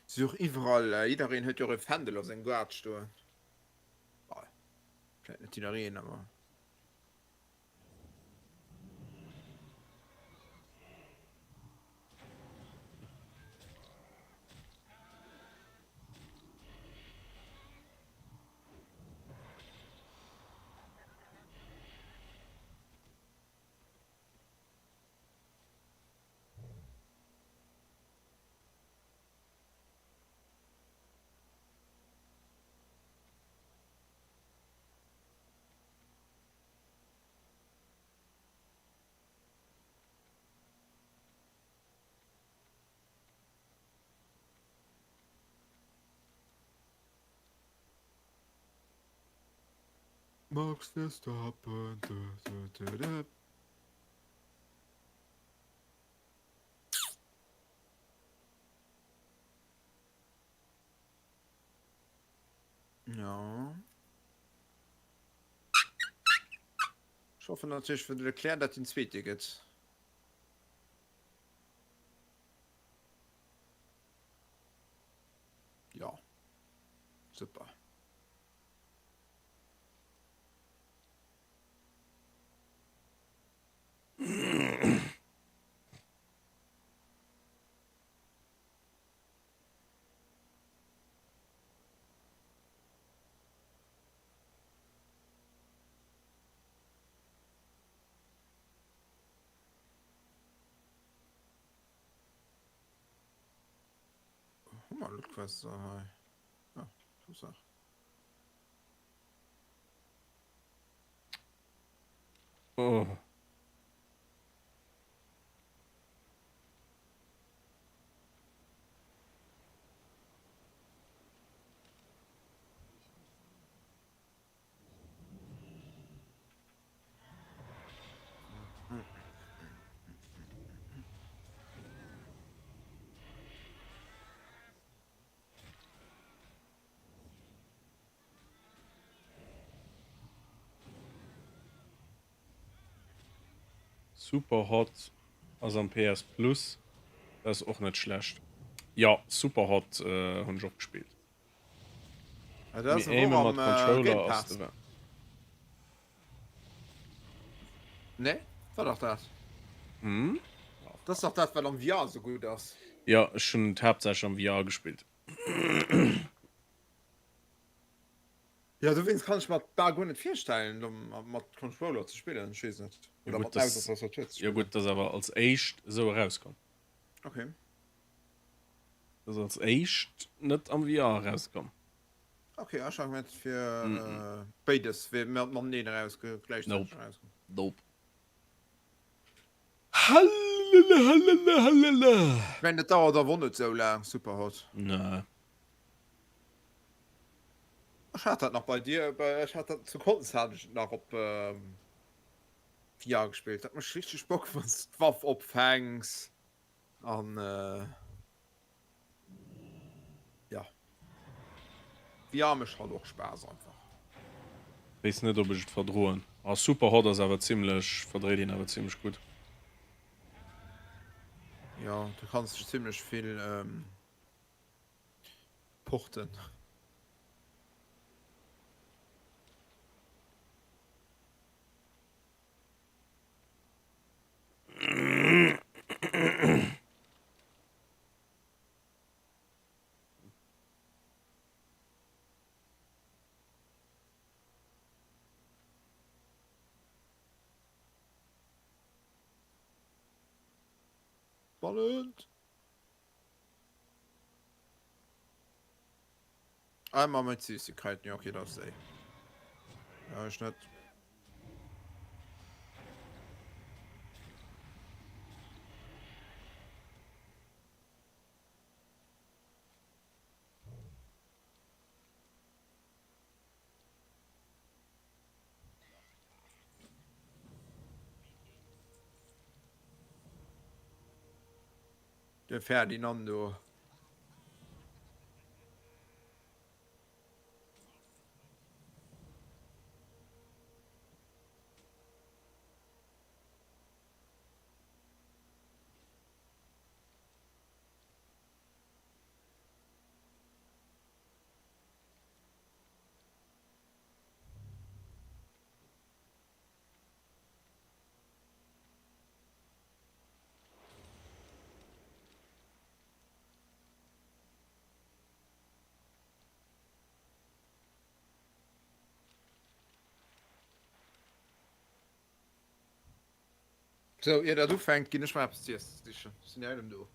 Si och iwwerall, jiddereen huet jo och e Fändel op sengem Gaart stoen. Vläit net jiddereen, awer. Max Verstappen, dö, dö, dö, dö. Ja. Ech hoffen natierlech fir de Leclerc, dat den Zweete gëtt. Ja. Super. Hu mer Loot Quests hei? Ja, Tatsaach. Oh. Superhot ass am PS Plus, dat ass och net schlecht. Jo, Superhot hunn ech och gespillt. Ah, dat ass Mee awer Aime och mat am Game Controller ass Pass. de Wa. Nee, war dach dat. Hm? Dat ass dach dat, wat am VR esou gutt ass. Jo, ech hunn et haaptsächlech am VR gespillt. Jo, dowéinst kann ech mer bal guer net virstellen, do mat Controller ze spillen. Ech weess net. Jo Oder gutt, mat Maus dass, a Tastatur ze jo spillen. gutt, dass awer als éischt esou erauskomm. Okay. Dass als éischt net am VR erauskomm. Okay, ech hat gemengt fir béides wier mateneen eraus gläichzäiteg Nope. erauskomm. Nope. Hallala hallala hallala. Ech mengen dat dauert awer och net sou laang, Superhot. Nee. Ech hat dat nach bei dir, ech hat dat zu Konz hat ech et nach op VR gespillt. Dat mécht richteg Bock wann s de d'Waff opfänks an jo. VR mécht halt och Spaass einfach. Wees net op ech et verdroen. Ah Superhot ass awer zimlech, verdréit een awer zimlech gutt. Jo, du kanns dech zimlech vill porten. Spannend! Einmal mit Süßigkeiten, ja okay, das sei. Ja, ich nicht. De Ferdinando. Sou, ier dat ufänkt, ginn ech mer eppes z'iessen sichen. Ech sinn direkt erëm do.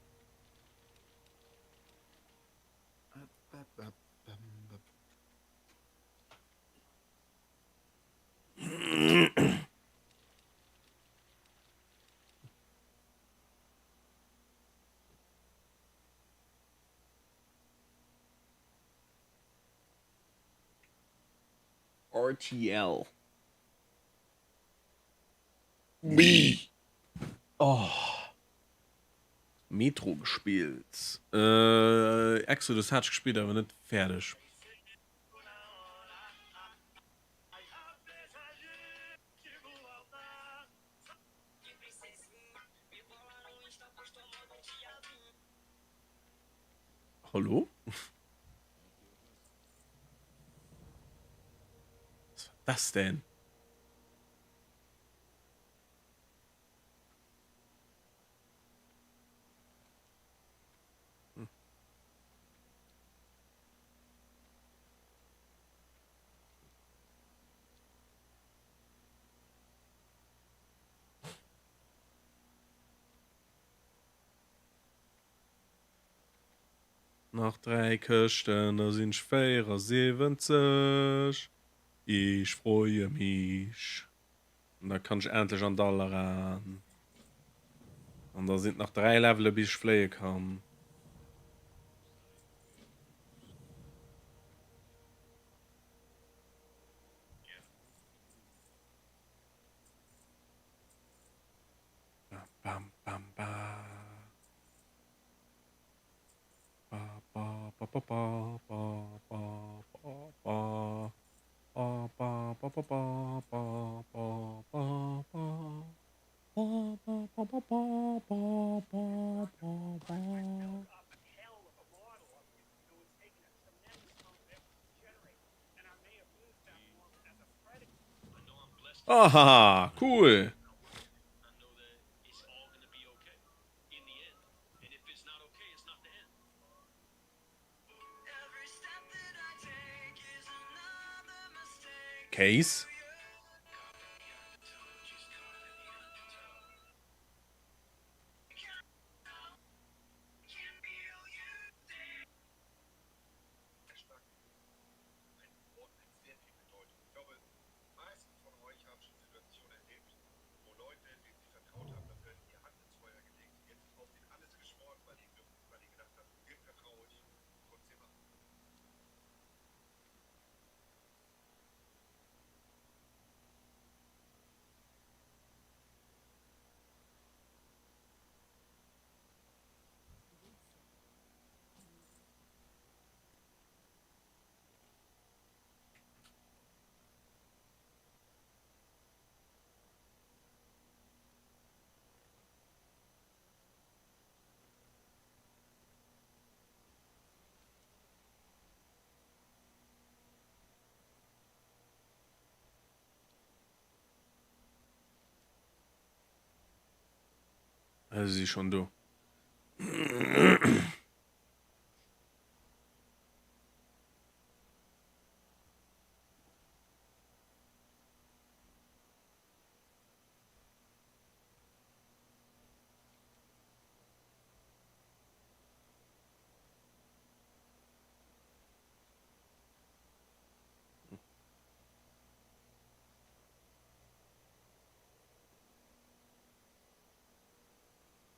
RTL. Wee. Oh. Metro gespillt. Äh, Exodus hat ech gespillt, awer net fäerdeg. Hallo? Was war das denn? Nach 3 Këschten, da sinn ech 74. Ich freue mich. An da kann ech endlech an Dalaran. An da sinn et nach 3 Levele bis ech fléie kann. Bam, bam, bam, ba. Ba, ba, ba, ba, ba, ba, ba, ba, ba. Ba, ba, ba, ba, ba, ba, ba, ba, ba. Ba, ba, ba, ba, ba, ba, ba, ba, ba. Aha, cool. Case. Ah, se si schonn do.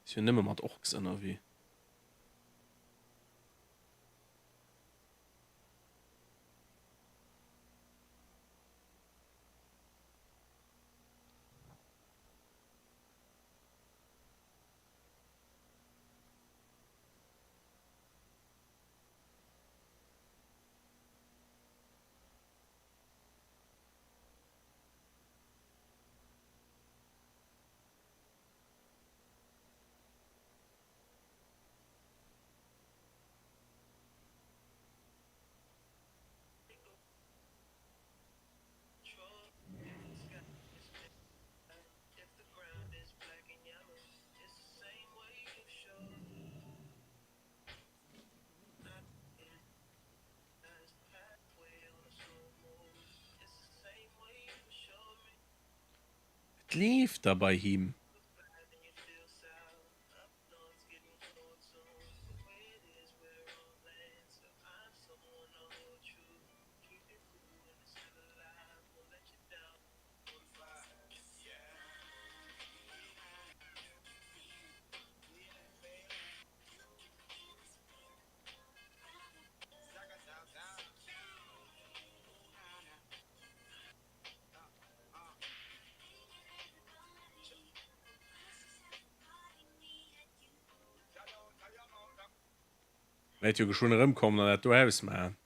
Si jo nëmme mat Orks ënnerwee. Et leeft da bei him. Wäert jo geschwënn erëmkommen an dat do ausmaachen.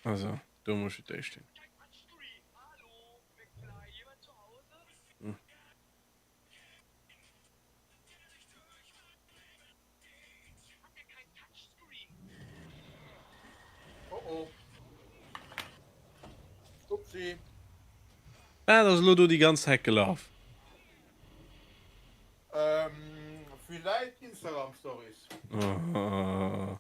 Also, do muss ich d'éischt hin. Hm. Oh oh. Upsi. Wat ass elo do déi ganz Heck gelaf? Ähm, villäit Instagram Stories. Oh.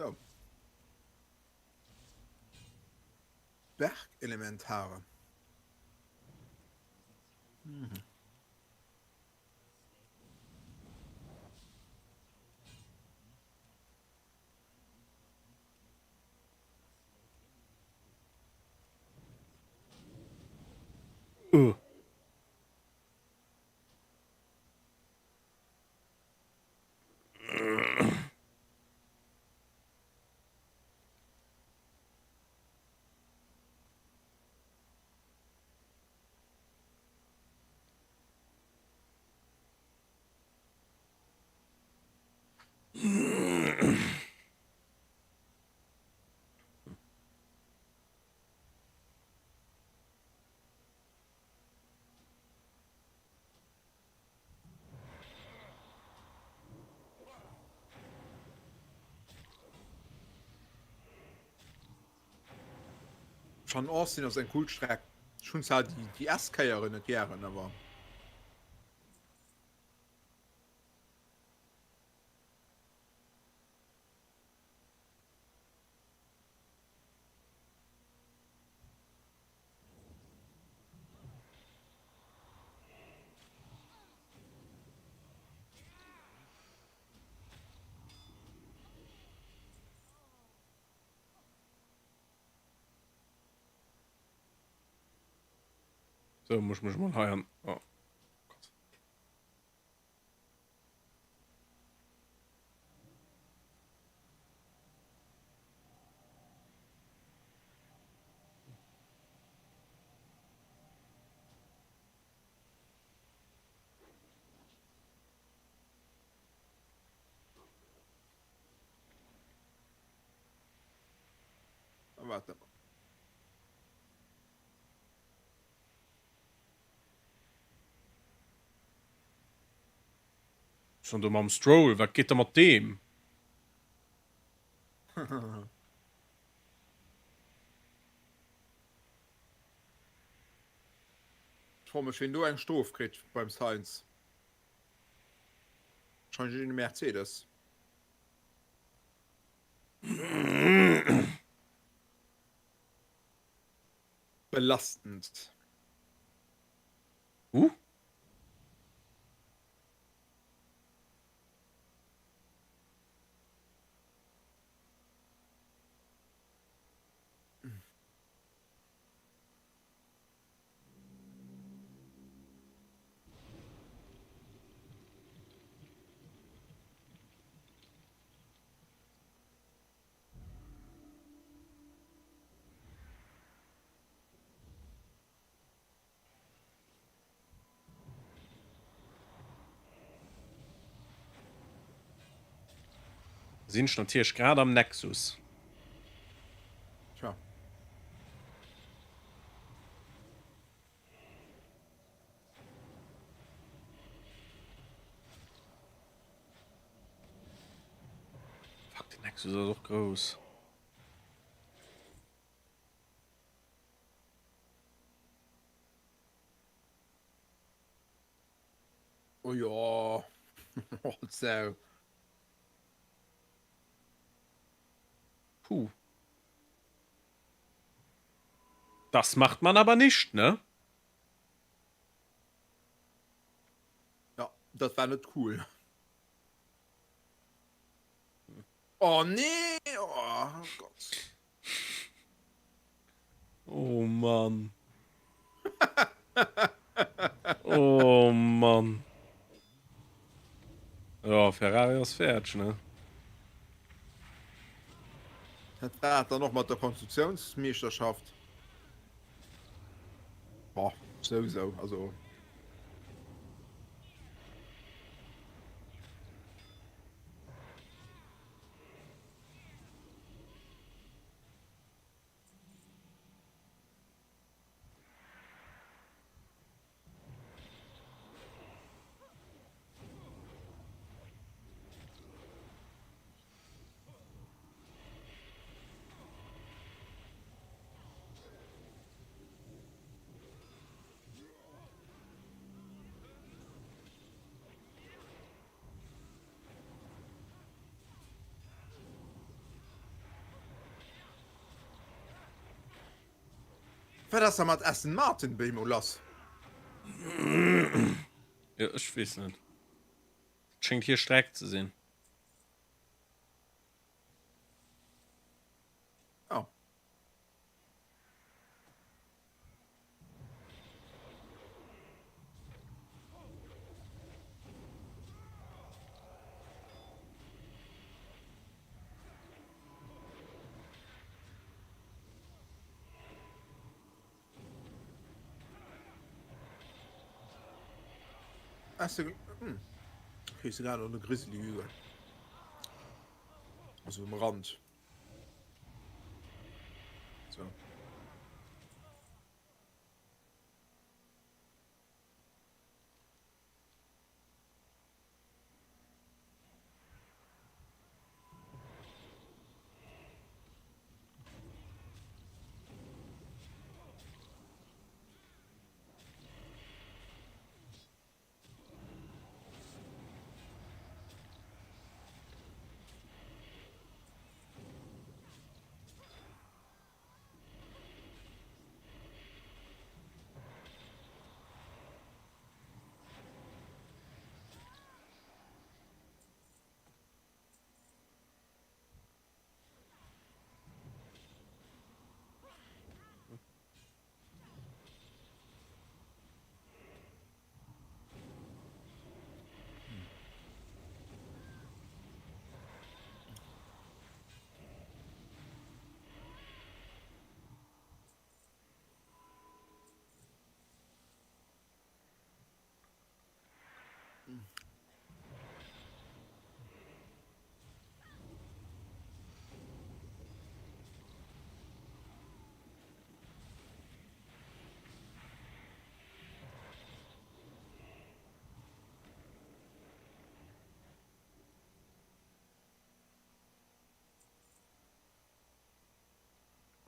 So. Bergelementare. Mhm. Uh. Schon Austin ass eng cool Streck. Ech hunn zwar déi déi S-Kéieren net gären, awer. So, muss ich mich mal hei an. Oh. Gott. Warte mal. Schon do mam Stroll, wat geet da mat deem? Ech froe mech wien do eng Strof kritt beim Sainz. Wahrscheinlech een Mercedes. Belastend. Uh? Sinn ech natierlech grad am Nexus. Tja. Fuck, den Nexus ass och grouss. Oh jo, also. Puh. Das macht man aber nicht, ne? Ja, dat war net cool. Oh nee, oh Gott. Oh Mann. Oh Mann. Ja, Ferrari ass fäerdeg, ne? Dat war et dann och mat der Konstruktiounsmeeschterschaft. Boah, sou sou, also. Wat ass da mat Aston Martin bemol lass? Jo, ech weess net. Dat schéngt hir Streck ze sinn. Oh. Ass de hm. Okay, se grad an de Grizzly Hügel. Also um Rand. So.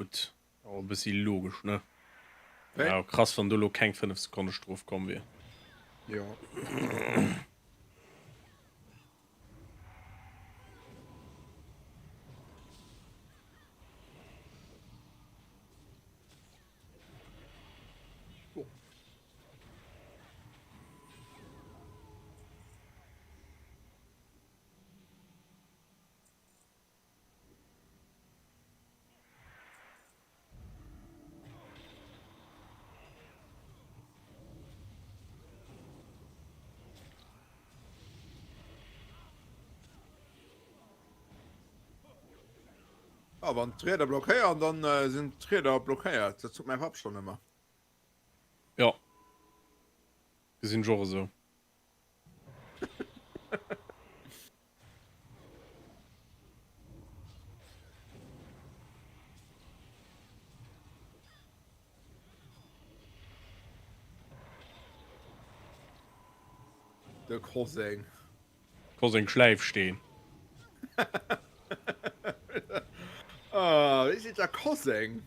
Gutt, awer e bëssi logesch, ne? Ja, krass, wann do lo keng 5 Sekonne Strof komm wier. Jo. Ah, wann d'Rieder blockéieren, dann äh, sinn d'Rieder blockéiert. Dat sot mäi Papp schonn ëmmer. Jo. Gesinn ech och esou. De Koseng. Koseng Schläifsteen. Ah, wéi seet der Koseng?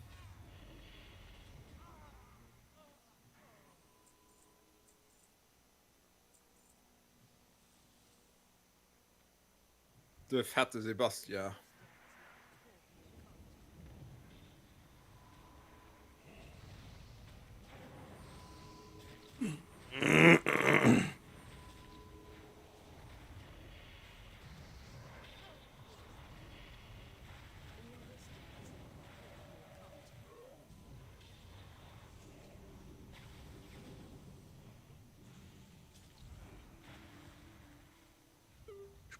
De fette Sebastian.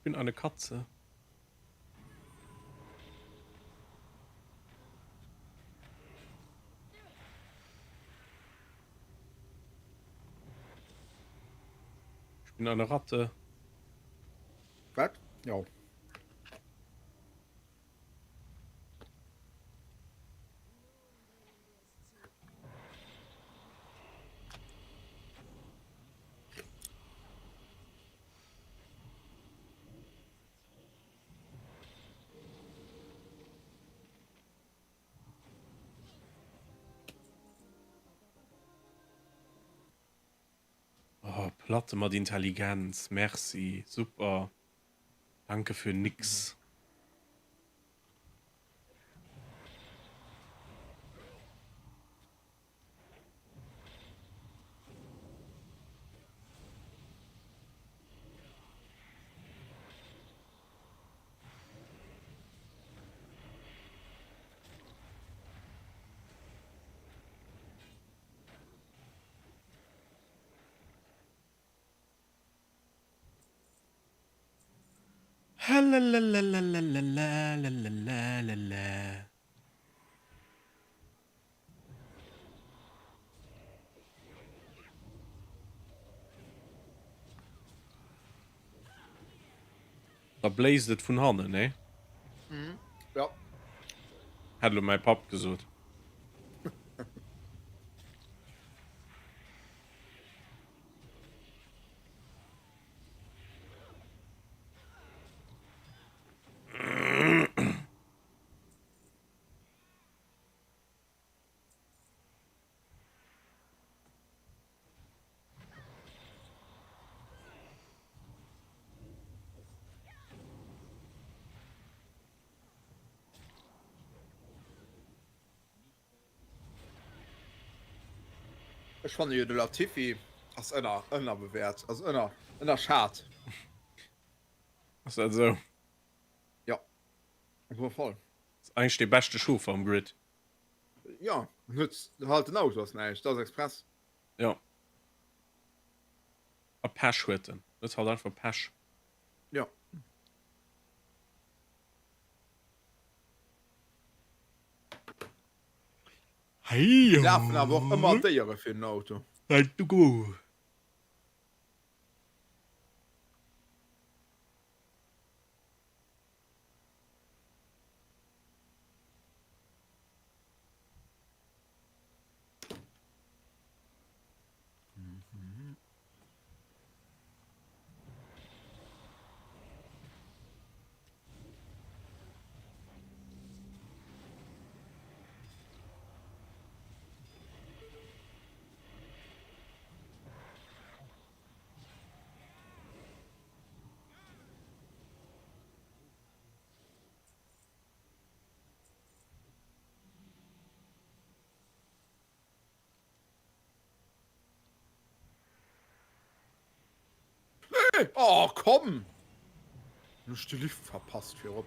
Ich bin eine Katze. Ich bin eine Ratte. Wat? Jo. Oh, Platte mat Intelligenz, merci, super, danke für nix. Lalalalalalalalalala. Da bléist et vun hannen, nee? Mhm, ja. Hat elo mäi Papp gesot. Ech fanne jo de Latifi ass ënner ënnerbewäert, ass ënner ënnerschat. Ass dat esou? Jo, op alle Fall. Ass eigentlech dee beschte Chauffer am Grid. Jo, en huet halt den Auto ass näischt, dat ass express. Jo. A Pech huet en. Huet halt einfach Pech. Jo. Hei Lafen awer och ëmmer Déiere fir den Auto. Nee! Oh, komm! Hun ech de Lift verpasst virop.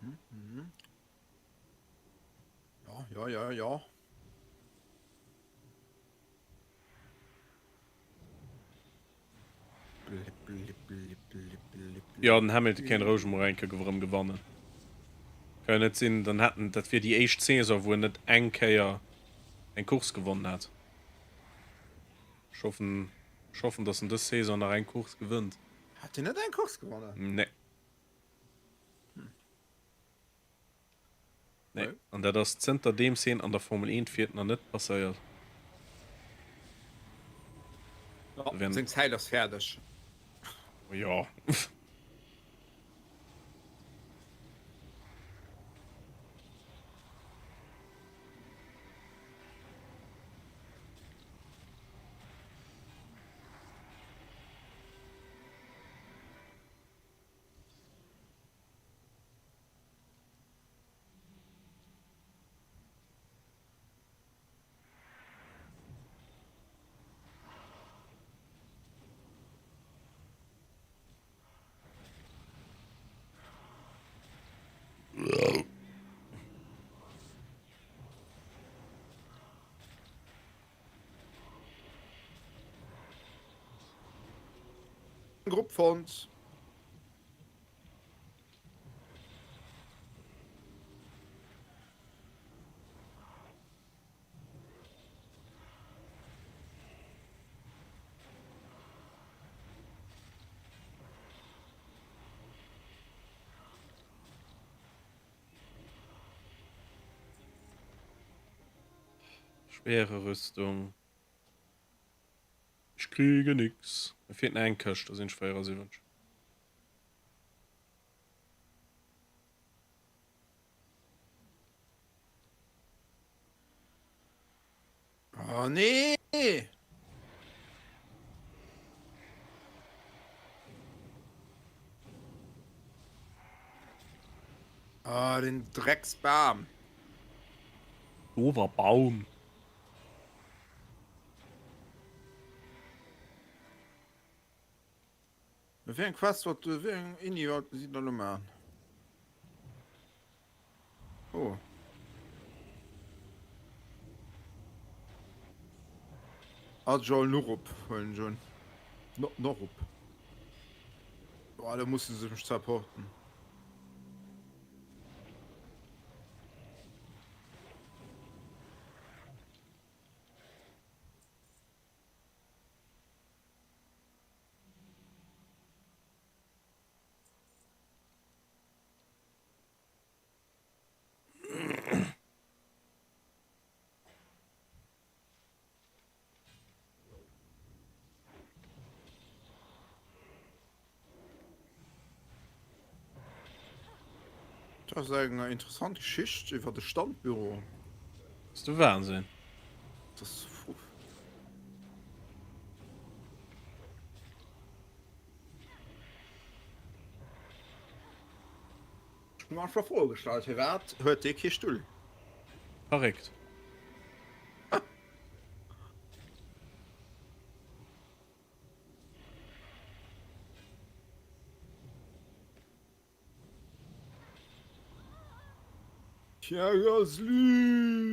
Mhm, mhm. Ja, ja, ja, ja. Jo, den Hamilton kéint roueg emol eng Kéier erëm gewannen. Ka jo net sinn, dann hätt en, dat wier déi éischt Saison, wou en net eng Kéier eng Course gewonnen hätt. Ech hoffen, ech hoffen, datt en dës Saison nach eng Course gewënnt. Hat hien net eng Course gewonnen? Nee. Nee, an dat ass zënter deems hien an der Formel 1 fiert nach net passéiert. Ja, seng Zäit ass fäerdeg. Jo. Grupp fonnt. Schwere Rüstung. Ich kriege nix. Mir feelt nach eng Këscht, da sinn ech 74. Oh nee! Ah, den Drecksbam. Dover Baum. Wéi eng Quest wat wéi eng Inni wat si da lo maachen? Oh. Adjol Norup huelen ech un. No Norup. Boah, da mussen se mech supporten. Dat ass eng interessant Geschicht iwwer de Standbüro. Ass de Wahnsinn. Dat ass Ech hu mer einfach Froe gestallt, firwat huet dee kee Stull? Verréckt. Pierre Gasly!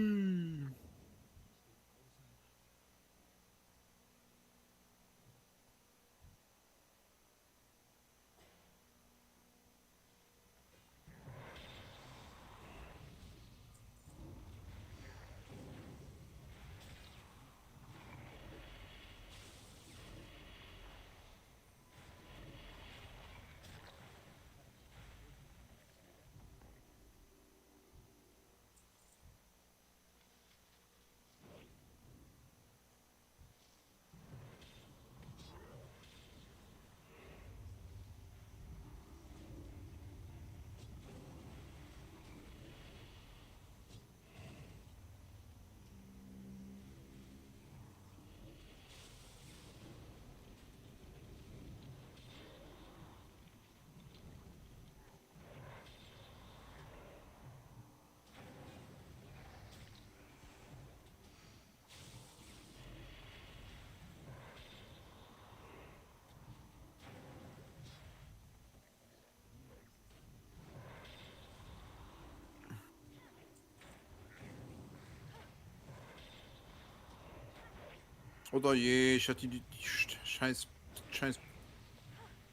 Oder je, ich hatte die, die scheiß, scheiß.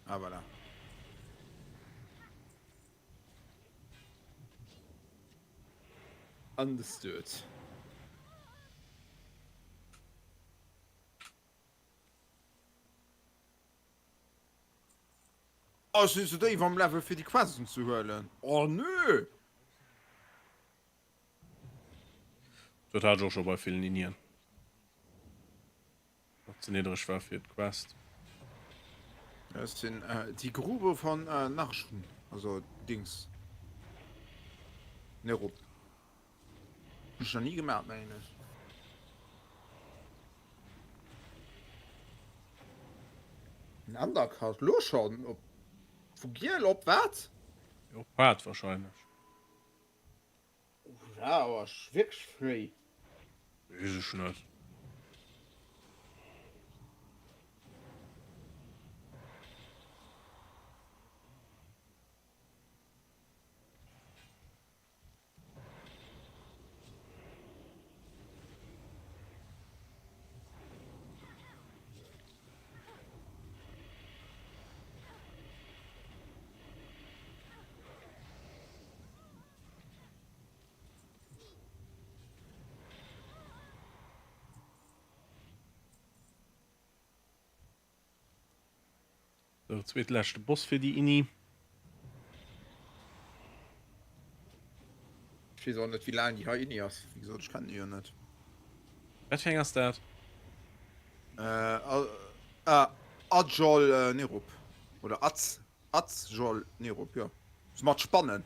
Ah, voilà. Understood. Oh, ech sinn ze déif am Level fir déi Questen ze huelen. Oh nö! Dat hat ech och scho bei villen Inien. Wat ze niddreg war fir d'Quest. Dat sinn die Grube von Nachschun, also Dings. Nerup. Hun ech nach nie gemaat mengen ech. En Undercut lo schon? Op vu giel op wat? Op haart wahrscheinlech. Ja, awer ass wierklech fréi. Wees ech net. Sou, zweetleschte Boss fir déi Ini. Ech weess och net wéi laang déi hei Ini ass, wéi gesot ech kennen déi jo net. Wat fir eng ass dat? Äh, Adjol Nerup oder Az Azjol Nerup, jo. Se mat Spannen.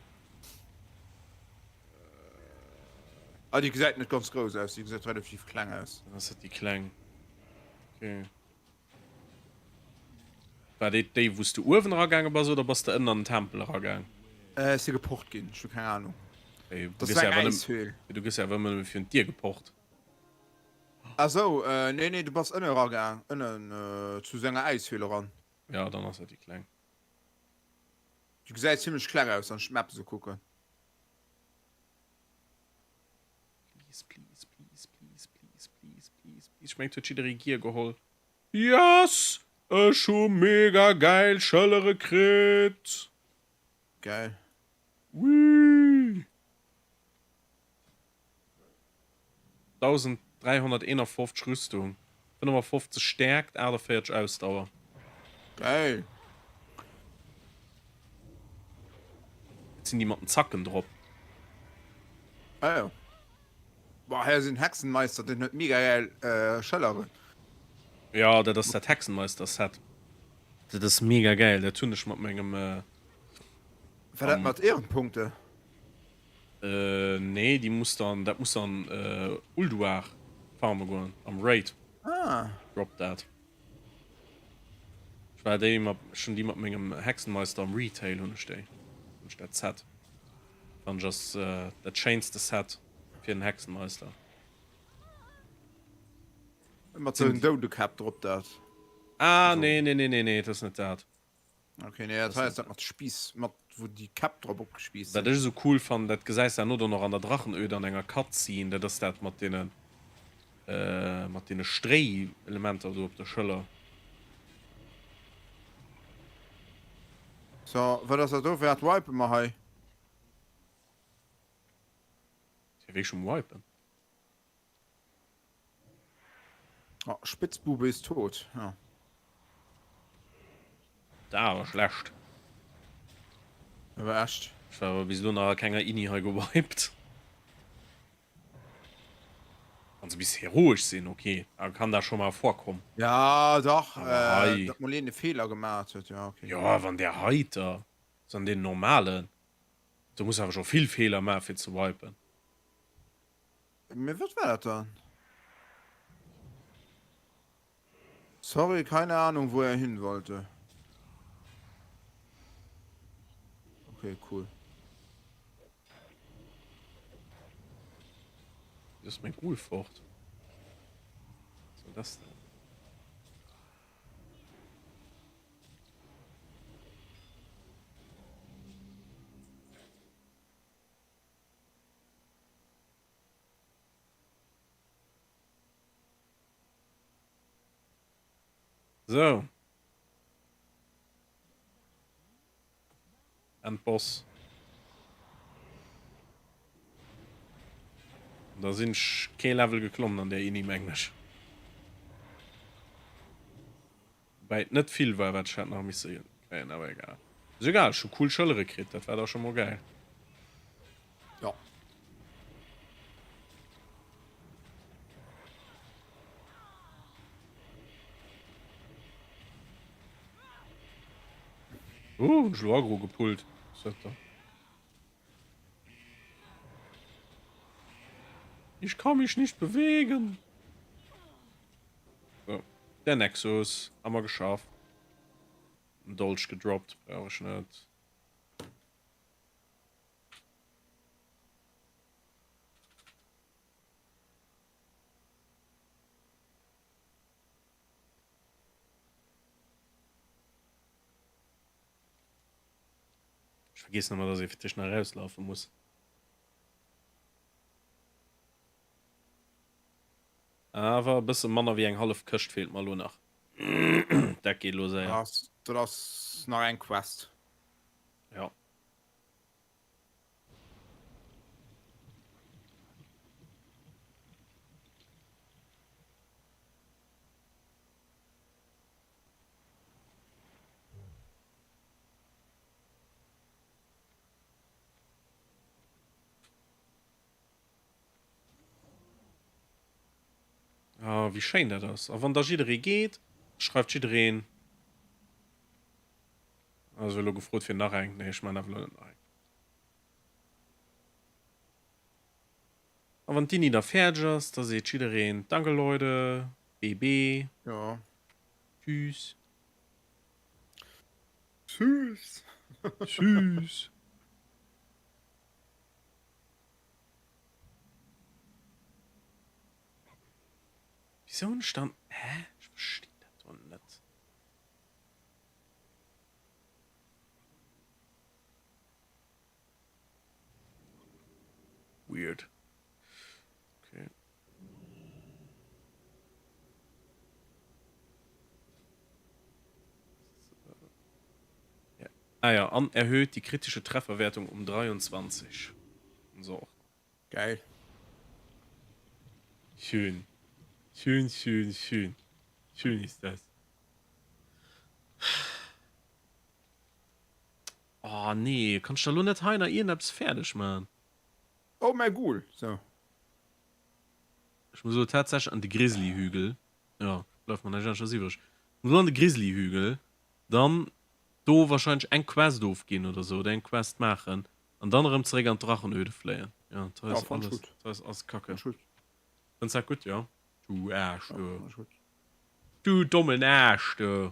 Ah, déi gesäit net ganz grouss aus, déi gesäit relativ kleng aus. Dann ass dat déi kleng. Okay. War dat déi, wou s du uewen eragaange bass oder bass de ënnen an den Tempel eragaang? Ech si gepocht ginn, ech hu keng Ahnung. Ey, du Das gëss war ja eng awer nëmmen, Äishöhl. du gëss ja awer ëmmer nëmme virun d'Dier gepocht. Ah sou, nee nee, du bass ënne eragaang, ënnen zu sou enger Äishöhl eran. Ja, dann ass dat déi kleng. Déi gesäit zimlech kleng aus, wann ech d'Map esou kucken. Please, please, please, please, please, please, please, please. Ech mengen, et huet jidderee Gier geholl. Yes! Ech hu mega gäil Schëllere kritt! Geil. Whee! 1351 Rüstung, 55 Stäerkt, 48 Ausdauer. Geil! Et sinn déi mat den Zacken drop. Ah jo. Boah, hei ass een Hexenmeister, deen huet mega geil Schëlleren. Jo, dat ass dat Hexenmeister-Set. Dat ass mega geil, dat hunn ech mat mengem. War dat mat Ehrenpunkte? Nee, déi muss dann, dat muss dann Ulduar farme goen am Raid. Ah. Droppt dat. Ech war déi mat, ech hunn déi mat mengem Hexenmeister am Retail hunn ech déi, hunn ech dat Set. Fannen ech ass dat schéinste Set fir den Hexenmeister. Mat sou en Doudekäpp drop dat. Ah nee nee nee nee nee, dat ass net dat. Ok, nee, dat hei ass dat mat Spiiss, mat wou déi Käpp drop opgespiisst Wat sinn. ech esou cool fannen, dat gesäis de herno dann och an der Drachenöd an enger Cutscene, dat ass dat mat deene mat deene Stréi-Elementer do op der Schëller. So, wat ass dat do? Wat wipe mer hei? Fir wéi um wipen? Oh, Spitzbube ist tot. Ja. Da war schlecht. Aber echt. Ech war awer bis elo nach a kenger Ini hei gewiped. Wann se bis heroesch sinn, ok, da kann dat scho mal vorkommen. Ja, dach, Aber äh, hei. datt mol een e Feeler gemaat huet, ja, ok. Jo, wann där heiter, so an deenen normalen, do muss awer scho vill Feeler maachen, fir ze wipen. Mee wat war dat dann? Sorry, keine Ahnung wo er hin wollte. Okay, cool. Wieso ist mein Ghoul fort? Was soll das denn? So. Endboss. Da sinn ech kee Level geklommen an där Ini, mengen ech. Woubäi et net vill war, wat ech hätt nach misse kréien, awer egal. Ass egal, ech hu cool Schëllere kritt, dat war da scho mol gäil. Jo. Uh, hunn ech elo Aggro gepullt? Was dat da? Ich kann mich nicht bewegen. So, der Nexus haben wir geschafft. Ein Dolch gedroppt, brauche ich nicht. Ech vergessen ëmmer, dass ee fir d'éischt nach erauslafe muss. Awer e bësse manner wéi eng hallef Këscht feelt mer elo nach. Dat geet elo séier. Dat ass nach eng Quest. Jo. Ah, wéi schéin dat ass. A wann da jidderee geet, schreift jiddereen. Also elo gefrot fir nach eng. Nee, ech man awer elo net nach eng. A wann d'Ini da fäerdeg ass, da seet jiddereen Danke Leute, BB. Ja. Tschüss. Tschüss. Tschüss. Wisou hunn ech dann. Hä? Ech verstinn dat do net. Weird. Okay. Ah ja, an erhöht die kritische Trefferwertung um 23. So. Geil. Schön. Schön, schön, schön. Schön ist das. Oh nee, kann ech da lo net hei nach iergendeppes fäerdeg man? Oh mäi Ghoul, sou. Ech muss elo tatsächlech an de Grizzlyhügel. Jo, bleift mer näischt aneschters iwwreg. Ech muss elo an de Grizzlyhügel, dann do wahrscheinlech eng Quest ofginn oder sou, oder eng Quest maachen an dann erëm zeréck an d'Drachenöde fléien. Jo, dat Ja, ass fand ech alles, gutt. dat ass alles Kacke. Fand ech gutt. Fënns dat gutt, jo? Du Aarsch, Ja, du. fand ech gutt. Du dommen Aarsch, du.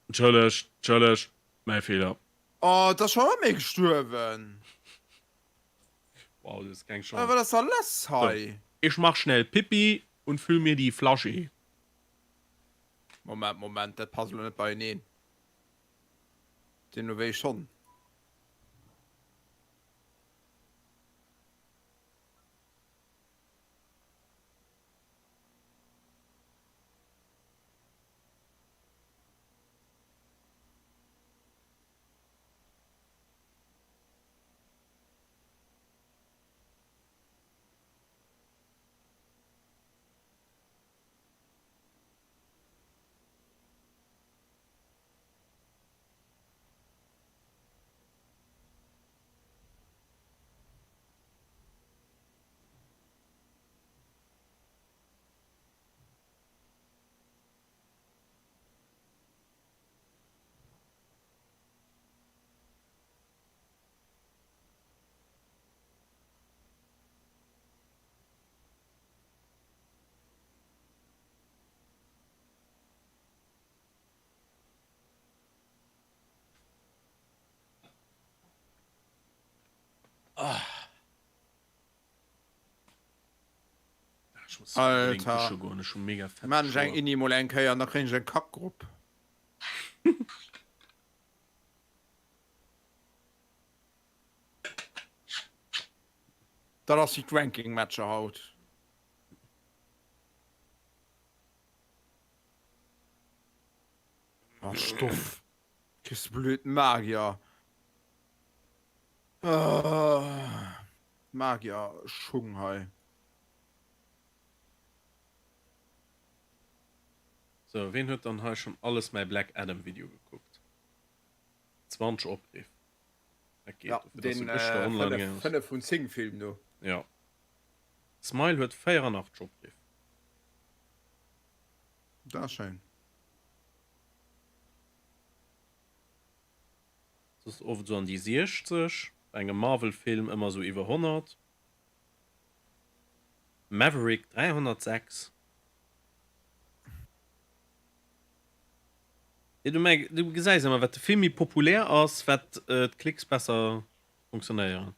Entschëllegt, entschëllegt, mäi Feeler. Oh, et ass scho erëm ee gestuerwen. Wow, du hues keng Chance. Wat ass da lass hei? So, ich mach schnell Pipi und füll mir die Flasche. Moment, Moment, dat passt elo net beieneen. Deemno wéi schonn. Alter, maan ech eng Inni mol eng Kéier an da kréien ech eng Kackgrupp. Dat ass wéi d'Ranking-Matcher haut. Ah, Stoff. Kriss de blöd Magier. Ah, Magier-Schung hei. Sou, ween huet dann hei schon alles mäi Black Adam Video gekuckt? 20 Opriff. Dat geet, Ja, dofir dass den e gëschter online gaangen ass. 5 vun 10 Film do. Ja. Smile huet 84 Opriff. Dat ass schéin. Soss oft esou an déi 60, bei engem Marvel Film ëmmer esou iwwer 100. Maverick 306. Jo, du merk, du gesäis ëmmer, wat de Film méi populär ass, wat d'Klicks besser funktionéieren.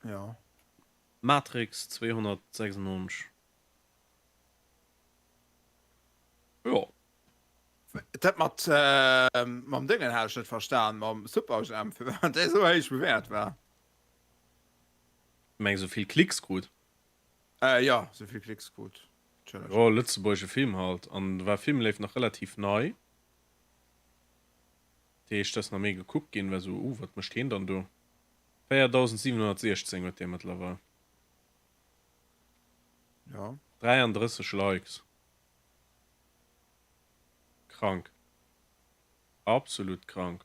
Jo. Matrix 296. Jo. Dat mat mam Déngen hat ech net verstan, mam Superjhemp, firwat dee sou héich bewäert war. Du mengs esou vill Klicks krut? Jo, sou vill Klicks krut, Entschëllegt. Jo, lëtzebuergesche Film halt, an da war Filmléift nach relativ nei, dat heescht, dat ass nach méi gekuckt ginn, war sou, uh, wat mécht heen dann do? 4716 huet dee mëttlerweil. Jo. 33 Likes. Krank. Absolut krank.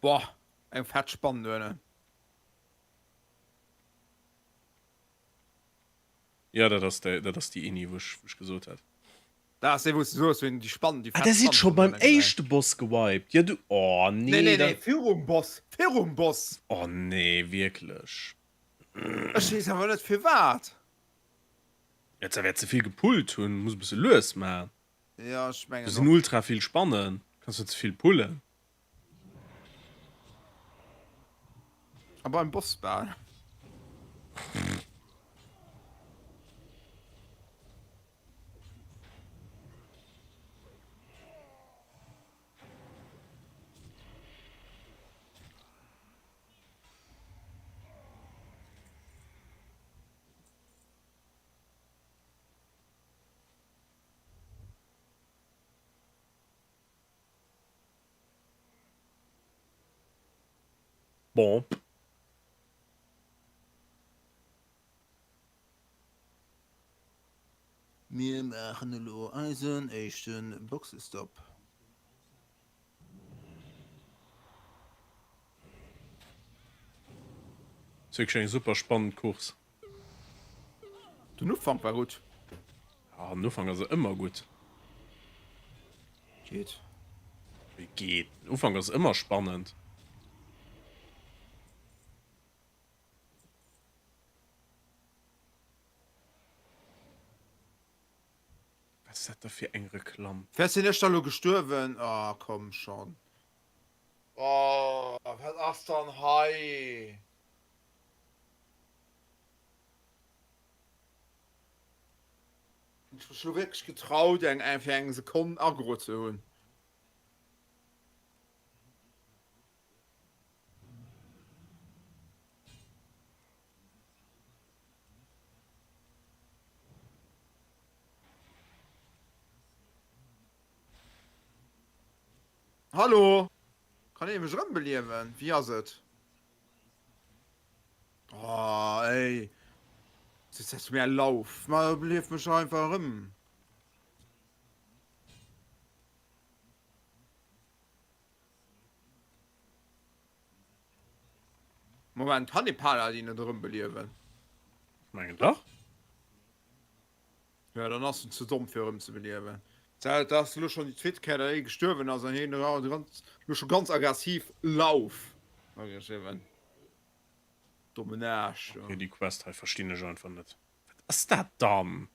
Boah, eng fett Spann duerno. Jo, dat ass déi, dat ass déi Inni, wou ech, wou ech gesot hat. Dat ass déi, wou s du soos, wéi déi Spann, déi Ah, fett der sidd Spann scho vun beim deene gesäit. éischte Boss gewiped. Jo, du, oh Nee, nee, nee, nee, dat. virum Boss, virum Boss! Oh nee, wierklech? Ech weess awer net firwat. Ja, ze wäert ze vill gepullt hunn, muss e bësse lues man. Ja, ech Do mengen sinn och. ultra vill Spannen, kanns net ze vill pullen. A beim Boss bal. Bon. Mir maachen elo eisen éischte Boxestopp. Ass wierklech eng super spannend Course. Den Ufank war gutt. Ja, den Ufank ass ëmmer gutt. Geet. Wéi geet? Den Ufank ass ëmmer spannend. Wat ass dat da fir eng Reklamm? Wär sinn ech da lo gestuerwen? Oh komm schon. Oh wat ass dann hei? Hunn ech mech lo wierklech getraut eng fir eng Sekonn Aggro ze hunn? Hallo? Kann ee mech erëmbeliewen? Wéi ass et? Oh, ey. Das ist mir Lauf. Mal belief mech einfach erëm. Moment, kann ee Paladin net erëmbeliewen? Ech mengen dach. Jo, dann ass en ze domm fir erëmzebeliewen. Dat ass elo schonn déi zweet Kéier, datt ee gestuerwen ass an hien elo scho ganz aggressiv Lauf ageschriwwen. Dommen Aarsch do. Okay, déi Quest hei verstinn ech einfach net. Wat ass dat dann?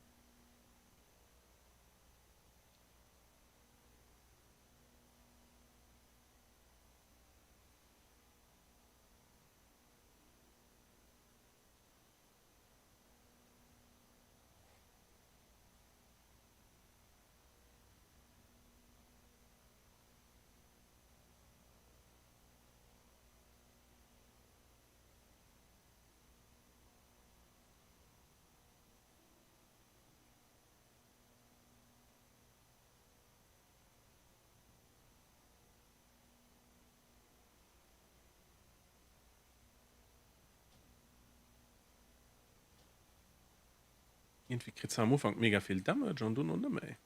Iergendwéi kritt se am Ufank mega vill Damage an dono net méi.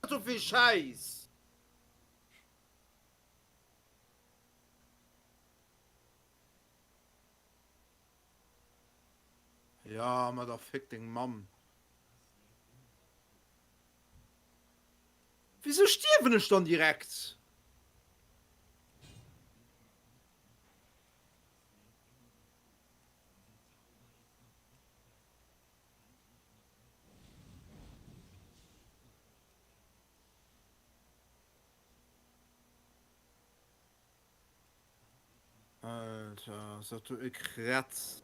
Sou vill Schäiss! Ja, ma da féck deng Mamm. Wisou stierwen ech dann direkt? Alter, ass dat do e Kretz.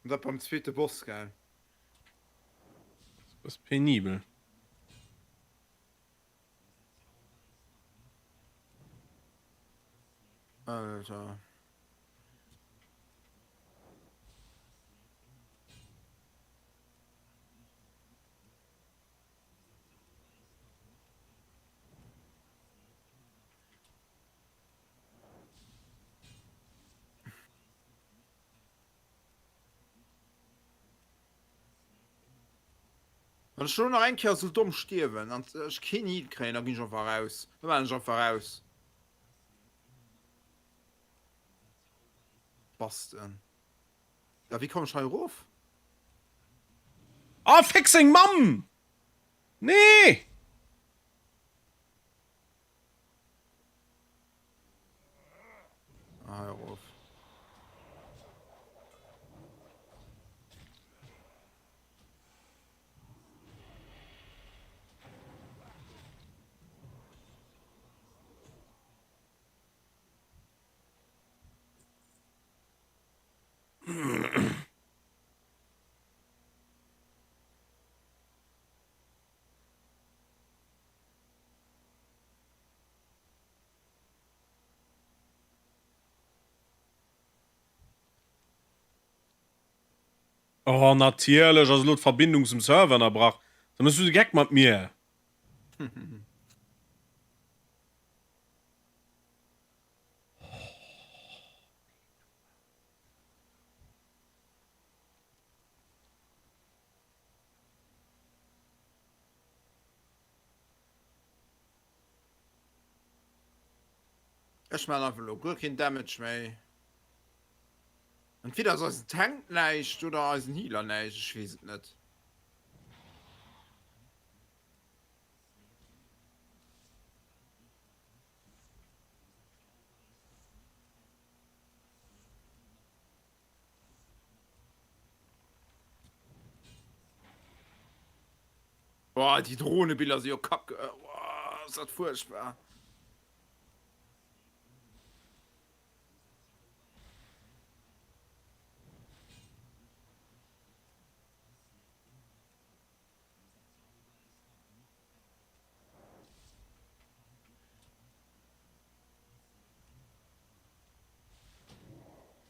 An dat beim zweete Boss, gell? Das ass penibel. Alter. Wann ech elo nach eng Kéier esou domm stierwen an ech keen Heal kréien, da ginn ech einfach raus. Da maachen ech einfach raus. Basten. Ja, wéi komm ech hei erof? Oh, fick seng Mamm! Nee! Ah, hei erof. Oh natierlech ass elo d'Verbindung zum Server ënnerbrach. Da mëss du de Geck mat mir. Ech maan einfach elo guer keen Damage méi. Entweder ass eisen Tank näischt oder eisen Healer näischt, ech weess et net. Boah, déi Drohnebiller si jo kacke. Boah, ass dat fuerchtbar.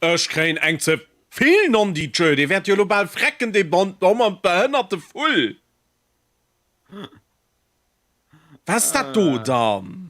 Ech kréien eng ze vill Nonditschö, dee wäert jo elo bal frecken, dee behënnerte Vull. Wat ass dat do dann?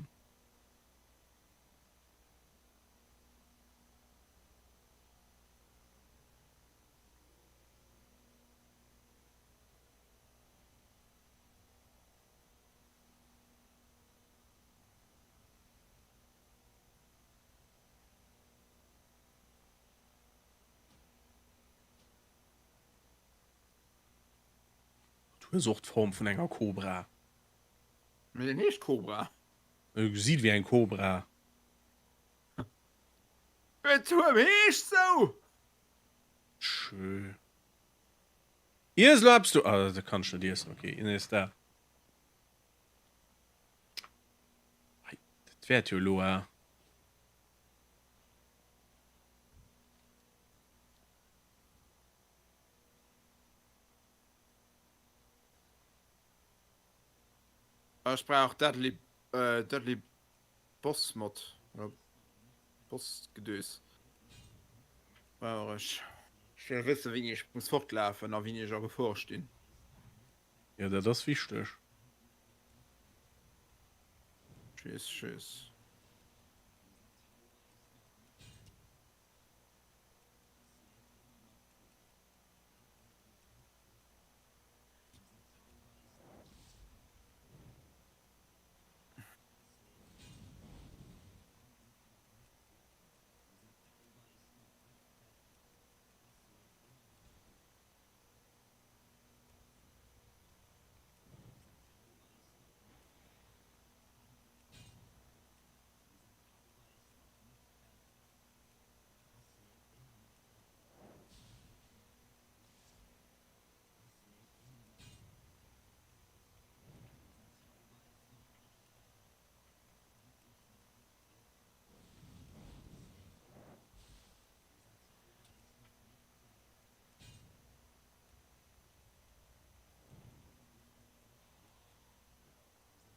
Du hues och d'Form vun enger Kobra. Mee deen heescht Kobra. E gesiit wéi eng Kobra. Den Tuerm heescht sou! Tschö. Iess elo eppes du. Ah, dat kann ech net iessen, ok. Iess dat. Hei, dat wäert jo elo, eh. Ech brauch Deadly Deadly Boss Mod oder Boss Gedös brauch ech. Ech wëll wëssen wéini ech muss fortlafen a wéini ech a Gefor stinn. Jo dat ass wichteg. Tschüss tschüss.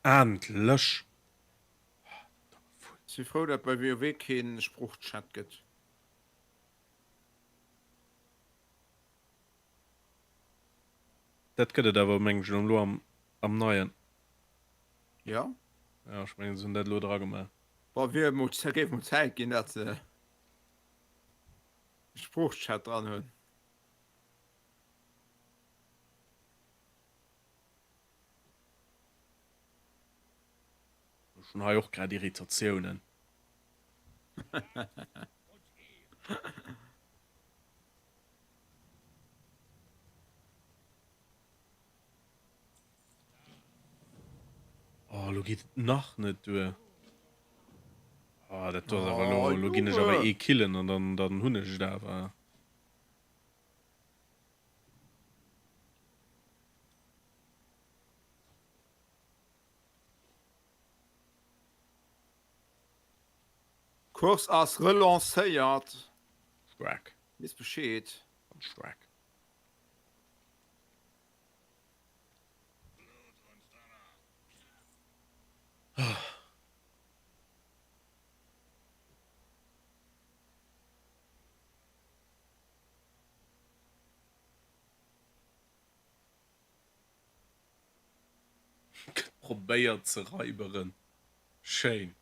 Endlech! Si frou dat bei WoW keen Sproochchat gëtt. Dat gëtt et awer mengen ech elo am am neien. Jo? Jo ech mengen se hunn dat elo dra gemaach. Boah wier mol géif mol Zäit ginn dat se Sproochchat dran hunn. Ech hunn hei och grad Irritatiounen. Oh, elo geet et nach net duer. Oh, dat do ass awer elo, elo ginn ech awer ee killen an dann, dann hunn ech et awer. D'Course ass relancéiert. Staark. Weess Bescheed. Ganz staark. Probéiert ze raiberen. Schéin.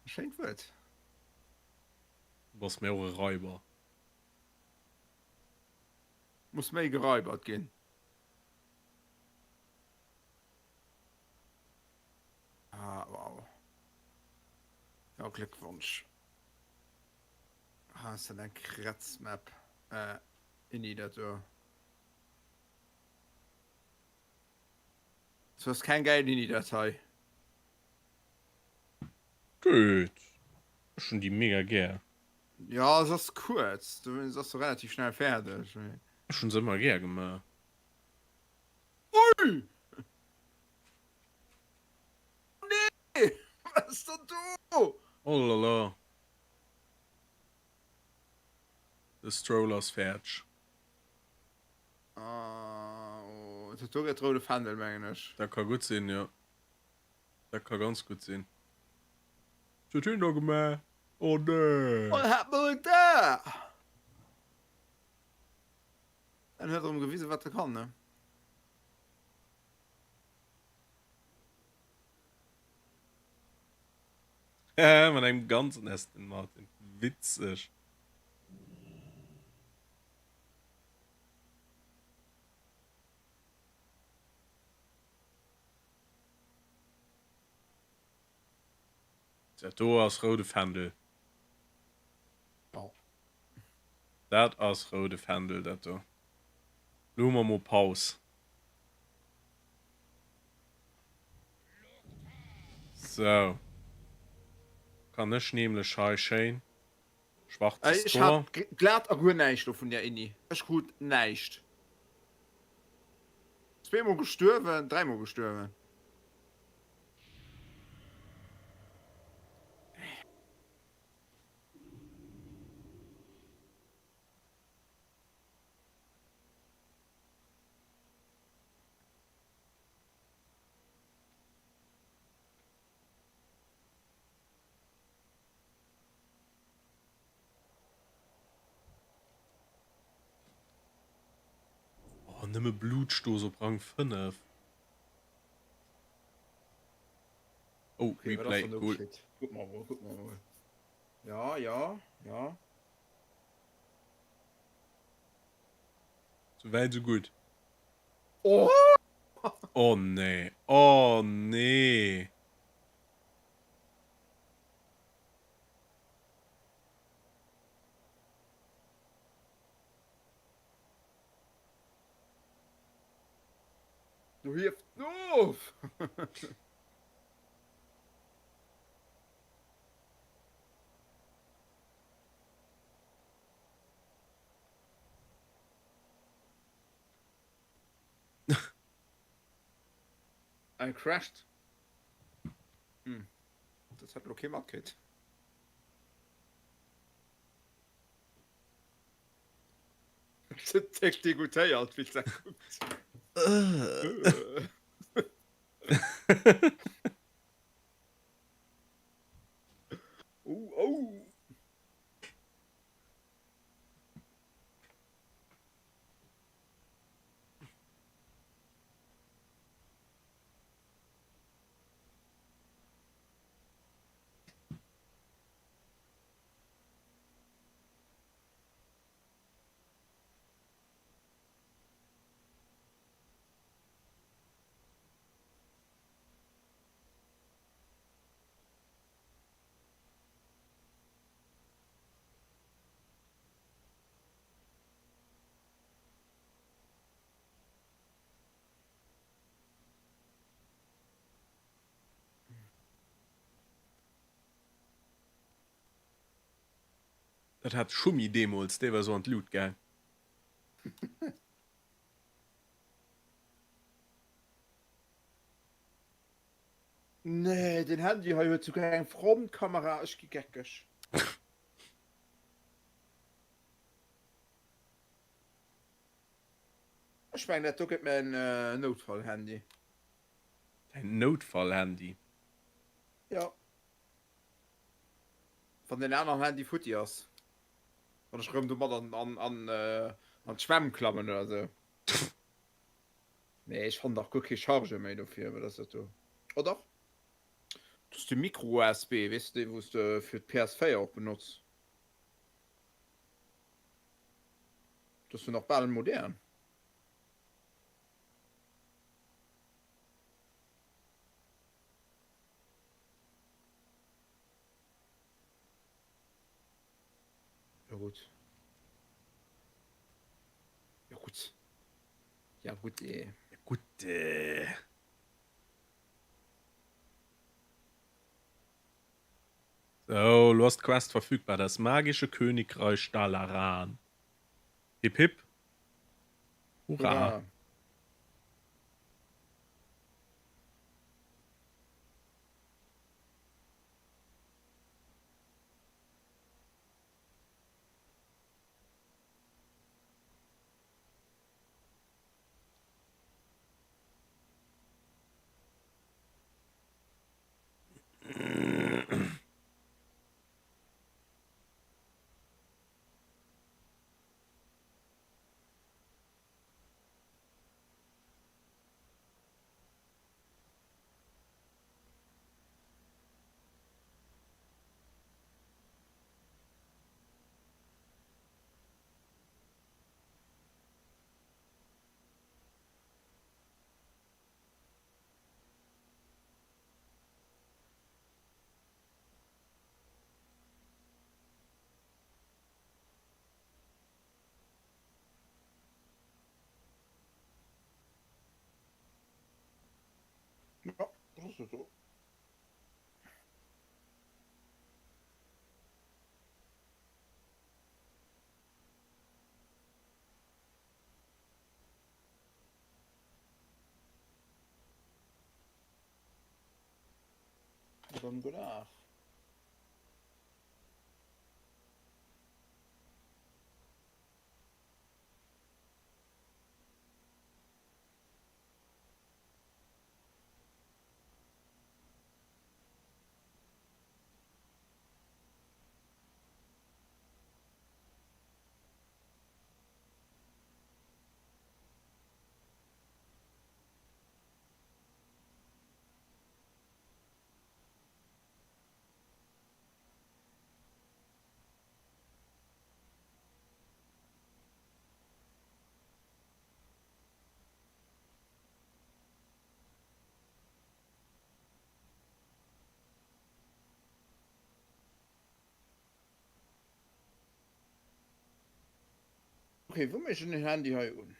Schéint Wuert. Du bass mir och e Raiber. Muss méi geraibert ginn. Ah, wow. Jo, Gléckwonsch. Ah, ass dat eng Krätz-Map. Äh, Inni, dat do. So ass keng gäil Inni, dat hei. Gutt. Ech hunn déi mega gär. Jo, se ass kuerz, dowéinst ass se relativ schnell fäerdeg. Ech hunn se ëmmer gär gemaach. Ui! Nee! Wat ass dann do? Oh la la. De Stroll ass fäerdeg. Ah, oh, dat do gëtt roude Fändel, mengen ech. Dat ka gutt sinn, jo. Dat ka ganz gutt sinn. Wat huet hien da gemaach? Oh nee! What happened there? En huet erëm gewisen, wat e kann, ne? Haha, mat engem ganzen Aston Martin. Witzeg. Dat do ass roude Fändel. Dat ass roude Fändel, dat do. Lo hu mer mol Paus. Sou. Kann ech nämlech hei schéin schwarzes Ech Tor. hat glat a guer näischt do vun där Inni. Ech krut näischt. Zweemol gestuerwen, dräimol gestuerwen. Oh, nëmme Blutstoß op Rang 5. Oh, Okay, wat ass Replay, dann do cool. geschitt? Kuck mer mol, kuck mer mol. Ja, ja, ja. Sou wäit, sou gutt. Oh! Oh nee, oh nee. Du hieft of! En crasht. Hm. Dat hat lo kee matkritt. Déck degoutéiert wéi se kuckt. Oh, oh. Dat hat Schummi deemols, dee war sou an d'Lut gaang. Nee, den Handy hei huet souguer eng Frontkamera, ech gi geckeg. Ech mengen dat do gëtt mäin Noutfallhandy. Däin Noutfallhandy? Jo. Wann deen aneren Handy futti ass. Wann ech rëm domat an an an. An d'Schwämm klammen oder sou. Nee, ech fannen dach guer kee Chargeur méi dofir. Wat ass dat do? Oh dach, dat ass de Micro-USB, weess de, dee wou s de fir d'PS4 och benotz. Dat ass jo nach bal modern. Ja gutt. Ja gutt. Ja gutt eh. Ja gutt eh. Sou, lo ass d'Quest verfügbar, Das magische Königreich Dalaran. Hip hip. Hurra. Hurra. Ja, dat ass jo. Dann gudden Dag. Ok, wou mécht en den Handy hei un?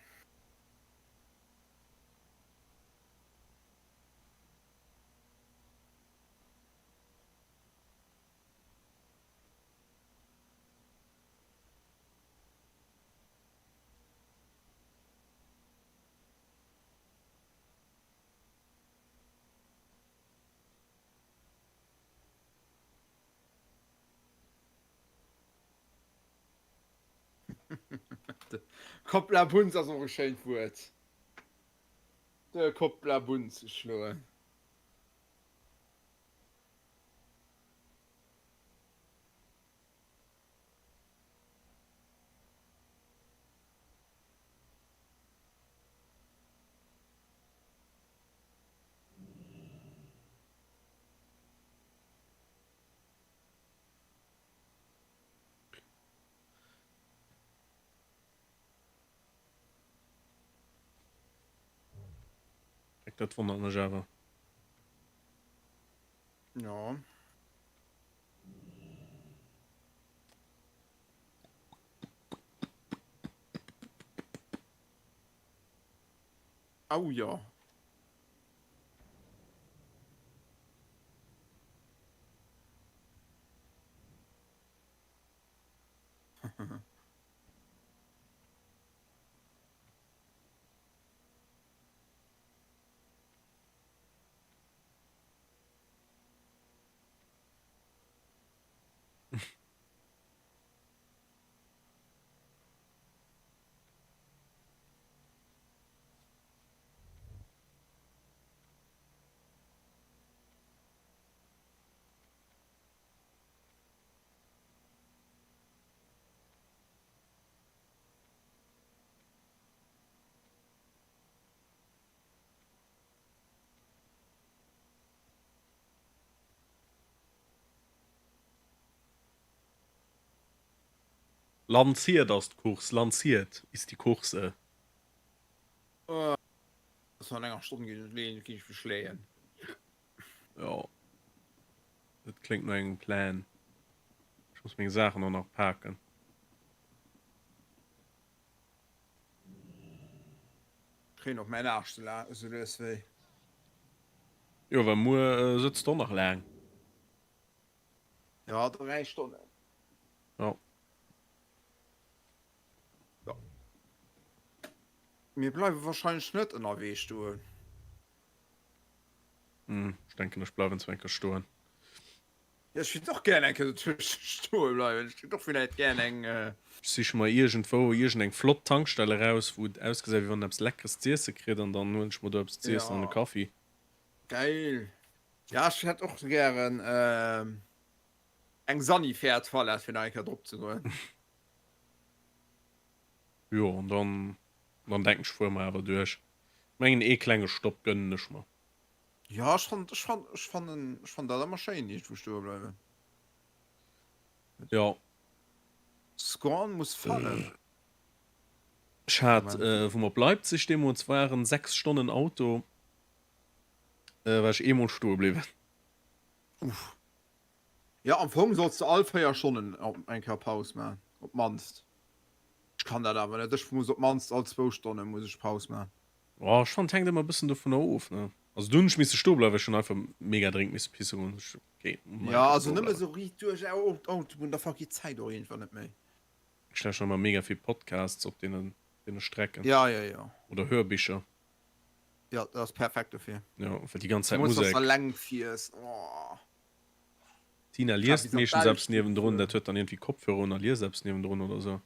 Kopplabunz ass och e schéint Wuert. De Kopplabunz schloen. Dat wonnert mech awer. Ja. Au ja. Lanciert ass d'Course, lanciert ist die Course. An enger Stonn ginn ech mech leeën. Jo, dat kléngt no engem Plan. Ech muss meng Saachen och nach paken. Kréien och mäin Aarsch sou lues wéi. Jo, well muer sëtz de och nach laang. Jo, 3 Stonnen. Jo. Jo. Mir bleiwe wahrscheinlech net ënnerwee stoen. Hm, ech denken ech bleiwen zwar eng Kéier stoen. Jo, ech wéilt och gären eng Kéier dotëscht stoe bleiwen. Ech géif och villäit gären eng. Ech siche mer iergendwou iergendeng flott Tankstell eraus, wou et ausgesäit wéi wann een eppes Leckeres z'iesse kritt an dann huelen ech mer do eppes z'iessen an e Kaffi. Geil. Ja, ech hätt och gären eng Sanifair-Toilette fir nach eng Kéier drop ze goen. Jo, an dann, dann denken ech fuere mer awer duerch. Ech mengen ee klenge Stopp gönnen ech mer. Jo, ech fann, ech fann, ech fannen, ech fannen dat ëmmer schéin iergendwou stoe bleiwen. Jo. Scorn muss fallen. Ech hat, wou mer op Leipzig deemools waren, 6 Stonnen Auto, war ech eemol stoe bliwwen. Uff. Jo, am Fong solls de all 4 Stonnen eng Kéier Paus maachen, op d'mannst. Ech kann dat awer net, ech muss op d'mannst all zwou Stonne muss ech Paus maachen. Oh, ech fannen et hänkt ëmmer e bëssen dovunner of, ne. Also do hunn ech misse stoe bleiwen, ech hunn einfach mega dréngend misse pisse goen. Ech okay, Jo, also nëmme sou riit duerch Autobunn, da vergeet d'Zäit och iergendwann net méi. Ech lauschteren ëmmer mega vill Podcasts op deenen Strecken. Ja, ja, ja. Oder Hörbicher. Jo, dat ass perfekt dofir. Jo, well déi ganz Zäit Zemools wann s Musek. de eleng fiers, oh. D'Tina Grad liest bis an meeschtens d'Belsch eppes niewendrun, gefuer. dat huet dann iergendwéi Kopfhörer un a liest eppes niewendrun oder sou.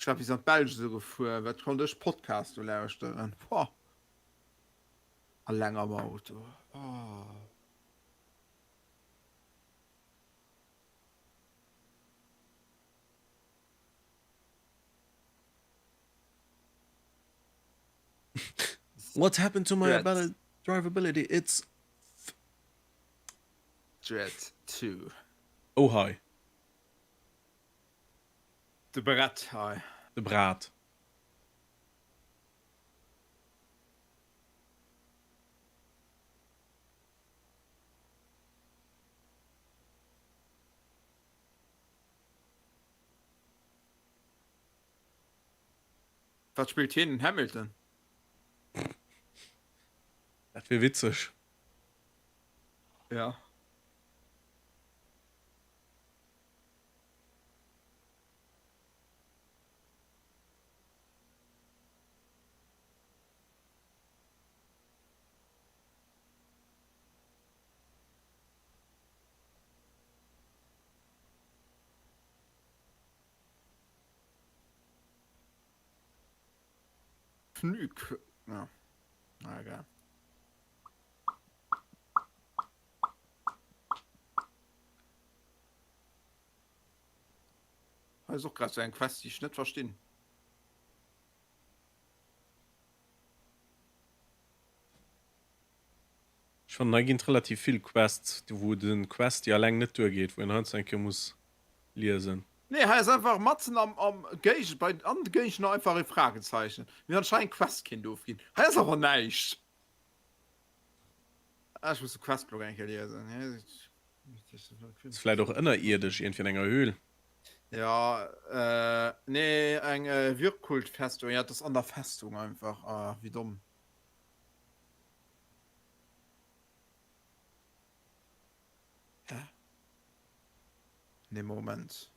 Ech war bis an d'Belsch esou gefuer, wat konnt ech Podcast do lauschteren, boah. Eleng am Auto, oh. What happened to my Dread. drivability? It's Dread 2. Oh hei. De Brett hei. De Brat. Wat spillt hien den Hamilton? Dat wier witzeg. Ja. Pnü-K ja. Na egal. Hei ass och grad sou eng Quest déi ech net verstinn. Ech fannen hei ginn et relativ vill Quests wou den Quest dir alleng net duer geet, wou een heiansdo eng Kéier muss liesen. Nee, hei ass einfach matzen am am Géigend bei an de Géigner einfach e Fragezeichen. Mir anscheinend Quest kinnt ofginn. Hei ass awer näischt. Ah, ech muss de Questblog eng Kéier liesen. Ass vläit och ënnerierdesch, iergendwéi an enger Höhl. Ja, äh, nee, eng Wirkultfestung. Ja, dat ass an der Festung einfach. Ah, wéi domm. Hä? Nee, Moment.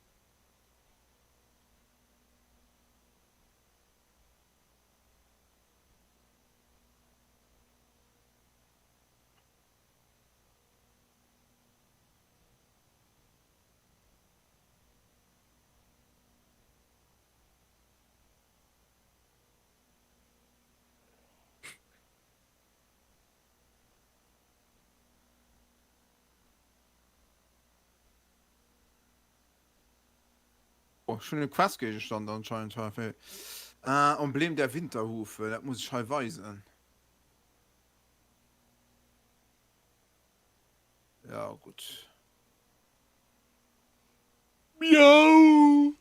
Oh, ech hunn e Questgéigestand anscheinend hei fir Emblem der Winterhufe, dat muss ech hei weisen. Ja, gutt. Miau!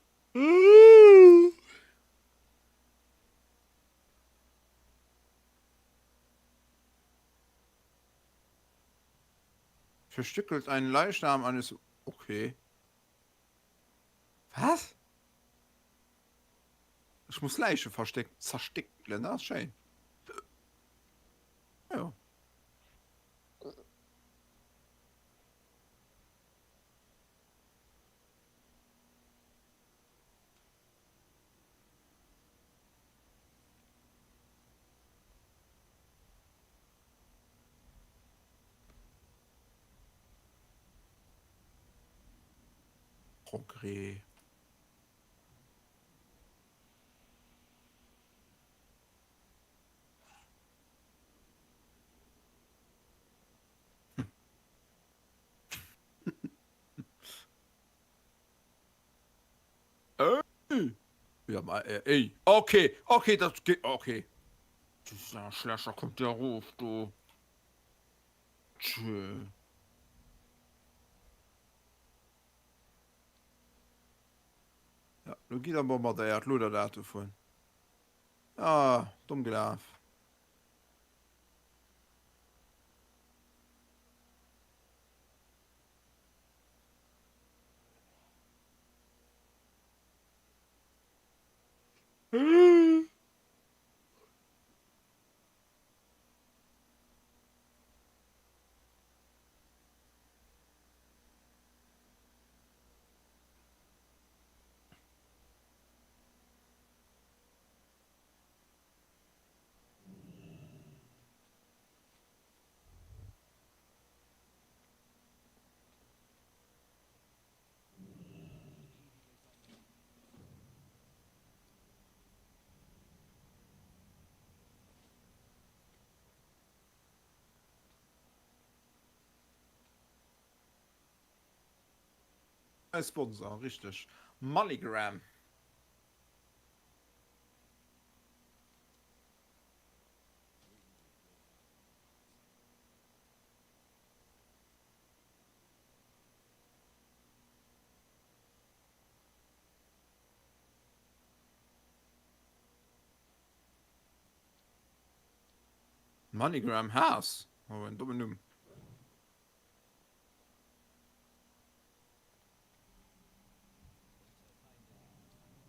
Verstückelt einen Leichnam eines. Okay. Was? Ech muss Läiche versteck zerstéckelen, dat ass schéin. Jo. Progrès. Ey! Ja, mal, äh, ey. Okay, okay, das geht. Okay. Dieser Schläscher kommt ja ruf, du. Tschö. Ja, lo gitt der bombardéiert, lo der dat dovun. Ah, domm gelaf. Eis Sponsor, richteg. MoneyGram. MoneyGram House, oh en dommen Numm.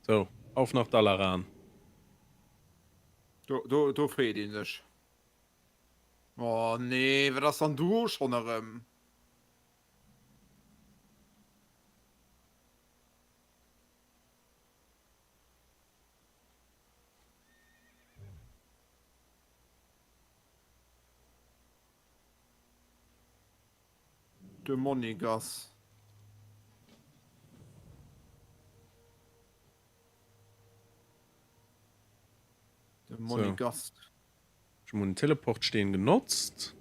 So, auf nach Dalaran. Do, do, do freet een sech. Oh nee, wat ass dann do schonn erëm? De Monigas. De Monigast. Ech hun den Teleportsteen genotzt.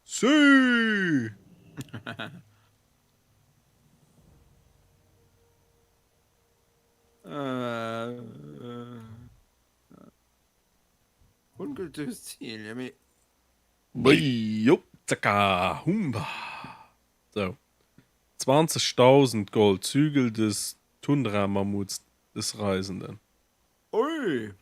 Sü! Ungültiges Ziel, ja mee. Jupp, zacka, humba. Sou, 20.000 Gold, Zügel des Tundra-Mammuts des Reisenden. Ui!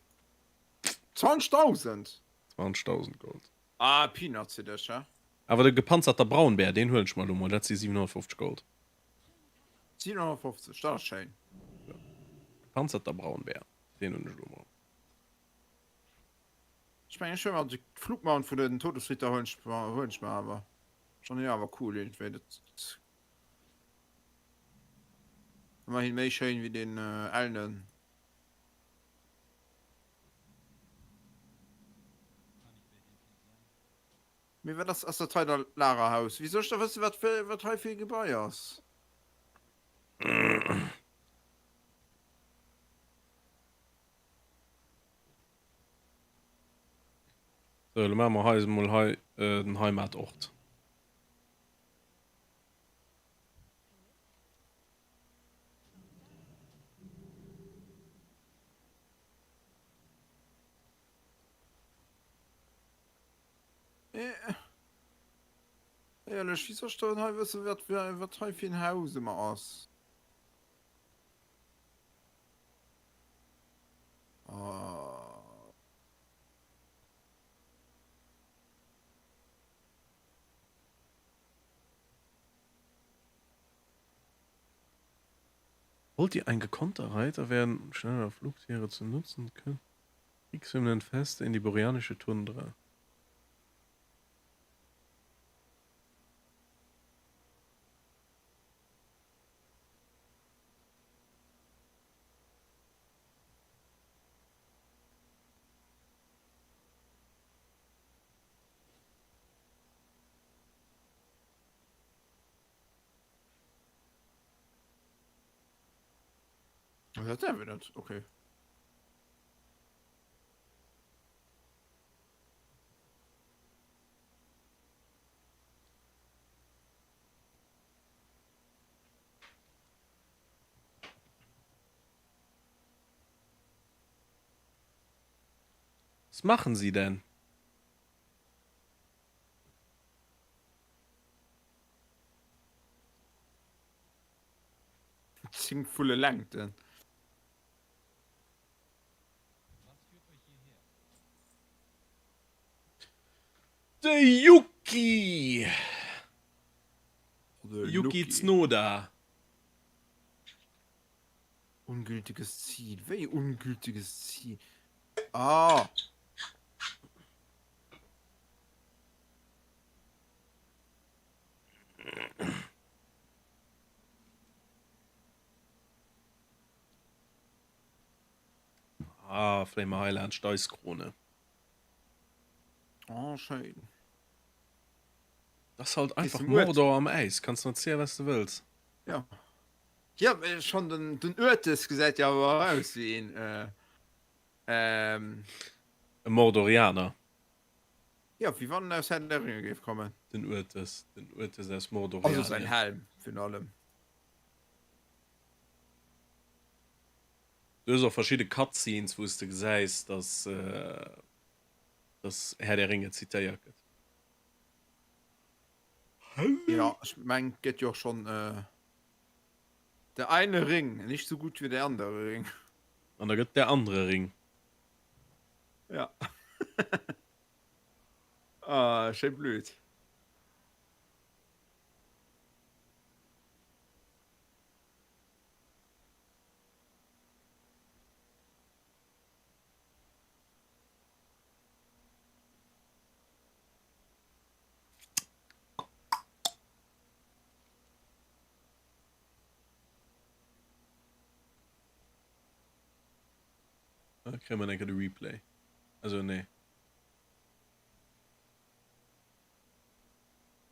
20.000? 20.000 Gold. Ah, Peanuts fir dech, he? Awer de gepanzerter Braunbär, deen huelen ech mer elo mol, dat si 750 Gold. 750, dat ass schéin. Gepanzerter Braunbär, deen hunn ech elo mol. Ech mengen, ech huelen mer de Flugmount vun den Todesritter huelen ech mer, huelen ech mer awer. Fannen ech awer cool iergendwéi, dat ëmmerhin méi schéin wéi deen ellenen. Mee wat ass ass dat hei da Lagerhaus? Wéi soll ech da wëssen wat wat hei fir e Gebai ass? Sou, elo maache mer hei emol hei den Heimatort. Éierlech, wéi soll ech dann hei wëssen, wat, wat hei fir en Haus ëmmer ass? Oh. Wollt ihr ein gekonnter Reiter werden, um schneller Flugtiere zu nutzen können? Kriegshymnen Feste in die boreanische Tundra. Dat däerf een net, okay. Was machen sie denn? 10 Vulle Längten. De Yuki! Yuki Tsunoda. Ungültiges Ziel. Wéi ungültiges Ziel? Ah! Ah, vläicht mol hei laanscht d'Eiskrone. Oh, schéin. Das ass halt einfach Mordor am Äis. Kanns de erzielen, was du wëlls. Ja. Ja, mee schon den, den Uertes gesäit jo awer aus wéi een, äh, ähm. E Mordorianer. Ja, wéi wann en aus Herr der Ringe géif kommen. Den Uertes, den Uertes aus Mordorianien. Also säin Helm virun allem. Du hues och verschidde Cutscenes, wou s de gesäis, dass, dass Herr der Ringe zitéiert gëtt. Ja, ech meng, et gëtt jo och schonn Der eine Ring, nicht so gut wie der andere Ring. An da gëtt der andere Ring. Ja. Ah, schéi blöd. Da kréie mer enke de Replay. Also nee.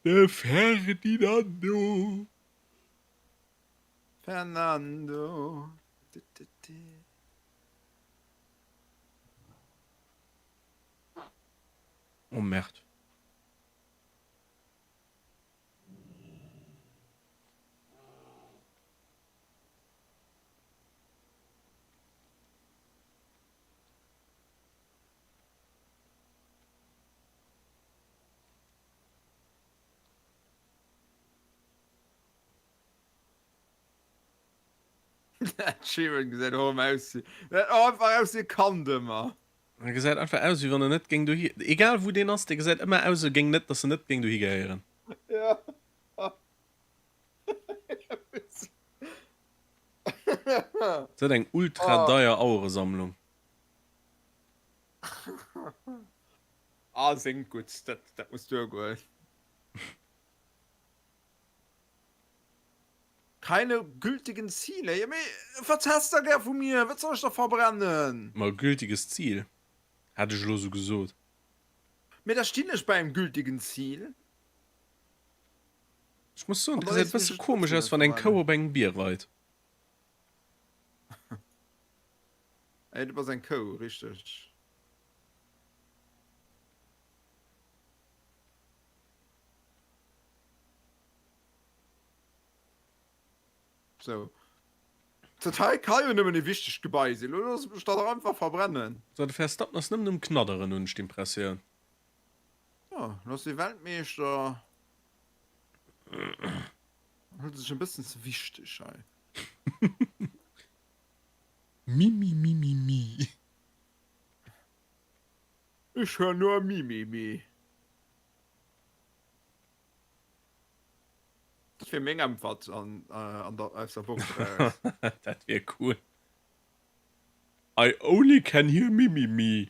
De Ferdinando. Fernando. Oh Merde. Dat Sheeran gesäit och ëmmer aus wéi, dat och einfach aus wéi e Kand ëmmer. E gesäit einfach aus wéi wann en net géing dohi, egal wou deen ass, dee gesäit ëmmer aus wéi géing net, dass en net géing dohi gehéieren. Ja. Se huet eng ultra deier Aueresammlung. Ah, séngt gutt, dat, dat muss duergoen. Keine gültigen Ziele? Jo mee wat häss da gär vu mir? Wat soll ech da verbrennen? Ma gültiges Ziel, hat ech elo sou gesot. Mee da stinn ech bei engem gültigen Ziel. Ech muss soen, et gesäit e bësse komesch aus, wann eng Kou op engem Bier reit. Ey, du bass eng Kou, richteg. Sou. Dat hei ka jo nëmmen e wichtegt Gebai sinn. Lo looss mech dat och einfach verbrennen. So, de Verstappen ass nëmmen um Knadderen, hunn ech d'Impressioun. Jo. Jo, lo ass hie Weltmeeschter. Hëlt sech e bëssen ze wichteg hei. Mimimimimi. Ech hör nur Mimimi. Dat wier meng Äntwert an, an der, aus der Box eraus. Dat wier cool. I only can hear Mimimi.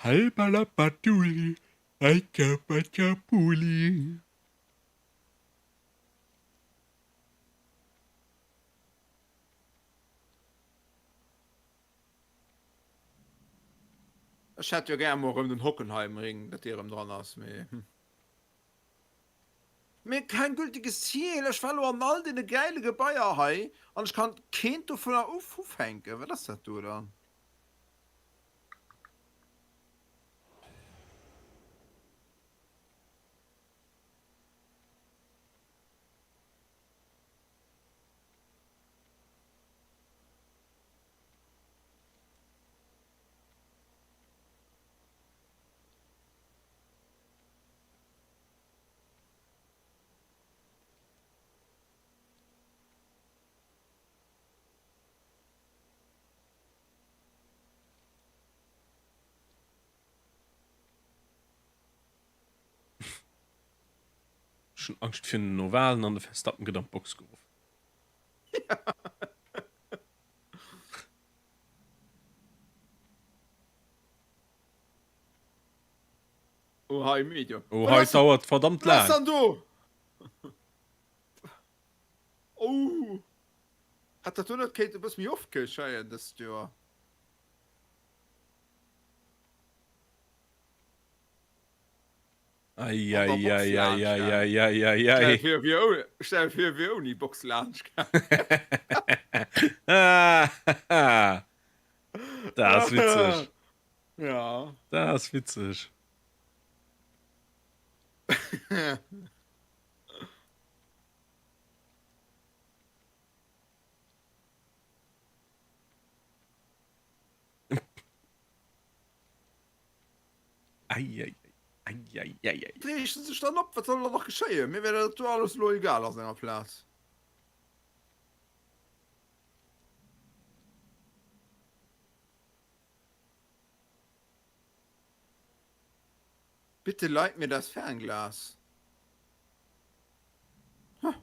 Halbalabaduli, Alkabachapuli. Ech hätt jo gär emol erëm den Hockenheimring, datt dee erëm dran ass, mee hm. Mee kein gültiges Ziel, ech war lo an all deene gäile Gebaier hei an ech kann keent dovunner ufänken. Wat ass dat do dann? Ech hunn Angscht virun den Ovalen an de Verstappen gëtt an d'Box geruff. Oh hei Media. Oh hei dauert verdammt laang. Was dann do? Oh. Hätt dat do net kéint e bësse méi oft geschéien dëst Joer? Eieieiei. Stell vir wier ouni Box laanscht gaangen. Dat ass witzeg. Ja. Dat ass witzeg. Eieieiei. Reegt en sech dann op? Wat soll dann nach geschéien? Mir wär dat do alles elo egal a senger Plaz. Bitte leiht mir das Fernglas. Huh.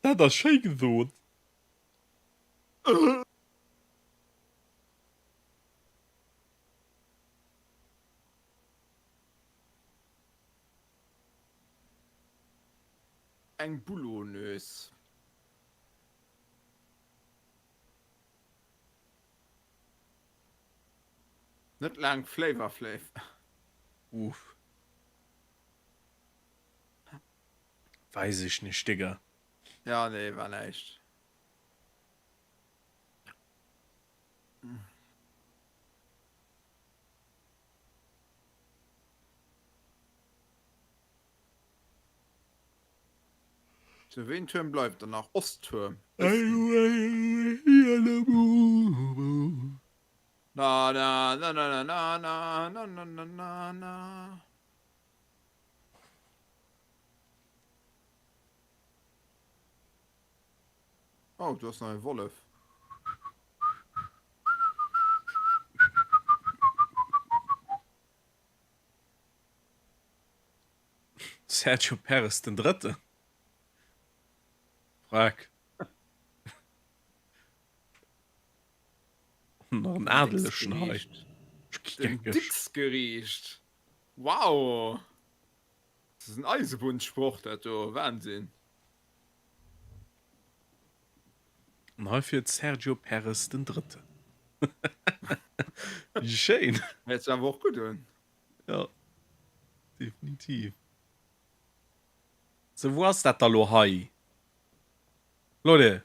Dat ass schéi gesot. Eng Boulonös. Net laang Flavor Flav. Uff. Weis ech nicht, Digga. Ja, nee, war näischt. Sou, wéi en Tuerm bleift dann nach? Osttuerm. Na na na na na na na na na na na. Oh, do ass nach e Wollef. Sergio Perez den Drëtten? Frag. Und nach en Adelegen hei. Den Dixgeriicht. Wow! Dat ass en Eisebunnssproch dat do, Wahnsinn! An hei fiert Sergio Perez den Drëtten. Wéi schéin. Hält sech awer och gutt un. Jo, definitiv. Sou, wou ass dat da lo hei? Leute!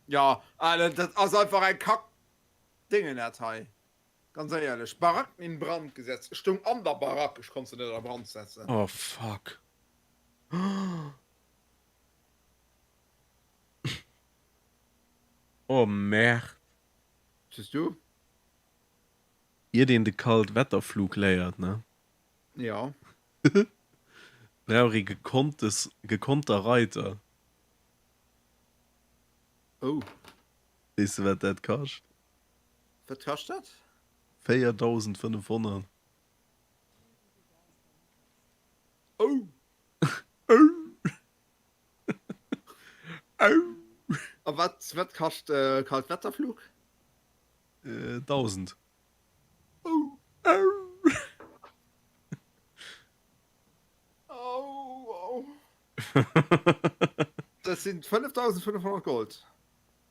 Jo, Alter, dat ass einfach eng Kack Dingen dat hei. Ganz éierlech, Baracken in Brand gesetzt. Ech stoung an der Barack, ech konnt se net a Brand setzen. Oh fuck. Oh Merde. Siehst du? Iert een de Kaltwetterflug léiert, ne? Ja. Brauch ee gekonntes, gekonnter Reiter. Oh. Weess de wat dat kascht? Wat kascht dat? 4500. Oh. Oh. Oh. A wat, wat kascht Kaltwetterflug? 1000. Oh. Oh. Oh, oh. Dat sinn 5500 Gold.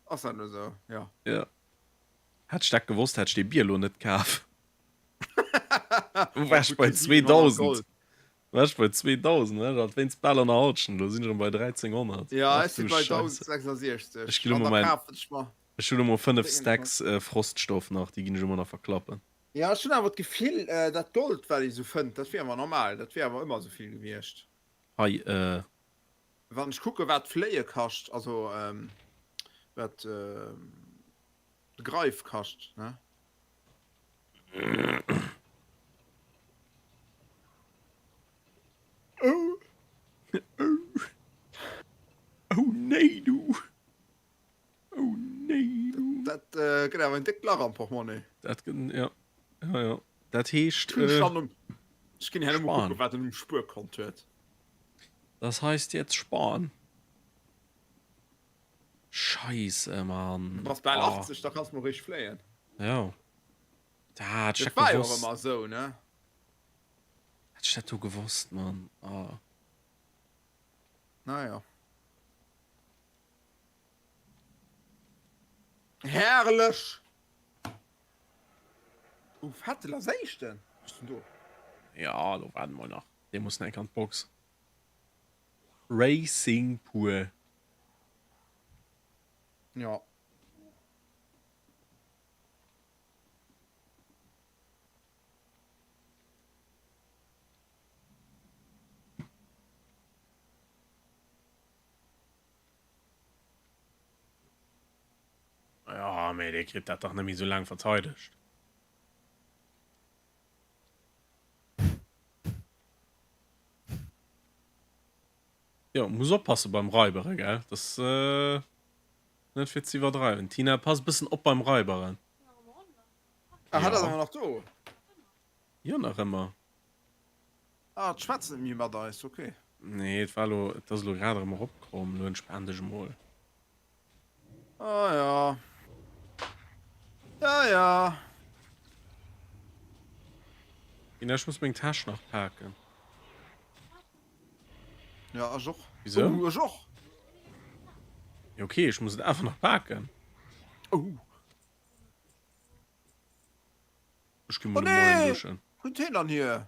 Ass dat elo sou? Jo. Jo. Hätt ech dat gewosst, hätt ech dee Bier elo net kaf. Wou war ech bei 2000? War ech bei 2000, ne? Dat wéinst bal an der Halschent. Elo sinn ech erëm bei 1300. Ja, Ach ech si du bei Scheisse. 1066. Ech gi elo An mol da mäin, kafen ech mer ech hunn elo mol 5 Déngen Stacks Froststoff nach, déi ginn ech elo mol nach verklappen. Ja, ech hunn awer d'Gefill, dat Gold, wat ee sou fënnt, dat wier awer normal, dat wier awer ëmmer sou vill gewiescht. Hei, äh. Wann ech kucke wat Fléie kascht, also wat de Greif kascht, ne? Oh, oh, oh nee du. Oh nee du. Dat gëtt awer en déckt Lach am Portmonni. Dat gëtt, ja, ja, ja. Dat heescht. Ech ginn herno mol kucken, wat en um Spuerkont huet. Das heißt jetzt sparen. Scheisse, Mann. Du bass bal 80, da kanns mol réischt fléien. Jo. Dat Dat war jo och ëmmer esou, ne? Hätt ech dat do gewosst, Mann. Oh. Naja. Herrlech! Oh, Vettel ass éischten! Wou ass den do? Ja, lo waarde mol nach. Dee muss nach enk an d'Box. Racing pur. Ja. Ja, mee dee kritt dat dach net méi sou laang verteidegt. Jo, muss oppasse beim Raibere, gell? Das äh, net fir ze iwwerdreiwen. Tina, pass e bëssen op beim Raiberen. Ah, hat ass awer nach do. Jo, nach ëmmer. Ah, et schwätzt net méi mat eis, ok. Nee, et war elo, et ass elo grad erëm eropkomm. Elo entspan dech emol. Ah ja. Ja, ja. Ina, ech muss meng Täsch nach paken. Ja, ech och. Wisou? Oh, ech och. Ja, okay, ech muss et awer nach paken. Oh. Ech gi Oh mol de Moien nee! duschen. Wou kënnt hien dann hier?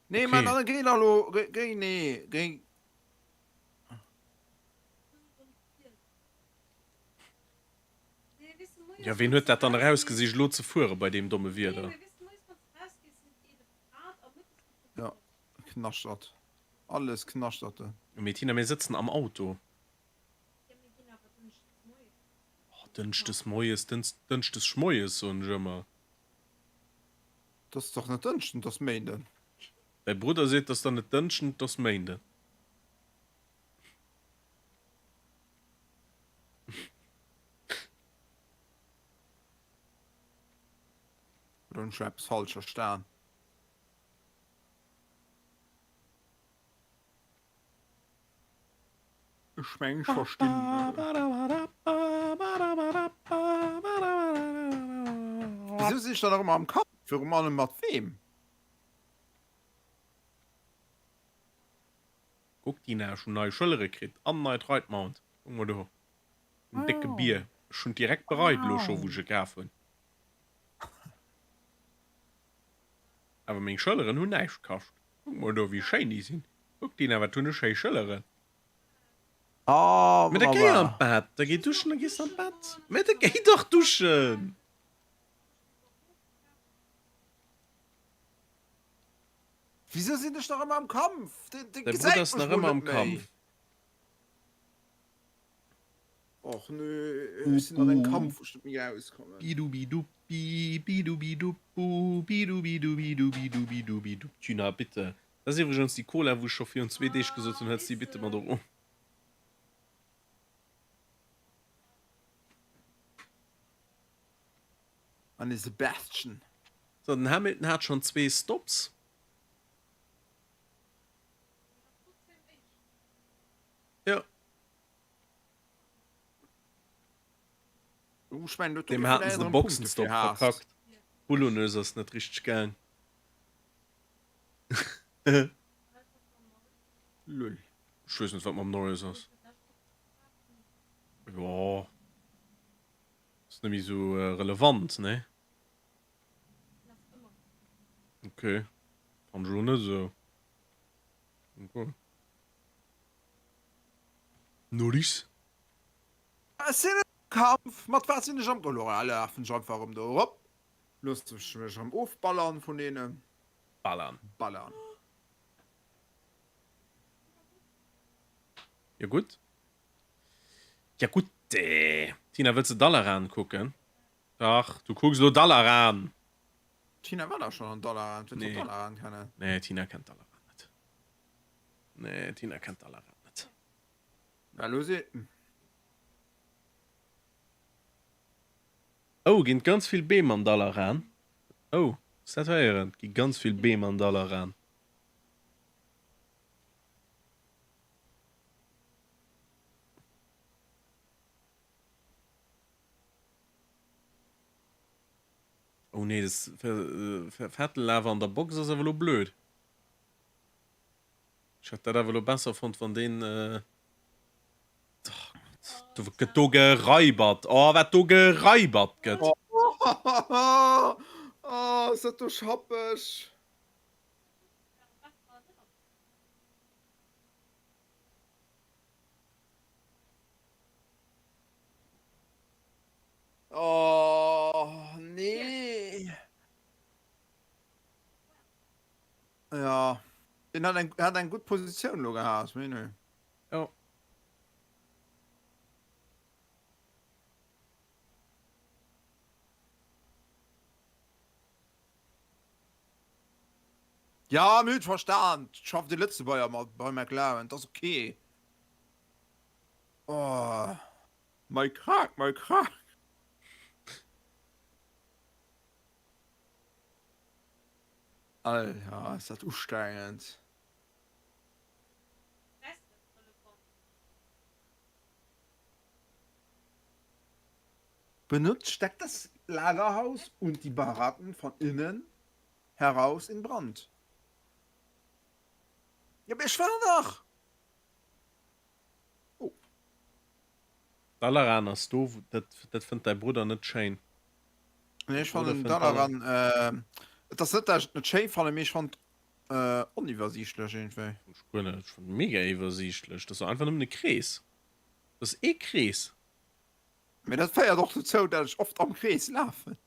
Nee, Okay. man, dann géi da lo, géi, géi, nee, géi. Ja, ween huet dat dann erausgesicht, elo ze fuere bei deem domme Wieder? Ja, knaschtert. Alles knaschterte. Mee Tina, mir sëtzen am Auto. Oh, Dënschdes moies, Dënschdes schmoies soen ech ëmmer. 't ass dach net Dënschden, 't ass Méinden. Däi Brudder seet, 't ass dann net Dënschden, 't ass Méinden. Oder hunn ech elo eppes falsch verstan? Ech mengen ech verstinn. Wisou sinn ech dann nach ëmmer am Kampf? Virum allem mat weem? Kuck. Tina, ech hunn nei Schëllere kritt an neit Ride Mount. Kuck mol do, en décke Bier. Ech hunn direkt bereit elo scho wou ech e kaf hunn. Awer meng Schëlleren hunn näischt kascht. Kuck mol do wéi schéin déi sinn. Kuck Tina, wat hunn ech schéi Schëlleren. Oh, Mä da géi an d'Bett, da géi duschen, da gees de an d'Bett. Mä da géi dach duschen! Wisou sinn ech nach ëmmer am Kampf? Deen Däi Brudder gesäit ass mech nach mol ëmmer am net méi. Kampf. Och nö, ech sinn an engem Kampf, wou ech net méi erauskommen. Bidubidubi, bidubidubu, bidubidubidubidubidubidubi. Tina, bitte. Dat ass iwwregens déi Cola, wou ech scho virun zwee Deeg gesot hunn, hëls déi bitte mat erof. An de Sebastian. So, den Hamilton hat schonn zwee Stops. Jo. Deem haten se de Boxenstopp verkackt. D'Bulloneus ass net richteg gaang. Lull. Ech weess net wat mam Norris ass. Jo ass net méi sou relevant nee. Ok fannt ech elo net esou. Ok. Norris. Ech sinn am Kampf! Mat wat sinn ech am. Elo lafen ech einfach erëm do erop. Looss ech mech erëm ofballern vun deene. Ballern. Ballern. Jo gutt. Ja gutt. Tina, wëlls de Dalaran kucken? Dach, du kucks elo Dalaran! Tina war dach schonn an Dalaran. Huet Nee. Dalaran kennen. Nee, Tina kennt Dalaran net. Nee, Tina kennt Dalaran net. Na lo si. Oh, ginn ganz vill Beem an Dalaran? Oh, hues dat héieren? Et gi ganz vill Beem an Dalaran. Oh nee, das Vettel awer an der Box ass awer lo blöd. Ech hätt dat awer lo besser fonnt, wann deen. Oh Gott, do gëtt do geraibert. Oh, wat do geraibert gëtt. Oh, ass dat do schappeg. Oh, nee. Ja, deen hat eng, hat eng gutt Positioun lo gehat, mee nee. Jo. Ja, mir hunn et verstan, 't schafft e Lëtzebuerger mat bei McLaren, 't ass ok. Oh, mei Kraak, mei Kraak. Alter, ass dat ustrengend. Benutzt steckt das Lagerhaus und die Baracken von innen heraus in Brand. Jo, mee ech war nach! Oh. Dalaran ass do, dat, dat fënnt däi Brudder net schéin. Nee, ech fannen Dalaran, et ass net dat ech et net schéi fannen, mee ech fannen et oniwwersiichtlech iergendwéi. Ech guer net, ech fannen et mega iwwersiichtlech, dat ass doch einfach nëmmen e Krees, dat ass ee Krees. Mee dat féiert och dozou, dat ech oft am Krees lafen.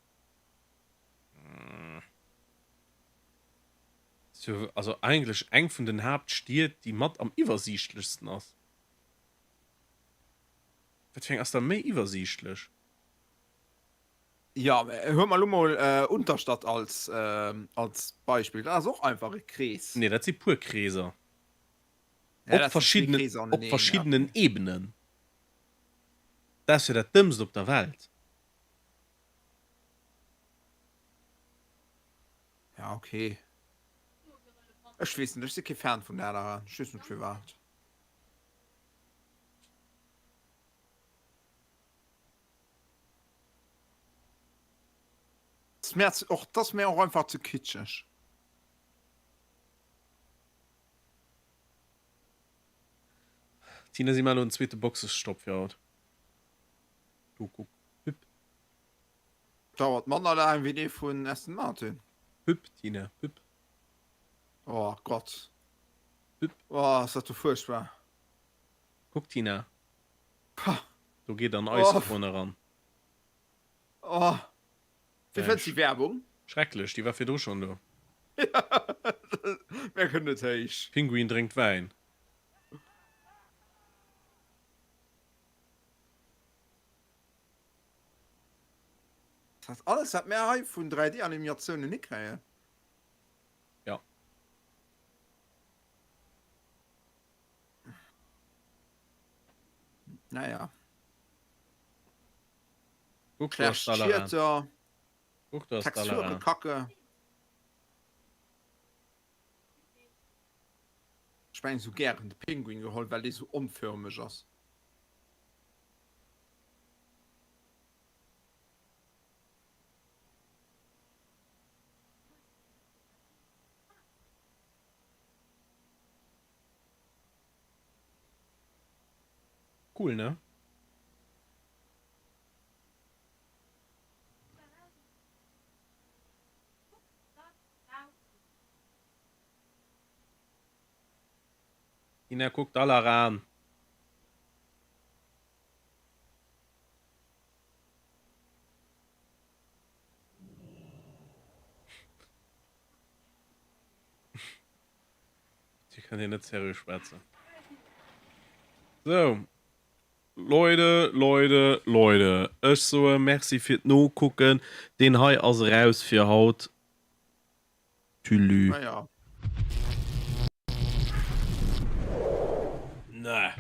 Jo, also eigentlech eng vun den Haaptstied, déi mat am iwwersiichtlechsten ass. Wat fir eng ass da méi iwwersiichtlech? Jo, huele mer elo mol Unterstadt als als Beispill, dat ass och einfach e Krees. Nee, dat si puer Kreeser. Ja, Op dat sinn zwee verschiddenen, Kreeser op aneneen, ja. verschiddenen Ebenen. Dat ass jo dat Dëmmst op der Welt. Ja, okay. Ech weess net, ech si kee Fan vun Dalaran, ech weess net firwat. Ass mär ze, och, 't ass mär och einfach ze kitscheg. Tina, si maachen elo en zweete Boxestopp fir haut. Do, kuck. Hüpp. Dauert manner laang wéi dee vun Aston Martin. Hüpp, Tina, hüpp. Oh Gott. Hüpp. Oh, ass dat do fuerchtbar. Kuck, Tina. Do geet an Eiskron eran. Oh. Wéi fënns déi Werbung? Schrecklech, déi war virdru schonn do. Mär kënnen net héich. Pinguin drénkt Wäin. Dat alles wat mär hei vun 3D Animatiounen hikréien. Ja. Naja. Kuck, do ass Dalaran. Kuck, do ass Dalaran. Kacke. Ech mengen sou gären de Pinguin geholl, well dee sou onförmeg ass. Cool, ne? Ina kuckt Dalaran. Dir kann hier net seriö schwätzen. So. Leute, Leute, Leute. Ech soe Merci fir d'Nokucken. Deen hei ass eraus fir haut. Tülü. Naja. Ne.